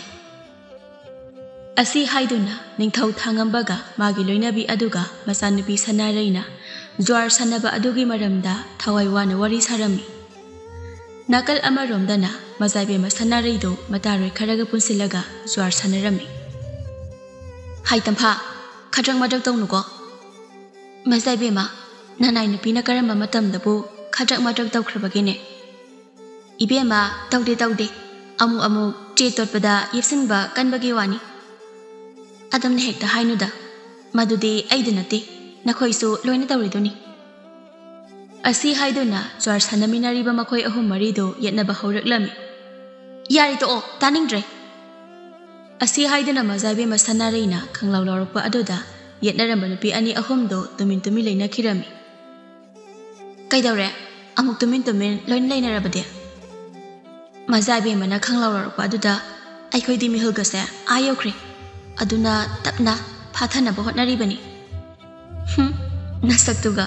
ꯑꯁꯤ ꯍꯥꯏꯗꯨꯅ ꯅꯤꯡꯊꯧ ꯊꯥꯡꯉꯝꯕꯒ ꯃꯥꯒꯤ ꯂꯣꯏꯅꯕꯤ ꯑꯗꯨꯒ ꯃꯆꯥꯅꯨꯄꯤ ꯁꯅꯥꯔꯩꯅ ꯖ꯭ꯋꯥꯔ ꯁꯥꯟꯅꯕ ꯑꯗꯨꯒꯤ ꯃꯔꯝꯗ ꯊꯋꯥꯏ ꯋꯥꯅ ꯋꯥꯔꯤ ꯁꯥꯔꯝꯃꯤ꯫ ꯅꯥꯀꯜ ꯑꯃꯔꯣꯝꯗꯅ ꯃꯖꯥꯏꯕꯦꯝꯃ ꯁꯅꯥꯔꯩꯗꯨ ꯃꯇꯥꯔꯣꯏ ꯈꯔꯒ ꯄꯨꯟꯁꯤꯜꯂꯒ ꯖ꯭ꯋꯥꯔ ꯁꯥꯟꯅꯔꯝꯃꯤ꯫ "ꯍꯥꯏ ꯇꯝꯐꯥ, ꯈꯗ꯭ꯔꯛ ꯃꯗ꯭ꯔꯛ ꯇꯧꯅꯨꯀꯣ꯫ ꯃꯖꯥꯏꯕꯦꯝꯃ, ꯅꯅꯥꯏ ꯅꯨꯄꯤꯅ ꯀꯔꯝꯕ ꯃꯇꯝꯗꯕꯨ ꯈꯗ꯭ꯔꯛ ꯃꯗ꯭ꯔꯛ ꯇꯧꯈ꯭ꯔꯕꯒꯦꯅꯦ?" "ꯏꯕꯦꯝꯃ, ꯇꯧꯗꯦ ꯇꯧꯗꯦ, ꯑꯃꯨꯛ ꯑꯃꯨꯛ ꯆꯦ ꯇꯣꯠꯄꯗ ꯌꯦꯞꯁꯤꯟꯕ ꯀꯟꯕꯒꯤ ꯋꯥꯅꯤ꯫ ꯑꯗꯨꯝꯅ ꯍꯦꯛꯇ ꯍꯥꯏꯅꯨꯗ, ꯃꯗꯨꯗꯤ ꯑꯩꯗ ꯅꯠꯇꯦ, ꯅꯈꯣꯏꯁꯨ ꯂꯣꯏꯅ ꯇꯧꯔꯤꯗꯨꯅꯤ"꯫ ꯑꯁꯤ ꯍꯥꯏꯗꯨꯅ ꯖ꯭ꯋꯥꯔ ꯁꯥꯟꯅꯃꯤꯟꯅꯔꯤꯕ ꯃꯈꯣꯏ ꯑꯍꯨꯝ ꯃꯔꯤꯗꯨ ꯌꯦꯠꯅꯕ ꯍꯧꯔꯛꯂꯝꯃꯤ꯫ "ꯌꯥꯔꯦ, ꯇꯣꯛꯑꯣ, ꯇꯥꯅꯤꯡꯗ꯭ꯔꯦ"꯫ ꯑꯁꯤ ꯍꯥꯏꯗꯨꯅ ꯃꯖꯥꯏꯕꯦꯝꯃ ꯁꯅꯥꯔꯩꯅ ꯈꯪꯂꯥꯎ ꯂꯥꯎꯔꯛꯄ ꯑꯗꯨꯗ ꯌꯦꯠꯅꯔꯝꯕ ꯅꯨꯄꯤ ꯑꯅꯤ ꯑꯍꯨꯝꯗꯨ ꯇꯨꯃꯤꯟ ꯇꯨꯃꯤꯟ ꯂꯩꯅꯈꯤꯔꯝꯃꯤ꯫ "ꯀꯩꯗꯧꯔꯦ? ꯑꯃꯨꯛ ꯇꯨꯃꯤꯟ ꯇꯨꯃꯤꯟ ꯂꯣꯏꯅ ꯂꯩꯅꯔꯕꯗꯤ?" ꯃꯖꯥꯏꯕꯦꯝꯃꯅ ꯈꯪꯂꯥꯎ ꯂꯥꯎꯔꯛꯄ ꯑꯗꯨꯗ ꯑꯩꯈꯣꯏꯗꯤ ꯃꯤꯍꯨꯜꯒꯁꯦ ꯑꯥ ꯌꯧꯈ꯭ꯔꯦ꯫ ꯑꯗꯨꯅ ꯇꯞꯅ ꯐꯥꯊꯅꯕ ꯍꯣꯠꯅꯔꯤꯕꯅꯤ꯫ "ꯍꯨꯝ, ꯅꯁꯛꯇꯨꯒ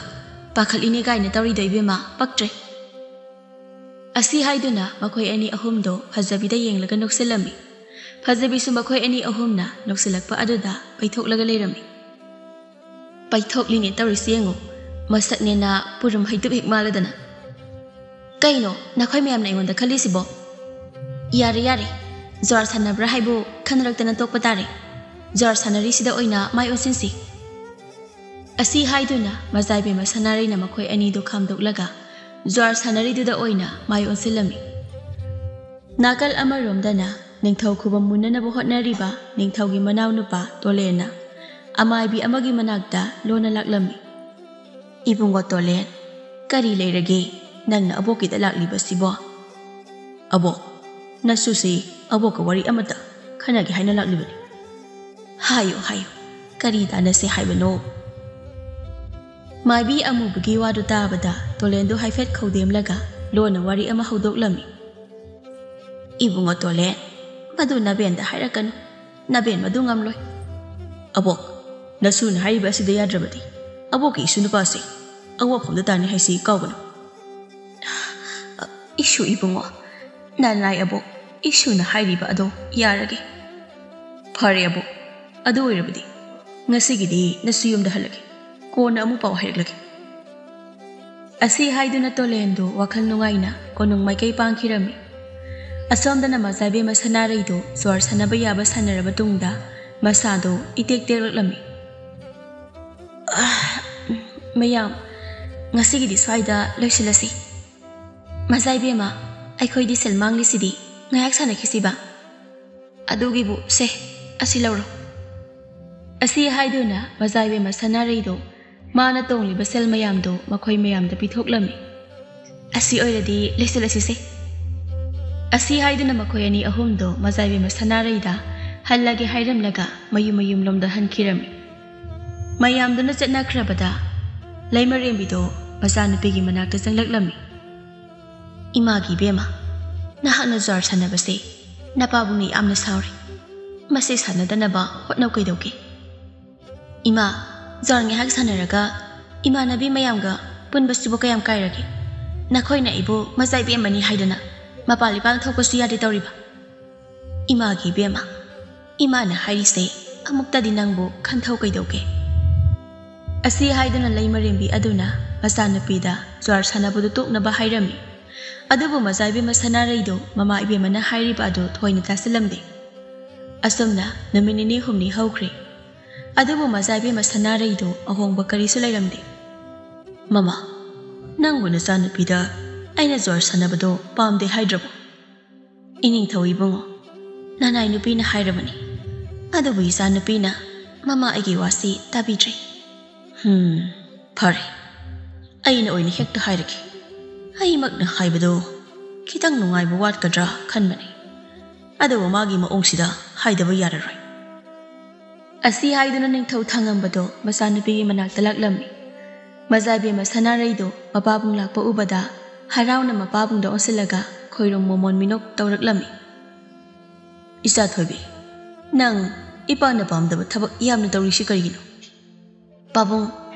ꯄꯥꯈꯠꯂꯤꯅꯦ ꯀꯥꯏꯅ ꯇꯧꯔꯤꯗꯣ ꯏꯕꯦꯝꯃ, ꯄꯛꯇ꯭ꯔꯦ"꯫ ꯑꯁꯤ ꯍꯥꯏꯗꯨꯅ ꯃꯈꯣꯏ ꯑꯅꯤ ꯑꯍꯨꯝꯗꯣ ꯐꯖꯕꯤꯗ ꯌꯦꯡꯂꯒ ꯅꯣꯛꯁꯤꯜꯂꯝꯃꯤ꯫ ꯐꯖꯕꯤꯁꯨ ꯃꯈꯣꯏ ꯑꯅꯤ ꯑꯍꯨꯝꯅ ꯅꯣꯛꯁꯤꯜꯂꯛꯄ ꯑꯗꯨꯗ ꯄꯩꯊꯣꯛꯂꯒ ꯂꯩꯔꯝꯃꯤ꯫ "ꯄꯩꯊꯣꯛꯂꯤꯅꯦ ꯇꯧꯔꯤꯁꯤ ꯌꯦꯡꯉꯨ, ꯃꯁꯛꯅꯦꯅ ꯄꯨꯔꯨꯝ ꯍꯩꯇꯨꯞ ꯍꯦꯛ ꯃꯥꯜꯂꯗꯅ"꯫ "ꯀꯩꯅꯣ ꯅꯈꯣꯏ ꯃꯌꯥꯝꯅ ꯑꯩꯉꯣꯟꯗ ꯈꯜꯂꯤꯁꯤꯕꯣ?" "ꯌꯥꯔꯦ ꯌꯥꯔꯦ, ꯖ꯭ꯋꯥꯔ ꯁꯥꯟꯅꯕ꯭ꯔꯥ ꯍꯥꯏꯕꯨ ꯈꯟꯅꯔꯛꯇꯅ ꯇꯣꯛꯄ ꯇꯥꯔꯦ꯫ ꯖ꯭ꯋꯥꯔ ꯁꯥꯟꯅꯔꯤꯁꯤꯗ ꯑꯣꯏꯅ ꯃꯥꯏ ꯑꯣꯟꯁꯤꯟꯁꯤ"꯫ ꯑꯁꯤ ꯍꯥꯏꯗꯨꯅ ꯃꯖꯥꯏꯕꯦꯝꯃ ꯁꯅꯥꯔꯩꯅ ꯃꯈꯣꯏ ꯑꯅꯤꯗꯨ ꯈꯥꯝꯗꯣꯛꯂꯒ ꯖ꯭ꯋꯥꯔ ꯁꯥꯟꯅꯔꯤꯗꯨꯗ ꯑꯣꯏꯅ ꯃꯥꯏ ꯑꯣꯟꯁꯤꯜꯂꯝꯃꯤ꯫ ꯅꯥꯀꯜ ꯑꯃꯔꯣꯝꯗꯅ ꯅꯤꯡꯊꯧ ꯈꯨꯕꯝ ꯃꯨꯟꯅꯅꯕ ꯍꯣꯠꯅꯔꯤꯕ ꯅꯤꯡꯊꯧꯒꯤ ꯃꯅꯥꯎꯅꯨꯄꯥ ꯇꯣꯂꯦꯟꯅ ꯑꯃꯥꯏꯕꯤ ꯑꯃꯒꯤ ꯃꯅꯥꯛꯇ ꯂꯣꯟꯅ ꯂꯥꯛꯂꯝꯃꯤ꯫ "ꯏꯕꯨꯡꯉꯣ ꯇꯣꯂꯦꯟ, ꯀꯔꯤ ꯂꯩꯔꯒꯦ ꯅꯪꯅ ꯑꯕꯣꯛꯀꯤꯗ ꯂꯥꯛꯂꯤꯕꯁꯤꯕꯣ?" "ꯑꯕꯣꯛ, ꯅꯁꯨꯁꯤ ꯑꯕꯣꯛꯀ ꯋꯥꯔꯤ ꯑꯃꯇ ꯈꯟꯅꯒꯦ ꯍꯥꯏꯅ ꯂꯥꯛꯂꯤꯕꯅꯤ"꯫ "ꯍꯥꯏꯌꯨ ꯍꯥꯏꯌꯨ, ꯀꯔꯤ ꯇꯥꯟꯅꯁꯦ ꯍꯥꯏꯕꯅꯣ?" ꯃꯥꯏꯕꯤ ꯑꯃꯨꯕꯒꯤ ꯋꯥꯗꯨ ꯇꯥꯕꯗ ꯇꯣꯂꯦꯟꯗꯨ ꯍꯥꯏꯐꯦꯠ ꯈꯧꯗꯦꯝꯂꯒ ꯂꯣꯟꯅ ꯋꯥꯔꯤ ꯑꯃ ꯍꯧꯗꯣꯛꯂꯝꯃꯤ꯫ "ꯏꯕꯨꯡꯉꯣ ꯇꯣꯂꯦꯟ, ꯃꯗꯨ ꯅꯕꯦꯟꯗ ꯍꯥꯏꯔꯛꯀꯅꯨ, ꯅꯕꯦꯟ ꯃꯗꯨ ꯉꯝꯂꯣꯏ"꯫ "ꯑꯕꯣꯛ, ꯅꯁꯨꯅ ꯍꯥꯏꯔꯤꯕ ꯑꯁꯤꯗ ꯌꯥꯗ꯭ꯔꯕꯗꯤ ꯑꯕꯣꯛꯀꯤ ꯏꯁꯨ ꯅꯨꯄꯥꯁꯦ ꯑꯋꯥꯐꯝꯗ ꯇꯥꯅꯤ ꯍꯥꯏꯁꯤ ꯀꯥꯎꯒꯅꯨ꯫ ꯏꯁꯨ ꯏꯕꯨꯡꯉꯣ, ꯅꯅꯥꯏ ꯑꯕꯣꯛ ꯏꯁꯨꯅ ꯍꯥꯏꯔꯤꯕ ꯑꯗꯣ ꯌꯥꯔꯒꯦ꯫ ꯐꯔꯦ ꯑꯕꯣꯛ, ꯑꯗꯨ ꯑꯣꯏꯔꯕꯗꯤ ꯉꯁꯤꯒꯤꯗꯤ ꯅꯁꯨ ꯌꯨꯝꯗ ꯍꯜꯂꯒꯦ꯫ ꯀꯣꯟꯅ ꯑꯃꯨꯛ ꯄꯥꯎ ꯍꯥꯏꯔꯛꯂꯒꯦ꯫ ꯑꯁꯤ ꯍꯥꯏꯗꯨꯅ ꯇꯣꯂꯦꯟꯗꯨ ꯋꯥꯈꯜ ꯅꯨꯡꯉꯥꯏꯅ ꯀꯣꯅꯨꯡ ꯃꯥꯏꯀꯩ ꯄꯥꯡꯈꯤꯔꯝꯃꯤ꯫ ꯑꯁꯣꯝꯗꯅ ꯃꯆꯥꯏꯕꯦꯝꯃ ꯁꯅꯥꯔꯩꯗꯨ ꯖ꯭ꯋꯥꯔ ꯁꯥꯟꯅꯕ ꯌꯥꯕ ꯁꯥꯟꯅꯔꯕ ꯇꯨꯡꯗ ꯃꯁꯥꯗꯨ ꯏꯇꯦꯛ ꯇꯦꯛꯂꯛꯂꯝꯃꯤ꯫ "ꯑꯥ, ꯃꯌꯥꯝ, ꯉꯁꯤꯒꯤꯗꯤ ꯁ꯭ꯋꯥꯏꯗ ꯂꯣꯏꯁꯤꯜꯂꯁꯤ꯫ ꯃꯆꯥꯏꯕꯦꯝꯃ, ꯑꯩꯈꯣꯏꯗꯤ ꯁꯦꯜ ꯃꯥꯡꯂꯤꯁꯤꯗꯤ, ꯉꯥꯏꯍꯥꯛ ꯁꯥꯟꯅꯈꯤꯁꯤꯕ꯫ ꯑꯗꯨꯒꯤꯕꯨ ꯁꯦ, ꯑꯁꯤ ꯂꯧꯔꯣ"꯫ ꯑꯁꯤ ꯍꯥꯏꯗꯨꯅ ꯃꯆꯥꯏꯕꯦꯝꯃ ꯁꯅꯥꯔꯩꯗꯨ ꯃꯥꯅ ꯇꯣꯡꯂꯤꯕ ꯁꯦꯜ ꯃꯌꯥꯝꯗꯨ ꯃꯈꯣꯏ ꯃꯌꯥꯝꯗ ꯄꯤꯊꯣꯛꯂꯝꯃꯤ꯫ "ꯑꯁꯤ ꯑꯣꯏꯔꯗꯤ ꯂꯣꯏꯁꯤꯜꯂꯁꯤꯁꯦ"꯫ ꯑꯁꯤ ꯍꯥꯏꯗꯨꯅ ꯃꯈꯣꯏ ꯑꯅꯤ ꯑꯍꯨꯝꯗꯨ ꯃꯆꯥꯏꯕꯦꯝꯃ ꯁꯅꯥꯔꯩꯗ ꯍꯜꯂꯒꯦ ꯍꯥꯏꯔꯝꯂꯒ ꯃꯌꯨꯝ ꯃꯌꯨꯝꯂꯣꯝꯗ ꯍꯟꯈꯤꯔꯝꯃꯤ꯫ ꯃꯌꯥꯝꯗꯨꯅ ꯆꯠꯅꯈ꯭ꯔꯕꯗ ꯂꯩꯃꯔꯦꯝꯕꯤꯗꯣ ꯃꯆꯥꯅꯨꯄꯤꯒꯤ ꯃꯅꯥꯛꯇ ꯆꯪꯂꯛꯂꯝꯃꯤ꯫ "ꯏꯃꯥꯒꯤ ꯏꯕꯦꯝꯃ, ꯅꯍꯥꯛꯅ ꯖ꯭ꯋꯥꯔ ꯁꯥꯟꯅꯕꯁꯦ ꯅꯄꯥꯕꯨꯡꯅ ꯌꯥꯝꯅ ꯁꯥꯎꯔꯤ꯫ ꯃꯁꯤ ꯁꯥꯟꯅꯗꯅꯕ ꯍꯣꯠꯅꯧ ꯀꯩꯗꯧꯒꯦ?" "ꯏꯃꯥ, ꯖ꯭ꯋꯥꯔ ꯉꯥꯏꯍꯥꯛ ꯁꯥꯟꯅꯔꯒ ꯏꯃꯥꯟꯅꯕꯤ ꯃꯌꯥꯝꯒ ꯄꯨꯟꯕꯁꯤꯕꯨ ꯀꯌꯥꯝ ꯀꯥꯏꯔꯒꯦ? ꯅꯈꯣꯏꯅ ꯑꯩꯕꯨ ꯃꯆꯥ ꯏꯕꯦꯝꯃꯅꯤ ꯍꯥꯏꯗꯅ ꯃꯄꯥꯜ ꯏꯄꯥꯜ ꯊꯣꯛꯄꯁꯨ ꯌꯥꯗꯦ ꯇꯧꯔꯤꯕ꯫ ꯏꯃꯥꯒꯤ ꯏꯕꯦꯝꯃ, ꯏꯃꯥꯅ ꯍꯥꯏꯔꯤꯁꯦ ꯑꯃꯨꯛꯇꯗꯤ ꯅꯪꯕꯨ ꯈꯟꯊꯧ ꯀꯩꯗꯧꯒꯦ?" ꯑꯁꯤ ꯍꯥꯏꯗꯨꯅ ꯂꯩꯃꯔꯦꯝꯕꯤ ꯑꯗꯨꯅ ꯃꯆꯥꯅꯨꯄꯤꯗ ꯖ꯭ꯋꯥꯔ ꯁꯥꯟꯅꯕꯗꯨ ꯇꯣꯛꯅꯕ ꯍꯥꯏꯔꯝꯃꯤ꯫ ꯑꯗꯨꯕꯨ ꯃꯆꯥ ꯏꯕꯦꯝꯃ ꯁꯅꯥꯔꯩꯗꯨ ꯃꯃꯥ ꯏꯕꯦꯝꯃꯅ ꯍꯥꯏꯔꯤꯕ ꯑꯗꯨ ꯊꯣꯏꯅ ꯇꯥꯁꯤꯜꯂꯝꯗꯦ꯫ ꯑꯁꯨꯝꯅ ꯅꯨꯃꯤꯠ ꯅꯤꯅꯤ ꯍꯨꯝꯅꯤ ꯍꯧꯈ꯭ꯔꯦ꯫ ꯑꯗꯨꯕꯨ ꯃꯆꯥ ꯏꯕꯦꯝꯃ ꯁꯅꯥꯔꯩꯗꯨ ꯑꯍꯣꯡꯕ ꯀꯔꯤꯁꯨ ꯂꯩꯔꯝꯗꯦ꯫ "ꯃꯃꯥ, ꯅꯪꯕꯨ ꯅꯆꯥꯅꯨꯄꯤꯗ ꯑꯩꯅ ꯖ꯭ꯋꯥꯔ ꯁꯥꯟꯅꯕꯗꯣ ꯄꯥꯝꯗꯦ ꯍꯥꯏꯗ꯭ꯔꯕꯣ?" "ꯏꯅꯤꯡꯊꯧ ꯏꯕꯨꯡꯉꯣ, ꯅꯅꯥꯏ ꯅꯨꯄꯤꯅ ꯍꯥꯏꯔꯕꯅꯤ, ꯑꯗꯨꯕꯨ ꯏꯆꯥ ꯅꯨꯄꯤꯅ ꯃꯃꯥ ꯑꯩꯒꯤ ꯋꯥꯁꯤ ꯇꯥꯕꯤꯗ꯭ꯔꯦ"꯫ "ꯍꯝ, ꯐꯔꯦ, ꯑꯩꯅ ꯑꯣꯏꯅ ꯍꯦꯛꯇ ꯍꯥꯏꯔꯒꯦ꯫ ꯑꯩꯃꯛꯅ ꯍꯥꯏꯕꯗꯣ ꯈꯤꯇꯪ ꯅꯨꯡꯉꯥꯏꯕ ꯋꯥꯠꯀꯗ꯭ꯔꯥ ꯈꯟꯕꯅꯤ, ꯑꯗꯨꯕꯨ ꯃꯥꯒꯤ ꯃꯑꯣꯡꯁꯤꯗ ꯍꯥꯏꯗꯕ ꯌꯥꯔꯔꯣꯏ"꯫ ꯑꯁꯤ ꯍꯥꯏꯗꯨꯅ ꯅꯤꯡꯊꯧ ꯊꯥꯡꯉꯝꯕꯗꯣ ꯃꯆꯥꯅꯨꯄꯤꯒꯤ ꯃꯅꯥꯛꯇ ꯂꯥꯛꯂꯝꯃꯤ꯫ ꯃꯆꯥ ꯏꯕꯦꯝꯃ ꯁꯅꯥꯔꯩꯗꯣ ꯃꯄꯥꯕꯨꯡ ꯂꯥꯛꯄ ꯎꯕꯗ ꯍꯔꯥꯎꯅ ꯃꯄꯥꯕꯨꯡꯗ ꯑꯣꯟꯁꯤꯜꯂꯒ ꯈꯣꯏꯔꯨꯝ ꯃꯣꯃꯣꯟ ꯃꯤꯅꯣꯛ ꯇꯧꯔꯛꯂꯝꯃꯤ꯫ "ꯏꯆꯥ ꯊꯣꯏꯕꯤ, ꯅꯪ ꯏꯄꯥꯅ ꯄꯥꯝꯗꯕ ꯊꯕꯛ ꯌꯥꯝꯅ ꯇꯧꯔꯤꯁꯤ ꯀꯔꯤꯒꯤꯅꯣ?" "ꯄꯥꯕꯨꯡ,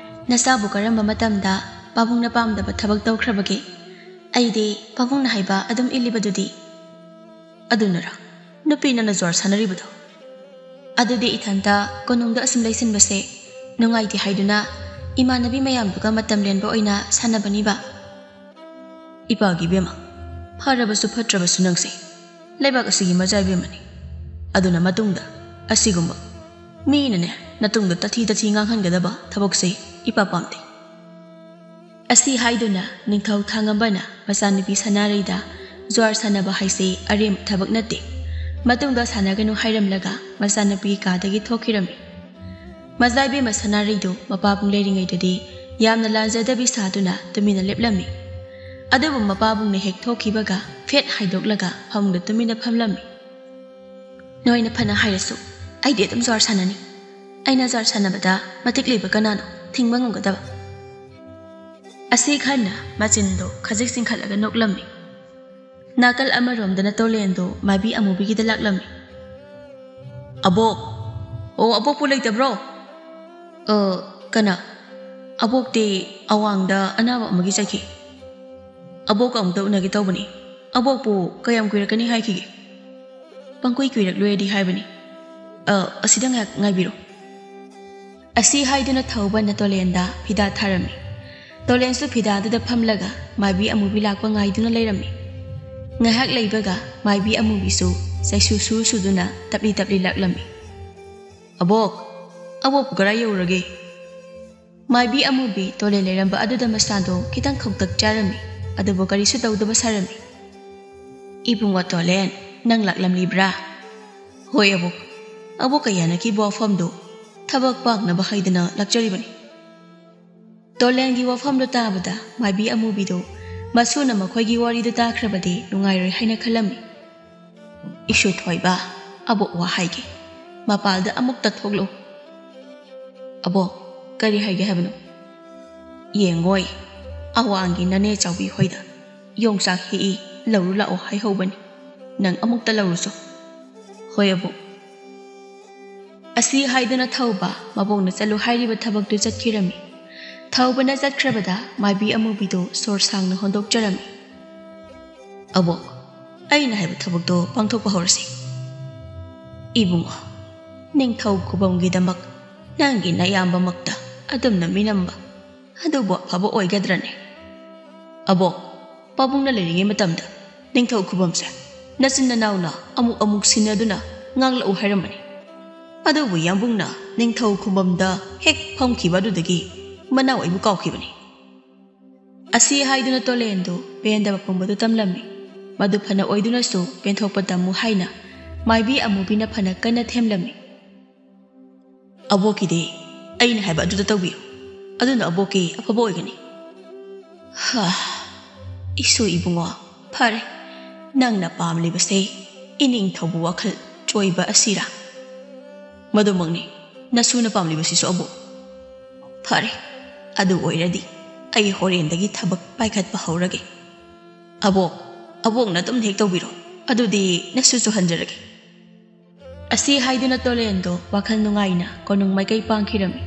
"ꯅꯆꯥꯕꯨ ꯀꯔꯝꯕ ꯃꯇꯝꯗ ꯄꯥꯕꯨꯡꯅ ꯄꯥꯝꯗꯕ ꯊꯕꯛ ꯇꯧꯈ꯭ꯔꯕꯒꯦ? ꯑꯩꯗꯤ ꯄꯥꯕꯨꯡꯅ ꯍꯥꯏꯕ ꯑꯗꯨꯝ ꯏꯜꯂꯤꯕꯗꯨꯗꯤ?" "ꯑꯗꯨꯅꯔ ꯅꯨꯄꯤ ꯅꯪꯅ ꯖ꯭ꯋꯥꯔ ꯁꯥꯟꯅꯔꯤꯕꯗꯣ?" "ꯑꯗꯨꯗꯤ ꯏꯊꯟꯇ ꯀꯣꯅꯨꯡꯗ ꯑꯁꯨꯝ ꯂꯩꯁꯤꯟꯕꯁꯦ ꯅꯨꯡꯉꯥꯏꯇꯦ ꯍꯥꯏꯗꯨꯅ ꯏꯃꯥꯟꯅꯕꯤ ꯃꯌꯥꯝꯗꯨꯒ ꯃꯇꯝ ꯂꯦꯟꯕ ꯑꯣꯏꯅ ꯁꯥꯟꯅꯕꯅꯤꯕ꯫" "ꯏꯄꯥꯒꯤ ꯏꯕꯦꯝꯃ, ꯐꯔꯕꯁꯨ ꯐꯠꯇ꯭ꯔꯕꯁꯨ ꯅꯪꯁꯦ ꯂꯩꯕꯥꯛ ꯑꯁꯤꯒꯤ ꯃꯆꯥ ꯏꯕꯦꯝꯃꯅꯤ꯫ ꯑꯗꯨꯅ ꯃꯇꯨꯡꯗ ꯑꯁꯤꯒꯨꯝꯕ ꯃꯤꯅꯅꯦ ꯅꯇꯨꯡꯗ ꯇꯊꯤ ꯇꯊꯤ ꯉꯥꯡꯍꯟꯒꯗꯕ ꯊꯕꯛꯁꯦ ꯏꯄꯥ ꯄꯥꯝꯗꯦ꯫" ꯑꯁꯤ ꯍꯥꯏꯗꯨꯅ ꯅꯤꯡꯊꯧ ꯊꯥꯡꯉꯝꯕꯅ ꯃꯆꯥꯅꯨꯄꯤ ꯁꯅꯥꯔꯩꯗ ꯖ꯭ꯋꯥꯔ ꯁꯥꯟꯅꯕ ꯍꯥꯏꯁꯦ ꯑꯔꯦꯝꯕ ꯊꯕꯛ ꯅꯠꯇꯦ, ꯃꯇꯨꯡꯗ ꯁꯥꯟꯅꯒꯅꯨ ꯍꯥꯏꯔꯝꯂꯒ ꯃꯆꯥꯅꯨꯄꯤ ꯀꯥꯗꯒꯤ ꯊꯣꯛꯈꯤꯔꯝꯃꯤ꯫ ꯃꯆꯥ ꯏꯕꯦꯝꯃ ꯁꯅꯥꯔꯩꯗꯨ ꯃꯄꯥꯕꯨꯡ ꯂꯩꯔꯤꯉꯩꯗꯗꯤ ꯌꯥꯝꯅ ꯂꯥꯟꯖꯗꯕꯤ ꯁꯥꯗꯨꯅ ꯇꯨꯃꯤꯟꯅ ꯂꯦꯞꯂꯝꯃꯤ꯫ ꯑꯗꯨꯕꯨ ꯃꯄꯥꯕꯨꯡꯅ ꯍꯦꯛ ꯊꯣꯛꯈꯤꯕꯒ ꯐꯦꯠ ꯍꯥꯏꯗꯣꯛꯂꯒ ꯐꯃꯨꯡꯗ ꯇꯨꯃꯤꯟꯅ ꯐꯝꯂꯝꯃꯤ꯫ "ꯅꯣꯏꯅ ꯐꯅ ꯍꯥꯏꯔꯁꯨ ꯑꯩꯗꯤ ꯑꯗꯨꯝ ꯖ꯭ꯋꯥꯔ ꯁꯥꯟꯅꯅꯤ꯫ ꯑꯩꯅ ꯖ꯭ꯋꯥꯔ ꯁꯥꯟꯅꯕꯗ ꯃꯇꯤꯛ ꯂꯩꯕ ꯀꯅꯥꯅꯣ ꯊꯤꯡꯕ ꯉꯝꯒꯗꯕ?" ꯑꯁꯤ ꯈꯟꯅ ꯃꯆꯤꯟꯗꯣ ꯈꯖꯤꯛ ꯆꯤꯡꯈꯠꯂꯒ ꯅꯣꯛꯂꯝꯃꯤ꯫ ꯅꯥꯀꯜ ꯑꯃꯔꯣꯝꯗꯅ ꯇꯣꯂꯦꯟꯗꯣ ꯃꯥꯏꯕꯤ ꯑꯃꯨꯕꯤꯒꯤꯗ ꯂꯥꯛꯂꯝꯃꯤ꯫ "ꯑꯕꯣꯛ! ꯑꯣ, ꯑꯕꯣꯛꯄꯨ ꯂꯩꯇꯕ꯭ꯔꯣ?" "ꯑ, ꯀꯅꯥ?" "ꯑꯕꯣꯛꯇꯤ ꯑꯋꯥꯡꯗ ꯑꯅꯥꯕ ꯑꯃꯒꯤ ꯆꯠꯈꯤ꯫ ꯑꯕꯣꯛꯀ ꯑꯃꯨꯛꯇ ꯎꯅꯒꯦ ꯇꯧꯕꯅꯤ꯫ ꯑꯕꯣꯛꯄꯨ ꯀꯌꯥꯝ ꯀꯨꯏꯔꯛꯀꯅꯤ ꯍꯥꯏꯈꯤꯒꯦ?" "ꯄꯪꯀꯨꯏ ꯀꯨꯏꯔꯛꯂꯣꯏꯗꯤ ꯍꯥꯏꯕꯅꯤ꯫ ꯑ, ꯑꯁꯤꯗ ꯉꯥꯏꯍꯥꯛ ꯉꯥꯏꯕꯤꯔꯣ꯫" ꯑꯁꯤ ꯍꯥꯏꯗꯨꯅ ꯊꯧꯕꯅ ꯇꯣꯂꯦꯟꯗ ꯐꯤꯗꯥ ꯊꯥꯔꯝꯃꯤ꯫ ꯇꯣꯂꯦꯟꯁꯨ ꯐꯤꯗꯥꯗꯨꯗ ꯐꯝꯂꯒ ꯃꯥꯏꯕꯤ ꯑꯃꯨꯕꯤ ꯂꯥꯛꯄ ꯉꯥꯏꯗꯨꯅ ꯂꯩꯔꯝꯃꯤ꯫ ꯉꯥꯏꯍꯥꯛ ꯂꯩꯕꯒ ꯃꯥꯏꯕꯤ ꯑꯃꯨꯕꯤꯁꯨ ꯆꯩꯁꯨ ꯁꯨꯔ ꯁꯨꯗꯨꯅ ꯇꯞꯂꯤ ꯇꯞꯂꯤ ꯂꯥꯛꯂꯝꯃꯤ꯫ "ꯑꯕꯣꯛ! ꯑꯕꯣꯛꯄꯨ ꯀꯗꯥꯏ ꯌꯧꯔꯒꯦ?" ꯃꯥꯏꯕꯤ ꯑꯃꯨꯕꯤ ꯇꯣꯂꯦꯟ ꯂꯩꯔꯝꯕ ꯑꯗꯨꯗ ꯃꯁꯥꯗꯣ ꯈꯤꯇꯪ ꯈꯧꯇꯛ ꯆꯥꯔꯝꯃꯤ, ꯑꯗꯨꯕꯨ ꯀꯔꯤꯁꯨ ꯇꯧꯗꯕ ꯁꯥꯔꯝꯃꯤ꯫ "ꯏꯕꯨꯡꯉꯣ ꯇꯣꯂꯦꯟ, ꯅꯪ ꯂꯥꯛꯂꯝꯂꯤꯕ꯭ꯔꯥ?" "ꯍꯣꯏ ꯑꯕꯣꯛ, ꯑꯕꯣꯛꯀ ꯌꯥꯅꯈꯤꯕ ꯋꯥꯐꯝꯗꯨ ꯊꯕꯛ ꯄꯥꯡꯅꯕ ꯍꯥꯏꯗꯅ ꯂꯥꯛꯆꯔꯤꯕꯅꯤ꯫" ꯇꯣꯂꯦꯟꯒꯤ ꯋꯥꯐꯝꯗꯨ ꯇꯥꯕꯗ ꯃꯥꯏꯕꯤ ꯑꯃꯨꯕꯤꯗꯨ ꯃꯁꯨꯅ ꯃꯈꯣꯏꯒꯤ ꯋꯥꯔꯤꯗꯨ ꯇꯥꯈ꯭ꯔꯕꯗꯤ ꯅꯨꯡꯉꯥꯏꯔꯣꯏ ꯍꯥꯏꯅ ꯈꯜꯂꯝꯃꯤ꯫ "ꯏꯁꯨ ꯊꯣꯏꯕ, ꯑꯕꯣꯛ ꯋꯥ ꯍꯥꯏꯒꯦ, ꯃꯄꯥꯜꯗ ꯑꯃꯨꯛꯇ ꯊꯣꯛꯂꯛꯎ꯫" "ꯑꯕꯣꯛ, ꯀꯔꯤ ꯍꯥꯏꯒꯦ ꯍꯥꯏꯕꯅꯣ?" "ꯌꯦꯡꯉꯣꯏ, ꯑꯋꯥꯡꯒꯤ ꯅꯅꯦ ꯆꯥꯎꯕꯤ ꯍꯣꯏꯗ ꯌꯣꯡꯆꯥꯛ ꯍꯦꯛꯏ, ꯂꯧꯔꯨ ꯂꯥꯛꯑꯣ ꯍꯥꯏꯍꯧꯕꯅꯤ, ꯅꯪ ꯑꯃꯨꯛꯇ ꯂꯧꯔꯨꯆꯣ꯫" "ꯍꯣꯏ ꯑꯕꯣꯛ꯫" ꯑꯁꯤ ꯍꯥꯏꯗꯨꯅ ꯊꯧꯕ ꯃꯕꯣꯛꯅ ꯆꯠꯂꯨ ꯍꯥꯏꯔꯤꯕ ꯊꯕꯛꯇꯨ ꯆꯠꯈꯤꯔꯝꯃꯤ꯫ ꯊꯧꯕꯅ ꯆꯠꯈ꯭ꯔꯕꯗ ꯃꯥꯏꯕꯤ ꯑꯃꯨꯕꯤꯗꯨ ꯁꯣꯔ ꯁꯥꯡꯅ ꯍꯣꯟꯗꯣꯛꯆꯔꯝꯃꯤ꯫ "ꯑꯕꯣꯛ, ꯑꯩꯅ ꯍꯥꯏꯕ ꯊꯕꯛꯇꯣ ꯄꯥꯡꯊꯣꯛꯄ ꯍꯧꯔꯁꯤ꯫ ꯏꯕꯨꯡꯉꯣ, ꯅꯤꯡꯊꯧ ꯈꯨꯕꯝꯒꯤꯗꯃꯛ ꯅꯪꯒꯤ ꯅꯌꯥꯝꯕꯃꯛꯇ ꯑꯗꯨꯝꯅ ꯃꯤꯅꯝꯕ ꯑꯗꯨꯕꯨ ꯑꯐꯕ ꯑꯣꯏꯒꯗ꯭ꯔꯅꯦ? ꯑꯕꯣꯛ, ꯄꯥꯕꯨꯡꯅ ꯂꯩꯔꯤꯉꯩ ꯃꯇꯝꯗ ꯅꯤꯡꯊꯧ ꯈꯨꯕꯝꯁꯦ ꯅꯆꯤꯟ ꯅꯅꯥꯎꯅ ꯑꯃꯨꯛ ꯑꯃꯨꯛ ꯁꯤꯟꯅꯗꯨꯅ ꯉꯥꯡꯂꯛꯎ ꯍꯥꯏꯔꯝꯕꯅꯤ꯫ ꯑꯗꯨꯕꯨ ꯌꯥꯝꯕꯨꯡꯅ ꯅꯤꯡꯊꯧ ꯈꯨꯕꯝꯗ ꯍꯦꯛ ꯐꯝꯈꯤꯕ ꯑꯗꯨꯗꯒꯤ ꯃꯅꯥꯎ ꯑꯩꯕꯨ ꯀꯥꯎꯈꯤꯕꯅꯤ"꯫ ꯑꯁꯤ ꯍꯥꯏꯗꯨꯅ ꯇꯣꯂꯦꯟꯗꯨ ꯄꯦꯟꯗꯕ ꯄꯨꯝꯕꯗꯨ ꯇꯝꯂꯝꯃꯤ꯫ ꯃꯗꯨ ꯐꯅ ꯑꯣꯏꯗꯨꯅꯁꯨ ꯄꯦꯟꯊꯣꯛꯄ ꯇꯝꯃꯨ ꯍꯥꯏꯅ ꯃꯥꯏꯕꯤ ꯑꯃꯨꯕꯤꯅ ꯐꯅ ꯀꯟꯅ ꯊꯦꯝꯂꯝꯃꯤ꯫ "ꯑꯕꯣꯛꯀꯤꯗꯤ ꯑꯩꯅ ꯍꯥꯏꯕ ꯑꯗꯨꯗ ꯇꯧꯕꯤꯌꯨ, ꯑꯗꯨꯅ ꯑꯕꯣꯛꯀꯤ ꯑꯐꯕ ꯑꯣꯏꯒꯅꯤ"꯫ ꯍꯥ, ꯏꯁꯨ ꯏꯕꯨꯡꯉꯣ, ꯐꯔꯦ, ꯅꯪꯅ ꯄꯥꯝꯂꯤꯕꯁꯦ ꯏꯅꯤꯡꯊꯧꯕ ꯋꯥꯈꯜ ꯆꯣꯏꯕ ꯑꯁꯤꯔꯥ? ꯃꯗꯨꯃꯛꯅꯤ ꯅꯁꯨꯅ ꯄꯥꯝꯂꯤꯕꯁꯤꯁꯨ, ꯑꯕꯣꯛ꯫ ꯐꯔꯦ, ꯑꯗꯨ ꯑꯣꯏꯔꯗꯤ ꯑꯩ ꯍꯣꯔꯦꯟꯗꯒꯤ ꯊꯕꯛ ꯄꯥꯏꯈꯠꯄ ꯍꯧꯔꯒꯦ꯫ ꯑꯕꯣꯛ, ꯑꯕꯣꯛꯅ ꯑꯗꯨꯝ ꯍꯦꯛ ꯇꯧꯕꯤꯔꯣ, ꯑꯗꯨꯗꯤ ꯅꯁꯨꯁꯨ ꯍꯟꯖꯔꯒꯦ꯫ ꯑꯁꯤ ꯍꯥꯏꯗꯨꯅ ꯇꯣꯂꯦꯟꯗꯣ ꯋꯥꯈꯜ ꯅꯨꯡꯉꯥꯏꯅ ꯀꯣꯅꯨꯡ ꯃꯥꯏꯀꯩ ꯄꯥꯡꯈꯤꯔꯝꯃꯤ꯫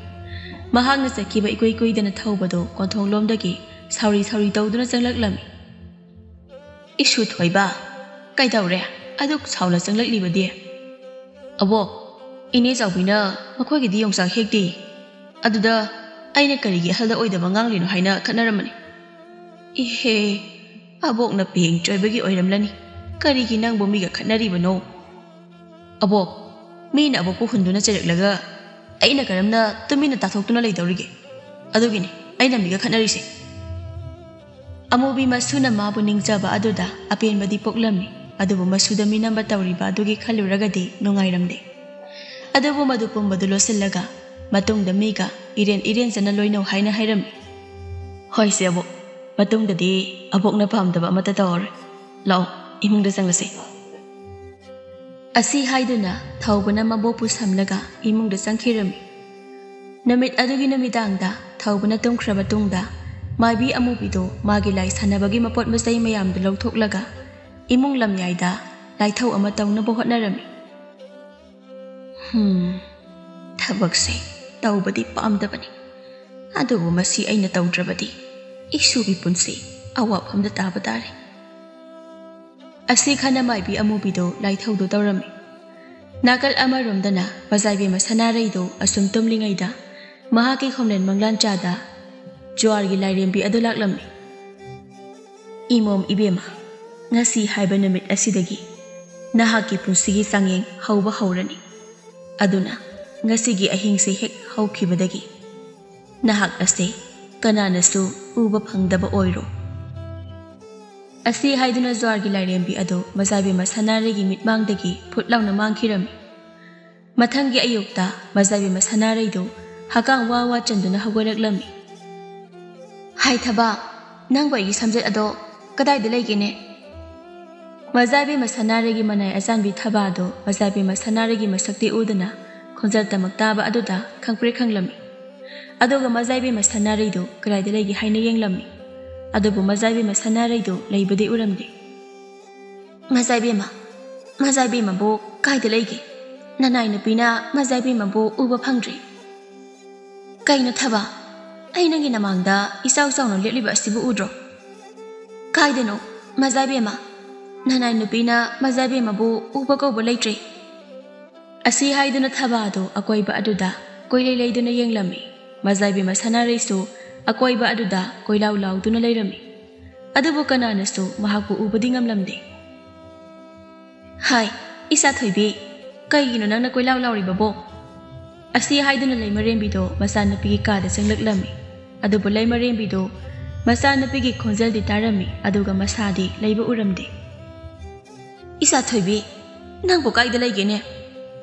ꯃꯍꯥꯛꯅ ꯆꯠꯈꯤꯕ ꯏꯀꯨꯏ ꯀꯨꯏꯗꯅ ꯊꯧꯕꯗꯣ ꯀꯣꯟꯊꯣꯡꯂꯣꯝꯗꯒꯤ ꯁꯥꯎꯔꯤ ꯁꯥꯎꯔꯤ ꯇꯧꯗꯨꯅ ꯆꯪꯂꯛꯂꯝꯃꯤ꯫ "ꯏꯁꯨ ꯊꯣꯏꯕ, ꯀꯩꯗꯧꯔꯦ? ꯑꯗꯨꯛ ꯁꯥꯎꯅ ꯆꯪꯂꯛꯂꯤꯕꯗꯤ?" "ꯑꯕꯣꯛ, ꯏꯅꯦ ꯆꯥꯎꯕꯤꯅ ꯃꯈꯣꯏꯒꯤꯗꯤ ꯌꯣꯡꯆꯥꯛ ꯍꯦꯛꯇꯦ꯫ ꯑꯗꯨꯗ ꯑꯩꯅ ꯀꯔꯤꯒꯤ ꯑꯍꯜꯗ ꯑꯣꯏꯗꯕ ꯉꯥꯡꯂꯤꯅꯣ ꯍꯥꯏꯅ ꯈꯠꯅꯔꯝꯕꯅꯤ"꯫ "ꯏꯍꯦ, ꯑꯕꯣꯛꯅ ꯄꯦꯡ ꯆꯣꯏꯕꯒꯤ ꯑꯣꯏꯔꯝꯂꯅꯤ꯫ ꯀꯔꯤꯒꯤ ꯅꯪꯕꯨ ꯃꯤꯒ ꯈꯠꯅꯔꯤꯕꯅꯣ?" "ꯑꯕꯣꯛ, ꯃꯤꯅ ꯑꯕꯣꯛꯄꯨ ꯍꯨꯟꯗꯨꯅ ꯆꯩꯔꯛꯂꯒ ꯑꯩꯅ ꯀꯔꯝꯅ ꯇꯨꯃꯤꯟꯅ ꯇꯥꯊꯣꯛꯇꯨꯅ ꯂꯩꯗꯧꯔꯤꯒꯦ? ꯑꯗꯨꯒꯤꯅꯤ ꯑꯩꯅ ꯃꯤꯒ ꯈꯠꯅꯔꯤꯁꯦ"꯫ ꯑꯃꯨꯕꯤ ꯃꯁꯨꯅ ꯃꯥꯕꯨ ꯅꯤꯡꯖꯕ ꯑꯗꯨꯗ ꯑꯄꯦꯟꯕꯗꯤ ꯄꯣꯛꯂꯝꯃꯤ, ꯑꯗꯨꯕꯨ ꯃꯁꯨꯗ ꯃꯤꯅꯝꯕ ꯇꯧꯔꯤꯕ ꯑꯗꯨꯒꯤ ꯈꯜꯂꯨꯔꯒꯗꯤ ꯅꯨꯡꯉꯥꯏꯔꯝꯗꯦ꯫ ꯑꯗꯨꯕꯨ ꯃꯗꯨ ꯄꯨꯝꯕꯗꯨ ꯂꯣꯠꯁꯤꯜꯂꯒ ꯃꯇꯨꯡꯗ ꯃꯤꯒ ꯏꯔꯦꯟ ꯏꯔꯦꯟꯖꯅ ꯂꯣꯏꯅꯧ ꯍꯥꯏꯅ ꯍꯥꯏꯔꯝꯃꯤ꯫ "ꯍꯣꯏꯁꯦ ꯑꯕꯣꯛ, ꯃꯇꯨꯡꯗꯗꯤ ꯑꯕꯣꯛꯅ ꯄꯥꯝꯗꯕ ꯑꯃꯠꯇ ꯇꯧꯔꯔꯣꯏ꯫ ꯂꯥꯛꯑꯣ, ꯏꯃꯨꯡꯗ ꯆꯪꯂꯁꯦ"꯫ ꯑꯁꯤ ꯍꯥꯏꯗꯨꯅ ꯊꯧꯕꯅ ꯃꯕꯣꯛꯄꯨ ꯁꯝꯂꯒ ꯏꯃꯨꯡꯗ ꯆꯪꯈꯤꯔꯝꯃꯤ꯫ ꯅꯨꯃꯤꯠ ꯑꯗꯨꯒꯤ ꯅꯨꯃꯤꯗꯥꯡꯗ ꯊꯧꯕꯅ ꯇꯨꯝꯈ꯭ꯔꯕ ꯇꯨꯡꯗ ꯃꯥꯏꯕꯤ ꯑꯃꯨꯕꯤꯗꯨ ꯃꯥꯒꯤ ꯂꯥꯏ ꯁꯥꯟꯅꯕꯒꯤ ꯃꯄꯣꯠ ꯃꯆꯩ ꯃꯌꯥꯝꯗꯨ ꯂꯧꯊꯣꯛꯂꯒ ꯏꯃꯨꯡ ꯂꯝꯌꯥꯏꯗ ꯂꯥꯏꯊꯧ ꯑꯃ ꯇꯧꯅꯕ ꯍꯣꯠꯅꯔꯝꯃꯤ꯫ "ꯍꯝ, ꯊꯕꯛꯁꯦ ꯇꯧꯕꯗꯤ ꯄꯥꯝꯗꯕꯅꯤ, ꯑꯗꯨꯕꯨ ꯃꯁꯤ ꯑꯩꯅ ꯇꯧꯗ꯭ꯔꯕꯗꯤ ꯏꯁꯨꯒꯤ ꯄꯨꯟꯁꯤ ꯑꯋꯥꯐꯝꯗ ꯇꯥꯕ ꯇꯥꯔꯦ꯫ ꯑꯁꯤ ꯈꯟꯅ ꯃꯥꯏꯕꯤ ꯑꯃꯨꯕꯤꯗꯨ ꯂꯥꯏꯊꯧꯗꯨ ꯇꯧꯔꯝꯃꯤ꯫ ꯅꯥꯀꯜ ꯑꯃꯔꯣꯝꯗꯅ ꯃꯖꯥꯏꯕꯦꯝꯃ ꯁꯅꯥꯔꯩꯗꯨ ꯑꯁꯨꯝ ꯇꯨꯝꯂꯤꯉꯩꯗ ꯃꯍꯥꯛꯀꯤ ꯈꯣꯝꯂꯦꯟ ꯃꯪꯂꯥꯟ ꯆꯥꯗ ꯖ꯭ꯋꯥꯔꯒꯤ ꯂꯥꯏꯔꯦꯝꯕꯤ ꯑꯗꯨ ꯂꯥꯛꯂꯝꯃꯤ꯫ "ꯏꯃꯣꯝ ꯏꯕꯦꯝꯃ, ꯉꯁꯤ ꯍꯥꯏꯕ ꯅꯨꯃꯤꯠ ꯑꯁꯤꯗꯒꯤ ꯅꯍꯥꯛꯀꯤ ꯄꯨꯟꯁꯤꯒꯤ ꯆꯥꯡꯌꯦꯡ ꯍꯧꯕ ꯍꯧꯔꯅꯤ꯫ ꯑꯗꯨꯅ ꯉꯁꯤꯒꯤ ꯑꯍꯤꯡꯁꯤ ꯍꯦꯛ ꯍꯧꯈꯤꯕꯗꯒꯤ ꯅꯍꯥꯛ ꯑꯁꯤ ꯀꯅꯥꯅꯁꯨ ꯎꯕ ꯐꯪꯗꯕ ꯑꯣꯏꯔꯣ"꯫ ꯑꯁꯤ ꯍꯥꯏꯗꯨꯅ ꯖ꯭ꯋꯥꯔꯒꯤ ꯂꯥꯏꯔꯦꯝꯕꯤ ꯑꯗꯨ ꯃꯖꯥꯏꯕꯦꯝꯃ ꯁꯅꯥꯔꯩꯒꯤ ꯃꯤꯠꯃꯥꯡꯗꯒꯤ ꯐꯨꯠ ꯂꯥꯎꯅ ꯃꯥꯡꯈꯤꯔꯝꯃꯤ꯫ ꯃꯊꯪꯒꯤ ꯑꯌꯨꯛꯇ ꯃꯖꯥꯏꯕꯦꯝꯃ ꯁꯅꯥꯔꯩꯗꯨ ꯍꯀꯥꯝ ꯋꯥ ꯋꯥ ꯆꯟꯗꯨꯅ ꯍꯧꯒꯠꯂꯛꯂꯝꯃꯤ꯫ "ꯍꯥꯏ ꯊꯕꯥ, ꯅꯪꯕꯨ ꯑꯩꯒꯤ ꯁꯝꯖꯦꯠ ꯑꯗꯣ ꯀꯗꯥꯏꯗ ꯂꯩꯒꯦꯅꯦ?" ꯃꯖꯥꯏꯕꯦꯝꯃ ꯁꯅꯥꯔꯩꯒꯤ ꯃꯅꯥꯏ ꯑꯆꯥꯟꯕꯤ ꯊꯕꯥꯗꯨ ꯃꯖꯥꯏꯕꯦꯝꯃ ꯁꯅꯥꯔꯩꯒꯤ ꯃꯁꯛꯇꯤ ꯎꯗꯅ ꯈꯣꯟꯖꯦꯜ ꯇꯃꯛ ꯇꯥꯕ ꯑꯗꯨꯗ ꯈꯪꯄ꯭ꯔꯦꯛ ꯈꯪꯂꯝꯃꯤ꯫ ꯑꯗꯨꯒ ꯃꯖꯥꯏꯕꯦꯝꯃ ꯁꯅꯥꯔꯩꯗꯨ ꯀꯗꯥꯏꯗ ꯂꯩꯒꯦ ꯍꯥꯏꯅ ꯌꯦꯡꯂꯝꯃꯤ꯫ ꯑꯗꯨꯕꯨ ꯃꯖꯥꯏꯕꯦꯝꯃ ꯁꯅꯥꯔꯩꯗꯨ ꯂꯩꯕꯗꯤ ꯎꯔꯝꯗꯦ꯫ "ꯃꯖꯥꯏꯕꯦꯝꯃ, ꯃꯖꯥꯏꯕꯦꯝꯃꯕꯨ ꯀꯥꯏꯗ ꯂꯩꯒꯦ? ꯅꯅꯥꯏ ꯅꯨꯄꯤꯅ ꯃꯖꯥꯏꯕꯦꯝꯃꯕꯨ ꯎꯕ ꯐꯪꯗ꯭ꯔꯤ꯫" "ꯀꯩꯅꯣ ꯊꯕꯥ? ꯑꯩ ꯅꯪꯒꯤ ꯅꯃꯥꯡꯗ ꯏꯆꯥꯎ ꯆꯥꯎꯅ ꯂꯦꯞꯂꯤꯕ ꯑꯁꯤꯕꯨ ꯎꯗ꯭ꯔꯣ? ꯀꯥꯏꯗꯅꯣ ꯃꯖꯥꯏꯕꯦꯝꯃ? ꯅꯅꯥꯏ ꯅꯨꯄꯤꯅ ꯃꯖꯥꯏꯕꯦꯝꯃꯕꯨ ꯎꯕ ꯀꯧꯕ ꯂꯩꯇ꯭ꯔꯤ꯫" ꯑꯁꯤ ꯍꯥꯏꯗꯨꯅ ꯊꯕꯥꯗꯨ ꯑꯀꯣꯏꯕ ꯑꯗꯨꯗ ꯀꯣꯏꯂꯩ ꯂꯩꯗꯨꯅ ꯌꯦꯡꯂꯝꯃꯤ꯫ ꯃꯖꯥꯏꯕꯦꯝꯃ ꯁꯅꯥꯔꯩꯁꯨ ꯑꯀꯣꯏꯕ ꯑꯗꯨꯗ ꯀꯣꯏꯂꯥꯎ ꯂꯥꯎꯗꯨꯅ ꯂꯩꯔꯝꯃꯤ꯫ ꯑꯗꯨꯕꯨ ꯀꯅꯥꯅꯁꯨ ꯃꯍꯥꯛꯄꯨ ꯎꯕꯗꯤ ꯉꯝꯂꯝꯗꯦ꯫ "ꯍꯥꯏ, ꯏꯆꯥ ꯊꯣꯏꯕꯤ, ꯀꯩꯒꯤꯅꯣ ꯅꯪꯅ ꯀꯣꯏꯂꯥꯎ ꯂꯥꯎꯔꯤꯕꯕꯣ?" ꯑꯁꯤ ꯍꯥꯏꯗꯨꯅ ꯂꯩꯃꯔꯦꯝꯕꯤꯗꯣ ꯃꯆꯥꯅꯨꯄꯤꯒꯤ ꯀꯥꯗ ꯆꯪꯂꯛꯂꯝꯃꯤ꯫ ꯑꯗꯨꯕꯨ ꯂꯩꯃꯔꯦꯝꯕꯤꯗꯣ ꯃꯆꯥꯅꯨꯄꯤꯒꯤ ꯈꯣꯟꯖꯦꯜꯗꯤ ꯇꯥꯔꯝꯃꯤ, ꯑꯗꯨꯒ ꯃꯁꯥꯗꯤ ꯂꯩꯕ ꯎꯔꯝꯗꯦ꯫ "ꯏꯆꯥ ꯊꯣꯏꯕꯤ, ꯅꯪꯕꯨ ꯀꯥꯏꯗ ꯂꯩꯒꯦꯅꯦ?"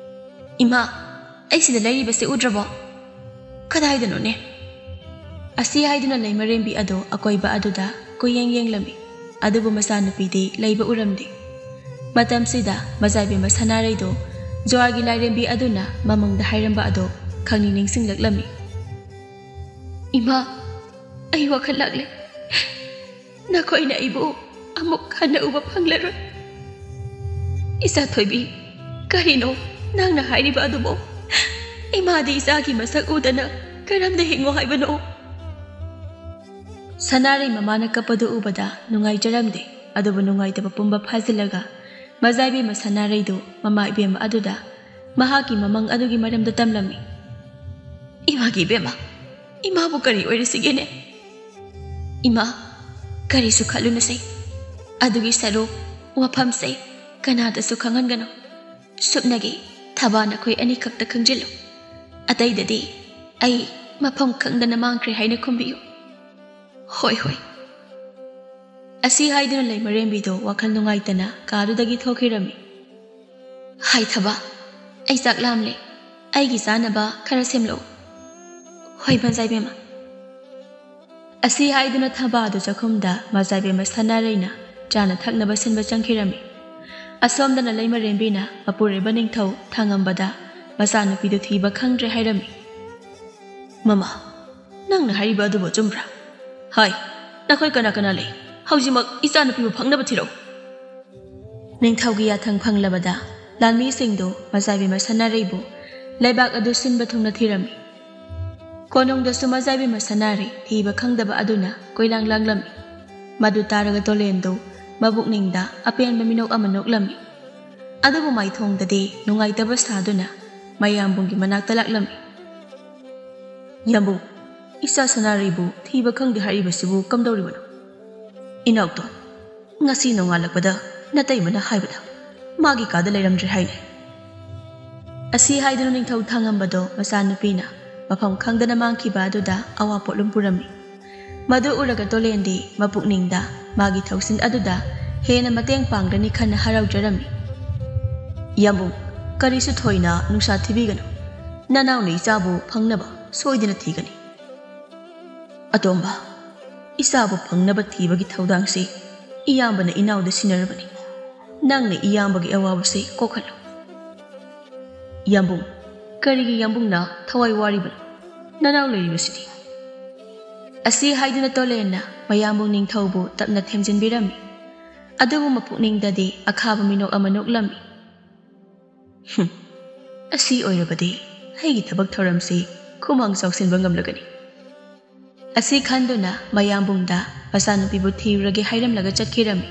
"ꯏꯃꯥ, ꯑꯩ ꯁꯤꯗ ꯂꯩꯔꯤꯕꯁꯦ ꯎꯗ꯭ꯔꯕꯣ? ꯀꯗꯥꯏꯗꯅꯣꯅꯦ?" ꯑꯁꯤ ꯍꯥꯏꯗꯨꯅ ꯂꯩꯃꯔꯦꯝꯕꯤ ꯑꯗꯣ ꯑꯀꯣꯏꯕ ꯑꯗꯨꯗ ꯀꯨꯌꯦꯡ ꯌꯦꯡꯂꯝꯃꯤ, ꯑꯗꯨꯕꯨ ꯃꯆꯥꯅꯨꯄꯤꯗꯤ ꯂꯩꯕ ꯎꯔꯝꯗꯦ꯫ ꯃꯇꯝꯁꯤꯗ ꯃꯖꯥꯏꯕꯦꯝꯃ ꯁꯅꯥꯔꯩꯗꯣ ꯖ꯭ꯋꯥꯔꯒꯤ ꯂꯥꯏꯔꯦꯝꯕꯤ ꯑꯗꯨꯅ ꯃꯃꯪꯗ ꯍꯥꯏꯔꯝꯕ ꯑꯗꯣ ꯈꯪꯅꯤꯡ ꯅꯤꯡꯁꯤꯡꯂꯛꯂꯝꯃꯤ꯫ "ꯏꯃꯥ, ꯑꯩ ꯋꯥꯈꯜ ꯂꯥꯛꯂꯦ꯫ ꯅꯈꯣꯏꯅ ꯑꯩꯕꯨ ꯑꯃꯨꯛ ꯍꯟꯅ ꯎꯕ ꯐꯪꯂꯔꯣꯏ꯫" "ꯏꯆꯥ ꯊꯣꯏꯕꯤ, ꯀꯔꯤꯅꯣ ꯅꯪꯅ ꯍꯥꯏꯔꯤꯕ ꯑꯗꯨꯕꯣ? ꯏꯃꯥꯗꯤ ꯏꯆꯥꯒꯤ ꯃꯁꯛ ꯎꯗꯅ ꯀꯔꯝꯅ ꯍꯤꯡꯉꯣ ꯍꯥꯏꯕꯅꯣ? ꯁꯅꯥꯔꯩ ꯃꯃꯥꯅ ꯀꯞꯄꯗꯨ ꯎꯕꯗ ꯅꯨꯡꯉꯥꯏꯖꯔꯝꯗꯦ꯫ ꯑꯗꯨꯕꯨ ꯅꯨꯡꯉꯥꯏꯇꯕ ꯄꯨꯝꯕ ꯐꯥꯖꯤꯜꯂꯒ ꯃꯖꯥꯏꯕꯦꯝꯃ ꯁꯅꯥꯔꯩꯗꯨ ꯃꯃꯥ ꯏꯕꯦꯝꯃ ꯑꯗꯨꯗ ꯃꯍꯥꯛꯀꯤ ꯃꯃꯪ ꯑꯗꯨꯒꯤ ꯃꯔꯝꯗ ꯇꯝꯂꯝꯃꯤ꯫ "ꯏꯃꯥꯒꯤ ꯏꯕꯦꯝꯃ, ꯏꯃꯥꯕꯨ ꯀꯔꯤ ꯑꯣꯏꯔꯤꯁꯤꯒꯦꯅꯦ? ꯏꯃꯥ, ꯀꯔꯤꯁꯨ ꯈꯜꯂꯨꯅꯨꯁꯦ꯫ ꯑꯗꯨꯒꯤ ꯁꯔꯨꯛ ꯋꯥꯐꯝꯁꯦ ꯀꯅꯥꯗꯁꯨ ꯈꯪꯍꯟꯒꯅꯨ꯫ ꯁꯨꯞꯅꯒꯤ ꯊꯕꯥ ꯅꯈꯣꯏ ꯑꯅꯤꯈꯛꯇ ꯈꯪꯖꯤꯜꯂꯨ꯫ ꯑꯇꯩꯗꯗꯤ ꯑꯩ ꯃꯐꯝ ꯈꯪꯗꯅ ꯃꯥꯡꯈ꯭ꯔꯦ ꯍꯥꯏꯅ ꯈꯨꯝꯕꯤꯌꯨ꯫" "ꯍꯣꯏ, ꯍꯣꯏ꯫" ꯑꯁꯤ ꯍꯥꯏꯗꯨꯅ ꯂꯩꯃꯔꯦꯝꯕꯤꯗꯣ ꯋꯥꯈꯜ ꯅꯨꯡꯉꯥꯏꯇꯅ ꯀꯥꯗꯨꯗꯒꯤ ꯊꯣꯛꯈꯤꯔꯝꯃꯤ꯫ "ꯍꯥꯏ ꯊꯕꯥ, ꯑꯩ ꯆꯥꯛ ꯂꯥꯝꯂꯦ꯫ ꯑꯩꯒꯤ ꯆꯥꯅꯕ ꯈꯔ ꯁꯦꯝꯂꯛꯎ꯫" "ꯍꯣꯏ, ꯃꯖꯥꯏꯕꯦꯝꯃ꯫" ꯑꯁꯤ ꯍꯥꯏꯗꯨꯅ ꯊꯕꯥꯗꯨ ꯆꯥꯛꯈꯨꯝꯗ ꯃꯖꯥꯏꯕꯦꯝꯃ ꯁꯅꯥꯔꯩꯅ ꯆꯥꯅ ꯊꯛꯅꯕ ꯁꯤꯟꯕ ꯆꯪꯈꯤꯔꯝꯃꯤ꯫ ꯑꯁꯣꯝꯗꯅ ꯂꯩꯃꯔꯦꯝꯕꯤꯅ ꯃꯄꯨꯔꯣꯏꯕ ꯅꯤꯡꯊꯧ ꯊꯥꯡꯉꯝꯕꯗ ꯃꯆꯥꯅꯨꯄꯤꯗꯨ ꯊꯤꯕ ꯈꯪꯗ꯭ꯔꯦ ꯍꯥꯏꯔꯝꯃꯤ꯫ "ꯃꯃꯥ, ꯅꯪꯅ ꯍꯥꯏꯔꯤꯕ ꯑꯗꯨꯕꯨ ꯑꯆꯨꯝꯕ꯭ꯔꯥ? ꯍꯥꯏ, ꯅꯈꯣꯏ ꯀꯅꯥ ꯀꯅꯥ ꯂꯩ? ꯍꯧꯖꯤꯛꯃꯛ ꯏꯆꯥꯅꯨꯄꯤꯕꯨ ꯐꯪꯅꯕ ꯊꯤꯔꯛꯎ꯫" ꯅꯤꯡꯊꯧꯒꯤ ꯌꯥꯊꯪ ꯐꯪꯂꯕꯗ ꯂꯥꯟꯃꯤꯁꯤꯡꯗꯨ ꯃꯖꯥꯏꯕꯦꯝꯃ ꯁꯅꯥꯔꯩꯕꯨ ꯂꯩꯕꯥꯛ ꯑꯗꯨ ꯁꯤꯟꯕ ꯊꯨꯡꯅ ꯊꯤꯔꯝꯃꯤ꯫ ꯀꯣꯅꯨꯡꯗꯁꯨ ꯃꯖꯥꯏꯕꯦꯝꯃ ꯁꯅꯥꯔꯩ ꯊꯤꯕ ꯈꯪꯗꯕ ꯑꯗꯨꯅ ꯀꯣꯏꯂꯥꯡ ꯂꯥꯡꯂꯝꯃꯤ꯫ ꯃꯗꯨ ꯇꯥꯔꯒ ꯇꯣꯂꯦꯟꯗꯨ ꯃꯕꯨꯛꯅꯤꯡꯗ ꯑꯄꯦꯟꯕ ꯃꯤꯅꯣꯛ ꯑꯃ ꯅꯣꯛꯂꯝꯃꯤ꯫ ꯑꯗꯨꯕꯨ ꯃꯥꯏꯊꯣꯡꯗꯗꯤ ꯅꯨꯡꯉꯥꯏꯇꯕ ꯁꯥꯗꯨꯅ ꯃꯌꯥꯝꯕꯨꯡꯒꯤ ꯃꯅꯥꯛꯇ ꯂꯥꯛꯂꯝꯃꯤ꯫ "ꯌꯥꯝꯕꯨꯡ, ꯏꯆꯥ ꯁꯅꯥꯔꯩꯕꯨ ꯊꯤꯕ ꯈꯪꯗꯦ ꯍꯥꯏꯔꯤꯕꯁꯤꯕꯨ ꯀꯝꯗꯧꯔꯤꯕꯅꯣ?" "ꯏꯅꯥꯎꯇꯣꯟ, ꯉꯁꯤ ꯅꯣꯡꯉꯥꯜꯂꯛꯄꯗ ꯅꯇꯩꯃꯅ ꯍꯥꯏꯕꯗ ꯃꯥꯒꯤ ꯀꯥꯗ ꯂꯩꯔꯝꯗ꯭ꯔꯦ ꯍꯥꯏꯅꯦ꯫" ꯑꯁꯤ ꯍꯥꯏꯗꯨꯅ ꯅꯤꯡꯊꯧ ꯊꯥꯡꯉꯝꯕꯗꯣ ꯃꯆꯥꯅꯨꯄꯤꯅ ꯃꯐꯝ ꯈꯪꯗꯅ ꯃꯥꯡꯈꯤꯕ ꯑꯗꯨꯗ ꯑꯋꯥ ꯄꯣꯠꯂꯨꯝ ꯄꯨꯔꯝꯃꯤ꯫ ꯃꯗꯨ ꯎꯔꯒ ꯇꯣꯂꯦꯟꯗꯤ ꯃꯄꯨꯛꯅꯤꯡꯗ ꯃꯥꯒꯤ ꯊꯧꯁꯤꯜ ꯑꯗꯨꯗ ꯍꯦꯟꯅ ꯃꯇꯦꯡ ꯄꯥꯡꯒꯅꯤ ꯈꯟꯅ ꯍꯔꯥꯎꯖꯔꯝꯃꯤ꯫ "ꯌꯥꯝꯕꯨꯡ, ꯀꯔꯤꯁꯨ ꯊꯣꯏꯅ ꯅꯨꯡꯁꯥ ꯊꯤꯕꯤꯒꯅꯨ꯫ ꯅꯅꯥꯎꯅ ꯏꯆꯥꯕꯨ ꯐꯪꯅꯕ ꯁꯣꯏꯗꯅ ꯊꯤꯒꯅꯤ꯫" "ꯑꯇꯣꯝꯕ, ꯏꯆꯥꯕꯨ ꯐꯪꯅꯕ ꯊꯤꯕꯒꯤ ꯊꯧꯗꯥꯡꯁꯤ ꯏꯌꯥꯝꯕꯅ ꯏꯅꯥꯎꯗ ꯁꯤꯟꯅꯔꯕꯅꯤ꯫ ꯅꯪꯅ ꯏꯌꯥꯝꯕꯒꯤ ꯑꯋꯥꯕꯁꯤ ꯀꯣꯛꯍꯜꯂꯨ꯫" "ꯌꯥꯝꯕꯨꯡ, ꯀꯔꯤꯒꯤ ꯌꯥꯝꯕꯨꯡꯅ ꯊꯋꯥꯏ ꯋꯥꯔꯤꯕꯅꯣ? ꯅꯅꯥꯎ ꯂꯩꯔꯤꯕꯁꯤꯗꯤ꯫" ꯑꯁꯤ ꯍꯥꯏꯗꯨꯅ ꯇꯣꯂꯦꯟꯅ ꯃꯌꯥꯝꯕꯨ ꯅꯤꯡꯊꯧꯕꯨ ꯇꯞꯅ ꯊꯦꯝꯖꯤꯟꯕꯤꯔꯝꯃꯤ꯫ ꯑꯗꯨꯕꯨ ꯃꯄꯨꯛꯅꯤꯡꯗꯗꯤ ꯑꯈꯥꯕ ꯃꯤꯅꯣꯛ ꯑꯃ ꯅꯣꯛꯂꯝꯃꯤ꯫ "ꯍꯨꯝ, ꯑꯁꯤ ꯑꯣꯏꯔꯕꯗꯤ ꯑꯩꯒꯤ ꯊꯕꯛ ꯊꯧꯔꯝꯁꯤ ꯈꯨꯃꯥꯡ ꯆꯥꯎꯁꯤꯟꯕ ꯉꯝꯂꯒꯅꯤ꯫ ꯑꯁꯤ ꯈꯟꯗꯨꯅ ꯃꯌꯥꯝꯕꯨꯡꯗ ꯃꯆꯥꯅꯨꯄꯤꯕꯨ ꯊꯤꯔꯨꯔꯒꯦ ꯍꯥꯏꯔꯝꯂꯒ ꯆꯠꯈꯤꯔꯝꯃꯤ꯫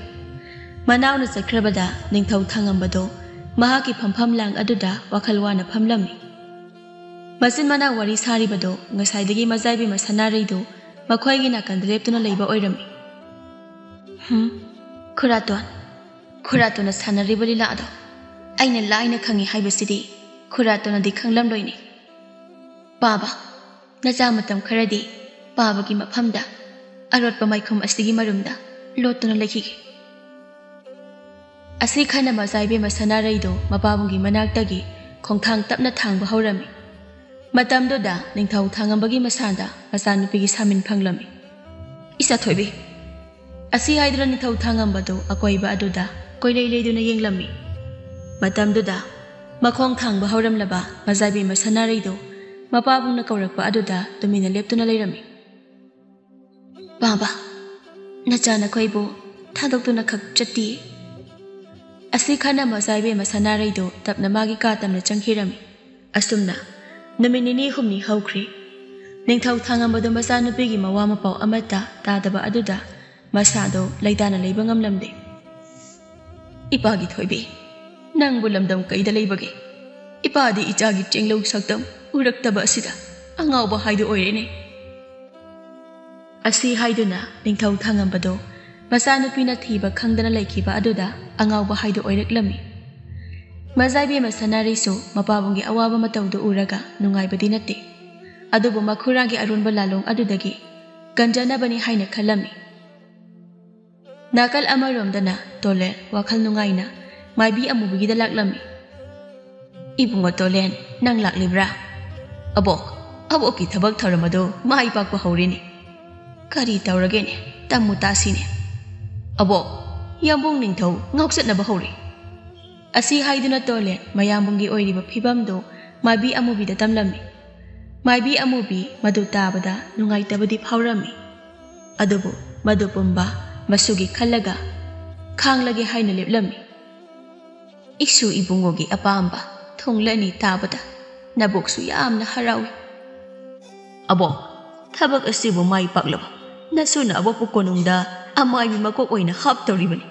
ꯃꯅꯥꯎꯅ ꯆꯠꯈ꯭ꯔꯕꯗ ꯅꯤꯡꯊꯧ ꯊꯥꯡꯉꯝꯕꯗꯣ ꯃꯍꯥꯛꯀꯤ ꯐꯝꯐꯝ ꯂꯥꯡ ꯑꯗꯨꯗ ꯋꯥꯈꯜ ꯋꯥꯅ ꯐꯝꯂꯝꯃꯤ꯫ ꯃꯆꯤꯟ ꯃꯅꯥꯎ ꯋꯥꯔꯤ ꯁꯥꯔꯤꯕꯗꯣ ꯉꯁꯥꯏꯗꯒꯤ ꯃꯖꯥꯏꯕꯤ ꯃꯁꯅꯥꯔꯩꯗꯨ ꯃꯈꯣꯏꯒꯤ ꯅꯥꯀꯟꯗ ꯂꯦꯞꯇꯨꯅ ꯂꯩꯕ ꯑꯣꯏꯔꯝꯃꯤ꯫ "ꯍꯨꯝ, ꯈꯨꯔꯥꯇꯣꯟ, ꯈꯨꯔꯥꯇꯣꯟꯅ ꯁꯥꯟꯅꯔꯤꯕ ꯂꯤꯂꯥ ꯑꯗꯣ ꯑꯩꯅ ꯂꯥꯏꯅ ꯈꯪꯉꯤ ꯍꯥꯏꯕꯁꯤꯗꯤ ꯈꯨꯔꯥꯇꯣꯟꯅꯗꯤ ꯈꯪꯂꯝꯂꯣꯏꯅꯦ꯫ ꯄꯥꯕ, ꯅꯆꯥ ꯃꯇꯝ ꯈꯔꯗꯤ ꯄꯥꯕꯒꯤ ꯃꯐꯝꯗ ꯑꯔꯣꯠꯄ ꯃꯥꯏꯈꯨꯝ ꯑꯁꯤꯒꯤ ꯃꯔꯨꯝꯗ ꯂꯣꯠꯇꯨꯅ ꯂꯩꯈꯤꯒꯦ꯫" ꯑꯁꯤ ꯈꯟꯅ ꯃꯆꯥ ꯏꯕꯦꯝꯃ ꯁꯅꯥꯔꯩꯗꯨ ꯃꯄꯥꯕꯨꯡꯒꯤ ꯃꯅꯥꯛꯇꯒꯤ ꯈꯣꯡꯊꯥꯡ ꯇꯞꯅ ꯊꯥꯡꯕ ꯍꯧꯔꯝꯃꯤ꯫ ꯃꯇꯝꯗꯨꯗ ꯅꯤꯡꯊꯧ ꯊꯥꯡꯉꯝꯕꯒꯤ ꯃꯁꯥꯗ ꯃꯆꯥꯅꯨꯄꯤꯒꯤ ꯁꯥꯃꯤꯟ ꯐꯪꯂꯝꯃꯤ꯫ "ꯏꯆꯥ ꯊꯣꯏꯕꯤ!" ꯑꯁꯤ ꯍꯥꯏꯗꯨꯅ ꯅꯤꯡꯊꯧ ꯊꯥꯡꯉꯝꯕꯗꯨ ꯑꯀꯣꯏꯕ ꯑꯗꯨꯗ ꯀꯣꯏꯂꯩ ꯂꯩꯗꯨꯅ ꯌꯦꯡꯂꯝꯃꯤ꯫ ꯃꯇꯝꯗꯨꯗ ꯃꯈꯣꯡ ꯊꯥꯡꯕ ꯍꯧꯔꯝꯂꯕ ꯃꯆꯥ ꯏꯕꯦꯝꯃ ꯁꯅꯥꯔꯩꯗꯨ ꯃꯄꯥꯕꯨꯡꯅ ꯀꯧꯔꯛꯄ ꯑꯗꯨꯗ ꯇꯨꯃꯤꯟꯅ ꯂꯦꯞꯇꯨꯅ ꯂꯩꯔꯝꯃꯤ꯫ "ꯄꯥꯕ, ꯅꯆꯥ ꯅꯈꯣꯏꯕꯨ ꯊꯥꯗꯣꯛꯇꯨꯅ ꯈꯛ ꯆꯠꯇꯤꯌꯦ꯫" ꯑꯁꯤ ꯈꯟꯅ ꯃꯆꯥ ꯏꯕꯦꯝꯃ ꯁꯅꯥꯔꯩꯗꯨ ꯇꯞꯅ ꯃꯥꯒꯤ ꯀꯥ ꯇꯝꯅ ꯆꯪꯈꯤꯔꯝꯃꯤ꯫ ꯑꯁꯨꯝꯅ ꯅꯨꯃꯤꯠ ꯅꯤꯅꯤ ꯍꯨꯝꯅꯤ ꯍꯧꯈ꯭ꯔꯦ꯫ ꯅꯤꯡꯊꯧ ꯊꯥꯡꯉꯝꯕꯗꯨ ꯃꯆꯥꯅꯨꯄꯤꯒꯤ ꯃꯋꯥ ꯃꯄꯥꯎ ꯑꯃꯠꯇ ꯇꯥꯗꯕ ꯑꯗꯨꯗ ꯃꯁꯥꯗꯣ ꯂꯩꯇꯥꯅ ꯂꯩꯕ ꯉꯝꯂꯝꯗꯦ꯫ "ꯏꯄꯥꯒꯤ ꯊꯣꯏꯕꯤ, ꯅꯪꯕꯨ ꯂꯝꯗꯝ ꯀꯩꯗ ꯂꯩꯕꯒꯦ? ꯏꯄꯥꯗꯤ ꯏꯆꯥꯒꯤ ꯆꯦꯡꯂꯧ ꯁꯛꯇꯝ ꯎꯔꯛꯇꯕ ꯑꯁꯤꯗ ꯑꯉꯥꯎꯕ ꯍꯥꯏꯗꯨ ꯑꯣꯏꯔꯦꯅꯦ꯫" ꯑꯁꯤ ꯍꯥꯏꯗꯨꯅ ꯅꯤꯡꯊꯧ ꯊꯥꯡꯉꯝꯕꯗꯣ ꯃꯆꯥꯅꯨꯄꯤꯅ ꯊꯤꯕ ꯈꯪꯗꯅ ꯂꯩꯈꯤꯕ ꯑꯗꯨꯗ ꯑꯉꯥꯎꯕ ꯍꯥꯏꯗꯨ ꯑꯣꯏꯔꯛꯂꯝꯃꯤ꯫ ꯃꯖꯥꯏꯕꯦꯝꯃ ꯁꯅꯥꯔꯩꯁꯨ ꯃꯄꯥꯕꯨꯡꯒꯤ ꯑꯋꯥꯕ ꯃꯇꯧꯗꯨ ꯎꯔꯒ ꯅꯨꯡꯉꯥꯏꯕꯗꯤ ꯅꯠꯇꯦ꯫ ꯑꯗꯨꯕꯨ ꯃꯈꯨꯔꯥꯒꯤ ꯑꯔꯣꯟꯕ ꯂꯥꯂꯣꯡ ꯑꯗꯨꯗꯒꯤ ꯀꯟꯖꯅꯕꯅꯤ ꯍꯥꯏꯅ ꯈꯜꯂꯝꯃꯤ꯫ ꯅꯥꯀꯜ ꯑꯃꯔꯣꯝꯗꯅ ꯇꯣꯂꯦꯟ ꯋꯥꯈꯜ ꯅꯨꯡꯉꯥꯏꯅ ꯃꯥꯏꯕꯤ ꯑꯃꯨꯕꯤꯒꯤꯗ ꯂꯥꯛꯂꯝꯃꯤ꯫ "ꯏꯕꯨꯡꯉꯣ ꯇꯣꯂꯦꯟ, ꯅꯪ ꯂꯥꯛꯂꯤꯕ꯭ꯔꯥ? ꯑꯕꯣꯛ, ꯑꯕꯣꯛꯀꯤ ꯊꯕꯛ ꯊꯧꯔꯝ ꯑꯗꯨ ꯃꯥꯏ ꯄꯥꯛꯄ ꯍꯧꯔꯦꯅꯦ꯫ ꯀꯔꯤ ꯇꯧꯔꯒꯦꯅꯦ? ꯇꯝꯃꯨ ꯇꯥꯁꯤꯅꯦ꯫" "ꯑꯕꯣꯛ, ꯌꯥꯝꯕꯨꯡ ꯅꯤꯡꯊꯧ ꯉꯥꯎꯆꯠꯅꯕ ꯍꯧꯔꯦ꯫" ꯑꯁꯤ ꯍꯥꯏꯗꯨꯅ ꯇꯣꯂꯦꯟ ꯃꯌꯥꯝꯕꯨꯡꯒꯤ ꯑꯣꯏꯔꯤꯕ ꯐꯤꯕꯝꯗꯨ ꯃꯥꯏꯕꯤ ꯑꯃꯨꯕꯤꯗ ꯇꯝꯂꯝꯃꯤ꯫ ꯃꯥꯏꯕꯤ ꯑꯃꯨꯕꯤ ꯃꯗꯨ ꯇꯥꯕꯗ ꯅꯨꯡꯉꯥꯏꯇꯕꯗꯤ ꯐꯥꯎꯔꯝꯃꯤ꯫ ꯑꯗꯨꯕꯨ ꯃꯗꯨ ꯄꯨꯝꯕ ꯃꯁꯨꯒꯤ ꯈꯜꯂꯒ ꯈꯥꯡꯂꯒꯦ ꯍꯥꯏꯅ ꯂꯦꯞꯂꯝꯃꯤ꯫ "ꯏꯁꯨ ꯏꯕꯨꯡꯉꯣꯒꯤ ꯑꯄꯥꯝꯕ ꯊꯣꯡꯂꯅꯤ ꯇꯥꯕꯗ ꯅꯕꯣꯛꯁꯨ ꯌꯥꯝꯅ ꯍꯔꯥꯎꯏ꯫ "ꯑꯕꯣꯛ, ꯊꯕꯛ ꯑꯁꯤꯕꯨ ꯃꯥꯏ ꯄꯥꯛꯂꯕ? ꯅꯁꯨꯅ ꯑꯕꯣꯛꯄꯨ ꯀꯣꯅꯨꯡꯗ ꯑꯃꯥꯏꯕꯤ ꯃꯀꯣꯛ ꯑꯣꯏꯅ ꯍꯥꯞꯇꯧꯔꯤꯕꯅꯤ꯫"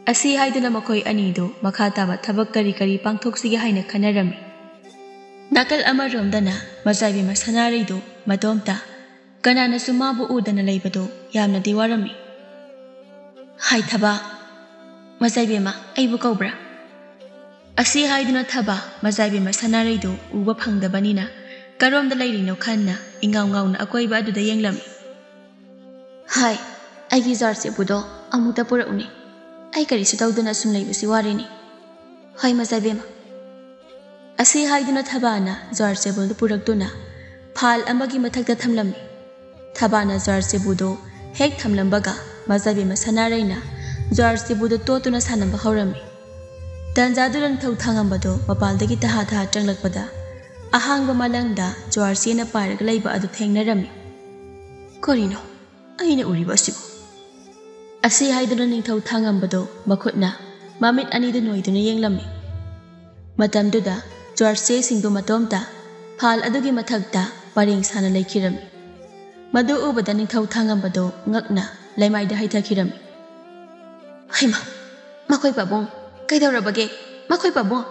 ꯑꯁꯤ ꯍꯥꯏꯗꯨꯅ ꯃꯈꯣꯏ ꯑꯅꯤꯗꯨ ꯃꯈꯥ ꯇꯥꯕ ꯊꯕꯛ ꯀꯔꯤ ꯀꯔꯤ ꯄꯥꯡꯊꯣꯛꯁꯤꯒꯦ ꯍꯥꯏꯅ ꯈꯟꯅꯔꯝꯃꯤ꯫ ꯅꯥꯀꯜ ꯑꯃꯔꯣꯝꯗꯅ ꯃꯆꯥꯏꯕꯦꯝꯃ ꯁꯅꯥꯔꯩꯗꯨ ꯃꯇꯣꯝꯇ ꯀꯅꯥꯅꯁꯨ ꯃꯥꯕꯨ ꯎꯗꯅ ꯂꯩꯕꯗꯨ ꯌꯥꯝꯅꯗꯤ ꯋꯥꯔꯝꯃꯤ꯫ "ꯍꯥꯏ ꯊꯕꯥ, ꯃꯆꯥꯏꯕꯦꯝꯃ, ꯑꯩꯕꯨ ꯀꯧꯕ꯭ꯔꯥ?" ꯑꯁꯤ ꯍꯥꯏꯗꯨꯅ ꯊꯕꯥ ꯃꯆꯥꯏꯕꯦꯝꯃ ꯁꯅꯥꯔꯩꯗꯨ ꯎꯕ ꯐꯪꯗꯕꯅꯤꯅ ꯀꯔꯣꯝꯗ ꯂꯩꯔꯤꯅꯣ ꯈꯟꯅ ꯏꯉꯥꯎ ꯉꯥꯎꯅ ꯑꯀꯣꯏꯕ ꯑꯗꯨꯗ ꯌꯦꯡꯂꯝꯃꯤ꯫ "ꯍꯥꯏ, ꯑꯩꯒꯤ ꯖꯥꯔ ꯆꯦꯕꯨꯗꯣ ꯑꯃꯨꯛꯇ ꯄꯨꯔꯛꯎꯅꯦ꯫ ꯑꯩ ꯀꯔꯤꯁꯨ ꯇꯧꯗꯅ ꯁꯨꯝ ꯂꯩꯕꯁꯤ ꯋꯥꯔꯦꯅꯦ꯫ ꯍꯣꯏ, ꯃꯆꯥꯏꯕꯦꯝꯃ꯫" ꯑꯁꯤ ꯍꯥꯏꯗꯨꯅ ꯊꯕꯥꯅ ꯖꯥꯔ ꯆꯦꯕꯨꯗꯨ ꯄꯨꯔꯛꯇꯨꯅ ꯐꯥꯜ ꯑꯃꯒꯤ ꯃꯊꯛꯇ ꯊꯝꯂꯝꯃꯤ꯫ ꯊꯕꯥꯅ ꯖꯥꯔ ꯆꯦꯕꯨꯗꯨ ꯍꯦꯛ ꯊꯝꯂꯝꯕꯒ ꯃꯆꯥꯏꯕꯦꯝꯃ ꯁꯅꯥꯔꯩꯅ ꯖꯥꯔ ꯆꯦꯕꯨꯗꯨ ꯇꯣꯠꯇꯨꯅ ꯁꯥꯟꯅꯕ ꯍꯧꯔꯝꯃꯤ꯫ ꯇꯟꯖꯥꯗꯨꯗ ꯅꯤꯡꯊꯧ ꯊꯥꯡꯉꯝꯕꯗꯨ ꯃꯄꯥꯜꯗꯒꯤ ꯇꯍꯥ ꯇꯍꯥ ꯆꯪꯂꯛꯄꯗ ꯑꯍꯥꯡꯕ ꯃꯥꯂꯪꯗ ꯖꯥꯔ ꯆꯦꯅ ꯄꯥꯏꯔꯒ ꯂꯩꯕ ꯑꯗꯨ ꯊꯦꯡꯅꯔꯝꯃꯤ꯫ "ꯀꯔꯤꯅꯣ ꯑꯩꯅ ꯎꯔꯤꯕ ꯑꯁꯤꯕꯨ?" ꯑꯁꯤ ꯍꯥꯏꯗꯨꯅ ꯅꯤꯡꯊꯧ ꯊꯥꯡꯉꯝꯕꯗꯨ ꯃꯈꯨꯠꯅ ꯃꯃꯤꯠ ꯑꯅꯤꯗꯨ ꯅꯣꯏꯗꯨꯅ ꯌꯦꯡꯂꯝꯃꯤ꯫ ꯃꯇꯝꯗꯨꯗ ꯖꯥꯔ ꯆꯦꯁꯤꯡꯗꯨ ꯃꯇꯣꯝꯇ ꯐꯥꯜ ꯑꯗꯨꯒꯤ ꯃꯊꯛꯇ ꯄꯔꯦꯡ ꯁꯥꯅ ꯂꯩꯈꯤꯔꯝꯃꯤ꯫ ꯃꯗꯨ ꯎꯕꯗ ꯅꯤꯡꯊꯧ ꯊꯥꯡꯉꯝꯕꯗꯨ ꯉꯛꯅ ꯂꯩꯃꯥꯏꯗ ꯍꯩꯊꯈꯤꯔꯝꯃꯤ꯫ "ꯍꯩꯃꯥ, ꯃꯈꯣꯏ ꯄꯥꯕꯨꯡ, ꯀꯩꯗꯧꯔꯕꯒꯦ? ꯃꯈꯣꯏ ꯄꯥꯕꯨꯡ!"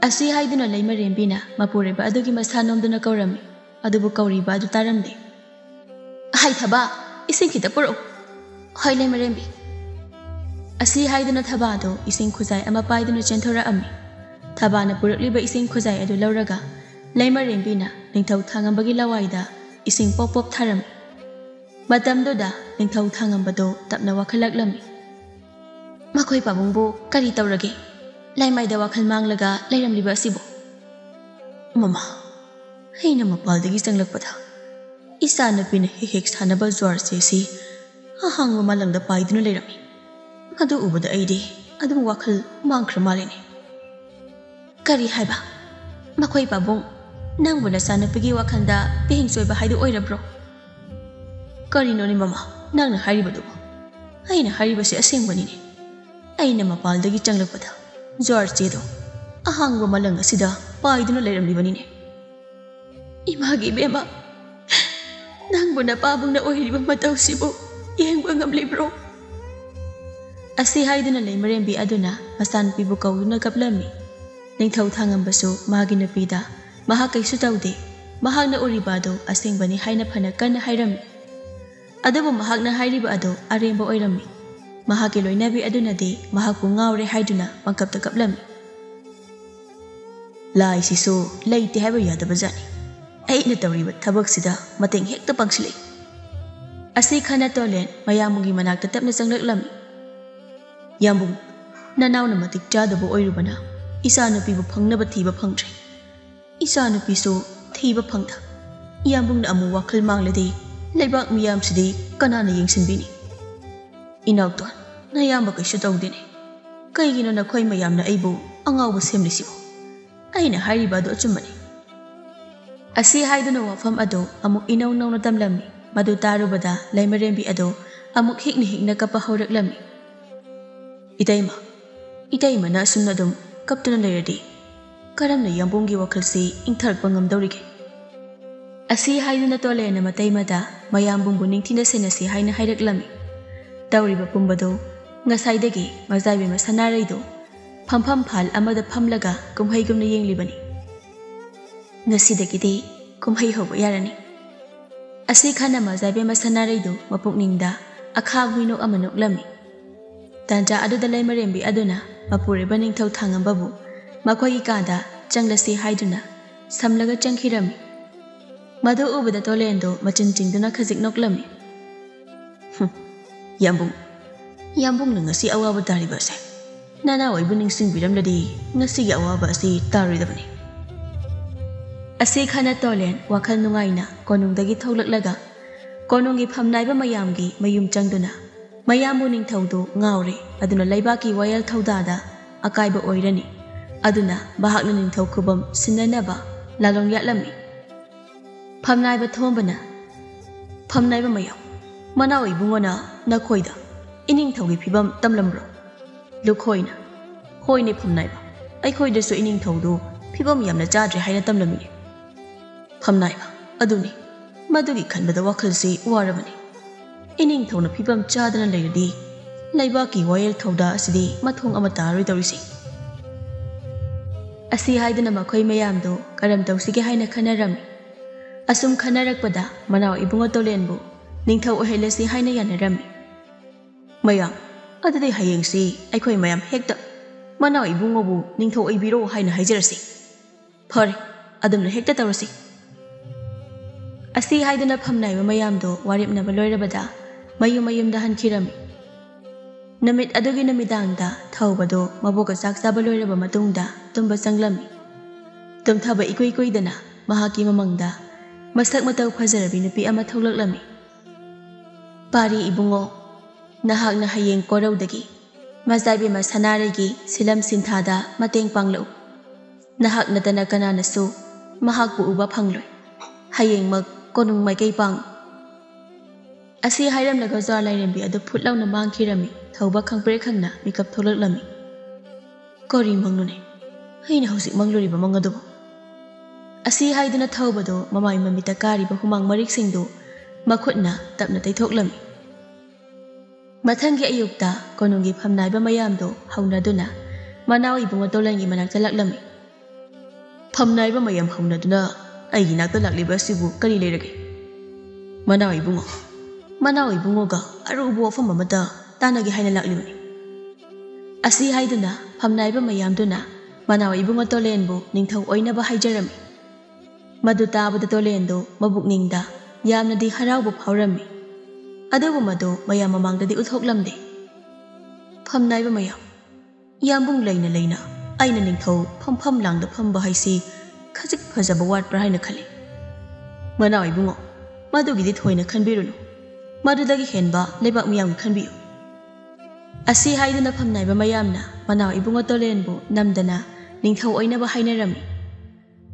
ꯑꯁꯤ ꯍꯥꯏꯗꯨꯅ ꯂꯩꯃꯔꯦꯝꯕꯤꯅ ꯃꯄꯨꯔꯣꯏꯕ ꯑꯗꯨꯒꯤ ꯃꯁꯥ ꯅꯣꯝꯗꯨꯅ ꯀꯧꯔꯝꯃꯤ, ꯑꯗꯨꯕꯨ ꯀꯧꯔꯤꯕ ꯑꯗꯨ ꯇꯥꯔꯝꯗꯦ꯫ "ꯍꯥꯏ ꯊꯕꯥ, ꯏꯁꯤꯡ ꯈꯤꯇ ꯄꯨꯔꯛꯎ꯫" "ꯍꯣꯏ, ꯂꯩꯃꯔꯦꯝꯕꯤ꯫" ꯑꯁꯤ ꯍꯥꯏꯗꯨꯅ ꯊꯕꯥꯗꯨ ꯏꯁꯤꯡ ꯈꯨꯖꯥꯏ ꯑꯃ ꯄꯥꯏꯗꯨꯅ ꯆꯦꯟꯊꯣꯔꯛꯑꯝꯃꯤ꯫ ꯊꯕꯥꯅ ꯄꯨꯔꯛꯂꯤꯕ ꯏꯁꯤꯡ ꯈꯨꯖꯥꯏ ꯑꯗꯨ ꯂꯧꯔꯒ ꯂꯩꯃꯔꯦꯝꯕꯤꯅ ꯅꯤꯡꯊꯧ ꯊꯥꯡꯉꯝꯕꯒꯤ ꯂꯋꯥꯏꯗ ꯏꯁꯤꯡ ꯄꯣꯞ ꯄꯣꯞ ꯊꯥꯔꯝꯃꯤ꯫ ꯃꯇꯝꯗꯨꯗ ꯅꯤꯡꯊꯧ ꯊꯥꯡꯉꯝꯕꯗꯨ ꯇꯞꯅ ꯋꯥꯈꯜꯂꯛꯂꯝꯃꯤ꯫ "ꯃꯈꯣꯏ ꯄꯥꯕꯨꯡꯕꯨ ꯀꯔꯤ ꯇꯧꯔꯒꯦ? ꯂꯩꯃꯥꯏꯗ ꯋꯥꯈꯜ ꯃꯥꯡꯂꯒ ꯂꯩꯔꯝꯂꯤꯕ ꯑꯁꯤꯕꯨ?" "ꯃꯃꯥ, ꯑꯩꯅ ꯃꯄꯥꯜꯗꯒꯤ ꯆꯪꯂꯛꯄꯗ ꯏꯆꯥꯅꯨꯄꯤꯅ ꯍꯦꯛ ꯍꯦꯛ ꯁꯥꯟꯅꯕ ꯖ꯭ꯋꯥꯔ ꯆꯦꯁꯤ ꯑꯍꯥꯡꯕ ꯃꯥꯂꯪꯗ ꯄꯥꯏꯗꯨꯅ ꯂꯩꯔꯝꯃꯤ꯫ ꯃꯗꯨ ꯎꯕꯗ ꯑꯩꯗꯤ ꯑꯗꯨꯝ ꯋꯥꯈꯜ ꯃꯥꯡꯈ꯭ꯔ ꯃꯥꯜꯂꯤꯅꯦ꯫" "ꯀꯔꯤ ꯍꯥꯏꯕ? ꯃꯈꯣꯏ ꯄꯥꯕꯨꯡ, ꯅꯪꯕꯨ ꯅꯆꯥꯅꯨꯄꯤꯒꯤ ꯋꯥꯈꯜꯗ ꯄꯤꯍꯤꯡ ꯆꯣꯏꯕ ꯍꯥꯏꯗꯨ ꯑꯣꯏꯔꯕ꯭ꯔꯣ?" "ꯀꯔꯤꯅꯣꯅꯦ ꯃꯃꯥ, ꯅꯪꯅ ꯍꯥꯏꯔꯤꯕꯗꯨꯕꯨ? ꯑꯩꯅ ꯍꯥꯏꯔꯤꯕꯁꯤ ꯑꯁꯦꯡꯕꯅꯤꯅꯦ꯫ ꯑꯩꯅ ꯃꯄꯥꯜꯗꯒꯤ ꯆꯪꯂꯛꯄꯗ ꯖ꯭ꯋꯥꯔ ꯆꯦꯗꯣ ꯑꯍꯥꯡꯕ ꯃꯂꯪ ꯑꯁꯤꯗ ꯄꯥꯏꯗꯨꯅ ꯂꯩꯔꯝꯂꯤꯕꯅꯤꯅꯦ꯫" ꯏꯃꯥꯒꯤ ꯏꯕꯦꯝꯃ, ꯅꯪꯕꯨ ꯅꯄꯥꯕꯨꯡꯅ ꯑꯣꯏꯔꯤꯕ ꯃꯇꯧꯁꯤꯕꯨ ꯌꯦꯡꯕ ꯉꯝꯂꯤꯕ꯭ꯔꯣ? ꯑꯁꯤ ꯍꯥꯏꯗꯨꯅ ꯂꯩꯃꯔꯦꯝꯕꯤ ꯑꯗꯨꯅ ꯃꯆꯥꯅꯨꯄꯤꯕꯨ ꯀꯧꯗꯨꯅ ꯀꯞꯂꯝꯃꯤ꯫ ꯅꯤꯡꯊꯧ ꯊꯥꯡꯉꯝꯕꯁꯨ ꯃꯥꯒꯤ ꯅꯨꯄꯤꯗ ꯃꯍꯥꯛ ꯀꯩꯁꯨ ꯇꯧꯗꯦ, ꯃꯍꯥꯛꯅ ꯎꯔꯤꯕ ꯑꯗꯨ ꯑꯁꯦꯡꯕꯅꯤ ꯍꯥꯏꯅ ꯐꯅ ꯀꯟꯅ ꯍꯥꯏꯔꯝꯃꯤ꯫ ꯑꯗꯨꯕꯨ ꯃꯍꯥꯛꯅ ꯍꯥꯏꯔꯤꯕ ꯑꯗꯨ ꯑꯔꯦꯝꯕ ꯑꯣꯏꯔꯝꯃꯤ꯫ ꯃꯍꯥꯛꯀꯤ ꯂꯣꯏꯅꯕꯤ ꯑꯗꯨꯅꯗꯤ ꯃꯍꯥꯛꯄꯨ ꯉꯥꯎꯔꯦ ꯍꯥꯏꯗꯨꯅ ꯄꯪꯀꯞꯇ ꯀꯞꯂꯝꯃꯤ꯫ "ꯂꯥꯏꯁꯤꯁꯨ ꯂꯩꯇꯦ ꯍꯥꯏꯕ ꯌꯥꯗꯕ ꯖꯥꯠꯅꯤ꯫ ꯑꯩꯅ ꯇꯧꯔꯤꯕ ꯊꯕꯛꯁꯤꯗ ꯃꯇꯦꯡ ꯍꯦꯛꯇ ꯄꯥꯡꯁꯤꯜꯂꯛꯏ"꯫ ꯑꯁꯤ ꯈꯟꯅ ꯇꯣꯂꯦꯟ ꯃꯌꯥꯝꯕꯒꯤ ꯃꯅꯥꯛꯇ ꯇꯞꯅ ꯆꯪꯂꯛꯂꯝꯃꯤ꯫ "ꯌꯥꯝꯕꯨꯡ, ꯅꯅꯥꯎꯅ ꯃꯇꯤꯛ ꯆꯥꯗꯕ ꯑꯣꯏꯔꯨꯕꯅ ꯏꯆꯥꯅꯨꯄꯤꯕꯨ ꯐꯪꯅꯕ ꯊꯤꯕ ꯐꯪꯗ꯭ꯔꯦ꯫ ꯏꯆꯥꯅꯨꯄꯤꯁꯨ ꯊꯤꯕ ꯐꯪꯗ ꯏꯌꯥꯝꯕꯨꯡꯅ ꯑꯃꯨꯛ ꯋꯥꯈꯜ ꯃꯥꯡꯂꯗꯤ ꯂꯩꯕꯥꯛ ꯃꯤꯌꯥꯝꯁꯤꯗꯤ ꯀꯅꯥꯅ ꯌꯦꯡꯁꯤꯟꯕꯤꯅꯤ? ꯏꯅꯥꯎꯇꯣꯟ, ꯅꯌꯥꯝꯕ ꯀꯩꯁꯨ ꯇꯧꯗꯦꯅꯦ꯫ ꯀꯩꯒꯤꯅꯣ ꯅꯈꯣꯏ ꯃꯌꯥꯝꯅ ꯑꯩꯕꯨ ꯑꯉꯥꯎꯕ ꯁꯦꯝꯂꯤꯁꯤꯕꯣ? ꯑꯩꯅ ꯍꯥꯏꯔꯤꯕ ꯑꯗꯨ ꯑꯆꯨꯝꯕꯅꯤ"꯫ ꯑꯁꯤ ꯍꯥꯏꯗꯨꯅ ꯋꯥꯐꯝ ꯑꯗꯨ ꯑꯃꯨꯛ ꯏꯅꯧ ꯅꯧꯅ ꯇꯝꯂꯝꯃꯤ꯫ ꯃꯗꯨ ꯇꯥꯔꯨꯕꯗ ꯂꯩꯃꯔꯦꯝꯕꯤ ꯑꯗꯨ ꯑꯃꯨꯛ ꯍꯤꯛꯅ ꯍꯤꯛꯅ ꯀꯞꯄ ꯍꯧꯔꯛꯂꯝꯃꯤ꯫ "ꯏꯇꯩꯃ, ꯏꯇꯩꯃꯅ ꯑꯁꯨꯝꯅ ꯑꯗꯨꯝ ꯀꯞꯇꯨꯅ ꯂꯩꯔꯗꯤ ꯀꯔꯝꯅ ꯌꯥꯝꯕꯨꯡꯒꯤ ꯋꯥꯈꯜꯁꯤ ꯏꯪꯊꯔꯛꯄ ꯉꯝꯗꯧꯔꯤꯒꯦ?" ꯑꯁꯤ ꯍꯥꯏꯗꯨꯅ ꯇꯣꯂꯦꯟꯅ ꯃꯇꯩꯃꯗ ꯃꯌꯥꯝꯕꯨꯡꯕꯨ ꯅꯤꯡꯊꯤꯅ ꯁꯦꯟꯅꯁꯤ ꯍꯥꯏꯅ ꯍꯥꯏꯔꯛꯂꯝꯃꯤ꯫ ꯇꯧꯔꯤꯕ ꯄꯨꯝꯕꯗꯨ ꯉꯁꯥꯏꯗꯒꯤ ꯃꯖꯥꯏꯕꯤ ꯃꯁꯥꯟꯅꯔꯩꯗꯨ ꯐꯝꯐꯝ ꯐꯥꯜ ꯑꯃꯗ ꯐꯝꯂꯒ ꯀꯨꯝꯍꯩꯒꯨꯝꯅ ꯌꯦꯡꯂꯤꯕꯅꯤ꯫ "ꯉꯁꯤꯗꯒꯤꯗꯤ ꯀꯨꯝꯍꯩ ꯍꯧꯕ ꯌꯥꯔꯅꯤ"꯫ ꯑꯁꯤ ꯈꯟꯅ ꯃꯖꯥꯏꯕꯤ ꯃꯁꯥꯟꯅꯔꯩꯗꯨ ꯃꯄꯨꯛꯅꯤꯡꯗ ꯑꯈꯥꯕ ꯃꯤꯅꯣꯛ ꯑꯃ ꯅꯣꯛꯂꯝꯃꯤ꯫ ꯇꯥꯟꯖꯥ ꯑꯗꯨꯗ ꯂꯩꯃꯔꯦꯝꯕꯤ ꯑꯗꯨꯅ ꯃꯄꯨꯔꯣꯏꯕ ꯅꯤꯡꯊꯧ ꯊꯥꯡꯉꯝꯕꯕꯨ ꯃꯈꯣꯏꯒꯤ ꯀꯥꯗ ꯆꯪꯂꯁꯤ ꯍꯥꯏꯗꯨꯅ ꯁꯝꯂꯒ ꯆꯪꯈꯤꯔꯝꯃꯤ꯫ ꯃꯗꯨ ꯎꯕꯗ ꯇꯣꯂꯦꯟꯗꯨ ꯃꯆꯤꯟ ꯆꯤꯡꯗꯨꯅ ꯈꯖꯤꯛ ꯅꯣꯛꯂꯝꯃꯤ꯫ "ꯍꯨꯝ, ꯌꯥꯝꯕꯨꯡ, ꯌꯥꯝꯕꯨꯡꯅ ꯉꯁꯤ ꯑꯋꯥꯕ ꯇꯥꯔꯤꯕ ꯑꯁꯦ ꯅꯅꯥꯎ ꯑꯩꯕꯨ ꯅꯤꯡꯁꯤꯡꯕꯤꯔꯝꯂꯗꯤ ꯉꯁꯤꯒꯤ ꯑꯋꯥꯕ ꯑꯁꯤ ꯇꯥꯔꯣꯏꯗꯕꯅꯤ"꯫ ꯑꯁꯤ ꯈꯟꯅ ꯇꯣꯂꯦꯟ ꯋꯥꯈꯜ ꯅꯨꯡꯉꯥꯏꯅ ꯀꯣꯅꯨꯡꯗꯒꯤ ꯊꯣꯛꯂꯛꯂꯒ ꯀꯣꯅꯨꯡꯒꯤ ꯐꯝꯅꯥꯏꯕ ꯃꯌꯥꯝꯒꯤ ꯃꯌꯨꯝ ꯆꯪꯗꯨꯅ ꯃꯌꯥꯝꯕꯨ ꯅꯤꯡꯊꯧꯗꯨ ꯉꯥꯎꯔꯦ, ꯑꯗꯨꯅ ꯂꯩꯕꯥꯛꯀꯤ ꯋꯥꯌꯦꯜ ꯊꯧꯗꯥꯗ ꯑꯀꯥꯏꯕ ꯑꯣꯏꯔꯅꯤ, ꯑꯗꯨꯅ ꯃꯍꯥꯛꯅ ꯅꯤꯡꯊꯧ ꯈꯨꯕꯝ ꯁꯤꯟꯅꯅꯕ ꯂꯥꯂꯣꯡ ꯌꯥꯠꯂꯝꯃꯤ꯫ ꯐꯝꯅꯥꯏꯕ ꯊꯣꯝꯕꯅ, "ꯐꯝꯅꯥꯏꯕ ꯃꯌꯥꯝ, ꯃꯅꯥꯎ ꯏꯕꯨꯡꯉꯣꯅ ꯅꯈꯣꯏꯗ ꯏꯅꯤꯡꯊꯧꯒꯤ ꯐꯤꯕꯝ ꯇꯝꯂꯝꯕ꯭ꯔꯣ?" ꯂꯨꯈꯣꯏꯅ, "ꯍꯣꯏꯅꯦ ꯐꯝꯅꯥꯏꯕ, ꯑꯩꯈꯣꯏꯗꯁꯨ ꯏꯅꯤꯡꯊꯧꯗꯨ ꯐꯤꯕꯝ ꯌꯥꯝꯅ ꯆꯥꯗ꯭ꯔꯦ ꯍꯥꯏꯅ ꯇꯝꯂꯝꯃꯤ"꯫ ꯐꯝꯅꯥꯏꯕ ꯑꯗꯨꯅꯤ꯫ ꯃꯗꯨꯒꯤ ꯈꯟꯕꯗ ꯋꯥꯈꯜꯁꯤ ꯋꯥꯔꯕꯅꯤ꯫ ꯏꯅꯤꯡꯊꯧꯅ ꯐꯤꯕꯝ ꯆꯥꯗꯅ ꯂꯩꯔꯗꯤ ꯂꯩꯕꯥꯛꯀꯤ ꯋꯥꯌꯦꯜ ꯊꯧꯗꯥ ꯑꯁꯤꯗꯤ ꯃꯊꯣꯡ ꯑꯃ ꯇꯥꯔꯣꯏ ꯇꯧꯔꯤꯁꯤ꯫ ꯑꯁꯤ ꯍꯥꯏꯗꯨꯅ ꯃꯈꯣꯏ ꯃꯌꯥꯝꯗꯨ ꯀꯔꯝ ꯇꯧꯁꯤꯒꯦ ꯍꯥꯏꯅ ꯈꯟꯅꯔꯝꯃꯤ꯫ ꯑꯁꯨꯝ ꯈꯟꯅꯔꯛꯄꯗ ꯃꯅꯥꯎ ꯏꯕꯨꯡꯉꯣ ꯇꯣꯂꯦꯟꯕꯨ ꯅꯤꯡꯊꯧ ꯑꯣꯏꯍꯜꯂꯁꯤ ꯍꯥꯏꯅ ꯌꯥꯅꯔꯝꯃꯤ꯫ "ꯃꯌꯥꯝ, ꯑꯗꯨꯗꯤ ꯍꯌꯦꯡꯁꯤ ꯑꯩꯈꯣꯏ ꯃꯌꯥꯝ ꯍꯦꯛꯇ ꯃꯅꯥꯎ ꯏꯕꯨꯡꯉꯣꯕꯨ ꯅꯤꯡꯊꯧ ꯑꯣꯏꯕꯤꯔꯣ ꯍꯥꯏꯅ ꯍꯥꯏꯖꯔꯁꯤ꯫ ꯐꯔꯦ, ꯑꯗꯨꯝꯅ ꯍꯦꯛꯇ ꯇꯧꯔꯁꯤ꯫" ꯑꯁꯤ ꯍꯥꯏꯗꯨꯅ ꯐꯝꯅꯥꯏꯕ ꯃꯌꯥꯝꯗꯣ ꯋꯥꯔꯦꯞꯅꯕ ꯂꯣꯏꯔꯕꯗ ꯃꯌꯨꯝ ꯃꯌꯨꯝꯗ ꯍꯟꯈꯤꯔꯝꯃꯤ꯫ ꯅꯨꯃꯤꯠ ꯑꯗꯨꯒꯤ ꯅꯨꯃꯤꯗꯥꯡꯗ ꯊꯧꯕꯗꯣ ꯃꯕꯣꯛꯀ ꯆꯥꯛ ꯆꯥꯕ ꯂꯣꯏꯔꯕ ꯃꯇꯨꯡꯗ ꯇꯨꯝꯕ ꯆꯪꯂꯝꯃꯤ꯫ ꯇꯨꯝꯊꯕ ꯏꯀꯨꯏ ꯀꯨꯏꯗꯅ ꯃꯍꯥꯛꯀꯤ ꯃꯃꯪꯗ ꯃꯁꯛ ꯃꯇꯧ ꯐꯖꯔꯕꯤ ꯅꯨꯄꯤ ꯑꯃ ꯊꯣꯛꯂꯛꯂꯝꯃꯤ꯫ "ꯄꯥꯔꯤ ꯏꯕꯨꯡꯉꯣ, ꯅꯍꯥꯛꯅ ꯍꯌꯦꯡ ꯀꯣꯔꯧꯗꯒꯤ ꯃꯖꯥꯏꯕꯦꯝꯃ ꯁꯅꯥꯔꯩꯒꯤ ꯁꯤꯂꯝ ꯁꯤꯟꯊꯥꯗ ꯃꯇꯦꯡ ꯄꯥꯡꯂꯛꯎ꯫ ꯅꯍꯥꯛ ꯅꯠꯇꯅ ꯀꯅꯥꯅꯁꯨ ꯃꯍꯥꯛꯄꯨ ꯎꯕ ꯐꯪꯂꯣꯏ꯫ ꯍꯌꯦꯡꯃꯛ ꯀꯣꯅꯨꯡ ꯃꯥꯏꯀꯩ ꯄꯥꯡ꯫" ꯑꯁꯤ ꯍꯥꯏꯔꯝꯂꯒ ꯖ꯭ꯋꯥꯔ ꯂꯥꯏꯔꯦꯝꯕꯤ ꯑꯗꯨ ꯐꯨꯠ ꯂꯥꯎꯅ ꯃꯥꯡꯈꯤꯔꯝꯃꯤ꯫ ꯊꯧꯕ ꯈꯪꯄ꯭ꯔꯦꯛ ꯈꯪꯅ ꯃꯤꯀꯞ ꯊꯣꯛꯂꯛꯂꯝꯃꯤ꯫ "ꯀꯔꯤ ꯃꯪꯅꯣꯅꯦ? ꯑꯩꯅ ꯍꯧꯖꯤꯛ ꯃꯪꯂꯨꯔꯤꯕ ꯃꯪ ꯑꯗꯨꯕꯨ?" ꯑꯁꯤ ꯍꯥꯏꯗꯨꯅ ꯊꯧꯕꯗꯨ ꯃꯃꯥꯏ ꯃꯃꯤꯠꯇ ꯀꯥꯔꯤꯕ ꯍꯨꯃꯥꯡ ꯃꯔꯤꯛꯁꯤꯡꯗꯨ ꯃꯈꯨꯠꯅ ꯇꯞꯅ ꯇꯩꯊꯣꯛꯂꯝꯃꯤ꯫ ꯃꯊꯪꯒꯤ ꯑꯌꯨꯛꯇ ꯀꯣꯅꯨꯡꯒꯤ ꯐꯝꯅꯥꯏꯕ ꯃꯌꯥꯝꯗꯨ ꯍꯧꯅꯗꯨꯅ ꯃꯅꯥꯎ ꯏꯕꯨꯡꯉꯣ ꯇꯣꯂꯟꯒꯤ ꯃꯅꯥꯛꯇ ꯂꯥꯛꯂꯝꯃꯤ꯫ "ꯐꯝꯅꯥꯏꯕ ꯃꯌꯥꯝ ꯍꯧꯅꯗꯨꯅ ꯑꯩꯒꯤ ꯅꯥꯛꯇ ꯂꯥꯛꯂꯤꯕ ꯑꯁꯤꯕꯨ ꯀꯔꯤ ꯂꯩꯔꯒꯦ?" "ꯃꯅꯥꯎ ꯏꯕꯨꯡꯉꯣ, ꯃꯅꯥꯎ ꯏꯕꯨꯡꯉꯣꯒ ꯑꯔꯨꯕ ꯋꯥꯐꯝ ꯑꯃꯇ ꯇꯥꯟꯅꯒꯦ ꯍꯥꯏꯅ ꯂꯥꯛꯂꯤꯕꯅꯤ꯫" ꯑꯁꯤ ꯍꯥꯏꯗꯨꯅ ꯐꯝꯅꯥꯏꯕ ꯃꯌꯥꯝꯗꯨꯅ ꯃꯅꯥꯎ ꯏꯕꯨꯡꯉꯣ ꯇꯣꯂꯦꯟꯕꯨ ꯅꯤꯡꯊꯧ ꯑꯣꯏꯅꯕ ꯍꯥꯏꯖꯔꯝꯃꯤ꯫ ꯃꯗꯨ ꯇꯥꯕꯗ ꯇꯣꯂꯦꯟꯗꯨ ꯃꯕꯨꯛꯅꯤꯡꯗ ꯌꯥꯝꯅꯗꯤ ꯍꯔꯥꯎꯕ ꯐꯥꯎꯔꯝꯃꯤ꯫ ꯑꯗꯨꯕꯨ ꯃꯗꯨ ꯃꯌꯥꯝ ꯃꯃꯥꯡꯗꯗꯤ ꯎꯠꯊꯣꯛꯂꯝꯗꯦ꯫ "ꯐꯝꯅꯥꯏꯕ ꯃꯌꯥꯝ, ꯌꯥꯝꯕꯨꯡ ꯂꯩꯅ ꯂꯩꯅ ꯑꯩꯅ ꯅꯤꯡꯊꯧ ꯐꯝꯐꯝ ꯂꯥꯡꯗ ꯐꯝꯕ ꯍꯥꯏꯁꯤ ꯈꯖꯤꯛ ꯐꯖꯕ ꯋꯥꯠꯄ꯭ꯔꯥ ꯍꯥꯏꯅ ꯈꯜꯂꯤ꯫ ꯃꯅꯥꯎ ꯏꯕꯨꯡꯉꯣ, ꯃꯗꯨꯒꯤꯗꯤ ꯊꯣꯏꯅ ꯈꯟꯕꯤꯔꯨꯅꯨ꯫ ꯃꯗꯨꯗꯒꯤ ꯍꯦꯟꯕ ꯂꯩꯕꯥꯛ ꯃꯤꯌꯥꯝꯒꯤ ꯈꯟꯕꯤꯌꯨ꯫" ꯑꯁꯤ ꯍꯥꯏꯗꯨꯅ ꯐꯝꯅꯥꯏꯕ ꯃꯌꯥꯝꯅ ꯃꯅꯥꯎ ꯏꯕꯨꯡꯉꯣ ꯇꯣꯂꯦꯟꯕꯨ ꯅꯝꯗꯅ ꯅꯤꯡꯊꯧ ꯑꯣꯏꯅꯕ ꯍꯥꯏꯅꯔꯝꯃꯤ꯫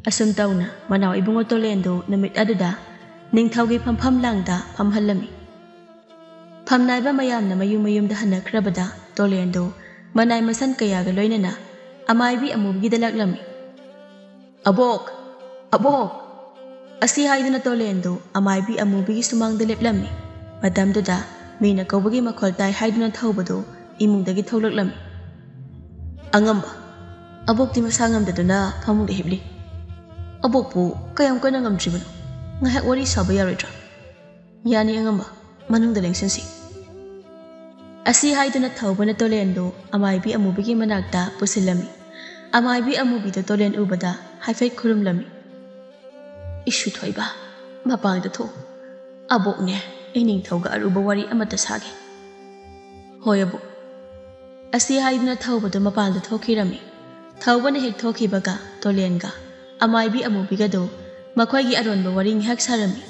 ꯑꯁꯨꯝ ꯇꯧꯅ ꯃꯅꯥꯎ ꯏꯕꯨꯡꯉꯣ ꯇꯣꯂꯦꯟꯗꯨ ꯅꯨꯃꯤꯠ ꯑꯗꯨꯗ ꯅꯤꯡꯊꯧꯒꯤ ꯐꯝꯐꯝ ꯂꯥꯡꯗ ꯐꯝꯍꯜꯂꯝꯃꯤ꯫ ꯐꯝꯅꯥꯏꯕ ꯃꯌꯥꯝꯅ ꯃꯌꯨꯝ ꯃꯌꯨꯝꯗ ꯍꯟꯅꯈ꯭ꯔꯕꯗ ꯇꯣꯂꯦꯟꯗꯨ ꯃꯅꯥꯏ ꯃꯁꯟ ꯀꯌꯥꯒ ꯂꯣꯏꯅꯅ ꯑꯃꯥꯏꯕꯤ ꯑꯃꯨꯕꯤꯒꯤꯗ ꯂꯥꯛꯂꯝꯃꯤ꯫ "ꯑꯕꯣꯛ! ꯑꯕꯣꯛ!" ꯑꯁꯤ ꯍꯥꯏꯗꯨꯅ ꯇꯣꯂꯦꯟꯗꯨ ꯑꯃꯥꯏꯕꯤ ꯑꯃꯨꯕꯤꯒꯤ ꯁꯨꯃꯥꯡꯗ ꯂꯦꯞꯂꯝꯃꯤ꯫ ꯃꯇꯝꯗꯨꯗ ꯃꯤꯅ ꯀꯧꯕꯒꯤ ꯃꯈꯣꯜ ꯇꯥꯏ ꯍꯥꯏꯗꯨꯅ ꯊꯧꯕꯗꯨ ꯏꯃꯨꯡꯗꯒꯤ ꯊꯣꯛꯂꯛꯂꯝꯃꯤ꯫ "ꯑꯉꯝꯕ, ꯑꯕꯣꯛꯇꯤ ꯃꯁꯥ ꯉꯝꯗꯗꯨꯅ ꯐꯃꯨꯡꯗ ꯍꯤꯞꯂꯤ꯫ ꯑꯕꯣꯛꯄꯨ ꯀꯌꯥꯝ ꯀꯟꯅ ꯉꯝꯗ꯭ꯔꯤꯕꯅꯣ? ꯉꯥꯏꯍꯥꯛ ꯋꯥꯔꯤ ꯁꯥꯕ ꯌꯥꯔꯣꯏꯗ꯭ꯔꯥ?" "ꯌꯥꯅꯤ ꯑꯉꯝꯕ, ꯃꯅꯨꯡꯗ ꯂꯦꯡꯁꯤꯟꯁꯤ꯫" ꯑꯁꯤ ꯍꯥꯏꯗꯨꯅ ꯊꯧꯕꯅ ꯇꯣꯂꯦꯟꯗꯨ ꯑꯃꯥꯏꯕꯤ ꯑꯃꯨꯕꯤꯒꯤ ꯃꯅꯥꯛꯇ ꯄꯨꯁꯤꯜꯂꯝꯃꯤ꯫ ꯑꯃꯥꯏꯕꯤ ꯑꯃꯨꯕꯤꯗꯨ ꯇꯣꯂꯦꯟ ꯎꯕꯗ ꯍꯥꯏꯐꯦꯠ ꯈꯨꯔꯨꯝꯂꯝꯃꯤ꯫ "ꯏꯁꯨ ꯊꯣꯏꯕ, ꯃꯄꯥꯟꯗ ꯊꯣꯛꯎ꯫ ꯑꯕꯣꯛꯅꯦ ꯏꯅꯤꯡꯊꯧꯒ ꯑꯔꯨꯕ ꯋꯥꯔꯤ ꯑꯃꯠꯇ ꯁꯥꯒꯦ꯫" "ꯍꯣꯏ ꯑꯕꯣꯛ꯫" ꯑꯁꯤ ꯍꯥꯏꯗꯨꯅ ꯊꯧꯕꯗꯨ ꯃꯄꯥꯟꯗ ꯊꯣꯛꯈꯤꯔꯝꯃꯤ꯫ ꯊꯧꯕꯅ ꯍꯦꯛ ꯊꯣꯛꯈꯤꯕꯒ ꯇꯣꯂꯦꯟꯒ ꯑꯃꯥꯏꯕꯤ ꯑꯃꯨꯕꯤꯒꯗꯨ ꯃꯈꯣꯏꯒꯤ ꯑꯔꯣꯟꯕ ꯋꯥꯔꯤ ꯉꯥꯏꯍꯥꯛ ꯁꯥꯔꯝꯃꯤ꯫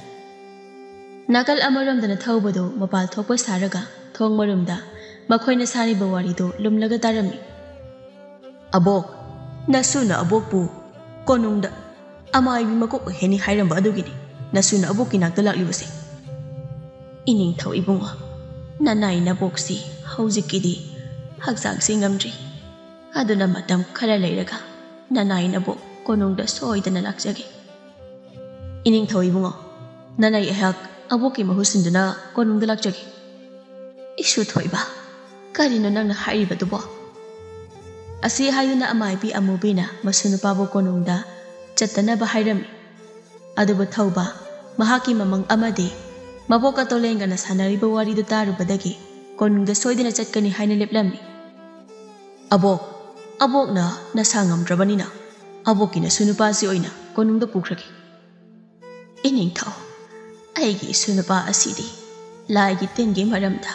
ꯅꯥꯀꯜ ꯑꯃꯔꯣꯝꯗꯅ ꯊꯧꯕꯗꯨ ꯃꯄꯥꯜ ꯊꯣꯛꯄ ꯁꯥꯔꯒ ꯊꯣꯡ ꯃꯔꯨꯝꯗ ꯃꯈꯣꯏꯅ ꯁꯥꯔꯤꯕ ꯋꯥꯔꯤꯗꯨ ꯂꯨꯝꯂꯒ ꯇꯥꯔꯝꯃꯤ꯫ "ꯑꯕꯣꯛ, ꯅꯁꯨꯅ ꯑꯕꯣꯛꯄꯨ ꯀꯣꯅꯨꯡꯗ ꯑꯃꯥꯏꯕꯤ ꯃꯀꯣꯛ ꯑꯣꯏꯍꯅꯤ ꯍꯥꯏꯔꯝꯕ ꯑꯗꯨꯒꯤꯅꯤ ꯅꯁꯨꯅ ꯑꯕꯣꯛꯀꯤ ꯅꯥꯛꯇ ꯂꯥꯛꯂꯤꯕꯁꯦ꯫" "ꯏꯅꯤꯡꯊꯧ ꯏꯕꯨꯡꯉꯣ, ꯅꯅꯥꯏ ꯅꯕꯣꯛꯁꯤ ꯍꯧꯖꯤꯛꯀꯤꯗꯤ ꯍꯛꯆꯥꯡꯁꯤ ꯉꯝꯗ꯭ꯔꯤ꯫ ꯑꯗꯨꯅ ꯃꯇꯝ ꯈꯔ ꯂꯩꯔꯒ ꯅꯅꯥꯏ ꯅꯕꯣꯛ ꯀꯣꯅꯨꯡꯗ ꯁꯣꯏꯗꯅ ꯂꯥꯛꯆꯒꯦ꯫" "ꯏꯅꯤꯡꯊꯧ ꯏꯕꯨꯡꯉꯣ, ꯅꯅꯥꯏ ꯑꯩꯍꯥꯛ ꯑꯕꯣꯛꯀꯤ ꯃꯍꯨꯠ ꯁꯤꯟꯗꯨꯅ ꯀꯣꯅꯨꯡꯗ ꯂꯥꯛꯆꯒꯦ꯫" "ꯏꯁꯨ ꯊꯣꯏꯕ, ꯀꯔꯤꯅꯣ ꯅꯪꯅ ꯍꯥꯏꯔꯤꯕꯗꯨꯕꯣ?" ꯑꯁꯤ ꯍꯥꯏꯗꯨꯅ ꯑꯃꯥꯏꯕꯤ ꯑꯃꯨꯕꯤꯅ ꯃꯁꯨ ꯅꯨꯄꯥꯕꯨ ꯀꯣꯅꯨꯡꯗ ꯆꯠꯇꯅꯕ ꯍꯥꯏꯔꯝꯃꯤ꯫ ꯑꯗꯨꯕꯨ ꯊꯧꯕ, ꯃꯍꯥꯛꯀꯤ ꯃꯃꯪ ꯑꯃꯗꯤ ꯃꯕꯣꯛꯀ ꯇꯣꯂꯦꯟꯒꯅ ꯁꯥꯟꯅꯔꯤꯕ ꯋꯥꯔꯤꯗꯨ ꯇꯥꯔꯨꯕꯗꯒꯤ ꯀꯣꯅꯨꯡꯗ ꯁꯣꯏꯗꯅ ꯆꯠꯀꯅꯤ ꯍꯥꯏꯅ ꯂꯦꯞꯂꯝꯃꯤ꯫ "ꯑꯕꯣꯛ, ꯑꯕꯣꯛꯅ ꯅꯁꯥ ꯉꯝꯗ꯭ꯔꯕꯅꯤꯅ ꯑꯕꯣꯛꯀꯤ ꯅꯁꯨ ꯅꯨꯄꯥꯁꯤ ꯑꯣꯏꯅ ꯀꯣꯅꯨꯡꯗ ꯄꯨꯈ꯭ꯔꯒꯦ꯫" "ꯏꯅꯤꯡꯊꯧ, ꯑꯩꯒꯤ ꯏꯁꯨ ꯅꯨꯄꯥ ꯑꯁꯤꯗꯤ ꯂꯥꯏꯒꯤ ꯇꯤꯟꯒꯤ ꯃꯔꯝꯗ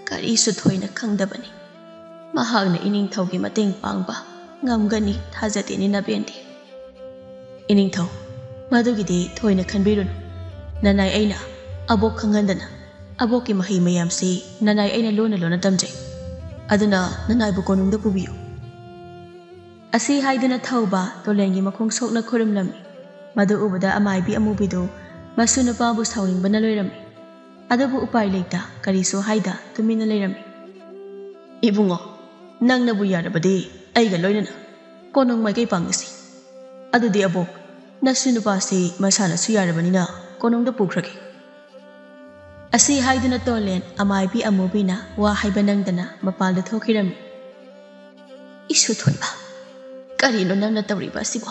ꯀꯔꯤꯁꯨ ꯊꯣꯏꯅ ꯈꯪꯗꯕꯅꯤ꯫ ꯃꯍꯥꯛꯅ ꯏꯅꯤꯡꯊꯧꯒꯤ ꯃꯇꯦꯡ ꯄꯥꯡꯕ ꯉꯝꯒꯅꯤ ꯊꯥꯖꯗꯦꯅꯦ ꯅꯕꯦꯟꯗꯤ꯫" "ꯏꯅꯤꯡꯊꯧ, ꯃꯗꯨꯒꯤꯗꯤ ꯊꯣꯏꯅ ꯈꯟꯕꯤꯔꯨꯅꯨ꯫ ꯅꯅꯥꯏ ꯑꯩꯅ ꯑꯕꯣꯛ ꯈꯪꯍꯟꯗꯅ ꯑꯕꯣꯛꯀꯤ ꯃꯍꯩ ꯃꯌꯥꯝꯁꯤ ꯅꯅꯥꯏ ꯑꯩꯅ ꯂꯣꯟꯅ ꯂꯣꯟꯅ ꯇꯝꯖꯩ꯫ ꯑꯗꯨꯅ ꯅꯅꯥꯏꯕꯨ ꯀꯣꯅꯨꯡꯗ ꯄꯨꯕꯤꯌꯨ꯫" ꯑꯁꯤ ꯍꯥꯏꯗꯨꯅ ꯊꯧꯕ ꯇꯣꯂꯦꯟꯒꯤ ꯃꯈꯣꯡ ꯁꯣꯛꯅ ꯈꯨꯔꯨꯝꯂꯝꯃꯤ꯫ ꯃꯗꯨ ꯎꯕꯗ ꯑꯃꯥꯏꯕꯤ ꯑꯃꯨꯕꯤꯗꯨ ꯃꯁꯨ ꯅꯨꯄꯥꯕꯨ ꯁꯥꯎꯅꯤꯡꯕꯅ ꯂꯣꯏꯔꯝꯃꯤ꯫ ꯑꯗꯨꯕꯨ ꯎꯄꯥꯏ ꯂꯩꯇ ꯀꯔꯤꯁꯨ ꯍꯥꯏꯗ ꯇꯨꯃꯤꯟꯅ ꯂꯩꯔꯝꯃꯤ꯫ "ꯏꯕꯨꯡꯉꯣ, ꯅꯪꯅꯕꯨ ꯌꯥꯔꯕꯗꯤ ꯑꯩꯒ ꯂꯣꯏꯅꯅ ꯀꯣꯅꯨꯡ ꯃꯥꯏꯀꯩ ꯄꯥꯡꯉꯁꯤ꯫ ꯑꯗꯨꯗꯤ ꯑꯕꯣꯛ, ꯅꯁꯨ ꯅꯨꯄꯥꯁꯤ ꯃꯁꯥꯅꯁꯨ ꯌꯥꯔꯕꯅꯤꯅ ꯀꯣꯅꯨꯡꯗ ꯄꯨꯈ꯭ꯔꯒꯦ꯫ ꯑꯁꯤ ꯍꯥꯏꯗꯨꯅ ꯇꯣꯂꯦꯟ ꯑꯃꯥꯏꯕꯤ ꯑꯃꯨꯕꯤꯅ ꯋꯥ ꯍꯥꯏꯕ ꯅꯪꯗꯅ ꯃꯄꯥꯜꯗ ꯊꯣꯛꯈꯤꯔꯝꯃꯤ꯫ "ꯏꯁꯨ ꯊꯣꯏꯕ, ꯀꯔꯤꯅꯣ ꯅꯪꯅ ꯇꯧꯔꯤꯕ ꯑꯁꯤꯕꯣ?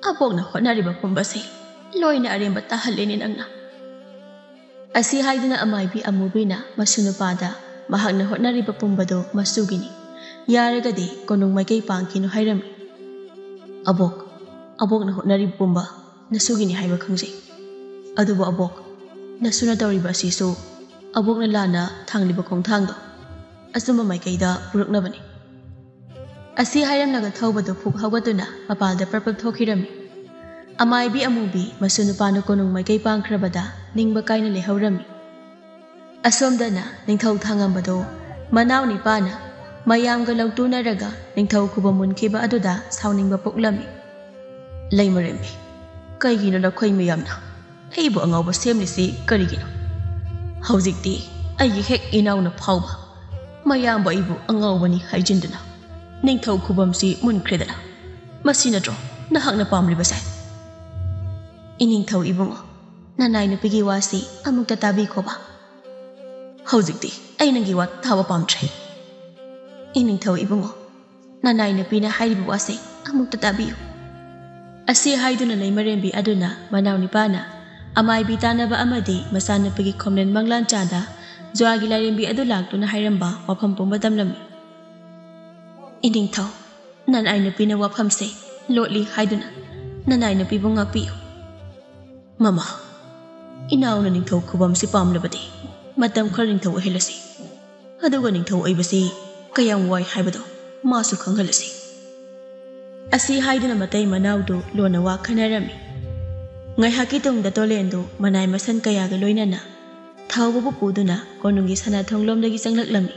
ꯑꯕꯣꯛꯅ ꯍꯣꯠꯅꯔꯤꯕ ꯄꯨꯝꯕꯁꯦ ꯂꯣꯏꯅ ꯑꯔꯦꯝꯕ ꯇꯥꯍꯜꯂꯦꯅꯦ ꯅꯪꯅ꯫" ꯑꯁꯤ ꯍꯥꯏꯗꯨꯅ ꯑꯃꯥꯏꯕꯤ ꯑꯃꯨꯕꯤꯅ ꯃꯁꯨ ꯅꯨꯄꯥꯗ ꯃꯍꯥꯛꯅ ꯍꯣꯠꯅꯔꯤꯕ ꯄꯨꯝꯕꯗꯣ ꯃꯁꯨꯒꯤꯅꯤ, ꯌꯥꯔꯒꯗꯤ ꯀꯣꯅꯨꯡ ꯃꯥꯏꯀꯩ ꯄꯥꯡꯈꯤꯅꯨ ꯍꯥꯏꯔꯝꯃꯤ꯫ "ꯑꯕꯣꯛ, ꯑꯕꯣꯛꯅ ꯍꯣꯠꯅꯔꯤꯕ ꯄꯨꯝꯕ ꯅꯁꯨꯒꯤꯅꯤ ꯍꯥꯏꯕ ꯈꯪꯖꯩ꯫ ꯑꯗꯨꯕꯨ ꯑꯕꯣꯛ, ꯅꯁꯨꯅ ꯇꯧꯔꯤꯕ ꯑꯁꯤꯁꯨ ꯑꯕꯣꯛꯅ ꯂꯥꯟꯅ ꯊꯥꯡꯂꯤꯕ ꯈꯣꯡꯊꯥꯡꯗꯣ ꯑꯆꯨꯝꯕ ꯃꯥꯏꯀꯩꯗ ꯄꯨꯔꯛꯅꯕꯅꯤ꯫" ꯑꯁꯤ ꯍꯥꯏꯔꯝꯂꯒ ꯊꯧꯕꯗꯨ ꯐꯨꯛ ꯍꯧꯒꯠꯇꯨꯅ ꯃꯄꯥꯟꯗ ꯄ꯭ꯔꯞ ꯄ꯭ꯔꯞ ꯊꯣꯛꯈꯤꯔꯝꯃꯤ꯫ ꯑꯃꯥꯏꯕꯤ ꯑꯃꯨꯕꯤ ꯃꯁꯨ ꯅꯨꯄꯥꯅ ꯀꯣꯅꯨꯡ ꯃꯥꯏꯀꯩ ꯄꯥꯡꯈ꯭ꯔꯕꯗ ꯅꯤꯡꯕ ꯀꯥꯏꯅ ꯂꯩꯍꯧꯔꯝꯃꯤ꯫ ꯑꯁꯣꯝꯗꯅ ꯅꯤꯡꯊꯧ ꯊꯥꯡꯉꯝꯕꯗꯣ ꯃꯅꯥꯎ ꯅꯤꯄꯥꯅ ꯃꯌꯥꯝꯒ ꯂꯧꯇꯨꯅꯔꯒ ꯅꯤꯡꯊꯧ ꯈꯨꯕꯝ ꯃꯨꯟꯈꯤꯕ ꯑꯗꯨꯗ ꯁꯥꯎꯅꯤꯡꯕ ꯄꯣꯛꯂꯝꯃꯤ꯫ "ꯂꯩꯃꯔꯦꯝꯕꯤ, ꯀꯩꯒꯤꯅꯣ ꯅꯈꯣꯏ ꯃꯌꯥꯝꯅ ꯑꯩꯕꯨ ꯑꯉꯥꯎꯕ ꯁꯦꯝꯂꯤꯁꯤ ꯀꯔꯤꯒꯤꯅꯣ? ꯍꯧꯖꯤꯛꯇꯤ ꯑꯩꯒꯤ ꯍꯦꯛ ꯏꯅꯥꯎꯅ ꯐꯥꯎꯕ ꯃꯌꯥꯝꯕꯨ ꯑꯩꯕꯨ ꯑꯉꯥꯎꯕꯅꯤ ꯍꯥꯏꯖꯤꯟꯗꯨꯅ ꯅꯤꯡꯊꯧ ꯈꯨꯕꯝꯁꯤ ꯃꯨꯟꯈ꯭ꯔꯦꯗꯅ꯫ ꯃꯁꯤ ꯅꯠꯇ꯭ꯔꯣ ꯅꯍꯥꯛꯅ ꯄꯥꯝꯂꯤꯕꯁꯦ?" "ꯏꯅꯤꯡꯊꯧ ꯏꯕꯨꯡꯉꯣ, ꯅꯅꯥꯏ ꯅꯨꯄꯤꯒꯤ ꯋꯥꯁꯤ ꯑꯃꯨꯛꯇ ꯇꯥꯕꯤꯈꯣꯕ꯫" "ꯍꯧꯖꯤꯛꯇꯤ ꯑꯩ ꯅꯪꯒꯤ ꯋꯥ ꯇꯥꯕ ꯄꯥꯝꯗ꯭ꯔꯦ꯫ ꯏꯅꯤꯡꯊꯧ ꯏꯕꯨꯡꯉꯣ, ꯅꯅꯥꯏ ꯅꯨꯄꯤꯅ ꯍꯥꯏꯔꯤꯕ ꯋꯥꯁꯦ ꯑꯃꯨꯛꯇ ꯇꯥꯕꯤꯌꯨ꯫" ꯑꯁꯤ ꯍꯥꯏꯗꯨꯅ ꯂꯩꯃꯔꯦꯝꯕꯤ ꯑꯗꯨꯅ ꯃꯅꯥꯎ ꯅꯤꯄꯥꯅ ꯑꯃꯥꯏꯕꯤ ꯇꯥꯟꯅꯕ ꯑꯃꯗꯤ ꯃꯆꯥꯅꯨꯄꯤꯒꯤ ꯈꯣꯝꯂꯦꯟ ꯃꯪꯂꯥꯟ ꯆꯥꯗ ꯖ꯭ꯋꯥꯒꯤ ꯂꯥꯏꯔꯦꯝꯕꯤ ꯑꯗꯨ ꯂꯥꯛꯇꯨꯅ ꯍꯥꯏꯔꯝꯕ ꯋꯥꯐꯝ ꯄꯨꯝꯕ ꯇꯝꯂꯝꯃꯤ꯫ "ꯏꯅꯤꯡꯊꯧ, ꯅꯅꯥꯏ ꯅꯨꯄꯤꯅ ꯋꯥꯐꯝꯁꯦ ꯂꯣꯠꯂꯤ ꯍꯥꯏꯗꯨꯅ ꯅꯅꯥꯏ ꯅꯨꯄꯤꯕꯨ ꯉꯥꯛꯄꯤꯌꯨ꯫" "ꯃꯃꯥ, ꯏꯅꯥꯎꯅ ꯅꯤꯡꯊꯧ ꯈꯨꯕꯝꯁꯤ ꯄꯥꯝꯂꯕꯗꯤ ꯃꯇꯝ ꯈꯔ ꯅꯤꯡꯊꯧ ꯑꯣꯏꯍꯜꯂꯁꯤ꯫ ꯑꯗꯨꯒ ꯅꯤꯡꯊꯧ ꯑꯣꯏꯕꯁꯤ ꯀꯌꯥꯝ ꯋꯥꯏ ꯍꯥꯏꯕꯗꯣ ꯃꯥꯁꯨ ꯈꯪꯍꯜꯂꯁꯤ꯫" ꯑꯁꯤ ꯍꯥꯏꯗꯨꯅ ꯃꯇꯩ ꯃꯅꯥꯎꯗꯨ ꯂꯣꯟꯅ ꯋꯥ ꯈꯟꯅꯔꯝꯃꯤ꯫ ꯉꯥꯏꯍꯥꯛꯀꯤ ꯇꯨꯡꯗ ꯇꯣꯂꯦꯟꯗꯨ ꯃꯅꯥꯏ ꯃꯁꯟ ꯀꯌꯥꯒ ꯂꯣꯏꯅꯅ ꯊꯥꯎꯕꯕꯨ ꯄꯨꯗꯨꯅ ꯀꯣꯅꯨꯡꯒꯤ ꯁꯅꯥꯊꯣꯡꯂꯣꯝꯗꯒꯤ ꯆꯪꯂꯛꯂꯝꯃꯤ꯫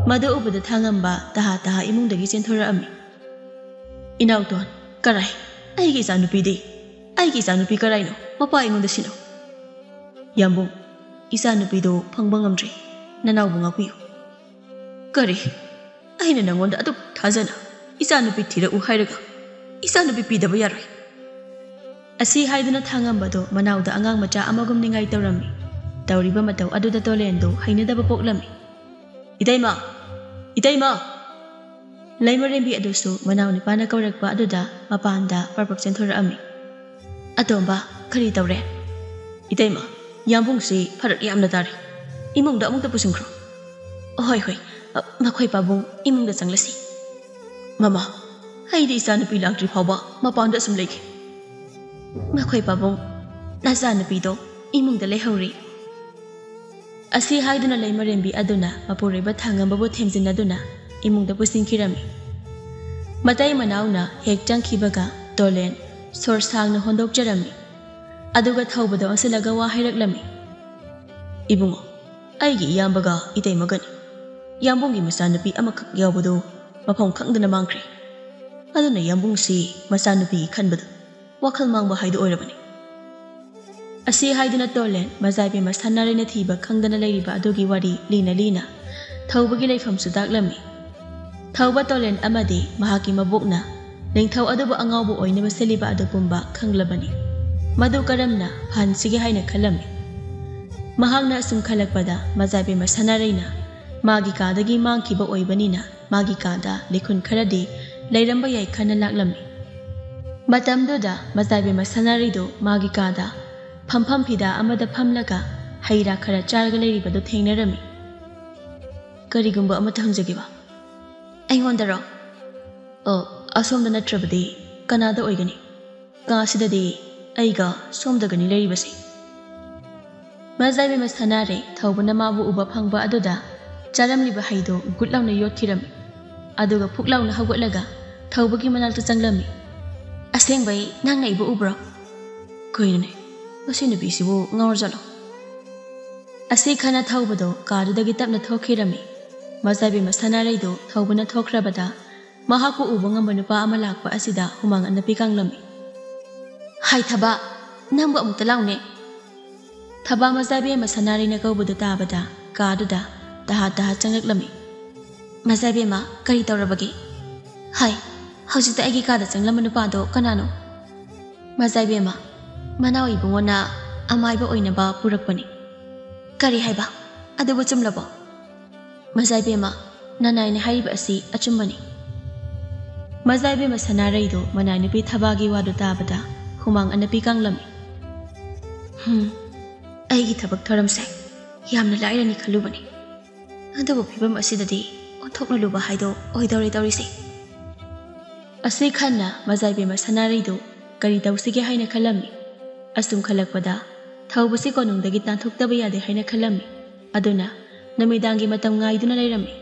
ꯃꯗꯨ ꯎꯕꯗ ꯊꯥꯡꯉꯝꯕ ꯇꯍꯥ ꯇꯍꯥ ꯏꯃꯨꯡꯗꯒꯤ ꯆꯦꯟꯊꯣꯔꯛꯑꯝꯃꯤ꯫ "ꯏꯅꯥꯎꯇꯣꯟ, ꯀꯔꯥꯏ? ꯑꯩꯒꯤ ꯏꯆꯥꯅꯨꯄꯤꯗꯤ? ꯑꯩꯒꯤ ꯏꯆꯥꯅꯨꯄꯤ ꯀꯔꯥꯏꯅꯣ? ꯃꯄꯥ ꯑꯩꯉꯣꯟꯗ ꯁꯤꯟꯅꯧ꯫" "ꯌꯥꯝꯕꯨꯡ, ꯏꯆꯥꯅꯨꯄꯤꯗꯨ ꯐꯪꯕ ꯉꯝꯗ꯭ꯔꯤ꯫ ꯅꯅꯥꯎꯕꯨ ꯉꯥꯛꯄꯤꯌꯨ꯫" "ꯀꯔꯤ? ꯑꯩꯅ ꯅꯉꯣꯟꯗ ꯑꯗꯨꯛ ꯊꯥꯖꯅ ꯏꯆꯥꯅꯨꯄꯤ ꯊꯤꯔꯛꯎ ꯍꯥꯏꯔꯒ ꯏꯆꯥꯅꯨꯄꯤ ꯄꯤꯗꯕ ꯌꯥꯔꯣꯏ?" ꯑꯁꯤ ꯍꯥꯏꯗꯨꯅ ꯊꯥꯡꯉꯝꯕꯗꯨ ꯃꯅꯥꯎꯗ ꯑꯉꯥꯡ ꯃꯆꯥ ꯑꯃꯒꯨꯝ ꯅꯤꯡꯉꯥꯏ ꯇꯧꯔꯝꯃꯤ꯫ ꯇꯧꯔꯤꯕ ꯃꯇꯧ ꯑꯗꯨꯗ ꯇꯣꯂꯦꯟꯗꯨ ꯍꯩꯅꯗꯕ ꯄꯣꯛꯂꯝꯃꯤ꯫ "ꯏꯇꯩꯃ! ꯏꯇꯩꯃ!" ꯂꯩꯃꯔꯦꯝꯕꯤ ꯑꯗꯨꯁꯨ ꯃꯅꯥꯎ ꯅꯨꯄꯥꯅ ꯀꯧꯔꯛꯄ ꯑꯗꯨꯗ ꯃꯄꯥꯟꯗ ꯄꯔꯄꯛ ꯆꯦꯟꯊꯣꯔꯛꯑꯝꯃꯤ꯫ "ꯑꯇꯣꯝꯕ, ꯀꯔꯤ ꯇꯧꯔꯦ?" "ꯏꯇꯩꯃ, ꯌꯥꯝꯕꯨꯡꯁꯤ ꯐꯔꯛ ꯌꯥꯝꯅ ꯇꯥꯔꯦ꯫ ꯏꯃꯨꯡꯗ ꯑꯃꯨꯛꯇ ꯄꯨꯁꯤꯟꯈ꯭ꯔꯣ꯫" "ꯍꯣꯏ, ꯍꯣꯏ, ꯑ, ꯃꯈꯣꯏ ꯄꯥꯕꯨꯡ ꯏꯃꯨꯡꯗ ꯆꯪꯂꯁꯤ꯫" "ꯃꯃꯥ, ꯑꯩꯗꯤ ꯏꯆꯥꯅꯨꯄꯤ ꯂꯥꯛꯇ꯭ꯔꯤ ꯐꯥꯎꯕ ꯃꯄꯥꯟꯗ ꯑꯁꯨꯝ ꯂꯩꯒꯦ꯫" "ꯃꯈꯣꯏ ꯄꯥꯕꯨꯡ, ꯅꯆꯥꯅꯨꯄꯤꯗꯣ ꯏꯃꯨꯡꯗ ꯂꯩꯍꯧꯔꯤ꯫" ꯑꯁꯤ ꯍꯥꯏꯗꯨꯅ ꯂꯩꯃꯔꯦꯝꯕꯤ ꯑꯗꯨꯅ ꯃꯄꯨꯔꯣꯏꯕ ꯊꯥꯡꯉꯝꯕꯕꯨ ꯊꯦꯝꯖꯤꯟꯅꯗꯨꯅ ꯏꯃꯨꯡꯗ ꯄꯨꯁꯤꯟꯈꯤꯔꯝꯃꯤ꯫ ꯃꯇꯩ ꯃꯅꯥꯎꯅ ꯍꯦꯛ ꯆꯪꯈꯤꯕꯒ ꯇꯣꯂꯦꯟ ꯁꯣꯔ ꯁꯥꯡꯅ ꯍꯣꯟꯗꯣꯛꯆꯔꯝꯃꯤ꯫ ꯑꯗꯨꯒ ꯊꯧꯕꯗ ꯑꯣꯟꯁꯤꯜꯂꯒ ꯋꯥ ꯍꯥꯏꯔꯛꯂꯝꯃꯤ꯫ "ꯏꯕꯨꯡꯉꯣ, ꯑꯩꯒꯤ ꯏꯌꯥꯝꯕꯒ ꯏꯇꯩꯃꯒꯅꯤ꯫ ꯌꯥꯝꯕꯨꯡꯒꯤ ꯃꯆꯥꯅꯨꯄꯤ ꯑꯃꯈꯛ ꯌꯥꯎꯕꯗꯨ ꯃꯐꯝ ꯈꯪꯗꯅ ꯃꯥꯡꯈ꯭ꯔꯦ꯫ ꯑꯗꯨꯅ ꯌꯥꯝꯕꯨꯡꯁꯤ ꯃꯆꯥꯅꯨꯄꯤ ꯈꯟꯕꯗ ꯋꯥꯈꯜ ꯃꯥꯡꯕ ꯍꯥꯏꯗꯨ ꯑꯣꯏꯔꯕꯅꯤ꯫" ꯑꯁꯤ ꯍꯥꯏꯗꯨꯅ ꯇꯣꯂꯦꯟ ꯃꯖꯥꯏꯕꯦꯝꯃ ꯁꯅꯥꯔꯩꯅ ꯊꯤꯕ ꯈꯪꯗꯅ ꯂꯩꯔꯤꯕ ꯑꯗꯨꯒꯤ ꯋꯥꯔꯤ ꯂꯤꯅ ꯂꯤꯅ ꯊꯧꯕꯒꯤ ꯂꯩꯐꯝꯁꯨ ꯇꯥꯛꯂꯝꯃꯤ꯫ ꯊꯧꯕ ꯇꯣꯂꯦꯟ ꯑꯃꯗꯤ ꯃꯍꯥꯛꯀꯤ ꯃꯕꯣꯛꯅ ꯅꯤꯡꯊꯧ ꯑꯗꯨꯕꯨ ꯑꯉꯥꯎꯕ ꯑꯣꯏꯅꯕ ꯁꯤꯜꯂꯤꯕ ꯑꯗꯨ ꯄꯨꯝꯕ ꯈꯪꯂꯕꯅꯤ꯫ ꯃꯗꯨ ꯀꯔꯝꯅ ꯐꯍꯟꯁꯤꯒꯦ ꯍꯥꯏꯅ ꯈꯜꯂꯝꯃꯤ꯫ ꯃꯍꯥꯛꯅ ꯑꯁꯨꯝ ꯈꯜꯂꯛꯄꯗ ꯃꯖꯥꯏꯕꯦꯝꯃ ꯁꯅꯥꯔꯩꯅ ꯃꯥꯒꯤ ꯀꯥꯗꯒꯤ ꯃꯥꯡꯈꯤꯕ ꯑꯣꯏꯕꯅꯤꯅ ꯃꯥꯒꯤ ꯀꯥꯗ ꯂꯤꯈꯨꯟ ꯈꯔꯗꯤ ꯂꯩꯔꯝꯕ ꯌꯥꯏ ꯈꯟꯅ ꯂꯥꯛꯂꯝꯃꯤ꯫ ꯃꯇꯝꯗꯨꯗ ꯃꯖꯥꯏꯕꯦꯝꯃ ꯁꯅꯥꯔꯩꯗꯨ ꯃꯥꯒꯤ ꯀꯥꯗ ꯐꯝꯐꯝ ꯐꯤꯗꯥ ꯑꯃꯗ ꯐꯝꯂꯒ ꯍꯩ ꯔꯥ ꯈꯔ ꯆꯥꯔꯒ ꯂꯩꯔꯤꯕꯗꯨ ꯊꯦꯡꯅꯔꯝꯃꯤ꯫ "ꯀꯔꯤꯒꯨꯝꯕ ꯑꯃꯠꯇ ꯍꯪꯖꯒꯦꯕ?" "ꯑꯩꯉꯣꯟꯗꯔꯣ?" "ꯑꯣ, ꯑꯁꯣꯝꯗ ꯅꯠꯇ꯭ꯔꯕꯗꯤ ꯀꯅꯥꯗ ꯑꯣꯏꯒꯅꯤ? ꯀꯥꯁꯤꯗꯗꯤ ꯑꯩꯒ ꯁꯣꯝꯗꯒꯅꯤ ꯂꯩꯔꯤꯕꯁꯦ꯫" ꯃꯖꯥꯏꯕꯦꯝꯃ ꯁꯅꯥꯔꯩ ꯊꯧꯕꯅ ꯃꯥꯕꯨ ꯎꯕ ꯐꯪꯕ ꯑꯗꯨꯗ ꯆꯥꯔꯝꯂꯤꯕ ꯍꯩꯗꯨ ꯒꯨꯠ ꯂꯥꯎꯅ ꯌꯣꯠꯈꯤꯔꯝꯃꯤ꯫ ꯑꯗꯨꯒ ꯐꯨꯛ ꯂꯥꯎꯅ ꯍꯧꯒꯠꯂꯒ ꯊꯧꯕꯒꯤ ꯃꯅꯥꯛꯇ ꯆꯪꯂꯝꯃꯤ꯫ "ꯑꯁꯦꯡꯕꯩ ꯅꯪꯅ ꯑꯩꯕꯨ ꯎꯕ꯭ꯔꯣ? ꯀꯩꯅꯣꯅꯦ, ꯃꯁꯤ ꯅꯨꯄꯤꯁꯤꯕꯨ ꯉꯥꯎꯔꯖꯥꯠꯂꯣ?" ꯑꯁꯤ ꯈꯟꯅ ꯊꯧꯕꯗꯣ ꯀꯥꯗꯨꯗꯒꯤ ꯇꯞꯅ ꯊꯣꯛꯈꯤꯔꯝꯃꯤ꯫ ꯃꯖꯥꯏꯕꯦꯝꯃ ꯁꯅꯥꯔꯩꯗꯨ ꯊꯧꯕꯅ ꯊꯣꯛꯈ꯭ꯔꯕꯗ ꯃꯍꯥꯛꯄꯨ ꯎꯕ ꯉꯝꯕ ꯅꯨꯄꯥ ꯑꯃ ꯂꯥꯛꯄ ꯑꯁꯤꯗ ꯍꯨꯃꯥꯡ ꯑꯅꯞꯄꯤ ꯀꯪꯂꯝꯃꯤ꯫ "ꯍꯥꯏ ꯊꯕꯥ, ꯅꯪꯕꯨ ꯑꯃꯨꯛꯇ ꯂꯥꯎꯅꯦ!" ꯊꯕꯥ ꯃꯖꯥꯏꯕꯦꯝꯃ ꯁꯅꯥꯔꯩꯅ ꯀꯧꯕꯗꯨ ꯇꯥꯕꯗ ꯀꯥꯗꯨꯗ ꯇꯍꯥ ꯇꯍꯥ ꯆꯪꯂꯛꯂꯝꯃꯤ꯫ "ꯃꯖꯥꯏꯕꯦꯝꯃ, ꯀꯔꯤ ꯇꯧꯔꯕꯒꯦ? ꯍꯥꯏ, ꯍꯧꯖꯤꯛꯇ ꯑꯩꯒꯤ ꯀꯥꯗ ꯆꯪꯂꯝꯕ ꯅꯨꯄꯥꯗꯣ ꯀꯅꯥꯅꯣ?" ꯃꯖꯥꯏꯕꯦꯝꯃ, ꯃꯅꯥꯎ ꯏꯕꯨꯡꯉꯣꯅ ꯑꯃꯥꯏꯕ ꯑꯣꯏꯅꯕ ꯄꯨꯔꯛꯄꯅꯤ꯫ ꯀꯔꯤ ꯍꯥꯏꯕ? ꯑꯗꯨꯕꯨ ꯆꯨꯝꯂꯕꯣ? ꯃꯖꯥꯏꯕꯦꯝꯃ, ꯅꯅꯥꯏꯅ ꯍꯥꯏꯔꯤꯕ ꯑꯁꯤ ꯑꯆꯨꯝꯕꯅꯤ꯫ ꯃꯖꯥꯏꯕꯦꯝꯃ ꯁꯅꯥꯔꯩꯗꯨ ꯃꯅꯥꯏ ꯅꯨꯄꯤ ꯊꯕꯥꯒꯤ ꯋꯥꯗꯨ ꯇꯥꯕꯗ ꯍꯨꯃꯥꯡ ꯑꯅꯞꯄꯤ ꯀꯥꯡꯂꯝꯃꯤ꯫ ꯍꯨꯝ, ꯑꯩꯒꯤ ꯊꯕꯛ ꯊꯧꯔꯝꯁꯦ ꯌꯥꯝꯅ ꯂꯥꯏꯔꯅꯤ ꯈꯜꯂꯨꯕꯅꯤ꯫ ꯑꯗꯨꯕꯨ ꯐꯤꯕꯝ ꯑꯁꯤꯗꯗꯤ ꯑꯣꯟꯊꯣꯛꯅ ꯂꯨꯕ ꯍꯥꯏꯗꯣ ꯑꯣꯏꯗꯧꯔꯦ ꯇꯧꯔꯤꯁꯦ꯫ ꯑꯁꯤ ꯈꯟꯅ ꯃꯖꯥꯏꯕꯦꯝꯃ ꯁꯅꯥꯔꯩꯗꯨ ꯀꯔꯤ ꯇꯧꯁꯤꯒꯦ ꯍꯥꯏꯅ ꯈꯜꯂꯝꯃꯤ꯫ ꯑꯁꯨꯝ ꯈꯜꯂꯛꯄꯗ ꯊꯧꯕꯁꯤ ꯀꯣꯅꯨꯡꯗꯒꯤ ꯇꯥꯟꯊꯣꯛꯇꯕ ꯌꯥꯗꯦ ꯍꯥꯏꯅ ꯈꯜꯂꯝꯃꯤ꯫ ꯑꯗꯨꯅ ꯅꯨꯃꯤꯗꯥꯡꯒꯤ ꯃꯇꯝ ꯉꯥꯏꯗꯨꯅ ꯂꯩꯔꯝꯃꯤ꯫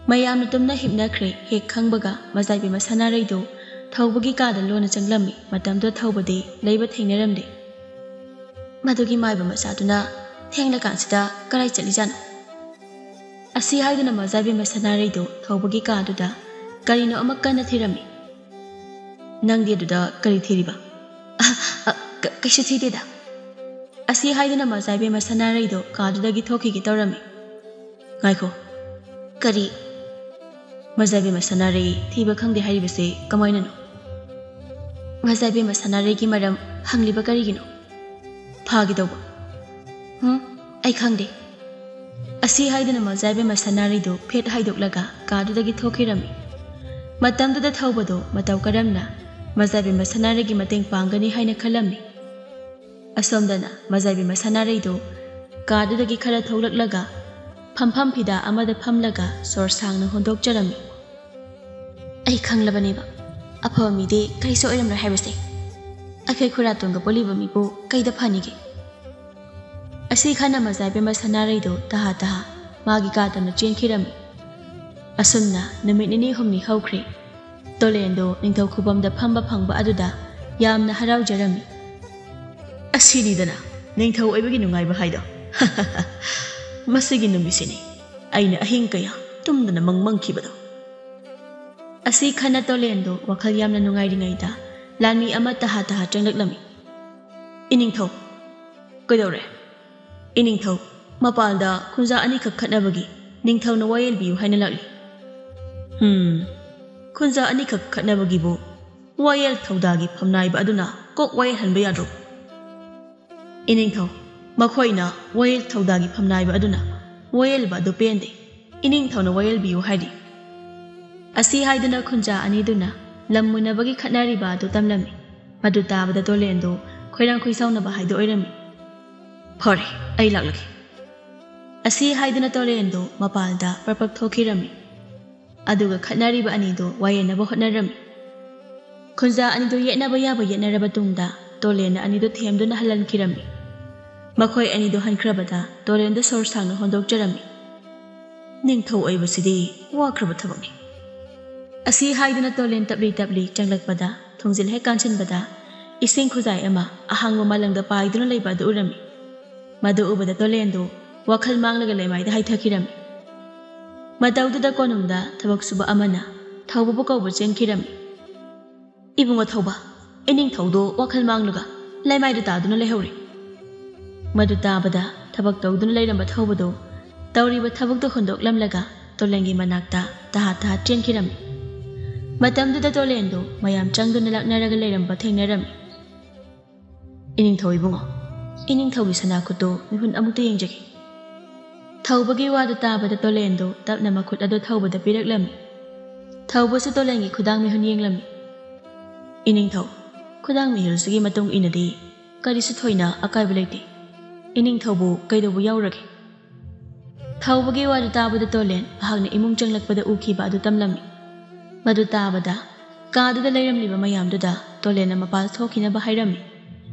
ꯃꯌꯥꯝꯅ ꯇꯨꯝꯅ ꯍꯤꯞꯅꯈ꯭ꯔꯦ꯫ ꯍꯦꯛ ꯈꯪꯕꯒ ꯃꯖꯥꯏꯕꯦꯝꯃ ꯁꯅꯥꯔꯩꯗꯨ ꯊꯧꯕꯒꯤ ꯀꯥꯗ ꯂꯣꯟꯅ ꯆꯪꯂꯝꯃꯤ꯫ ꯃꯇꯝꯗꯨꯗ ꯊꯧꯕꯗꯤ ꯂꯩꯕ ꯊꯦꯡꯅꯔꯝꯗꯦ꯫ ꯃꯗꯨꯒꯤ ꯃꯥꯏꯕ ꯃꯆꯥꯗꯨꯅ ꯊꯦꯡꯂꯀꯥꯟꯁꯤꯗ ꯀꯔꯥꯏ ꯆꯠꯂꯤꯖꯥꯠꯅꯣ? ꯑꯁꯤ ꯍꯥꯏꯗꯨꯅ ꯃꯖꯥꯏꯕꯦꯝꯃ ꯁꯅꯥꯔꯩꯗꯨ ꯊꯧꯕꯒꯤ ꯀꯥꯗꯨꯗ ꯀꯔꯤꯅꯣ ꯑꯃ ꯀꯟꯅ ꯊꯤꯔꯝꯃꯤ꯫ "ꯅꯪꯗꯤ ꯑꯗꯨꯗ ꯀꯔꯤ ꯊꯤꯔꯤꯕ?" "ꯑ, ꯑ, ꯀ-, ꯀꯩꯁꯨ ꯊꯤꯗꯦꯗ꯫" ꯑꯁꯤ ꯍꯥꯏꯗꯨꯅ ꯃꯖꯥꯏꯕꯦꯝꯃ ꯁꯅꯥꯔꯩꯗꯣ ꯀꯥꯗꯨꯗꯒꯤ ꯊꯣꯛꯈꯤꯒꯦ ꯇꯧꯔꯝꯃꯤ꯫ "ꯉꯥꯏꯈꯣ, ꯀꯔꯤ?" "ꯃꯖꯥꯏꯕꯦꯝꯃ ꯁꯅꯥꯔꯩ ꯊꯤꯕ ꯈꯪꯗꯦ ꯍꯥꯏꯔꯤꯕꯁꯦ ꯀꯃꯥꯏꯅꯅꯣ?" "ꯃꯖꯥꯏꯕꯦꯝꯃ ꯁꯅꯥꯔꯩꯒꯤ ꯃꯔꯝ ꯍꯪꯂꯤꯕ ꯀꯔꯤꯒꯤꯅꯣ?" "ꯐꯥꯒꯦ ꯇꯧꯕ꯫" "ꯍꯨꯝ, ꯑꯩ ꯈꯪꯗꯦ꯫" ꯑꯁꯤ ꯍꯥꯏꯗꯨꯅ ꯃꯖꯥꯏꯕꯦꯝꯃ ꯁꯅꯥꯔꯩꯗꯨ ꯐꯦꯠ ꯍꯥꯏꯗꯣꯛꯂꯒ ꯀꯥꯗꯨꯗꯒꯤ ꯊꯣꯛꯈꯤꯔꯝꯃꯤ꯫ ꯃꯇꯝꯗꯨꯗ ꯊꯧꯕꯗꯨ ꯃꯇꯧ ꯀꯔꯝꯅ ꯃꯖꯥꯏꯕꯦꯝꯃ ꯁꯅꯥꯔꯩꯒꯤ ꯃꯇꯦꯡ ꯄꯥꯡꯒꯅꯤ ꯍꯥꯏꯅ ꯈꯜꯂꯝꯃꯤ꯫ ꯑꯁꯣꯝꯗꯅ ꯃꯖꯥꯏꯕꯦꯝꯃ ꯁꯅꯥꯔꯩꯗꯨ ꯀꯥꯗꯨꯗꯒꯤ ꯈꯔ ꯊꯣꯛꯂꯛꯂꯒ ꯐꯝꯐꯝ ꯐꯤꯗꯥ ꯑꯃꯗ ꯐꯝꯂꯒ ꯁꯣꯔ ꯁꯥꯡꯅ ꯍꯣꯟꯗꯣꯛꯆꯔꯝꯃꯤ꯫ "ꯑꯩ ꯈꯪꯂꯕꯅꯦꯕ, ꯑꯐꯕ ꯃꯤꯗꯤ ꯀꯔꯤꯁꯨ ꯑꯣꯏꯔꯝꯂꯣꯏ ꯍꯥꯏꯕꯁꯦ꯫ ꯑꯩꯈꯣꯏ ꯈꯨꯔꯥꯇꯣꯟꯒ ꯄꯨꯜꯂꯤꯕ ꯃꯤꯕꯨ ꯀꯩꯗ ꯐꯅꯤꯒꯦ?" ꯑꯁꯤ ꯈꯟꯅ ꯃꯖꯥꯏꯕꯦꯝꯃ ꯁꯅꯥꯔꯩꯗꯨ ꯇꯍꯥ ꯇꯍꯥ ꯃꯥꯒꯤ ꯀꯥ ꯇꯝꯅ ꯆꯦꯟꯈꯤꯔꯝꯃꯤ꯫ ꯑꯁꯨꯝꯅ ꯅꯨꯃꯤꯠ ꯅꯤꯅꯤ ꯍꯨꯝꯅꯤ ꯍꯧꯈ꯭ꯔꯦ꯫ ꯇꯣꯂꯦꯟꯗꯨ ꯅꯤꯡꯊꯧ ꯈꯨꯕꯝꯗ ꯐꯝꯕ ꯐꯪꯕ ꯑꯗꯨꯗ ꯌꯥꯝꯅ ꯍꯔꯥꯎꯖꯔꯝꯃꯤ꯫ "ꯑꯁꯤꯅꯤꯗꯅ ꯅꯤꯡꯊꯧ ꯑꯣꯏꯕꯒꯤ ꯅꯨꯡꯉꯥꯏꯕ ꯍꯥꯏꯗꯣ꯫ ꯃꯁꯤꯒꯤ ꯅꯨꯃꯤꯠꯁꯤꯅꯤ ꯑꯩꯅ ꯑꯍꯤꯡ ꯀꯌꯥ ꯇꯨꯝꯗꯅ ꯃꯪ ꯃꯪꯈꯤꯕꯗꯣ꯫" ꯑꯁꯤ ꯈꯟꯅ ꯇꯣꯂꯦꯟꯗꯨ ꯋꯥꯈꯜ ꯌꯥꯝꯅ ꯅꯨꯡꯉꯥꯏꯔꯤꯉꯩꯗ ꯂꯥꯟꯃꯤ ꯑꯃ ꯇꯍꯥ ꯇꯍꯥ ꯆꯪꯂꯛꯂꯝꯃꯤ꯫ "ꯏꯅꯤꯡꯊꯧ꯫" "ꯀꯩꯗꯧꯔꯦ?" "ꯏꯅꯤꯡꯊꯧ, ꯃꯄꯥꯜꯗ ꯈꯨꯟꯖꯥ ꯑꯅꯤꯈꯛ ꯈꯠꯅꯕꯒꯤ ꯅꯤꯡꯊꯧꯅ ꯋꯥꯌꯦꯜꯕꯤꯌꯨ ꯍꯥꯏꯅ ꯂꯥꯛꯂꯤ꯫" "ꯍꯨꯝ, ꯈꯨꯟꯖꯥ ꯑꯅꯤꯈꯛ ꯈꯠꯅꯕꯒꯤꯕꯨ ꯋꯥꯌꯦꯜ ꯊꯧꯗꯥꯒꯤ ꯐꯝꯅꯥꯏꯕ ꯑꯗꯨꯅ ꯀꯣꯛ ꯋꯥꯌꯦꯜꯍꯟꯕ ꯌꯥꯗ꯭ꯔꯣ? ꯏꯅꯤꯡꯊꯧ, ꯃꯈꯣꯏꯅ ꯋꯥꯌꯦꯜ ꯊꯧꯗꯥꯒꯤ ꯐꯝꯅꯥꯏꯕ ꯑꯗꯨꯅ ꯋꯥꯌꯦꯜꯕ ꯑꯗꯨ ꯄꯦꯟꯗꯦ꯫ ꯏꯅꯤꯡꯊꯧꯅ ꯋꯥꯌꯦꯜꯕꯤꯌꯨ ꯍꯥꯏꯔꯤ꯫ ꯑꯁꯤ ꯍꯥꯏꯗꯨꯅ ꯈꯨꯟꯖꯥ ꯑꯅꯤꯗꯨꯅ ꯂꯝ ꯃꯨꯟꯅꯕꯒꯤ ꯈꯠꯅꯔꯤꯕ ꯑꯗꯨ ꯇꯝꯂꯝꯃꯤ꯫ ꯃꯗꯨ ꯇꯥꯕꯗ ꯇꯣꯂꯦꯟꯗꯨ ꯈꯣꯏꯔꯥꯡ ꯈꯣꯏꯁꯥꯎꯅꯕ ꯍꯥꯏꯗꯣ ꯑꯣꯏꯔꯝꯃꯤ꯫ "ꯐꯔꯦ, ꯑꯩ ꯂꯥꯛꯂꯒꯦ"꯫ ꯑꯁꯤ ꯍꯥꯏꯗꯨꯅ ꯇꯣꯂꯦꯟꯗꯨ ꯃꯄꯥꯟꯗ ꯄ꯭ꯔꯞ ꯄ꯭ꯔꯞ ꯊꯣꯛꯈꯤꯔꯝꯃꯤ꯫ ꯑꯗꯨꯒ ꯈꯠꯅꯔꯤꯕ ꯑꯅꯤꯗꯨ ꯋꯥꯌꯦꯟꯅꯕ ꯍꯣꯠꯅꯔꯝꯃꯤ꯫ ꯈꯨꯟꯖꯥ ꯑꯅꯤꯗꯨ ꯌꯦꯠꯅꯕ ꯌꯥꯕ ꯌꯦꯠꯅꯔꯕ ꯇꯨꯡꯗ ꯇꯣꯂꯦꯟꯅ ꯑꯅꯤꯗꯨ ꯊꯦꯝꯗꯨꯅ ꯍꯜꯍꯟꯈꯤꯔꯝꯃꯤ꯫ ꯃꯈꯣꯏ ꯑꯅꯤꯗꯨ ꯍꯟꯈ꯭ꯔꯕꯗ ꯇꯣꯂꯦꯟꯗꯨ ꯁꯣꯔ ꯁꯥꯡꯅ ꯍꯣꯟꯗꯣꯛꯆꯔꯝꯃꯤ꯫ "ꯅꯤꯡꯊꯧ ꯑꯣꯏꯕꯁꯤꯗꯤ ꯋꯥꯈ꯭ꯔꯕ ꯊꯕꯛꯅꯤ"꯫ ꯑꯁꯤ ꯍꯥꯏꯗꯨꯅ ꯇꯣꯂꯦꯟ ꯇꯞꯂꯤ ꯇꯞꯂꯤ ꯆꯪꯂꯛꯄꯗ, ꯊꯣꯡꯖꯤꯜ ꯍꯦꯛ ꯀꯥꯟꯁꯤꯟꯕꯗ, ꯏꯁꯤꯡ ꯈꯨꯖꯥꯏ ꯑꯃ ꯑꯍꯥꯡꯕ ꯃꯂꯪꯗ ꯄꯥꯏꯗꯨꯅ ꯂꯩꯕ ꯑꯗꯨ ꯎꯔꯝꯃꯤ꯫ ꯃꯗꯨ ꯎꯕꯗ ꯇꯣꯂꯦꯟꯗꯨ ꯋꯥꯈꯜ ꯃꯥꯡꯂꯒ ꯂꯩꯃꯥꯏꯗ ꯍꯥꯏꯊꯈꯤꯔꯝꯃꯤ꯫ ꯃꯇꯧꯗꯨꯗ ꯀꯣꯅꯨꯡꯗ ꯊꯕꯛ ꯁꯨꯕ ꯑꯃꯅ ꯊꯧꯕꯕꯨ ꯀꯧꯕ ꯆꯦꯟꯈꯤꯔꯝꯃꯤ꯫ "ꯏꯕꯨꯡꯉꯣ ꯊꯧꯕ, ꯏꯅꯤꯡꯊꯧꯗꯣ ꯋꯥꯈꯜ ꯃꯥꯡꯂꯒ ꯂꯩꯃꯥꯏꯗ ꯇꯥꯗꯨꯅ ꯂꯩꯍꯧꯔꯦ"꯫ ꯃꯗꯨ ꯇꯥꯕꯗ ꯊꯕꯛ ꯇꯧꯗꯨꯅ ꯂꯩꯔꯝꯕ ꯊꯧꯕꯗꯨ ꯇꯧꯔꯤꯕ ꯊꯕꯛꯇꯨ ꯍꯨꯟꯗꯣꯛꯂꯝꯂꯒ ꯇꯣꯂꯦꯟꯒꯤ ꯃꯅꯥꯛꯇ ꯇꯍꯥ ꯇꯍꯥ ꯆꯦꯟꯈꯤꯔꯝꯃꯤ꯫ ꯃꯇꯝꯗꯨꯗ ꯇꯣꯂꯦꯟꯗꯨ ꯃꯌꯥꯝ ꯆꯪꯗꯨꯅ ꯂꯥꯛꯅꯔꯒ ꯂꯩꯔꯝꯕ ꯊꯦꯡꯅꯔꯝꯃꯤ꯫ "ꯏꯅꯤꯡꯊꯧ ꯏꯕꯨꯡꯉꯣ, ꯏꯅꯤꯡꯊꯧꯒꯤ ꯁꯅꯥꯈꯨꯠꯇꯨ ꯃꯤꯍꯨꯟ ꯑꯃꯨꯛꯇ ꯌꯦꯡꯖꯒꯦ"꯫ ꯊꯧꯕꯒꯤ ꯋꯥꯗꯨ ꯇꯥꯕꯗ ꯇꯣꯂꯦꯟꯗꯨ ꯇꯞꯅ ꯃꯈꯨꯠ ꯑꯗꯨ ꯊꯧꯕꯗ ꯄꯤꯔꯛꯂꯝꯃꯤ꯫ ꯊꯧꯕꯁꯨ ꯇꯣꯂꯦꯟꯒꯤ ꯈꯨꯗꯥꯡ ꯃꯤꯍꯨꯟ ꯌꯦꯡꯂꯝꯃꯤ꯫ "ꯏꯅꯤꯡꯊꯧ, ꯈꯨꯗꯥꯡ ꯃꯤꯍꯨꯜꯁꯤꯒꯤ ꯃꯇꯨꯡ ꯏꯟꯅꯗꯤ ꯀꯔꯤꯁꯨ ꯊꯣꯏꯅ ꯑꯀꯥꯏꯕ ꯂꯩꯇꯦ꯫ ꯏꯅꯤꯡꯊꯧꯕꯨ ꯀꯩꯗꯧꯕ ꯌꯥꯎꯔꯒꯦ?" ꯊꯧꯕꯒꯤ ꯋꯥꯗꯨ ꯇꯥꯕꯗ ꯇꯣꯂꯦꯟ ꯃꯍꯥꯛꯅ ꯏꯃꯨꯡ ꯆꯪꯂꯛꯄꯗ ꯎꯈꯤꯕ ꯑꯗꯨ ꯇꯝꯂꯝꯃꯤ꯫ ꯃꯗꯨ ꯇꯥꯕꯗ ꯀꯥꯗꯨꯗ ꯂꯩꯔꯝꯂꯤꯕ ꯃꯌꯥꯝꯗꯨꯗ ꯇꯣꯂꯦꯟꯅ ꯃꯄꯥꯜ ꯊꯣꯛꯈꯤꯅꯕ ꯍꯥꯏꯔꯝꯃꯤ꯫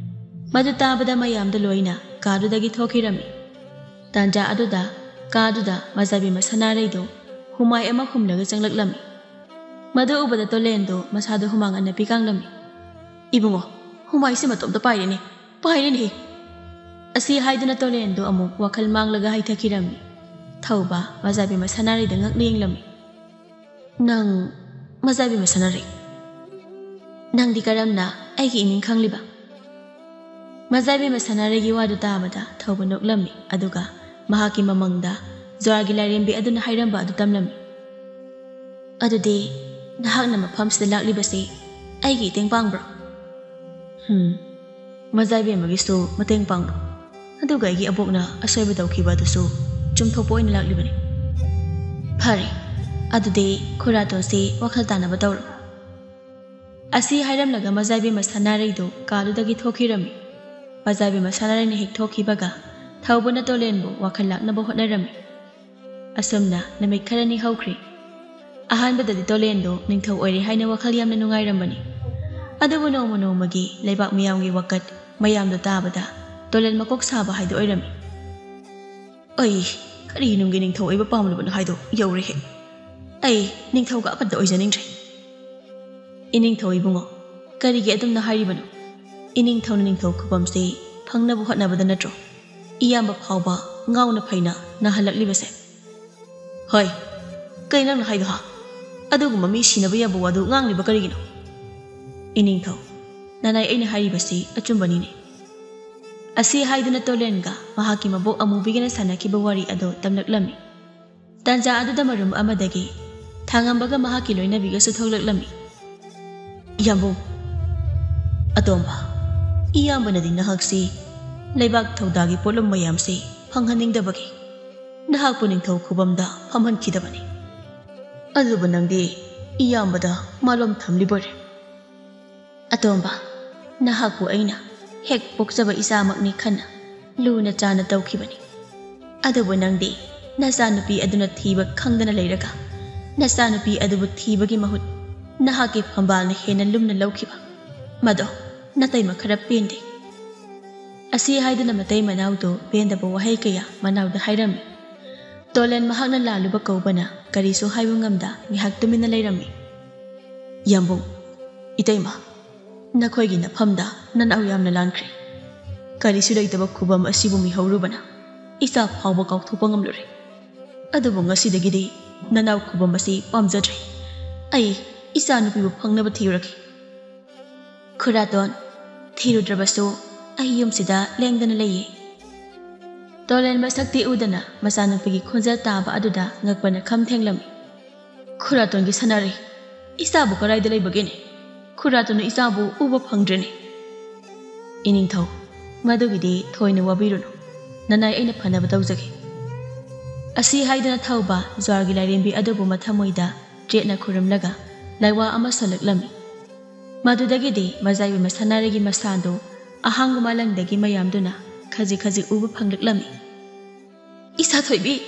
ꯃꯗꯨ ꯇꯥꯕꯗ ꯃꯌꯥꯝꯗꯨ ꯂꯣꯏꯅ ꯀꯥꯗꯨꯗꯒꯤ ꯊꯣꯛꯈꯤꯔꯝꯃꯤ꯫ ꯇꯥꯟꯖꯥ ꯑꯗꯨꯗ ꯀꯥꯗꯨꯗ ꯃꯖꯥꯕꯤ ꯃꯁꯥꯟꯅꯔꯩꯗꯨ ꯍꯨꯃꯥꯏ ꯑꯃ ꯍꯨꯝꯂꯒ ꯆꯪꯂꯛꯂꯝꯃꯤ꯫ ꯃꯗꯨ ꯎꯕꯗ ꯇꯣꯂꯦꯟꯗꯨ ꯃꯁꯥꯗ ꯍꯨꯃꯥꯡ ꯑꯅꯞꯄꯤ ꯀꯥꯡꯂꯝꯃꯤ꯫ "ꯏꯕꯨꯡꯉꯣ, ꯍꯨꯃꯥꯏꯁꯤ ꯃꯇꯣꯝꯇ ꯄꯥꯏꯔꯦꯅꯦ, ꯄꯥꯏꯔꯦꯅꯦ!" ꯑꯁꯤ ꯍꯥꯏꯗꯨꯅ ꯇꯣꯂꯦꯟꯗꯨ ꯑꯃꯨꯛ ꯋꯥꯈꯜ ꯃꯥꯡꯂꯒ ꯍꯥꯏꯊꯈꯤꯔꯝꯃꯤ꯫ ꯊꯧꯕ ꯃꯖꯥꯕꯤ ꯃꯁꯥꯟꯅꯔꯩꯗ ꯉꯛꯅ ꯌꯦꯡꯂꯝꯃꯤ꯫ "ꯅꯪ ꯃꯖꯥꯕꯤ ꯃꯁꯥꯟꯅꯔꯩ? ꯅꯪꯗꯤ ꯀꯔꯝꯅ ꯑꯩꯒꯤ ꯏꯃꯤꯡ ꯈꯪꯂꯤꯕ?" ꯃꯖꯥꯕꯤ ꯃꯁꯥꯟꯅꯔꯩꯒꯤ ꯋꯥꯗꯨ ꯇꯥꯕꯗ ꯊꯧꯕ ꯅꯣꯛꯂꯝꯃꯤ, ꯑꯗꯨꯒ ꯃꯍꯥꯛꯀꯤ ꯃꯃꯪꯗ ꯖ꯭ꯋꯥꯔꯒꯤ ꯂꯥꯏꯔꯦꯝꯕꯤ ꯑꯗꯨꯅ ꯍꯥꯏꯔꯝꯕ ꯑꯗꯨ ꯇꯝꯂꯝꯃꯤ꯫ "ꯑꯗꯨꯗꯤ ꯅꯍꯥꯛꯅ ꯃꯐꯝꯁꯤꯗ ꯂꯥꯛꯂꯤꯕꯁꯤ ꯑꯩꯒꯤ ꯃꯇꯦꯡ ꯄꯥꯡꯕ꯭ꯔꯣ? ꯍꯝ, ꯃꯖꯥꯏꯕꯦꯝꯃꯒꯤꯁꯨ ꯃꯇꯦꯡ ꯄꯥꯡꯕ꯭ꯔꯣ? ꯑꯗꯨꯒ ꯑꯩꯒꯤ ꯑꯕꯣꯛꯅ ꯑꯁꯣꯏꯕ ꯇꯧꯈꯤꯕ ꯑꯗꯨꯁꯨ ꯆꯨꯝꯊꯣꯛꯄ ꯑꯣꯏꯅ ꯂꯥꯛꯂꯤꯕꯅꯤ꯫ ꯐꯔꯦ, ꯑꯗꯨꯗꯤ ꯈꯨꯔꯥꯇꯣꯟꯁꯤ ꯋꯥꯈꯜ ꯇꯥꯅꯕ ꯇꯧꯔꯣ꯫ ꯑꯁꯤ ꯍꯥꯏꯔꯝꯂꯒ ꯃꯖꯥꯏꯕꯦꯝꯃ ꯁꯅꯥꯔꯩꯗꯨ ꯀꯥꯗꯨꯗꯒꯤ ꯊꯣꯛꯈꯤꯔꯝꯃꯤ꯫ ꯃꯖꯥꯏꯕꯦꯝꯃ ꯁꯅꯥꯔꯩꯅ ꯍꯦꯛ ꯊꯣꯛꯈꯤꯕꯒ ꯊꯧꯕꯅ ꯇꯣꯂꯦꯟꯕꯨ ꯋꯥꯈꯜ ꯂꯥꯛꯅꯕ ꯍꯣꯠꯅꯔꯝꯃꯤ꯫ ꯑꯁꯨꯝꯅ ꯅꯨꯃꯤꯠ ꯈꯔꯅꯤ ꯍꯧꯈ꯭ꯔꯦ꯫ ꯑꯍꯥꯟꯕꯗꯗꯤ ꯇꯣꯂꯦꯟꯗꯨ ꯅꯤꯡꯊꯧ ꯑꯣꯏꯔꯦ ꯍꯥꯏꯅ ꯋꯥꯈꯜ ꯌꯥꯝꯅ ꯅꯨꯡꯉꯥꯏꯔꯝꯕꯅꯤ꯫ ꯑꯗꯨꯕꯨ ꯅꯣꯡꯃ ꯅꯣꯡꯃꯒꯤ ꯂꯩꯕꯥꯛ ꯃꯤꯌꯥꯝꯒꯤ ꯋꯥꯀꯠ ꯃꯌꯥꯝꯗꯣ ꯇꯥꯕꯗ ꯇꯣꯂꯦꯟ ꯃꯀꯣꯛ ꯁꯥꯕ ꯍꯥꯏꯗꯨ ꯑꯣꯏꯔꯝꯃꯤ꯫ "ꯑꯩ ꯀꯔꯤ ꯅꯨꯡꯒꯤ ꯅꯤꯡꯊꯧ ꯑꯣꯏꯕ ꯄꯥꯝꯂꯕꯅꯣ ꯍꯥꯏꯗꯣ ꯌꯧꯔꯦꯍꯦ꯫ ꯑꯩ ꯅꯤꯡꯊꯧꯒ ꯑꯃꯠꯇ ꯑꯣꯏꯖꯅꯤꯡꯗ꯭ꯔꯦ꯫" "ꯏꯅꯤꯡꯊꯧ ꯏꯕꯨꯡꯉꯣ, ꯀꯔꯤꯒꯤ ꯑꯗꯨꯝꯅ ꯍꯥꯏꯔꯤꯕꯅꯣ? ꯏꯅꯤꯡꯊꯧꯅ ꯅꯤꯡꯊꯧ ꯈꯨꯕꯝꯁꯤ ꯐꯪꯅꯕ ꯍꯣꯠꯅꯕꯗ ꯅꯠꯇ꯭ꯔꯣ ꯏꯌꯥꯝꯕ ꯐꯥꯎꯕ ꯉꯥꯎꯅ ꯐꯩꯅ ꯅꯥꯍꯜꯂꯛꯂꯤꯕꯁꯦ?" "ꯍꯣꯏ, ꯀꯩ ꯅꯪꯅ ꯍꯥꯏꯗꯣ ꯍꯥ? ꯑꯗꯨꯒꯨꯝꯕ ꯃꯤ ꯁꯤꯅꯕ ꯌꯥꯕ ꯋꯥꯗꯨ ꯉꯥꯡꯂꯤꯕ ꯀꯔꯤꯒꯤꯅꯣ?" "ꯏꯅꯤꯡꯊꯧ, ꯅꯅꯥꯏ ꯑꯩꯅ ꯍꯥꯏꯔꯤꯕꯁꯤ ꯑꯆꯨꯝꯕꯅꯤꯅꯦ꯫" ꯑꯁꯤ ꯍꯥꯏꯗꯨꯅ ꯇꯣꯂꯦꯟꯒ ꯃꯍꯥꯛꯀꯤ ꯃꯕꯣꯛ ꯑꯃꯨꯕꯤꯒꯅ ꯁꯥꯟꯅꯈꯤꯕ ꯋꯥꯔꯤ ꯑꯗꯨ ꯇꯝꯂꯛꯂꯝꯃꯤ꯫ ꯇꯥꯟꯖꯥ ꯑꯗꯨꯗ ꯃꯔꯨꯝ ꯑꯃꯗꯒꯤ ꯊꯥꯡꯉꯝꯕꯒ ꯃꯍꯥꯛꯀꯤ ꯂꯣꯏꯅꯕꯤꯒꯁꯨ ꯊꯣꯛꯂꯛꯂꯝꯃꯤ꯫ "ꯏꯌꯥꯝꯕꯨꯡ, ꯑꯇꯣꯝꯕ, ꯏꯌꯥꯝꯕꯅꯗꯤ ꯅꯍꯥꯛꯁꯤ ꯂꯩꯕꯥꯛ ꯊꯧꯗꯥꯒꯤ ꯄꯣꯠꯂꯨꯝ ꯃꯌꯥꯝꯁꯤ ꯐꯪꯍꯟꯅꯤꯡꯗꯕꯒꯤ ꯅꯍꯥꯛꯄꯨ ꯅꯤꯡꯊꯧ ꯈꯨꯕꯝꯗ ꯐꯝꯍꯟꯈꯤꯗꯕꯅꯤ꯫ ꯑꯗꯨꯕꯨ ꯅꯪꯗꯤ ꯏꯌꯥꯝꯕꯗ ꯃꯥꯂꯣꯝ ꯊꯝꯂꯤꯕꯣꯏꯔꯦ꯫" "ꯑꯇꯣꯝꯕ, ꯅꯍꯥꯛꯄꯨ ꯑꯩꯅ ꯍꯦꯛ ꯄꯣꯛꯆꯕ ꯏꯆꯥꯃꯛꯅꯤ ꯈꯟꯅ ꯂꯨꯅ ꯆꯥꯅ ꯇꯧꯈꯤꯕꯅꯤ꯫ ꯑꯗꯨꯕꯨ ꯅꯪꯗꯤ ꯅꯆꯥꯅꯨꯄꯤ ꯑꯗꯨꯅ ꯊꯤꯕ ꯈꯪꯗꯅ ꯂꯩꯔꯒ ꯅꯆꯥꯅꯨꯄꯤ ꯑꯗꯨꯕꯨ ꯊꯤꯕꯒꯤ ꯃꯍꯨꯠ ꯅꯍꯥꯛꯀꯤ ꯐꯝꯕꯥꯜꯅ ꯍꯦꯟꯅ ꯂꯨꯝꯅ ꯂꯧꯈꯤꯕ, ꯃꯗꯣ ꯅꯇꯩꯃ ꯈꯔ ꯄꯦꯟꯗꯦ꯫" ꯑꯁꯤ ꯍꯥꯏꯗꯨꯅ ꯃꯇꯩ ꯃꯅꯥꯎꯗꯨ ꯄꯦꯟꯗꯕ ꯋꯥꯍꯩ ꯀꯌꯥ ꯃꯅꯥꯎꯗ ꯍꯥꯏꯔꯝꯃꯤ꯫ ꯇꯣꯂꯦꯟ ꯃꯍꯥꯛꯅ ꯂꯥꯜꯂꯨꯕ ꯀꯧꯕꯅ ꯀꯔꯤꯁꯨ ꯍꯥꯏꯕ ꯉꯝꯗ ꯉꯥꯏꯍꯥꯛ ꯇꯨꯃꯤꯟꯅ ꯂꯩꯔꯝꯃꯤ꯫ "ꯏꯌꯥꯝꯕꯨꯡ, ꯏꯇꯩꯃ, ꯅꯈꯣꯏꯒꯤ ꯅꯐꯝꯗ ꯅꯅꯥꯎ ꯌꯥꯝꯅ ꯂꯥꯟꯈ꯭ꯔꯦ꯫ ꯀꯔꯤꯁꯨ ꯂꯩꯇꯕ ꯈꯨꯕꯝ ꯑꯁꯤꯕꯨ ꯃꯤꯍꯧꯔꯨꯕꯅ ꯏꯆꯥ ꯐꯥꯎꯕ ꯀꯥꯎꯊꯣꯛꯄ ꯉꯝꯂꯨꯔꯦ꯫ ꯑꯗꯨꯕꯨ ꯉꯁꯤꯗꯒꯤꯗꯤ ꯅꯅꯥꯎ ꯈꯨꯕꯝ ꯑꯁꯤ ꯄꯥꯝꯖꯗ꯭ꯔꯦ꯫ ꯑꯩ ꯏꯆꯥ ꯅꯨꯄꯤꯕꯨ ꯐꯪꯅꯕ ꯊꯤꯔꯨꯔꯒꯦ꯫" "ꯈꯨꯔꯥꯇꯣꯟ, ꯊꯤꯔꯨꯗ꯭ꯔꯕꯁꯨ ꯑꯩ ꯌꯨꯝꯁꯤꯗ ꯂꯦꯡꯗꯅ ꯂꯩꯌꯦ꯫" ꯇꯣꯂꯦꯟ ꯃꯁꯛꯇꯤ ꯎꯗꯅ ꯃꯆꯥꯅꯨꯄꯤꯒꯤ ꯈꯣꯟꯖꯦꯜ ꯇꯥꯕ ꯑꯗꯨꯗ ꯉꯛꯄꯅ ꯈꯝ ꯊꯦꯡꯂꯝꯃꯤ꯫ "ꯈꯨꯔꯥꯇꯣꯟꯒꯤ ꯁꯅꯥꯔꯩ, ꯏꯆꯥꯕꯨ ꯀꯗꯥꯏꯗ ꯂꯩꯕꯒꯦꯅꯦ?" ꯈꯨꯔꯥꯇꯣꯟꯅ ꯏꯆꯥꯕꯨ ꯎꯕ ꯐꯪꯗ꯭ꯔꯦꯅꯦ꯫ ꯏꯅꯤꯡꯊꯧ, ꯃꯗꯨꯒꯤꯗꯤ ꯊꯣꯏꯅ ꯋꯥꯕꯤꯔꯨꯅꯨ, ꯅꯅꯥꯏ ꯑꯩꯅ ꯐꯅꯕ ꯇꯧꯖꯒꯦ꯫ ꯑꯁꯤ ꯍꯥꯏꯗꯨꯅ ꯊꯧꯕ ꯖ꯭ꯋꯥꯔꯒꯤ ꯂꯥꯏꯔꯦꯝꯕꯤ ꯑꯗꯨꯕꯨ ꯃꯊꯃꯣꯏꯗ ꯆꯦꯠꯅ ꯈꯨꯔꯨꯝꯂꯒ ꯂꯥꯏꯋꯥ ꯑꯃ ꯁꯣꯜꯂꯛꯂꯝꯃꯤ꯫ ꯃꯗꯨꯗꯒꯤꯗꯤ ꯃꯖꯥꯏꯕꯤ ꯃꯁꯥꯟꯅꯔꯤꯒꯤ ꯃꯁꯥꯗꯨ ꯑꯍꯥꯡꯕ ꯃꯥꯂꯪꯗꯒꯤ ꯃꯌꯥꯝꯗꯨꯅ ꯈꯖꯤꯛ ꯈꯖꯤꯛ ꯎꯕ ꯐꯪꯂꯛꯂꯝꯃꯤ꯫ ꯏꯁꯥ ꯊꯣꯏꯕꯤ!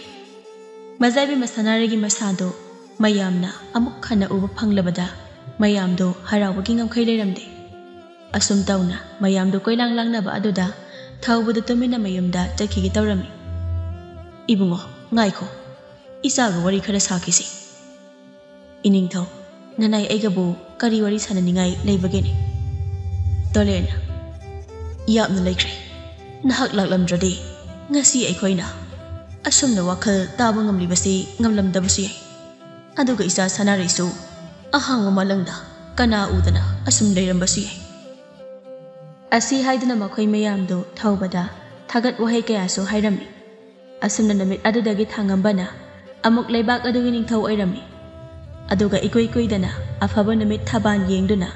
ꯃꯖꯥꯏꯕꯤ ꯃꯁꯥꯟꯅꯔꯤꯒꯤ ꯃꯁꯥꯗꯨ ꯃꯌꯥꯝꯅ ꯑꯃꯨꯛ ꯍꯟꯅ ꯎꯕ ꯐꯪꯂꯕꯗ ꯃꯌꯥꯝꯗꯨ ꯍꯔꯥꯎꯕꯒꯤ ꯉꯝꯈꯩ ꯂꯩꯔꯝꯗꯦ꯫ ꯑꯁꯨꯝ ꯇꯧꯅ ꯃꯌꯥꯝꯗꯨ ꯀꯣꯏꯂꯥꯡ ꯂꯥꯡꯅꯕ ꯑꯗꯨꯗ ꯊꯧꯕꯗꯨ ꯇꯨꯃꯤꯟꯅ ꯃꯌꯨꯝꯗ ꯆꯠꯈꯤꯒꯦ ꯇꯧꯔꯝꯃꯤ꯫ ꯏꯕꯨꯡꯉꯣ, ꯉꯥꯏꯈꯣ, ꯏꯆꯥꯒ ꯋꯥꯔꯤ ꯈꯔ ꯁꯥꯈꯤꯁꯤ꯫ ꯏꯅꯤꯡꯊꯧ, ꯅꯅꯥꯏ ꯑꯩꯒꯕꯨ ꯀꯔꯤ ꯋꯥꯔꯤ ꯁꯥꯟꯅꯅꯤꯡꯉꯥꯏ ꯂꯩꯕꯒꯦꯅꯦ? ꯇꯣꯂꯦꯟ, ꯌꯥꯝꯅ ꯂꯩꯈ꯭ꯔꯦ꯫ ꯅꯍꯥꯛ ꯂꯥꯛꯂꯝꯗ꯭ꯔꯗꯤ ꯉꯁꯤ ꯑꯩꯈꯣꯏꯅ ꯑꯁꯨꯝꯅ ꯋꯥꯈꯜ ꯇꯥꯕ ꯉꯝꯂꯤꯕꯁꯤ ꯉꯝꯂꯝꯗꯕꯁꯨ ꯌꯥꯏ꯫ ꯑꯗꯨꯒ ꯏꯆꯥ ꯁꯅꯥꯔꯩꯁꯨ ꯑꯍꯥꯡꯕ ꯃꯥꯂꯪꯗ ꯀꯅꯥ ꯎꯗꯅ ꯑꯁꯨꯝ ꯂꯩꯔꯝꯕꯁꯨ ꯌꯥꯏ꯫ ꯑꯁꯤ ꯍꯥꯏꯗꯨꯅ ꯃꯈꯣꯏ ꯃꯌꯥꯝꯗꯨ ꯊꯧꯕꯗ ꯊꯥꯒꯠ ꯋꯥꯍꯩ ꯀꯌꯥꯁꯨ ꯍꯥꯏꯔꯝꯃꯤ꯫ ꯑꯁꯨꯝꯅ ꯅꯨꯃꯤꯠ ꯑꯗꯨꯗꯒꯤ ꯊꯥꯡꯉꯝꯕꯅ ꯑꯃꯨꯛ ꯂꯩꯕꯥꯛ ꯑꯗꯨꯒꯤ ꯅꯤꯡꯊꯧ ꯑꯣꯏꯔꯝꯃꯤ꯫ ꯑꯗꯨꯒ ꯏꯀꯨꯏ ꯀꯨꯏꯗꯅ ꯑꯐꯕ ꯅꯨꯃꯤꯠ ꯊꯕꯥꯟ ꯌꯦꯡꯗꯨꯅ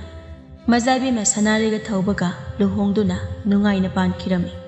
ꯃꯖꯥꯏꯕꯦꯝꯃ ꯁꯅꯥꯔꯩꯒ ꯊꯧꯕꯒ ꯂꯨꯍꯣꯡꯗꯨꯅ ꯅꯨꯡꯉꯥꯏꯅ ꯄꯥꯟꯈꯤꯔꯝꯃꯤ꯫